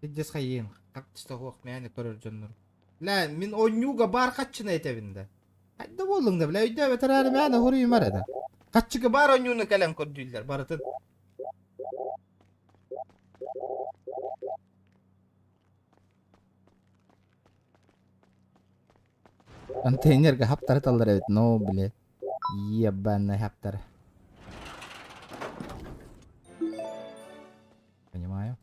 Пиздец хайыын, хапчыта суох мээнэ көрөр дьоннор. Бля, мин онньууга баар хаччына этэбин да. Хайда буоллуҥ да, бля, өйдөөбөт эрээри мээнэ хоруйумар этэ. Хаччыга баар онньууну кэлэн көрдүүллэр барытын. Контейнерга хаптары таллар эбит, но, бля, ебаный хаптары. Понимаю.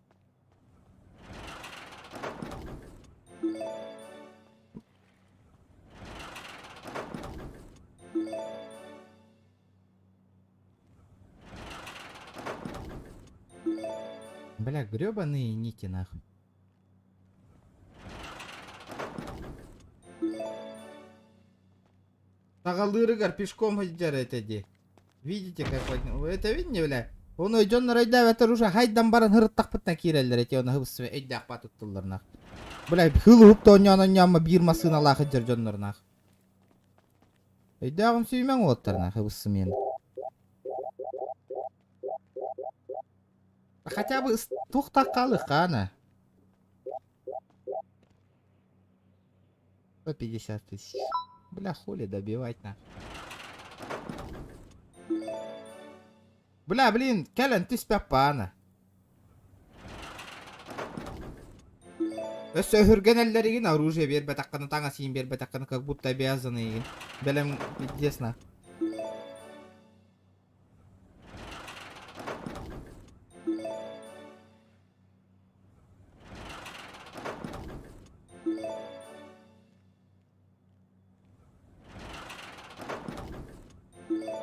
Бля, гребаные нити нахуй. Тагалырыгар пешком сылдьар этэ дии. Видите, как Это видно, бля? Ону дьоннор өйдөөбөттөр уже хайдан баран һырыттахпытына киирэллэр эти оны хыбыссы өйдөөх туттуллар нах. Бля, хыл уһуп тоонньоон онньооммо биир массыыналаах сылдьар дьоннор нах. Өйдөөҕүм сүймэҥ уолаттар нах хыбыссы миэн. Хотя бы туохтаах хаалыахха ана. 150 тысяч. Бля, хули добивать на. Бля, блин, кэлэн түспэппаана. Өссө өһүргэнэллэригин оружие биэрбэтэххинэ, таҥас иин биэрбэтэххинэ, как будто обязаны игин. Бэлэм пиздец на.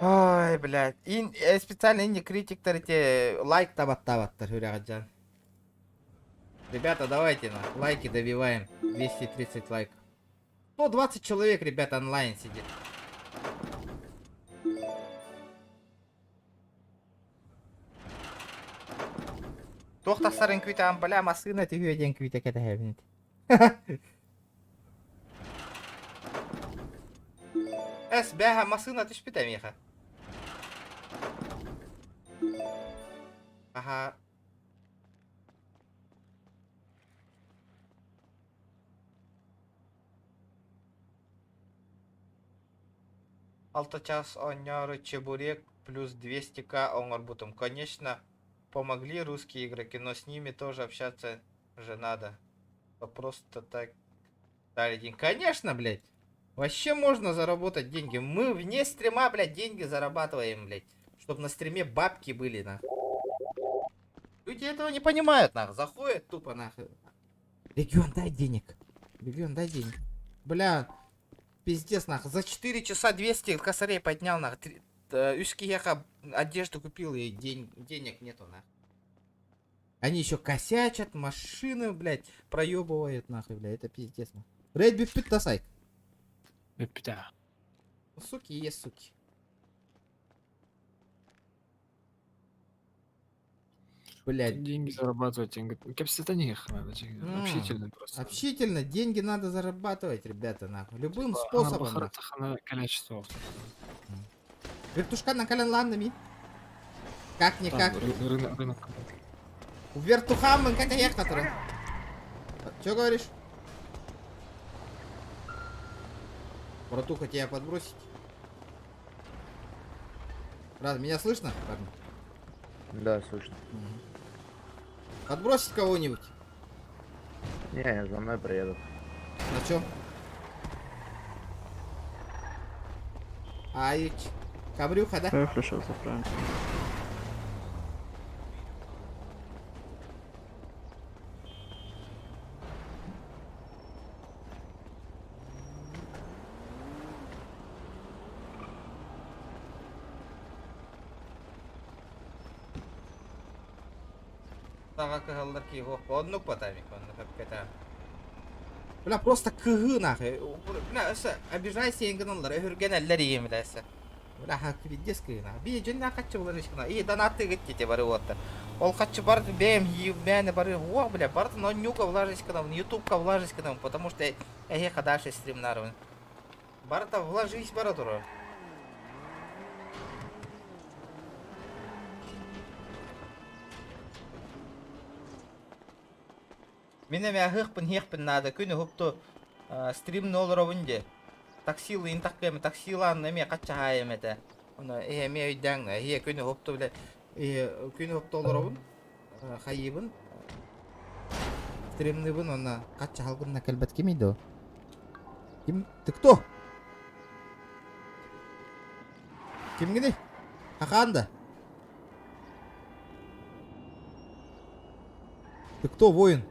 Ой, блядь. Ин, специально инди критиктер эти лайк табаттабаттар хүрэҕэ Ребята, давайте на лайки добиваем. 230 лайков. 120 человек, ребята, онлайн сидит. Туох тахсарын күүтэҕин, бля, массыына түһүө диэн күүтэ кэтэһэбин. Эс, бээһэ, массыына түспүтэ миэхэ. Аха. Алта чаас оонньоору чебурек плюс 200к оҥорбутум. Конечно, помогли русские игроки, но с ними тоже общаться же надо. Просто так дали деньги. Конечно, блядь. Вообще можно заработать деньги. Мы вне стрима, блядь, деньги зарабатываем, блядь. Чтоб на стриме бабки были, нахуй. Люди этого не понимают, нахуй. Заходят тупо, нахуй. Регион, дай денег. Регион, дай денег. Бля, пиздец, нахуй. За 4 часа 200 косарей поднял, нахуй. Үс киһиэхэ одежду купил и денег нету, нахуй. Они еще косячат, машины, блядь, проебывают, нахуй, блядь, это пиздец, нахуй. Рейд бүппүт тасайк. Бүппүтэ. Суки есть суки. Блядь. Деньги зарабатывать, деньги. Кэпсэтаних надо, общительно просто. Общительно, деньги надо зарабатывать, ребята, нахуй. Любым способом. нахуй. Количество. Вертушка на колен Как-никак. Рынок, рынок. Вертухам как я который. Че говоришь? Братуха, тебя подбросить? Брат, меня слышно, парни? Да, слышно. Угу. Подбросить кого-нибудь? Не, за мной приедут. На чем? Ай, кабрюха, да? Да, хорошо, заправим. Саҥа кыһаллар киһи оннук потамик, оннук эпкэтэ. Бля, просто кыһыы нахуй. Бля, өссө обижайся гыналлар, өһүргэнэллэр ийэм бля өссө. Бля, пиздец кыһыы нахуй. Би дьонна хаччы булан ишкина. И донаты гыттите бары уоттар. Ол хаччы бар бэм бэне бары о, бля, барды но нюка влажись кынам, ютубка влажись кынам, потому что эһиэхэ дальше стримнарбын. Барыта вложись бара турар. Мин эмэ аһыахпын иһиэхпин наада күн уһукту стримны олоробун дии. Таксилыын таккыам таксилаан эмиэ хаччаһаайым этэ. Ону эһи эмиэ өйдөөҥ эһиэ күн уһукту бile күн уһукту олоробун хайыыбын стримныыбын уонна хаччаһалгынна кэлбэт кимий дуо? Ким? Ты кто? Кимҥиний? Хахаан да? Ты кто, воин?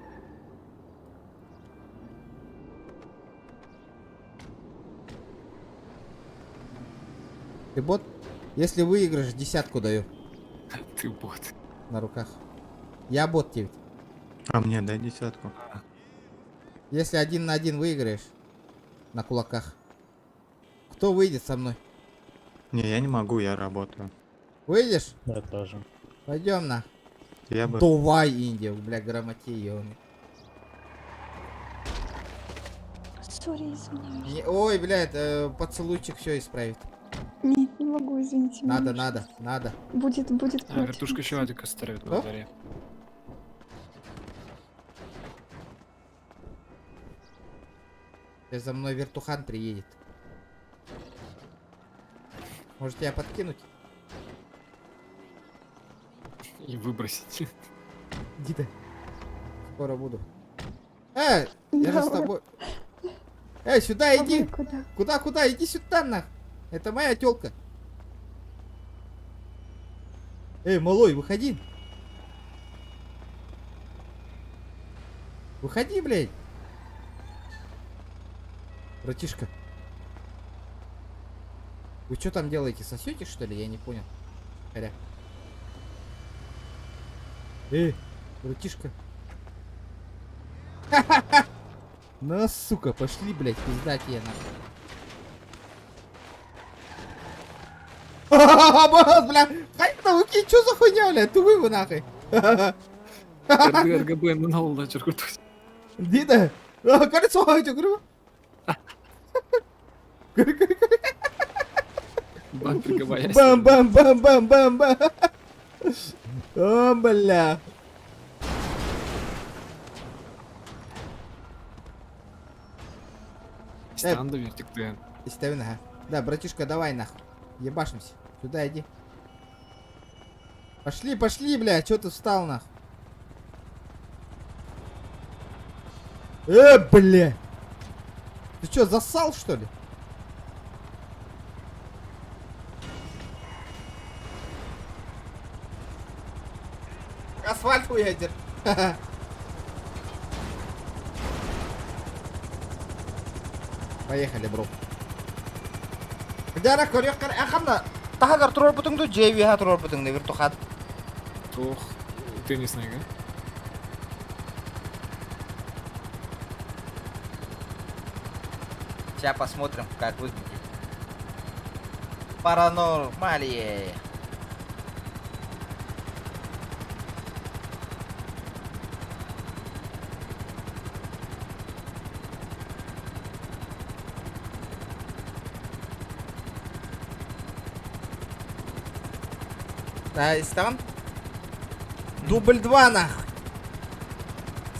Ты бот? Если выиграешь, десятку даю. Ты бот. На руках. Я бот тебе. А мне дай десятку. Если один на один выиграешь, на кулаках. Кто выйдет со мной? Не, я не могу, я работаю. Выйдешь? Да, тоже. Пойдем на. Я бы... Давай, Индия, бля, грамотей, ёбаный. Sorry, извиняюсь. Не, ой, блядь, поцелуйчик все исправит. Нет, не могу, извините. меня Надо, уже надо, надо. Будет, будет А, против. вертушка еще Адика ставит Что? во дворе. Сейчас за мной вертухан приедет. Может тебя подкинуть? И выбросить. Иди ты. Скоро буду. Я же с Давай. тобой. Эй, сюда иди! Куда? Куда, куда? Иди сюда, нах! Это моя телка. Эй, малой, выходи. Выходи, блядь. Братишка. Вы что там делаете? Сосете, что ли? Я не понял. Харя. Эй, братишка. На, сука, пошли, блядь, пизда тебе, нахуй. Бля, хай там, что за хуйня, блядь, ты вы нахуй. РГБ на чуркутусь. Дида, колесо, говорю. Бам, бам, бам, бам, бам, бам. О, бля. Станда вертик ты. Истэбин, ага. Да, братишка, давай нахуй. Ебашимся. Сюда иди. Пошли, пошли, бля, чё ты встал нахуй? Э, бля! Ты чё, засал, что ли? Асфальт хуядер. Поехали, бро. Дяра көрүөх ахамна таһагар турар бутуҥду JVH турар бутуҥду виртухат. Туох теннисныйга? Сейчас посмотрим, как выглядит. Паранормалие. Да, там? Дубль 2 нахуй.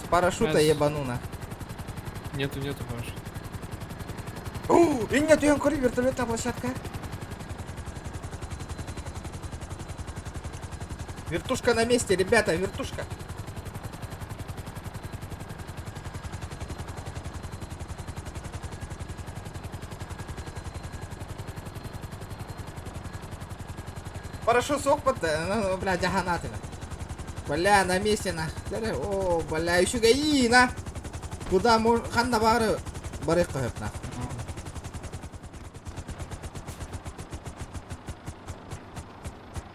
С парашюта ебану нахуй. Нету, нету парашюта. И нету, я говорю, вертолетная площадка. Вертушка на месте, ребята, вертушка. Парашют сохпот, ну, бля, диагонатина. Бля, на месте, на. О, бля, еще гаи, на. Куда можно, ханна бары, бары на.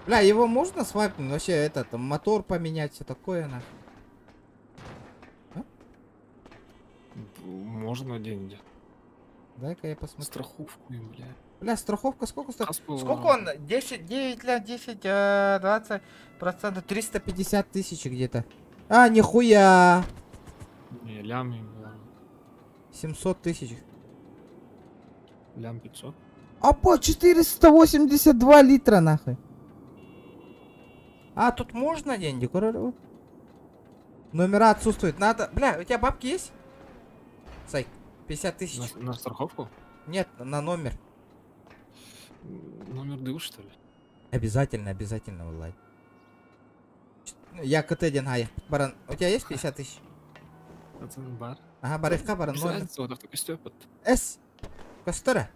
Бля, его можно свапнуть? Вообще, этот, мотор поменять, все такое, на. А? Можно деньги. Дай-ка я посмотрю. Страховку им, бля. Бля, страховка сколько стоит? Сколько он? 10, 9 ля, 10, 20 процентов, 350 тысяч где-то. А, нихуя! Не, лям, лям. 700 тысяч. Лям 500. А по 482 литра, нахуй. А, тут можно деньги? Номера отсутствуют. Надо... Бля, у тебя бабки есть? Сай, 50 тысяч. На страховку? Нет, на номер. Номер дыл, что ли? Обязательно, обязательно, Влад. Я КТ ден Баран, у тебя есть 50 тысяч? Бар. Ага, барывка баран. Номер. С. Костера.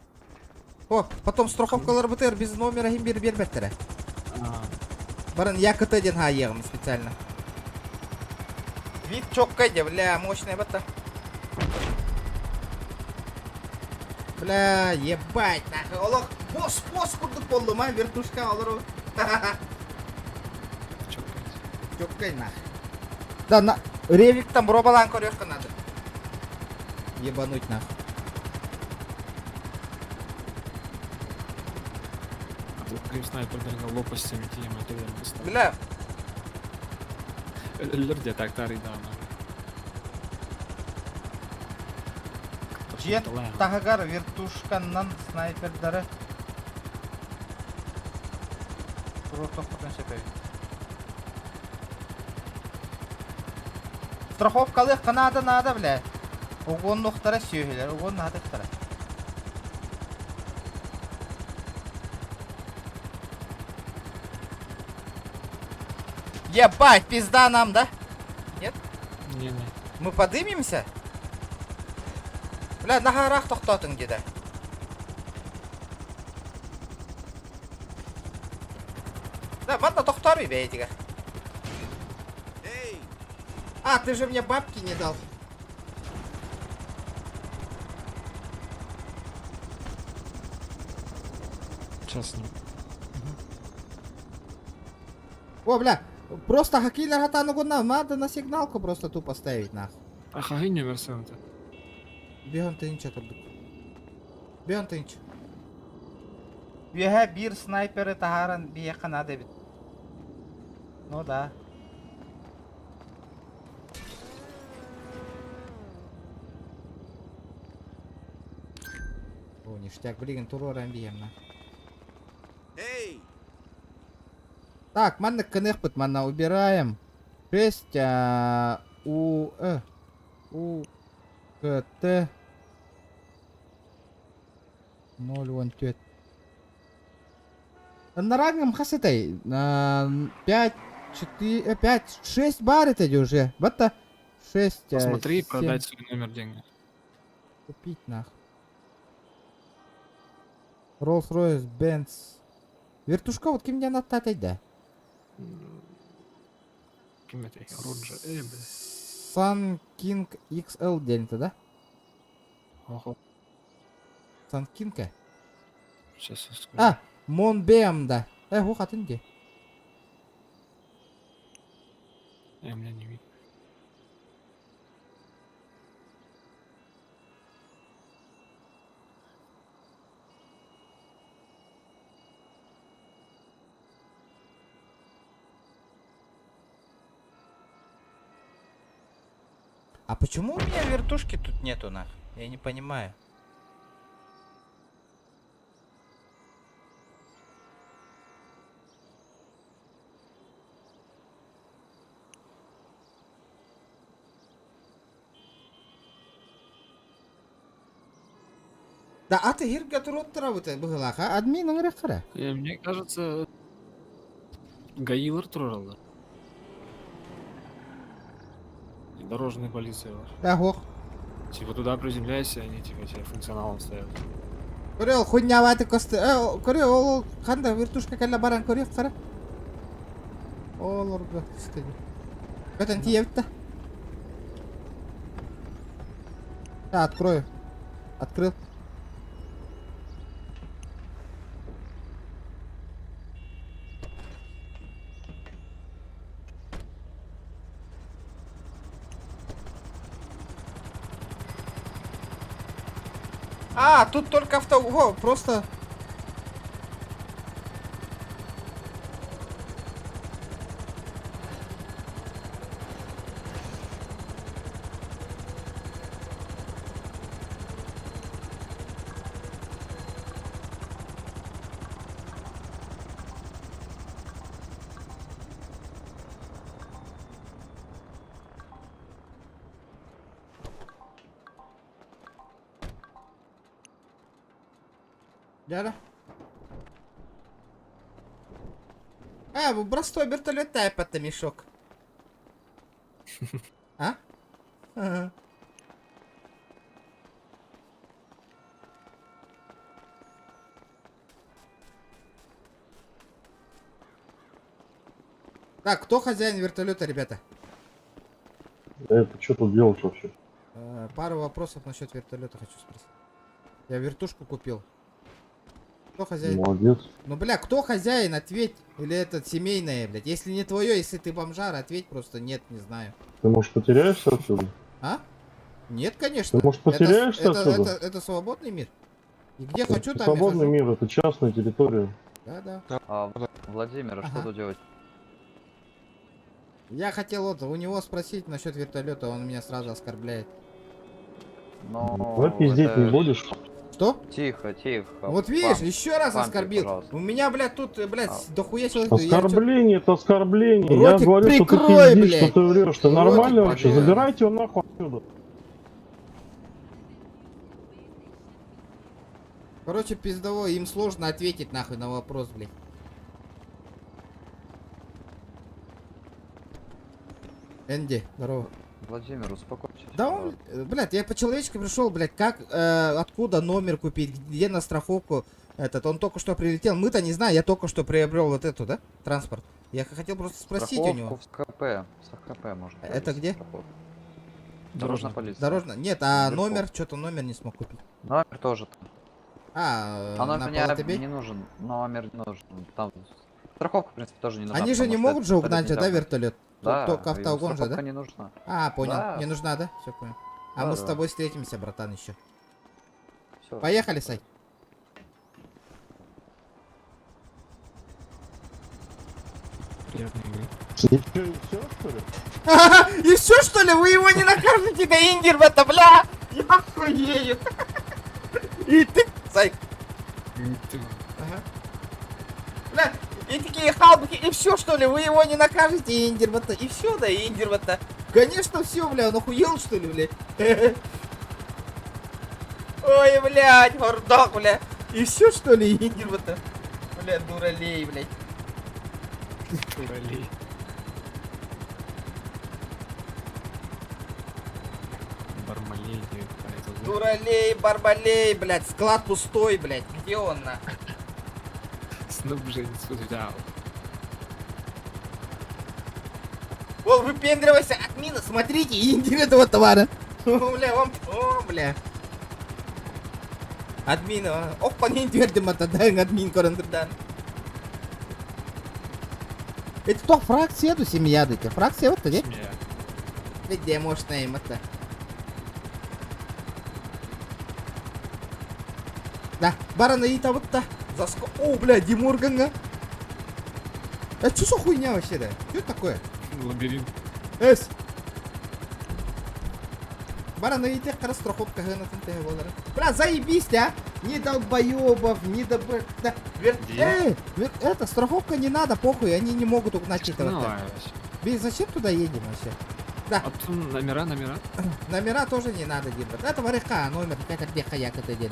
О, потом страховкалар БТР без номера им бир бер Баран, я КТ ден специально. Вид чокка, бля, мощная бата. Бля, ебать, нахуй. Олох, босс, босс, курдук болду, ма, вертушка, олору. Чоккай, нахуй. Да, на, ревик там робалан корёшка надо. Ебануть, нахуй. А тут прям снайпер дорога лопастями тем, это верно. Бля. Лерде так тары да, Дьиэ таһыгар вертушканнан снайпердары туруортуохпутун сөп эбит. Страховкалыахха наада наада бля. Угуоннуохтара сүөһүлэр, угуоннаатыктара. Ебать, пизда нам, да? Нет? Не-не. Мы подымемся? Бля, наһаа тохтоотуҥ где-то. Да, манна тохтоор бэйэтигэр. А, ты же мне бабки не дал. Сейчас не. О, бля, просто хакилер хатану гунна, надо на сигналку просто тупо ставить, нахуй. А хагы номер сэмта. Бион тынча турдук. Бион тынч. Үөһэ биир снайперы таһааран биһиэхэ наада эбит. Ну да. О, ништяк, блин, туруоран биһиэм на. Так, манна кынехпыт, манна убираем. 6 а, У Э У К Т. 0,14. Нараангым хас этэй? 5, 4, 5, 6 бар это уже. Батта 6, Посмотри, продать свой номер деньги. Купить нах. Rolls-Royce, Benz. Вертушка вот ким диэн аттатай да? Ким этэй? Роджер. Э, бля. Sun King XL диэн это, да? Охо. Sun King Сейчас я скажу. А, Монбем да. Э, ху хатын де. Э, меня не видно. А почему у меня вертушки тут нету нах? Я не понимаю. Да, а ты хирга туруттара бу быһылаха админ ыҥырык хара. Э, мне кажется, ГАИлар тураллар. И Дорожная полиция. бар. Да, хох. Типа туда приземляйся, они типа тебе функционалом ставят. Көрө хуйняваты косты. Э, көрө ол ханда вертушка кэллэ баран көрүөх хара. Олорго стеди. Көтөн тиэбитте. Да, открою. Открыл. А, тут только авто... Во, просто... Дяда. А, бу простой вертолет это мешок. А? Ага. Так, кто хозяин вертолета, ребята? Это что тут делаешь вообще? Э, Пару вопросов насчет вертолета хочу спросить. Я вертушку купил. Кто хозяин? Молодец. Ну, бля, кто хозяин? Ответь. Или это семейное, блядь. Если не твое, если ты бомжар, ответь просто нет, не знаю. Ты, может, потеряешься отсюда? А? Нет, конечно. Ты, может, Это с- потеряешься это, отсюда? это, это свободный мир. И где Это хочу, там я свободный хожу. мир, это частная территория. Да, да. А, Владимир, а что Ага. тут делать? Я хотел вот у него спросить насчет вертолета, он меня сразу оскорбляет. Ну, Давай пиздеть это- не будешь? Что? Тихо, тихо. Вот видишь, Пам- еще раз пампи, оскорбил. пожалуйста. У меня, блядь, тут, э, блядь, с- дохуя человек. я чё- Оскорбление это оскорбление. Я Ротик говорю, что ты прикрой, пиздишь, блядь. что ты врешь. Ты Ротик нормально вообще? прикрой. Забирайте его нахуй отсюда. Короче, пиздово, им сложно ответить нахуй на вопрос, блядь. Энди, здорово. Владимир, успокойтесь. Да он, э, блядь, я по-человечески пришел, блядь, как, э, откуда номер купить, где на страховку этот, он только что прилетел, мы-то не знаем, я только что приобрел вот эту, да, транспорт. Я хотел просто спросить у него. Страховку в КП. С КП можно. Это провести где? страховку. Дорожная полиция. Дорожная? Нет, а Вверху. номер, что-то номер не смог купить. Номер тоже там. А, А номер на мне Палатыбе? не нужен. Номер не нужен. Там страховка, в принципе, тоже не нужна. Они же потому не что могут это же угнать вертолет же, да, нельзя угнать. вертолет? Да, Только и автоугон же, да? страховка не нужна. А, понял. Да. Не нужна, да? Все понял. А Да, мы с да. тобой встретимся, братан, еще. Всё. Поехали, Сай. Приятной игры. И чё, и всё, что ли? И все, что ли? Вы его не накажете, да индер в это, бля! Я охуею! И ты, Сай. Ага. Бля, и такие халбухи, и все, что ли? Вы его не накажете, индер в это. И все, да, индер в это. Конечно, все, бля, он охуел, что ли, бля? Ой, блядь, мордок, бля. И все, что ли, Индир вот Бля, дуралей, блядь. Дуралей. Бармалей, Дуралей, барбалей, блядь, склад пустой, блядь. Где он, на? Снабженец взял. Ол, выпендривайся, админа, смотрите, индир этого товара. О, бля, вам, о, бля. Админ, оппа, не твердим это, да, админ корандырдан. Это то фракция, ту семья, дайте. Фракция вот где? Где можно им это? Да, барана и вот та. Заско... О, бля, Диморганга. Это что за хуйня вообще, да? Что это такое? Лабиринт. Эс. Барана и тех страховка Бля, заебись, а! Ни долбоебов, ни добр... Да, вер... Эй, вер... это, страховка не надо, похуй, они не могут угнать этого. Блин, зачем туда едем вообще? Да. А потом номера, номера. Номера тоже не надо делать. Это варика, номер, как где хаяк это день.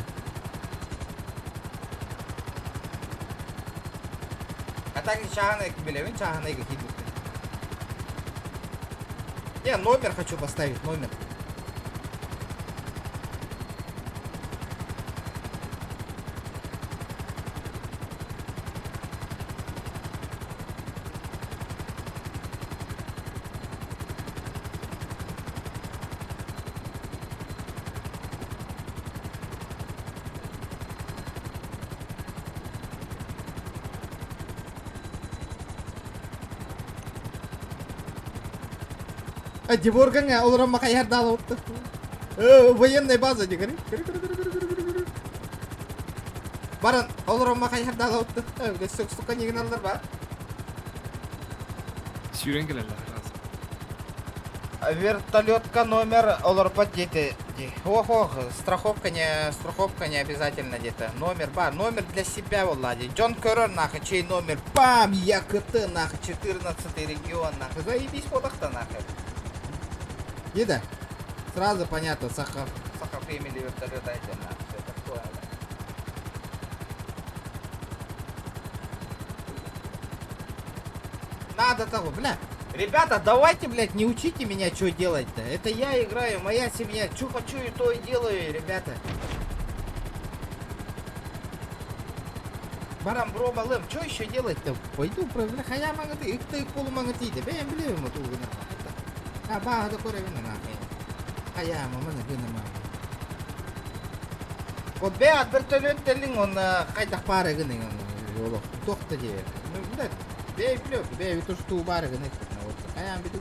А так чаханай билевин, чаханай какие Я номер хочу поставить, номер. Диворгаҥҥа олорон макайардаалабыт. Военная база дии көрү. Көрү көрү көрү көрү көрү көрү. Баран олорон макайардаалабыт. Өссө сука нигиналлар ба. Сүүрэн кэлэллэр раз. Вертолетка номер олорбот диэти. Ох, ох, страховка не, страховка не обязательно где-то. Номер, ба, номер для себя, Влади. Джон Көрөр, нахуй, чей номер? Пам, ЯКТ, нахуй, 14 регион, нахуй. Заебись, вот нахуй. Еда. Сразу понятно, Сахар. Сахар Фэмили вертолет один, нахуй. Все такое, да. Надо того, бля. Ребята, давайте, блядь, не учите меня, что делать-то. Это я играю, моя семья. Что хочу и то и делаю, ребята. Барам бро балым, что еще делать-то? Пойду, бля, хая мангаты, их ты полумангаты, да, я бля, ему ту А ба, да коре вина нахуй. Хая, мама на вина мама. Вот бе от вертолет телин он хайдах пары гыны он олох. Тохта де. Ну, блядь, бе плёк, бе то что бары гыны. Вот, хая биту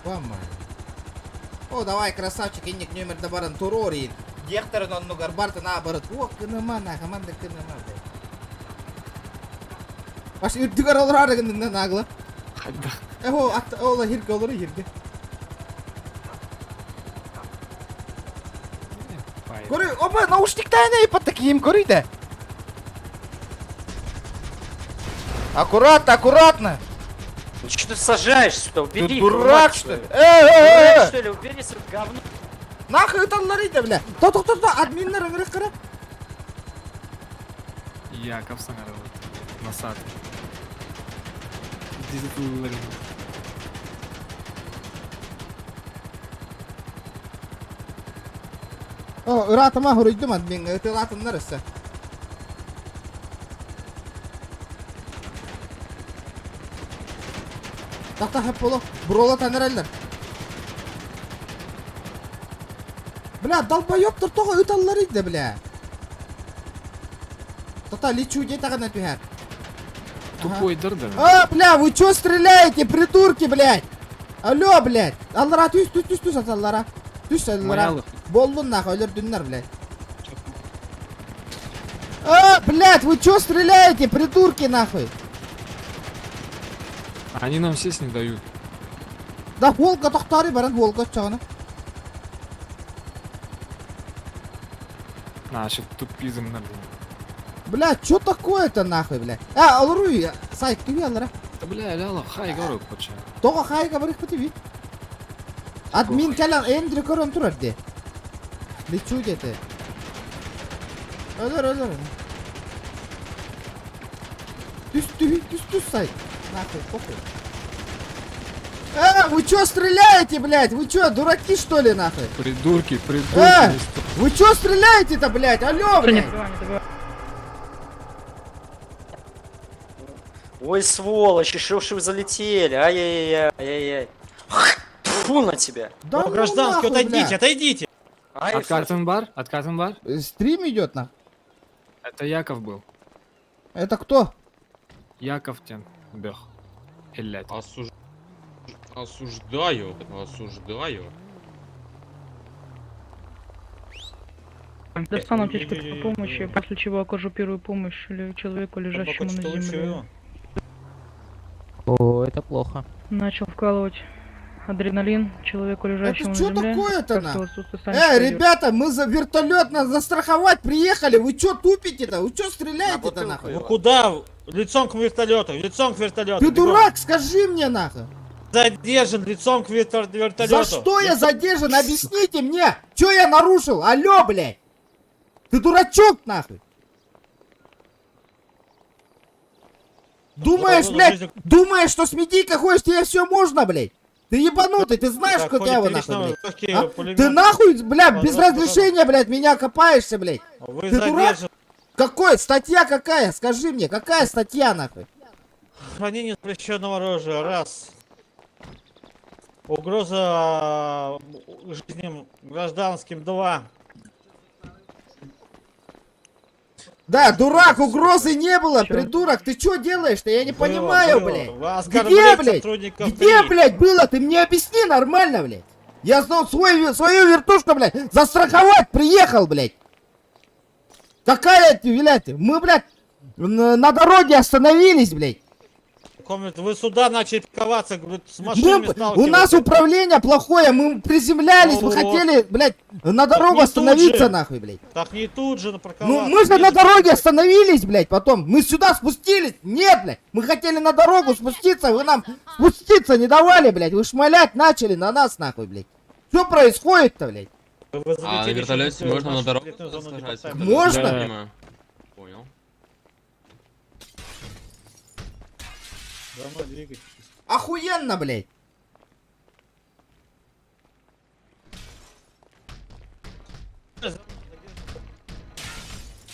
Вама. О, давай, красавчик, инник номер добаран турори. Дехтер он нугар барта наоборот. О, кыныма на, команда кыныма. Баш үрдүгөр олорар гынна нагло. Эхо, ат ола хирге олору хирге. Көрү, опа, наушниктайны под таким көрү да. Аккуратно, аккуратно. Ну что ты сажаешь сюда? Убери. Ты дурак, что ли? Э, э, э, что ли? Убери свое говно. Нахуй ыталлар иде, бля. То, то, то, то, админнер ыңырык кыра. Яков саңарылы. Насад. Дизель О, ыраатыма хуруйдум админ, ытылатыннар өссө. Тахта хэп боло, брола таныраллар. Бля, долбоёбтор тоҕо ыталлар иде, бля. Тата лечу где тагына түһэр. Тупой дыр да. А, бля, вы чё стреляете, придурки, блядь? Алло, блядь. Аллара, түс, түс, түс, түс, аллара. Түс, аллара. Боллун нахуй, өлөрдүннөр, блядь. А, блядь, вы чё стреляете, придурки, нахуй? Они нам сесть не дают. Да, волга тохтары баран, волга чағына. А, сейчас тупизм надо. Бля, чё такое-то нахуй, бля? А, алруй, сайт, ты алра. Да бля, ляла, хай говорю, поча. Тоға хай говорю, пати Админ кэлэн Эндрю көрөн турар де. Лечу где-то. Өлөр, өлөр. Түс, түс, түс, түс, сай. Нахуй, похуй. Вы чё стреляете, блядь? Вы чё, дураки что ли, нахуй? Придурки, придурки. Вы чё стреляете-то, блядь? Алло, блядь! Ой, сволочи, что ж вы залетели? Ай-яй-яй, ай-яй-яй. Фу на тебя. Да ну Гражданский, нахуй, отойдите, бля. отойдите! Откатан бар? Откатан бар? Стрим идет, нахуй. Это Яков был. Это кто? Яков тен. Бех. Блять. Осуждаю, осуждаю. Достану аптечку помощи, после чего окажу первую помощь человеку, лежащему на земле. О, это плохо. Начал вкалывать адреналин человеку, лежащему Это на что земле. такое-то, Как на? то отсутствие станет Ребята, мы за вертолет нас застраховать приехали. Вы чё тупите-то? Вы чё стреляете-то, нахуй? Ну куда? Лицом к вертолету, лицом к вертолету. Ты бегом. дурак, скажи мне, нахуй. Задержан лицом к вертолету. За что я задержан? Объясните мне! Чё я нарушил? Алло, блядь! Ты дурачок, нахуй! Думаешь, блядь, думаешь, что с медийкой ходишь, тебе все можно, блядь? Ты ебанутый, ты знаешь, Так, как я его нахуй, личного блядь? легкие А? пулемет. Ты нахуй, бля, без Пожалуйста, разрешения, блядь, меня копаешься, блядь? Вы Ты дурак? задержан. Какой? Статья какая? Скажи мне, какая статья, нахуй? Хранение запрещенного оружия. Раз. Угроза жизням гражданским. Два. Да, дурак, угрозы не было, придурок, ты чё делаешь-то? Я не Было, понимаю, было. блядь. Вы Где, оскорбляете блядь? сотрудников Где, ТРИ. блядь, было? Ты мне объясни нормально, блядь. Я знал свою вертушку, блядь, застраховать приехал, блядь. Какая, ты, блядь, мы, блядь, на дороге остановились, блядь. Комнат, вы сюда начали пиковаться, говорит, с машинами Мы, у нас управление плохое, мы приземлялись, мы Вот. хотели, блядь, на дорогу не тут остановиться, же. нахуй, блядь. Так не тут же напарковаться. Ну мы же на дороге остановились, блядь, потом. Мы сюда спустились. Нет, блядь, мы хотели на дорогу спуститься, вы нам спуститься не давали, блядь. Вы шмалять начали на нас, нахуй, блядь. Что происходит-то, блядь? Вы А на залетели вертолете еще в можно на нашу дорогу запретную зону сажать? департамента. Можно? Да. Понимаю. Понял. За мной двигайтесь. Охуенно, блядь.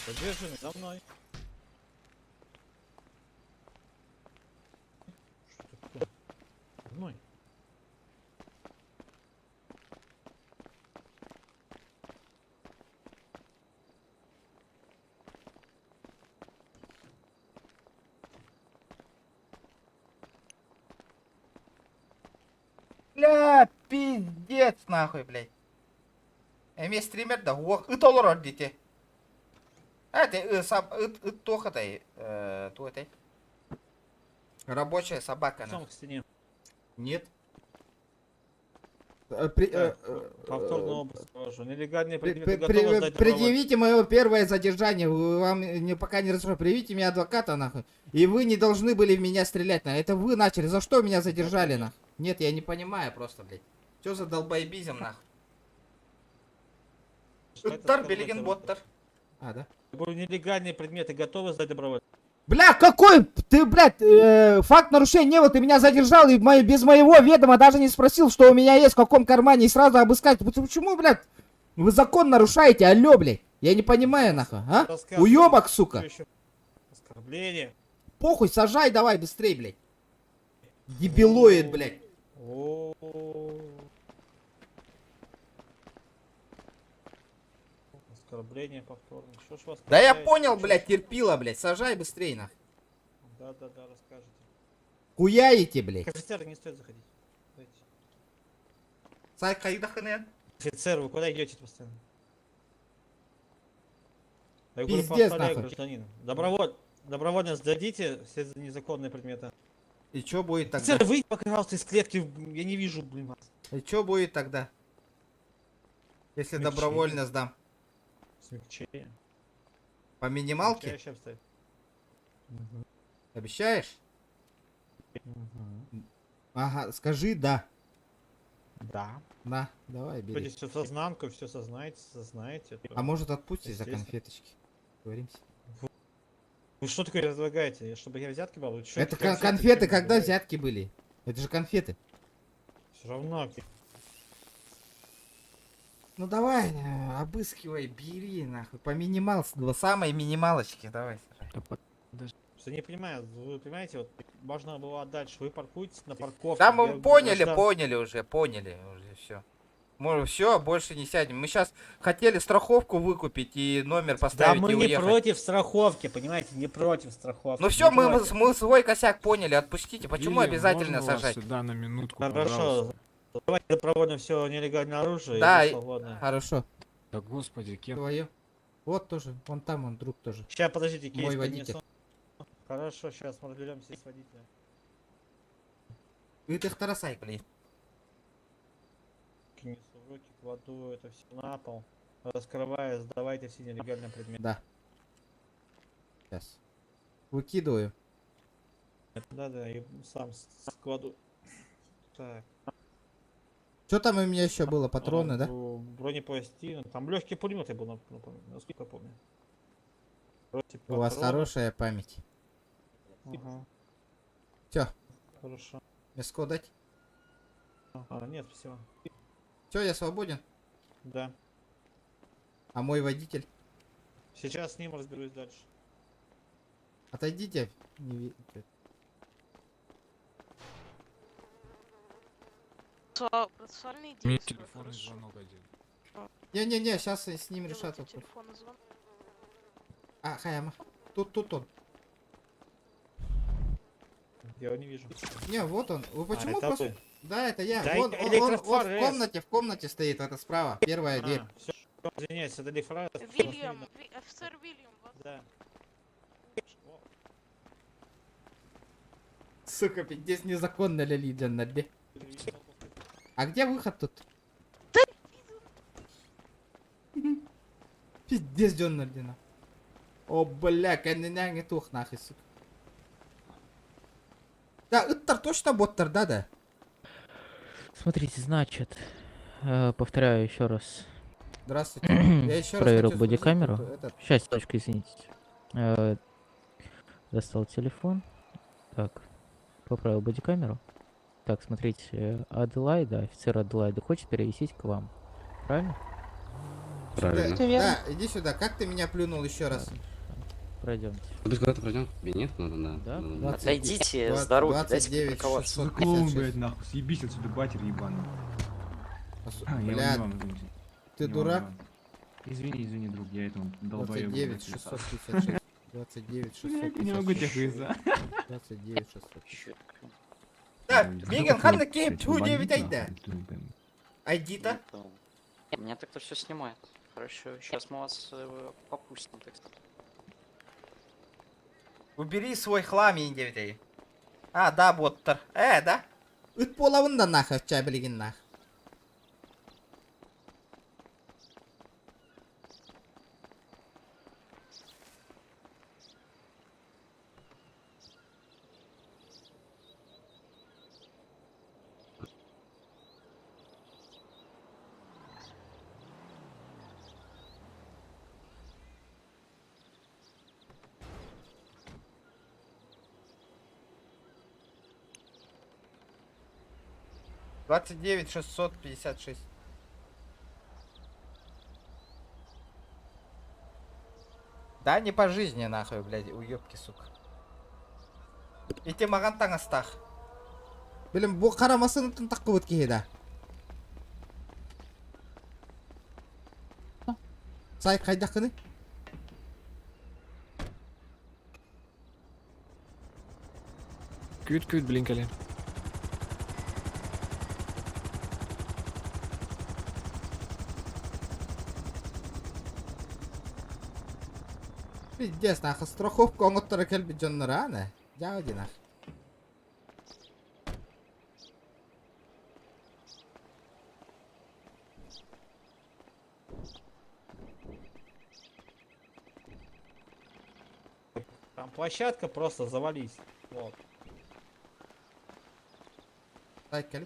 Задержанный, за мной. Что такое? За мной. Бля, пиздец, нахуй, блядь. Эми стример да, уох, ыт олорор дите. А, ты, сам, ыт, ыт тохатай, туэтай. Рабочая собака, Лицом нахуй. к стене. Нет. Так, повторный обыск провожу. Нелегальные предметы готовы сдать добровольно. Предъявите мое первое задержание. Вы вам не, пока не разрешаю. Предъявите мне адвоката, нахуй. И вы не должны были в меня стрелять, нахуй. Это вы начали. За что меня задержали, нахуй? Нет, я не понимаю просто, блядь. Что за долбоебизм, нахуй? Уттар, Белеген, Боттар. А, да? Говорю, нелегальные предметы готовы сдать добровольно. Бля, какой ты, блядь, факт нарушения не было, ты меня задержал и без моего ведома даже не спросил, что у меня есть, в каком кармане, и сразу обыскать. Почему, блядь, вы закон нарушаете, алло, блядь? Я не понимаю, нахуй, а? Уёбок, сука. Оскорбление. Похуй, сажай давай быстрей, блядь. Дебилоид, блядь. Оскорбление повторно. Что ж вас Да я оскорбляете? понял, блядь, терпила, блядь. Сажай быстрей, нахуй. Да, да, да, расскажете. Хуяете, блядь. К офицеру не стоит заходить. Давайте. Сай, кайдахане. Офицер, вы куда идете постоянно? Я говорю, Пиздец, повторяю, нахуй. гражданин. Добровольно сдадите все незаконные предметы. И чё будет тогда? Офицер, выйдите, пожалуйста, из клетки. Я не вижу, блин, вас. И чё будет тогда? Если Смягчение. добровольно сдам. Смягчение. По минималке? Смягчающее обстоятельство. Обещаешь? Мгм. Ага, скажи да. Да. На, давай, бери. Будете всю сознанку, все сознаете, сознаете. то А может отпустить за естественно. конфеточки? Договоримся. Вы что такое предлагаете? Чтобы я взятки брал? Вы чё, Это какие взятки конфеты, мне когда предлагаете? взятки были? Это же конфеты. Все равно. Ну давай, обыскивай, бери, нахуй. По минимал, самой минималочки, давай. Что не понимаю, вы понимаете, вот можно было отдать, что вы паркуетесь на парковке. Да мы где поняли, граждан- поняли уже, все. Мы все, больше не сядем. Мы сейчас хотели страховку выкупить и номер Да поставить мы и не уехать. против страховки, понимаете, не против страховки. Ну все, не мы, против. мы свой косяк поняли, отпустите. Почему Вильям, обязательно можно вас сажать? сюда на минутку, Хорошо, пожалуйста? давайте добровольно все нелегальное оружие и Да, вы и- свободны. хорошо. Да господи, кем? Твое. Вот тоже, вон там он, друг тоже. Сейчас, подождите, кейс Мой водитель. принесу. Хорошо, сейчас мы разберемся с водителем. И ты второсай, блин. Несу в руки, кладу это все на пол. Раскрывая, сдавайте все нелегальные предметы. Да. Сейчас. Выкидываю. Да-да, и сам складу. Так. Что там у меня еще было? Патроны, да? Бронепластина. Там легкий пулемет я был, напомню, насколько я помню. У вас хорошая память. Ага. Все. Хорошо. Мяско дать? А, нет, спасибо. Все, я свободен. Да. А мой водитель? Сейчас с ним разберусь дальше. Отойдите. Не ви- Процессуальные У меня действия, телефонный хорошо. звонок один. Не-не-не, сейчас с ним решат Делайте вопрос. телефонный звонок. А, Хаяма. Тут, тут он. Я его не вижу. Не, вот он. Вы почему А, это просто... вы. Да, это я. Да, Вон, это он в электрофорез. комнате, в комнате стоит, это справа. Первая дверь. Все, извиняюсь, это электрофорез. Вильям, офицер Вильям, вас Да. Сука, пиздец, незаконно лили на бе. А где выход тут? Пиздец, Джон О, бля, не тух нахуй, сука. Да, это точно боттер, да, да? Смотрите, значит, повторяю еще раз. Здравствуйте. Я еще раз Проверил хочу спросить, бодикамеру. тут этот- Сейчас, точка, извините. Достал телефон. Так, поправил бодикамеру. Так, смотрите, Аделайда, офицер Аделайда хочет перевесить к вам. Правильно? Правильно. Да, да, иди сюда. Как ты меня плюнул еще раз? Пройдемте. Ну, куда-то пройдем? Кабинет надо, да. Да? Надо. Отойдите с дороги, дайте 29, припарковаться. Вы клоун, блядь, нахуй, съебись отсюда, батер ебаный. А, я Бля, не вам, извините. ты Не вам, дурак? не вам. Извини, извини, друг, я этому долбоебу. 29, блядь, 656. 29, Блядь, я не могу 656. тебя из-за. 29, 656. Да, Меган, Ханна, Кейп, Ту, 9, Айда. Айди-то? Меня так-то все снимает. Хорошо, сейчас мы вас попустим, так сказать. Убери свой хлам, 9 А, да, боттер. Да? Үт полавын да нахуй, чабилигин нах. 29 656. Да, не по жизни, нахуй, блядь, уёбки, сука. Ити маған таңастах. Блин, бу карамасын таккыбыт киһи да. Сай кайдакыны? Кют-кют, блинкали. Пиздец, нахуй, страховка оңоттора келбит дьоннор, а, не? Дяуди, нах. Там площадка просто завались. Вот. Дай кел.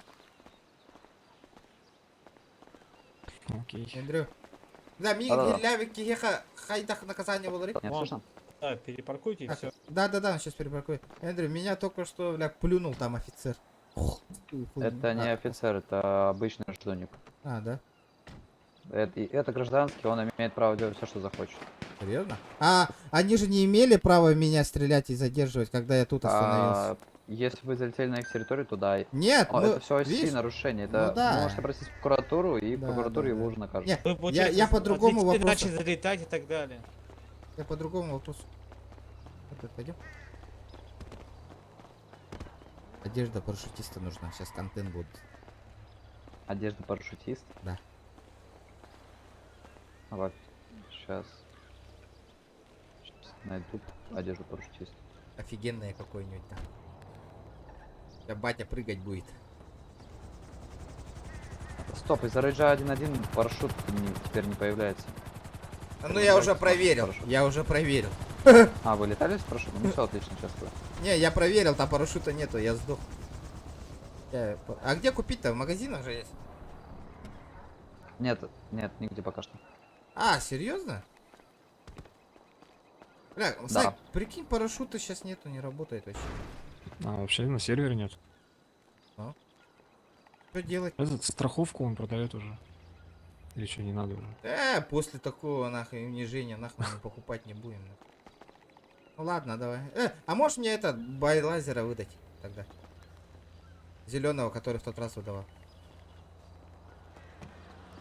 Окей. Эндрю. Да, мин Да-да-да. хиллявик киһиэхэ хайдах наказание болары? Нет, слышно? Да, перепаркуйте и Так, все. Да-да-да, он сейчас перепаркует. Эндрю, меня только что, бля, плюнул там офицер. Это не офицер, это обычный ждунник. А, да? Это гражданский, он имеет право делать все, что захочет. Серьезно? А, они же не имели права меня стрелять и задерживать, когда я тут остановился. А, если вы залетели на их территорию, то да. Нет, Но мы- это все видишь? нарушение. Это Ну да. вы можете обратиться в прокуратуру, и Да, прокуратура да, его да. уже накажет. Не, Вы, получается, я по другому отлетели, вопросу. Начали залетать и так далее. Я по другому вопросу. Вот это, пойдем. Одежда парашютиста нужна. Сейчас контент будет. Одежда парашютист? Да. Сейчас. Сейчас найду одежду парашютиста. Офигенная какой-нибудь там. Сейчас батя прыгать будет. Стоп, из-за рейджа 1.1 парашют теперь не появляется. А, ну я уже проверил. Я уже проверил. А, вы летали с парашютом? Ну все, отлично, сейчас. Не, я проверил, там парашюта нету, я сдох. А где купить-то? В магазинах же есть? Нет, нет, нигде пока что. А, серьезно? Бля, Да. Сань, прикинь, парашюта сейчас нету, не работает вообще. А, вообще на сервере нет. А? Что делать? Этот страховку он продает уже. Или что, не надо уже? После такого нахуй унижения нахуй мы покупать не будем. нахуй. Ну ладно, давай. А можешь мне этот байлазера выдать тогда? Зеленого, который в тот раз выдавал.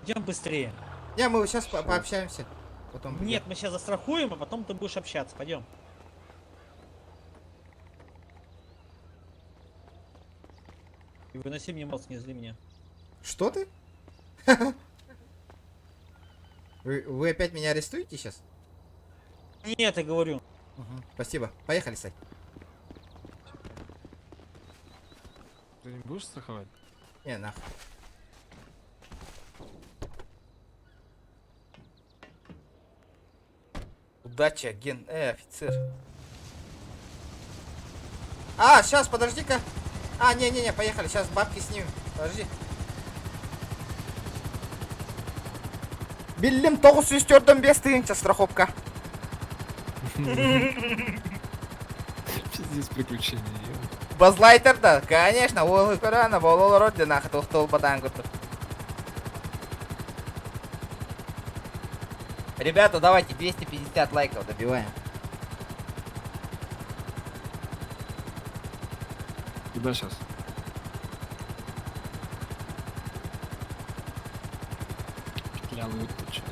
Идем быстрее. Не, мы сейчас пообщаемся. Потом придем. Нет, мы сейчас застрахуем, а потом ты будешь общаться. Пойдем. И выноси мне мозг, не зли меня. Что ты? Вы опять меня арестуете сейчас? Нет, я говорю. Угу. Спасибо. Поехали, Сань. Ты не будешь страховать? Не, нахуй. Удачи, агент. Офицер. А, сейчас, подожди-ка. А, не-не-не, поехали. Сейчас бабки снимем. Подожди. Биллим 904 тысяча страховка. Пиздец приключения. ё. Базлайтер, да, конечно, ол көрәні, ол родина, нахы тоқтол батан күрді. Ребята, давайте 250 лайков добиваем. Куда сейчас? Петля выточена.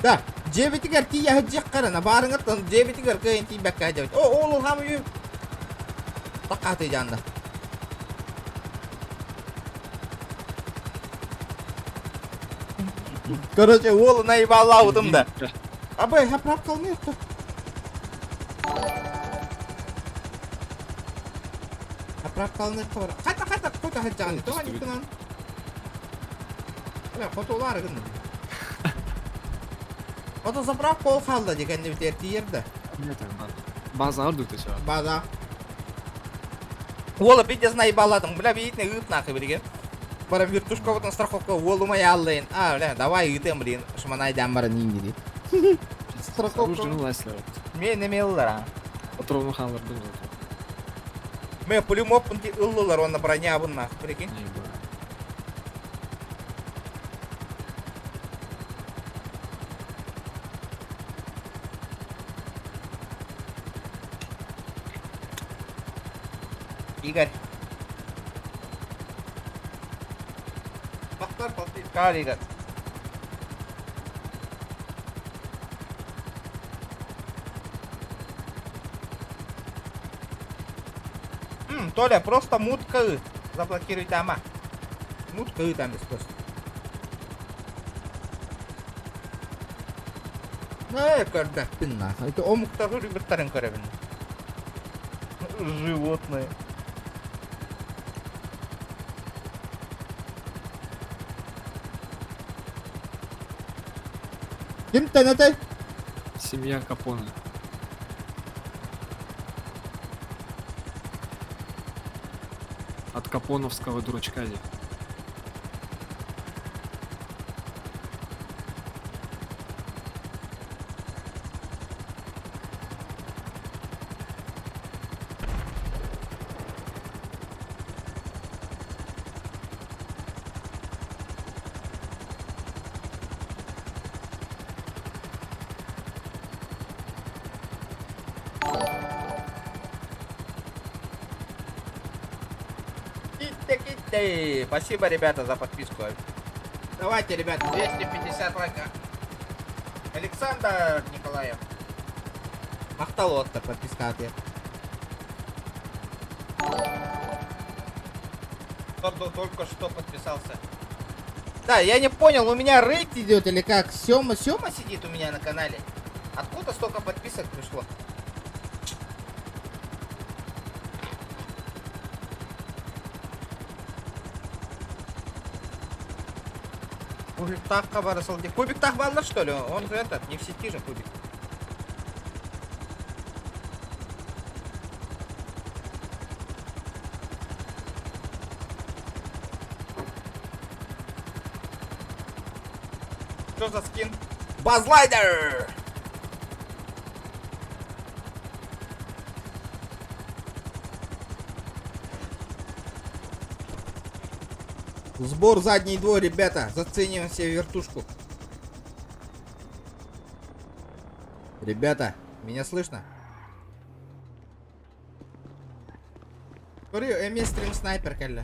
Да, дебетигер ти яһыджак карана, барыңыттан дебетигер кыйын ти бәккә дебет. О, ол хам ю. Такаты жанда. Короче, ол наебала удым да. Абы, заправка алмай Заправка алмай бар. Кайта, кайта, кайта хаджан. Тоға никынан. Бля, фотолар гын. Ото заправка ол халда дегенде битер тиерді. Нет, база ардук ты База. Ола пиздец наебаладың, бля, бейтіне ыт нахуй билген. Барам вертушка вот на страховка олу май аллайын. А, бля, давай ытым, блин. Шманайдан бара нинди ди. Страховка. Мен неме ыллар, а. Патроны халырдым зато. Мен пулемет ти ыллылар, онна броня бун нахуй, прикинь. Игорь. Бактар подписка, Игорь. Толя, просто мутка. Заблокируй дома. Мутка там есть просто. Көрбәппин нахуй. Это омуктар үргүттарын көрөбүн. Животные. Ким тәнәтэй? Семья Капоне. От капоновского дурачка. Дии. Китте, китте. Спасибо, ребята, за подписку. Давайте, ребята, 250 лайков. Александр Николаев. Махтал отта подписка ответ. Только что подписался. Да, я не понял, у меня рейд идет или как? Сема, Сема сидит у меня на канале. Откуда столько подписок пришло? Кубик так Кубик так что ли? Он же этот, не в сети же кубик. Что за скин? Базлайдер! Сбор задний двор, ребята. Зацениваем себе вертушку. Ребята, меня слышно? Говорю, эми стрим снайпер, кэллэ.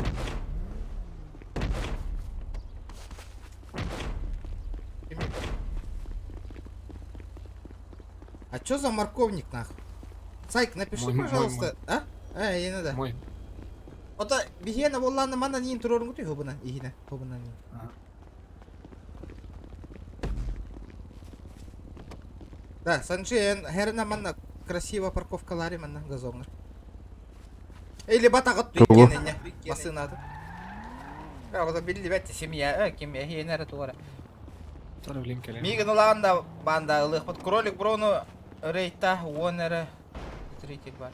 А чё за морковник, нахуй? Сайк, напиши, Мой, мой, пожалуйста. А? Э, не надо. Мой. Ото биһиэнэ буоллаана манна ниин туруоруҥ хобуна иһинэ хобуна ниин. Да, Санджи, херена манна красиво парковкалари манна газоҥҥа. Или батаҕыт Тугу? иккиэнэ массыынаты. Оҕото биллибэт семья, ким эһиэнэ эрэ тугара. Миигин ылаан да баанда ылыахпыт. Кролик брону рейта уон эрэ зритель бар.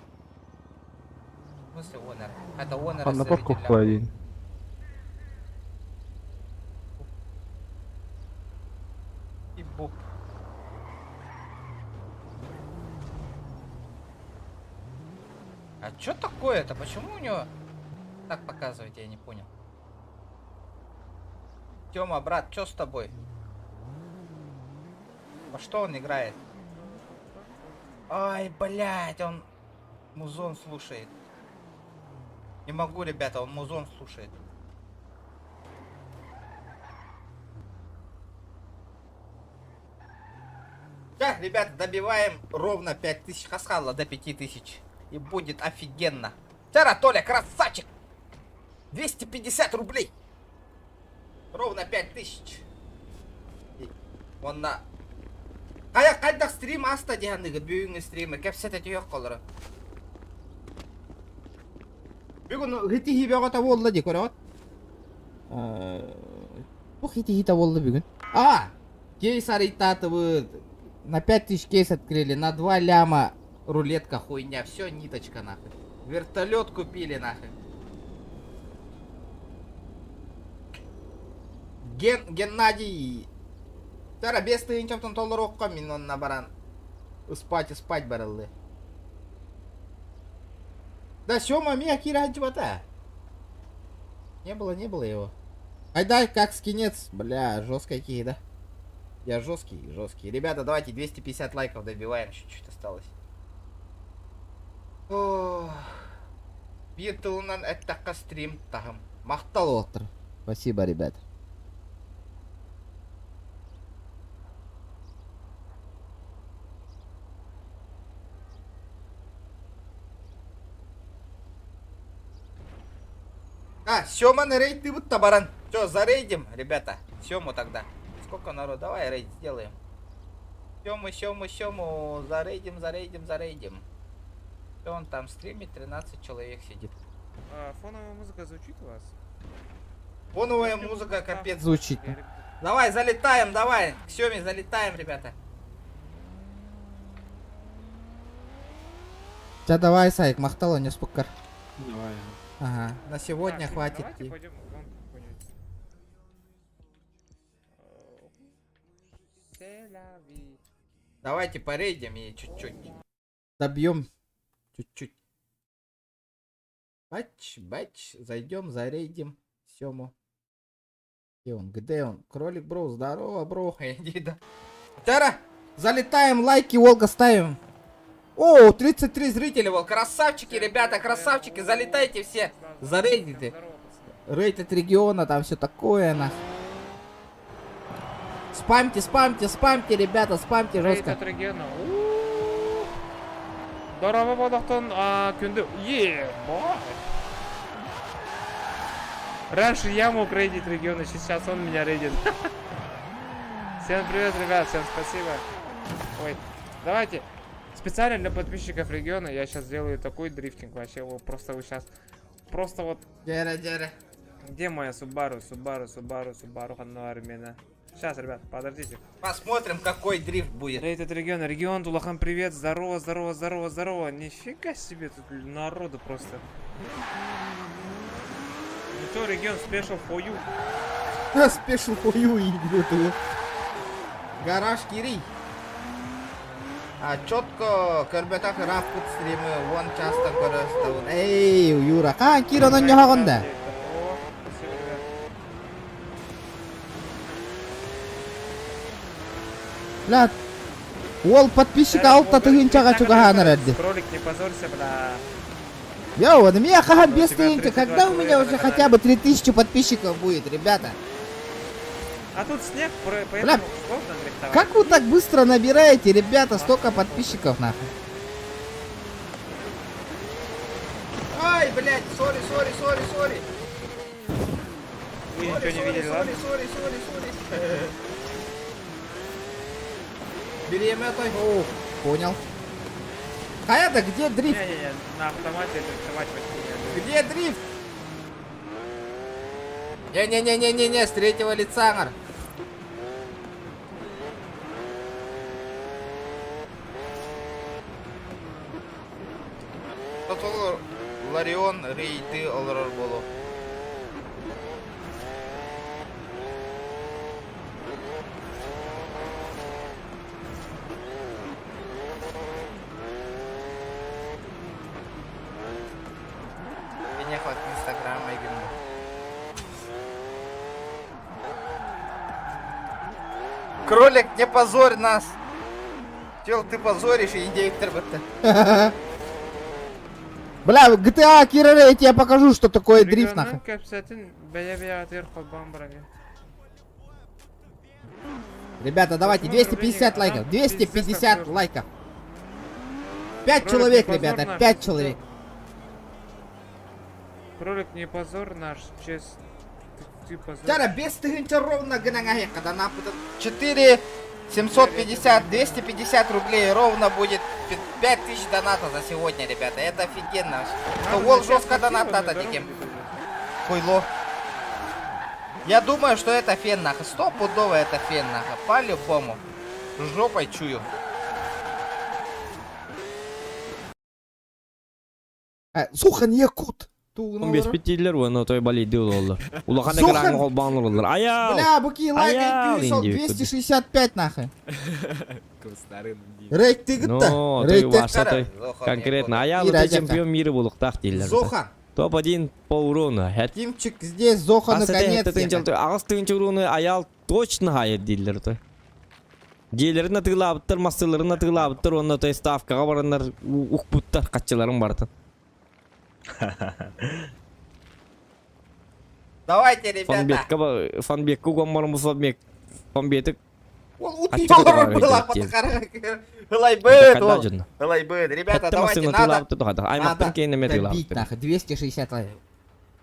В смысле 10 эрэ? Это 10 эрэ А на зритель. парковку один. И буп. А чё такое это? Почему у него так показывает, я не понял. Тёма, брат, чё с тобой? Во что он играет? Ай, блядь, он музон слушает. Не могу, ребята, он музон слушает. Так, ребята, добиваем ровно 5000 хасхалла до 5000. И будет офигенно. Тара, Толя, красавчик! 250 рублей! Ровно 5000. И Он на... Хайа хайдах стрим аста диһаныгыт бүгүҥҥү стримы кэпсэтэ түһүөх колоро. Бүгүн хити бөҕөтө буолла дии көрөҕүт. Бу хити буолла бүгүн. А, кейс арыйтаатыбыт. На 5000 кейс открыли, на 2 ляма рулетка хуйня, все ниточка нахуй. Вертолет купили нахуй. Ген Геннадий. Тара бес тыһыынчаттан толоруохха мин онно баран. Спать спать барыллы. Да, Сёма Мия Кира Джвата. Не было, не было его. Айдай, как скинец. Бля, жесткая да? Я жесткий, жесткий. Ребята, давайте 250 лайков добиваем. Чуть-чуть осталось. Ох. Биир тылынан эттэххэ стрим таһым. Махтал уолаттар. Спасибо, ребят. А, Сёма на рейд ты баран. Все, зарейдим, ребята. Сему тогда. Сколько народ? Давай рейд сделаем. Сему, Сему, Сему. Зарейдим, зарейдим, зарейдим. Что он там стримит? 13 человек сидит. А, фоновая музыка звучит у вас? Фоновая музыка капец звучит. Давай, залетаем, давай. К Семе залетаем, ребята. Ча давай, Сайк, махтал, не спуккар. Давай. Ага, на сегодня Так, хватит. Давайте пойдем в гонку какую-нибудь. C'est la vie. Давайте порейдим и чуть-чуть. Добьем чуть-чуть. Бач, бач, зайдем, зарейдим Сему. Где он? Где он? Кролик бро, здорово, бро. Иди, да. Тара, залетаем, лайки, Волга ставим. О, 33 зрителя, Вол, красавчики, ребята, красавчики, залетайте все. Зарейдите. Рейд от региона, там все такое, нах. Спамьте, спамьте, спамьте, ребята, спамьте Рейд жестко. от региона. У-у-у. Дорого бодохтон күнді. Ебать. Раньше я мог рейдить регионы, сейчас он меня рейдит. Всем привет, ребят, всем спасибо. Ой, давайте. Специально для подписчиков региона я сейчас сделаю такой дрифтинг вообще. Вот просто вы сейчас... Просто вот... Дяра, дяра. Где моя Subaru, Subaru, Subaru, Subaru, Хануармена? Сейчас, ребят, подождите. Посмотрим, какой дрифт будет. Рейд от региона. Регион, Тулахан, привет. Здорово, здорово, здорово, здорово. Нифига себе тут народу просто. Не то регион special for you. Special for you, идиоты. Гараж Кирий. А четко көрбөтөх рафпут стримы вон часто көрөстө. Эй, Юра, а Кира на ньохонда. О, спасибо, ребят. Бля, ол подписчик алта тыгынчага чугаһанар эрди. Кролик, не позорься, бля. Йоу, на меня хаха без тебя тыгынча. 32 Когда у меня человека уже на хотя бы 3000 подписчиков будет, ребята? А тут снег, поэтому Бля, сложно дрифтовать. Как вы так быстро набираете, ребята, столько подписчиков, нахуй? Ай, блядь, sorry, sorry, sorry, sorry. Вы ничего не видели, ладно? Sorry, sorry, sorry. Бери той. О, понял. А это где дрифт? Не-не-не, на автомате дрифтовать почти не Где дрифт? Не-не-не-не-не-не, с третьего лица, нар. Ларион рейды олорор болу. Меня хватит инстаграма и гимна. Кролик, не позорь нас! Чел, ты позоришь и индейктор будто. Бля, GTA Кира, я тебе покажу, что такое дрифт, нахуй. Кэпсэтин бэйэ-бэйэ атыр холбаан баран. Ребята, давайте, 250 лайков, 250 лайков. 5 Кролик, человек, не позор ребята, наш, 5 человек. Кролик, не позор наш, честь. Ты, ты позор. Тяра, без тыгынча ровно гынаңа когда нам 4 750, 250 рублей ровно будет 5000 доната за сегодня, ребята. Это офигенно. Надо Уол начать жестко спасибо, донат на надо дорогу таким. где-то. Хуйло. Я думаю, что это фен нахуй. Стопудово это фен нахуй. По-любому. Жопой чую. Сухан Якут. Он бес петтилер, оны той балейді олар. Улахан Сухан! экран холбан олар. Аял! Бля, буки лайк Аял, IQ инди 265 нахуй. Рейд ты Ну, той ваша той конкретно. Аял Ира, это чемпион мира болуқтақ дейлер. Зохан. Топ-1 по урону. Тимчик здесь, Зоха наконец. Ағыз тыгынчы урону аял точно хайыр дейлер той. Диелерин атыглабыттар, масыларын атыглабыттар, онна той ставкаға барандар укпуттар, катчыларын бартын. Давайте, ребята. Фанбетка фанбетка угон барым фанбет. Фанбеты Ол было Лайбет, Лайбет. Ребята, давайте, надо. Аймақтан кейін неме добить, нахуй, 260 лайков.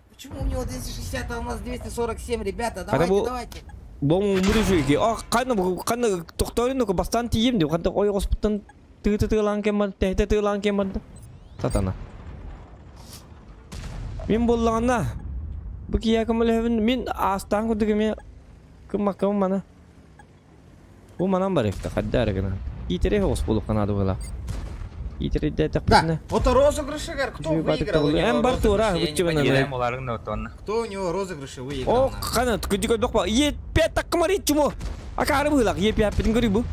Почему у него 260, а у нас 247, ребята? Давайте, давайте. Бом мурижуги. А кайны кайны тохторын бастан тием деп кандай ой госпуттан тыты тылан кеман, тете тылан кеман. Сатана. Мен боллағына. Бу кия кымылевин мен астан кудугеме кымаккам мана. Бу манан бар экте каддар гына. Итере хос болуп канады була. Итерейдээтэхпитинэ. Вот розыгрышыгар кто выиграл у него Эн бар туора розыгрыши, я не быччыбын понимаю. Кто у него розыгрыши выиграл? О, хана күдү көрбөх ба. Е пять таккымар иччимо. Акары быһылак, е пять көрүй бу.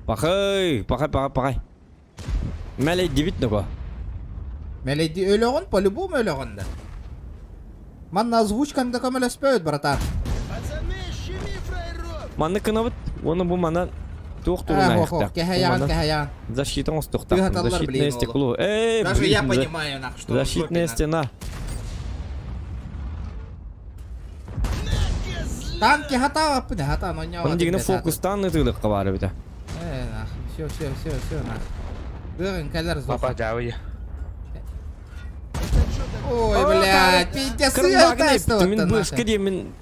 Пахай, пахай, пахай, пахай. Мэлэйдибит нөгөө. Мэлэйди өлөҕүн, по-любому өлөҕүн да. Манна озвучкаҥ да көмөлөспөт, братан. Маннык гынабыт, уонна бу манан туох Эх, тугун ох, ох, айахтаах. кэһэйэҕин, кэһэйэҕин. Защита оҥостуохтаахпын. Тыаталлар, Защитное блин, стекло. Эй, Даже я блин, за- понимаю, нах, что он в жопе, Защитная нах. стена. Танки хатаабаппын, хатаан онньоҕо. Onun дигини фокустаан ытыылыкка баар эбитэ. Э, нах, все, все, все, все, нах. Быгын кэлэр Папа, дьаабый. Ой, блядь, пиздец, Кырын Мин бышка диэмин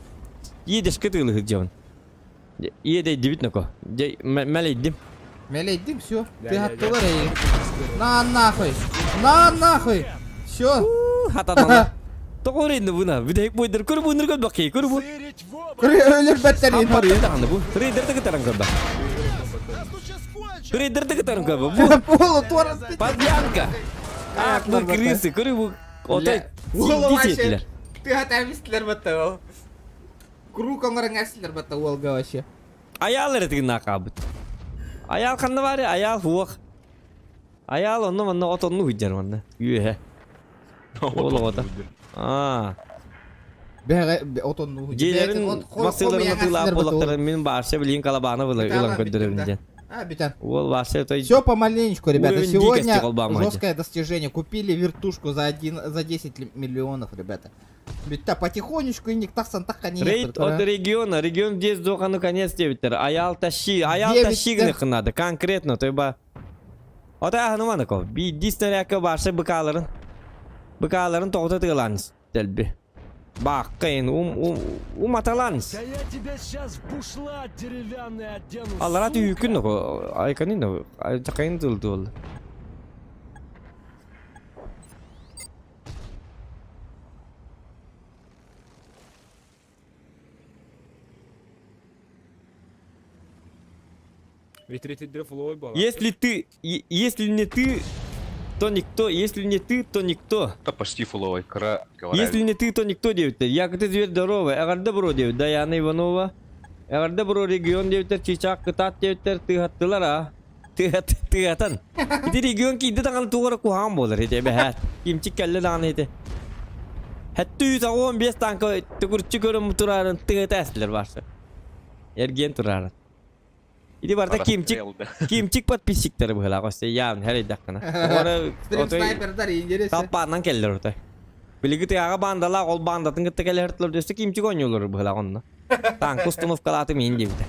иэдэшке тыылыһыт дьон. Иэдэйдибит ноко. Мэлэйдим. Мэлэйдим, все. Ты аттылар эй. На нахуй. На нахуй. Все. Хатанала. Тоҕо рейдни буна? Бүтэһик буйдар көр буйнар көр баккей көр бу. Көр өлөр бэттер ин даҕаны бу. Рейдерді кытаран көрбө. Рейдерді кытаран көрбө. Бу. Полу туора. Подлянка. Ах, вы крысы, көрү бу. Отой. Вообще. Ты атамистилер батта ол. Круг оҥорон эстилер батта уолга вообще. Аял эрэтигин наакаабыт. Аял ханна баары? Аял хуох. Аял онно манна отонну хуйдьар манна. Үөһэ. Ол оҕото. Аа. Бэҕэ отонну Дьиэлэрин массыыларын атыылаах буоллахтара мин баарша билигин калабаана ылан көрдөрөбүн диэн. А, битан. Уол баарша той Все помаленечку, ребята. Уровень Сегодня дикости колбама. жесткое достижение. Купили вертушку за один, за 10 миллионов, ребята. Ведь та потихонечку и не тахсан так они. Рейд от региона, регион здесь дохану конец девяттер. Аял тащи, аял Девять, тащи да. гыныхын надо, конкретно, той ба. Ота ахныманыков. Биирдии снарядка барса быкааларын быкааларын тоҕута тыалааныс дэлби. Бааккайын ум ум уматалааныс. Да я тебя сейчас в бушлат деревянный одену, Аллара сука! түүкүн ного айканын но жакайын тылды ол. Ведь третий флой была. Если ты, если не ты, то никто, если не ты, то никто. Да почти фуловый, кра... Если не ты, то никто диэбиттэр. Якты зверь здоровый, эҕэрдэ бро диэбит. Даяна Иванова. Эҕэрдэ бро регион диэбиттэр, чыычаах кытаат диэбиттэр, тыыһаттылар а. Тыыһат, тыыһатан. Ити регион киирдэ даҕаны туох эрэ куһаҕан буолар ити эбэһээт. Кимчик кэллэ даҕаны ити. Хэттүү 85 танка төгүрүччү көрөн турарын тыыта эстилэр барсы. Эргиэн турарын. Ити барыта кимчик, кимчик подписчиктары быһылаах өссө явно хэрийдэххинэ. Ора Стрим снайпердар интересно. Талпаанан келлер отой. Билиги тыаҕа баандалаах ол баандатын кытта кэлэһэртилэр өссө кимчик оонньуулар быһылаах онно. Танк установкалааты миин диэбитэ.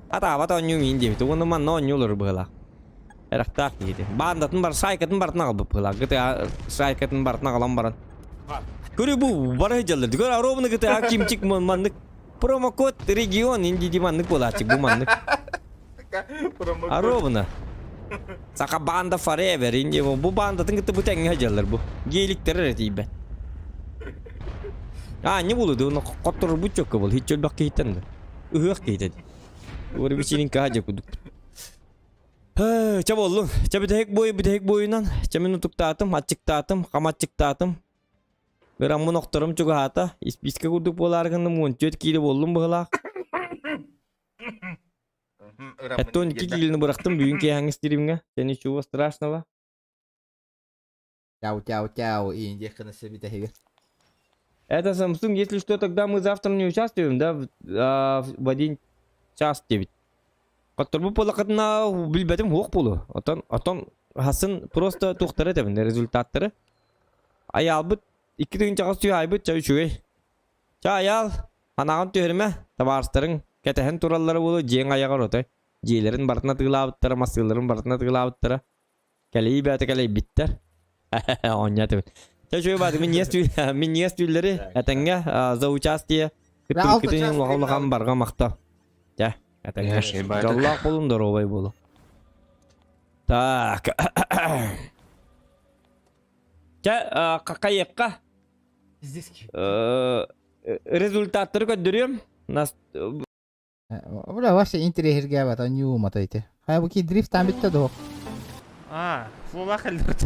Атаабат оонньуу миин диэбитэ. Уонна манна оонньуулар быһылаах. Эрахтаах киһити. Баандатын бар шайкатын бартын аҕалбыт быһылаах. ГТА шайкатын бартын аҕалан баран. Көрү бу бара сылдьаллар. Көр аробны ГТА кимчик маннык Промокод регион инди маннык буолааччы бу маннык. Аровна. Саха банда forever инди бу бандатын кытта бу тэҥҥэ сылдьаллар бу. Геликтер эрэ тиийбэт. А не булуду, но хотторор бу чөккө бол хич өлбөх киһиттэн да. Ыһыах киһитэ. Уору бичинин каһа кудук. Чэ боллун. Чэ бүтэһик бой бүтэһик бойунан. Чэ мин утуктаатым, аччыктаатым, хам аччыктаатым. Ыраммын охторум чугаһаата, испиискэ курдук буолаары гынным 14 киилэ буоллум быһыылаах. Это 12 киилини бырахтым бүгүн киэһээҥҥи стримҥэ. Дьэ ничего страшного. Тяу тяу тяу и диэххинэ сөбүтэһигэр. Это Samsung, если что, тогда мы завтра не участвуем, да, в, а, в один час 9. Хотторбу буоллаххытына билбэтим суох буолуо. Оттон оттон хасын просто туохтары этэбин результаттары. Айаалбыт икки тыһыынчаҕа сүүс айбыт чэ үчүгэй. Чэ айаал анаҕын түһэримэ табаарыстарыҥ кэтэһэн тураллара буолуо дьиэҥ айаҕар отой. Дьиэлэрин барытын атыылаабыттара, массыыларын барытын атыылаабыттара. Кэлэйии бэйэтэ кэлэйбиттэр. Оонньоотубут. Чэ үчүгэй бааты минньигэс түүл минньигэс түүллэри этэҥҥэ за участие кыттыбыккытын улахан улахан барҕа махтал. Чэ, этэҥҥэ. Дьоллоох буолун, доруобай буолун. Так. Чэ, какайыкка. Результаттары көрдөрүөм. Нас Бля, вообще интэриэһиргээбэт аньуу умата ити. Хайа бу ки дрифт бүттэ дуо? А, флулах алерт.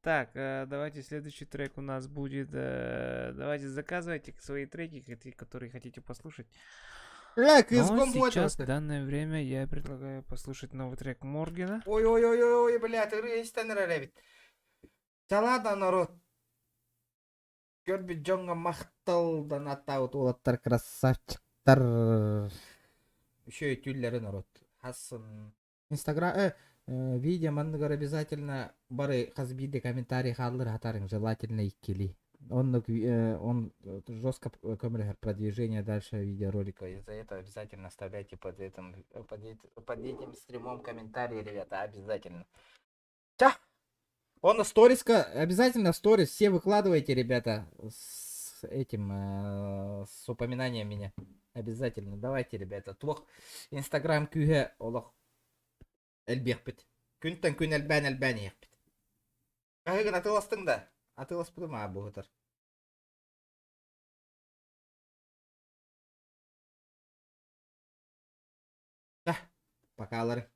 Так, давайте следующий трек у нас будет. Давайте заказывайте свои треки, которые хотите послушать. Бля, Но кызгом сейчас, в данное время, я предлагаю послушать новый трек Моргена. Ой-ой-ой-ой, бля, ты истэн эрэр эбит. Чалада народ. Көрбүт дьоҥҥо махтал донаттаабыт уолаттар красавчиктар. Еще и түүллэри народ. Хассын. Инстаграм, видео манныгар обязательно бары хас биирдии комментарий хааллар хатарыҥ, желательно иккилии. Он, он жестко көмөлөһөр продвижение дальше видеоролика. Из-за этого обязательно оставляйте под этим стримом комментарии, ребята, обязательно. Ча! Он сториска, обязательно сторис, все выкладывайте, ребята, с этим, с упоминанием меня. Обязательно, давайте, ребята. Туох Инстаграм күүһэ олох элбиэхпит. Күнтэн күн элбээн элбээн иһиэхпит. Хаһыгын атыыластыҥ да? Атыыласпытым аа буһутар. Пока, лары.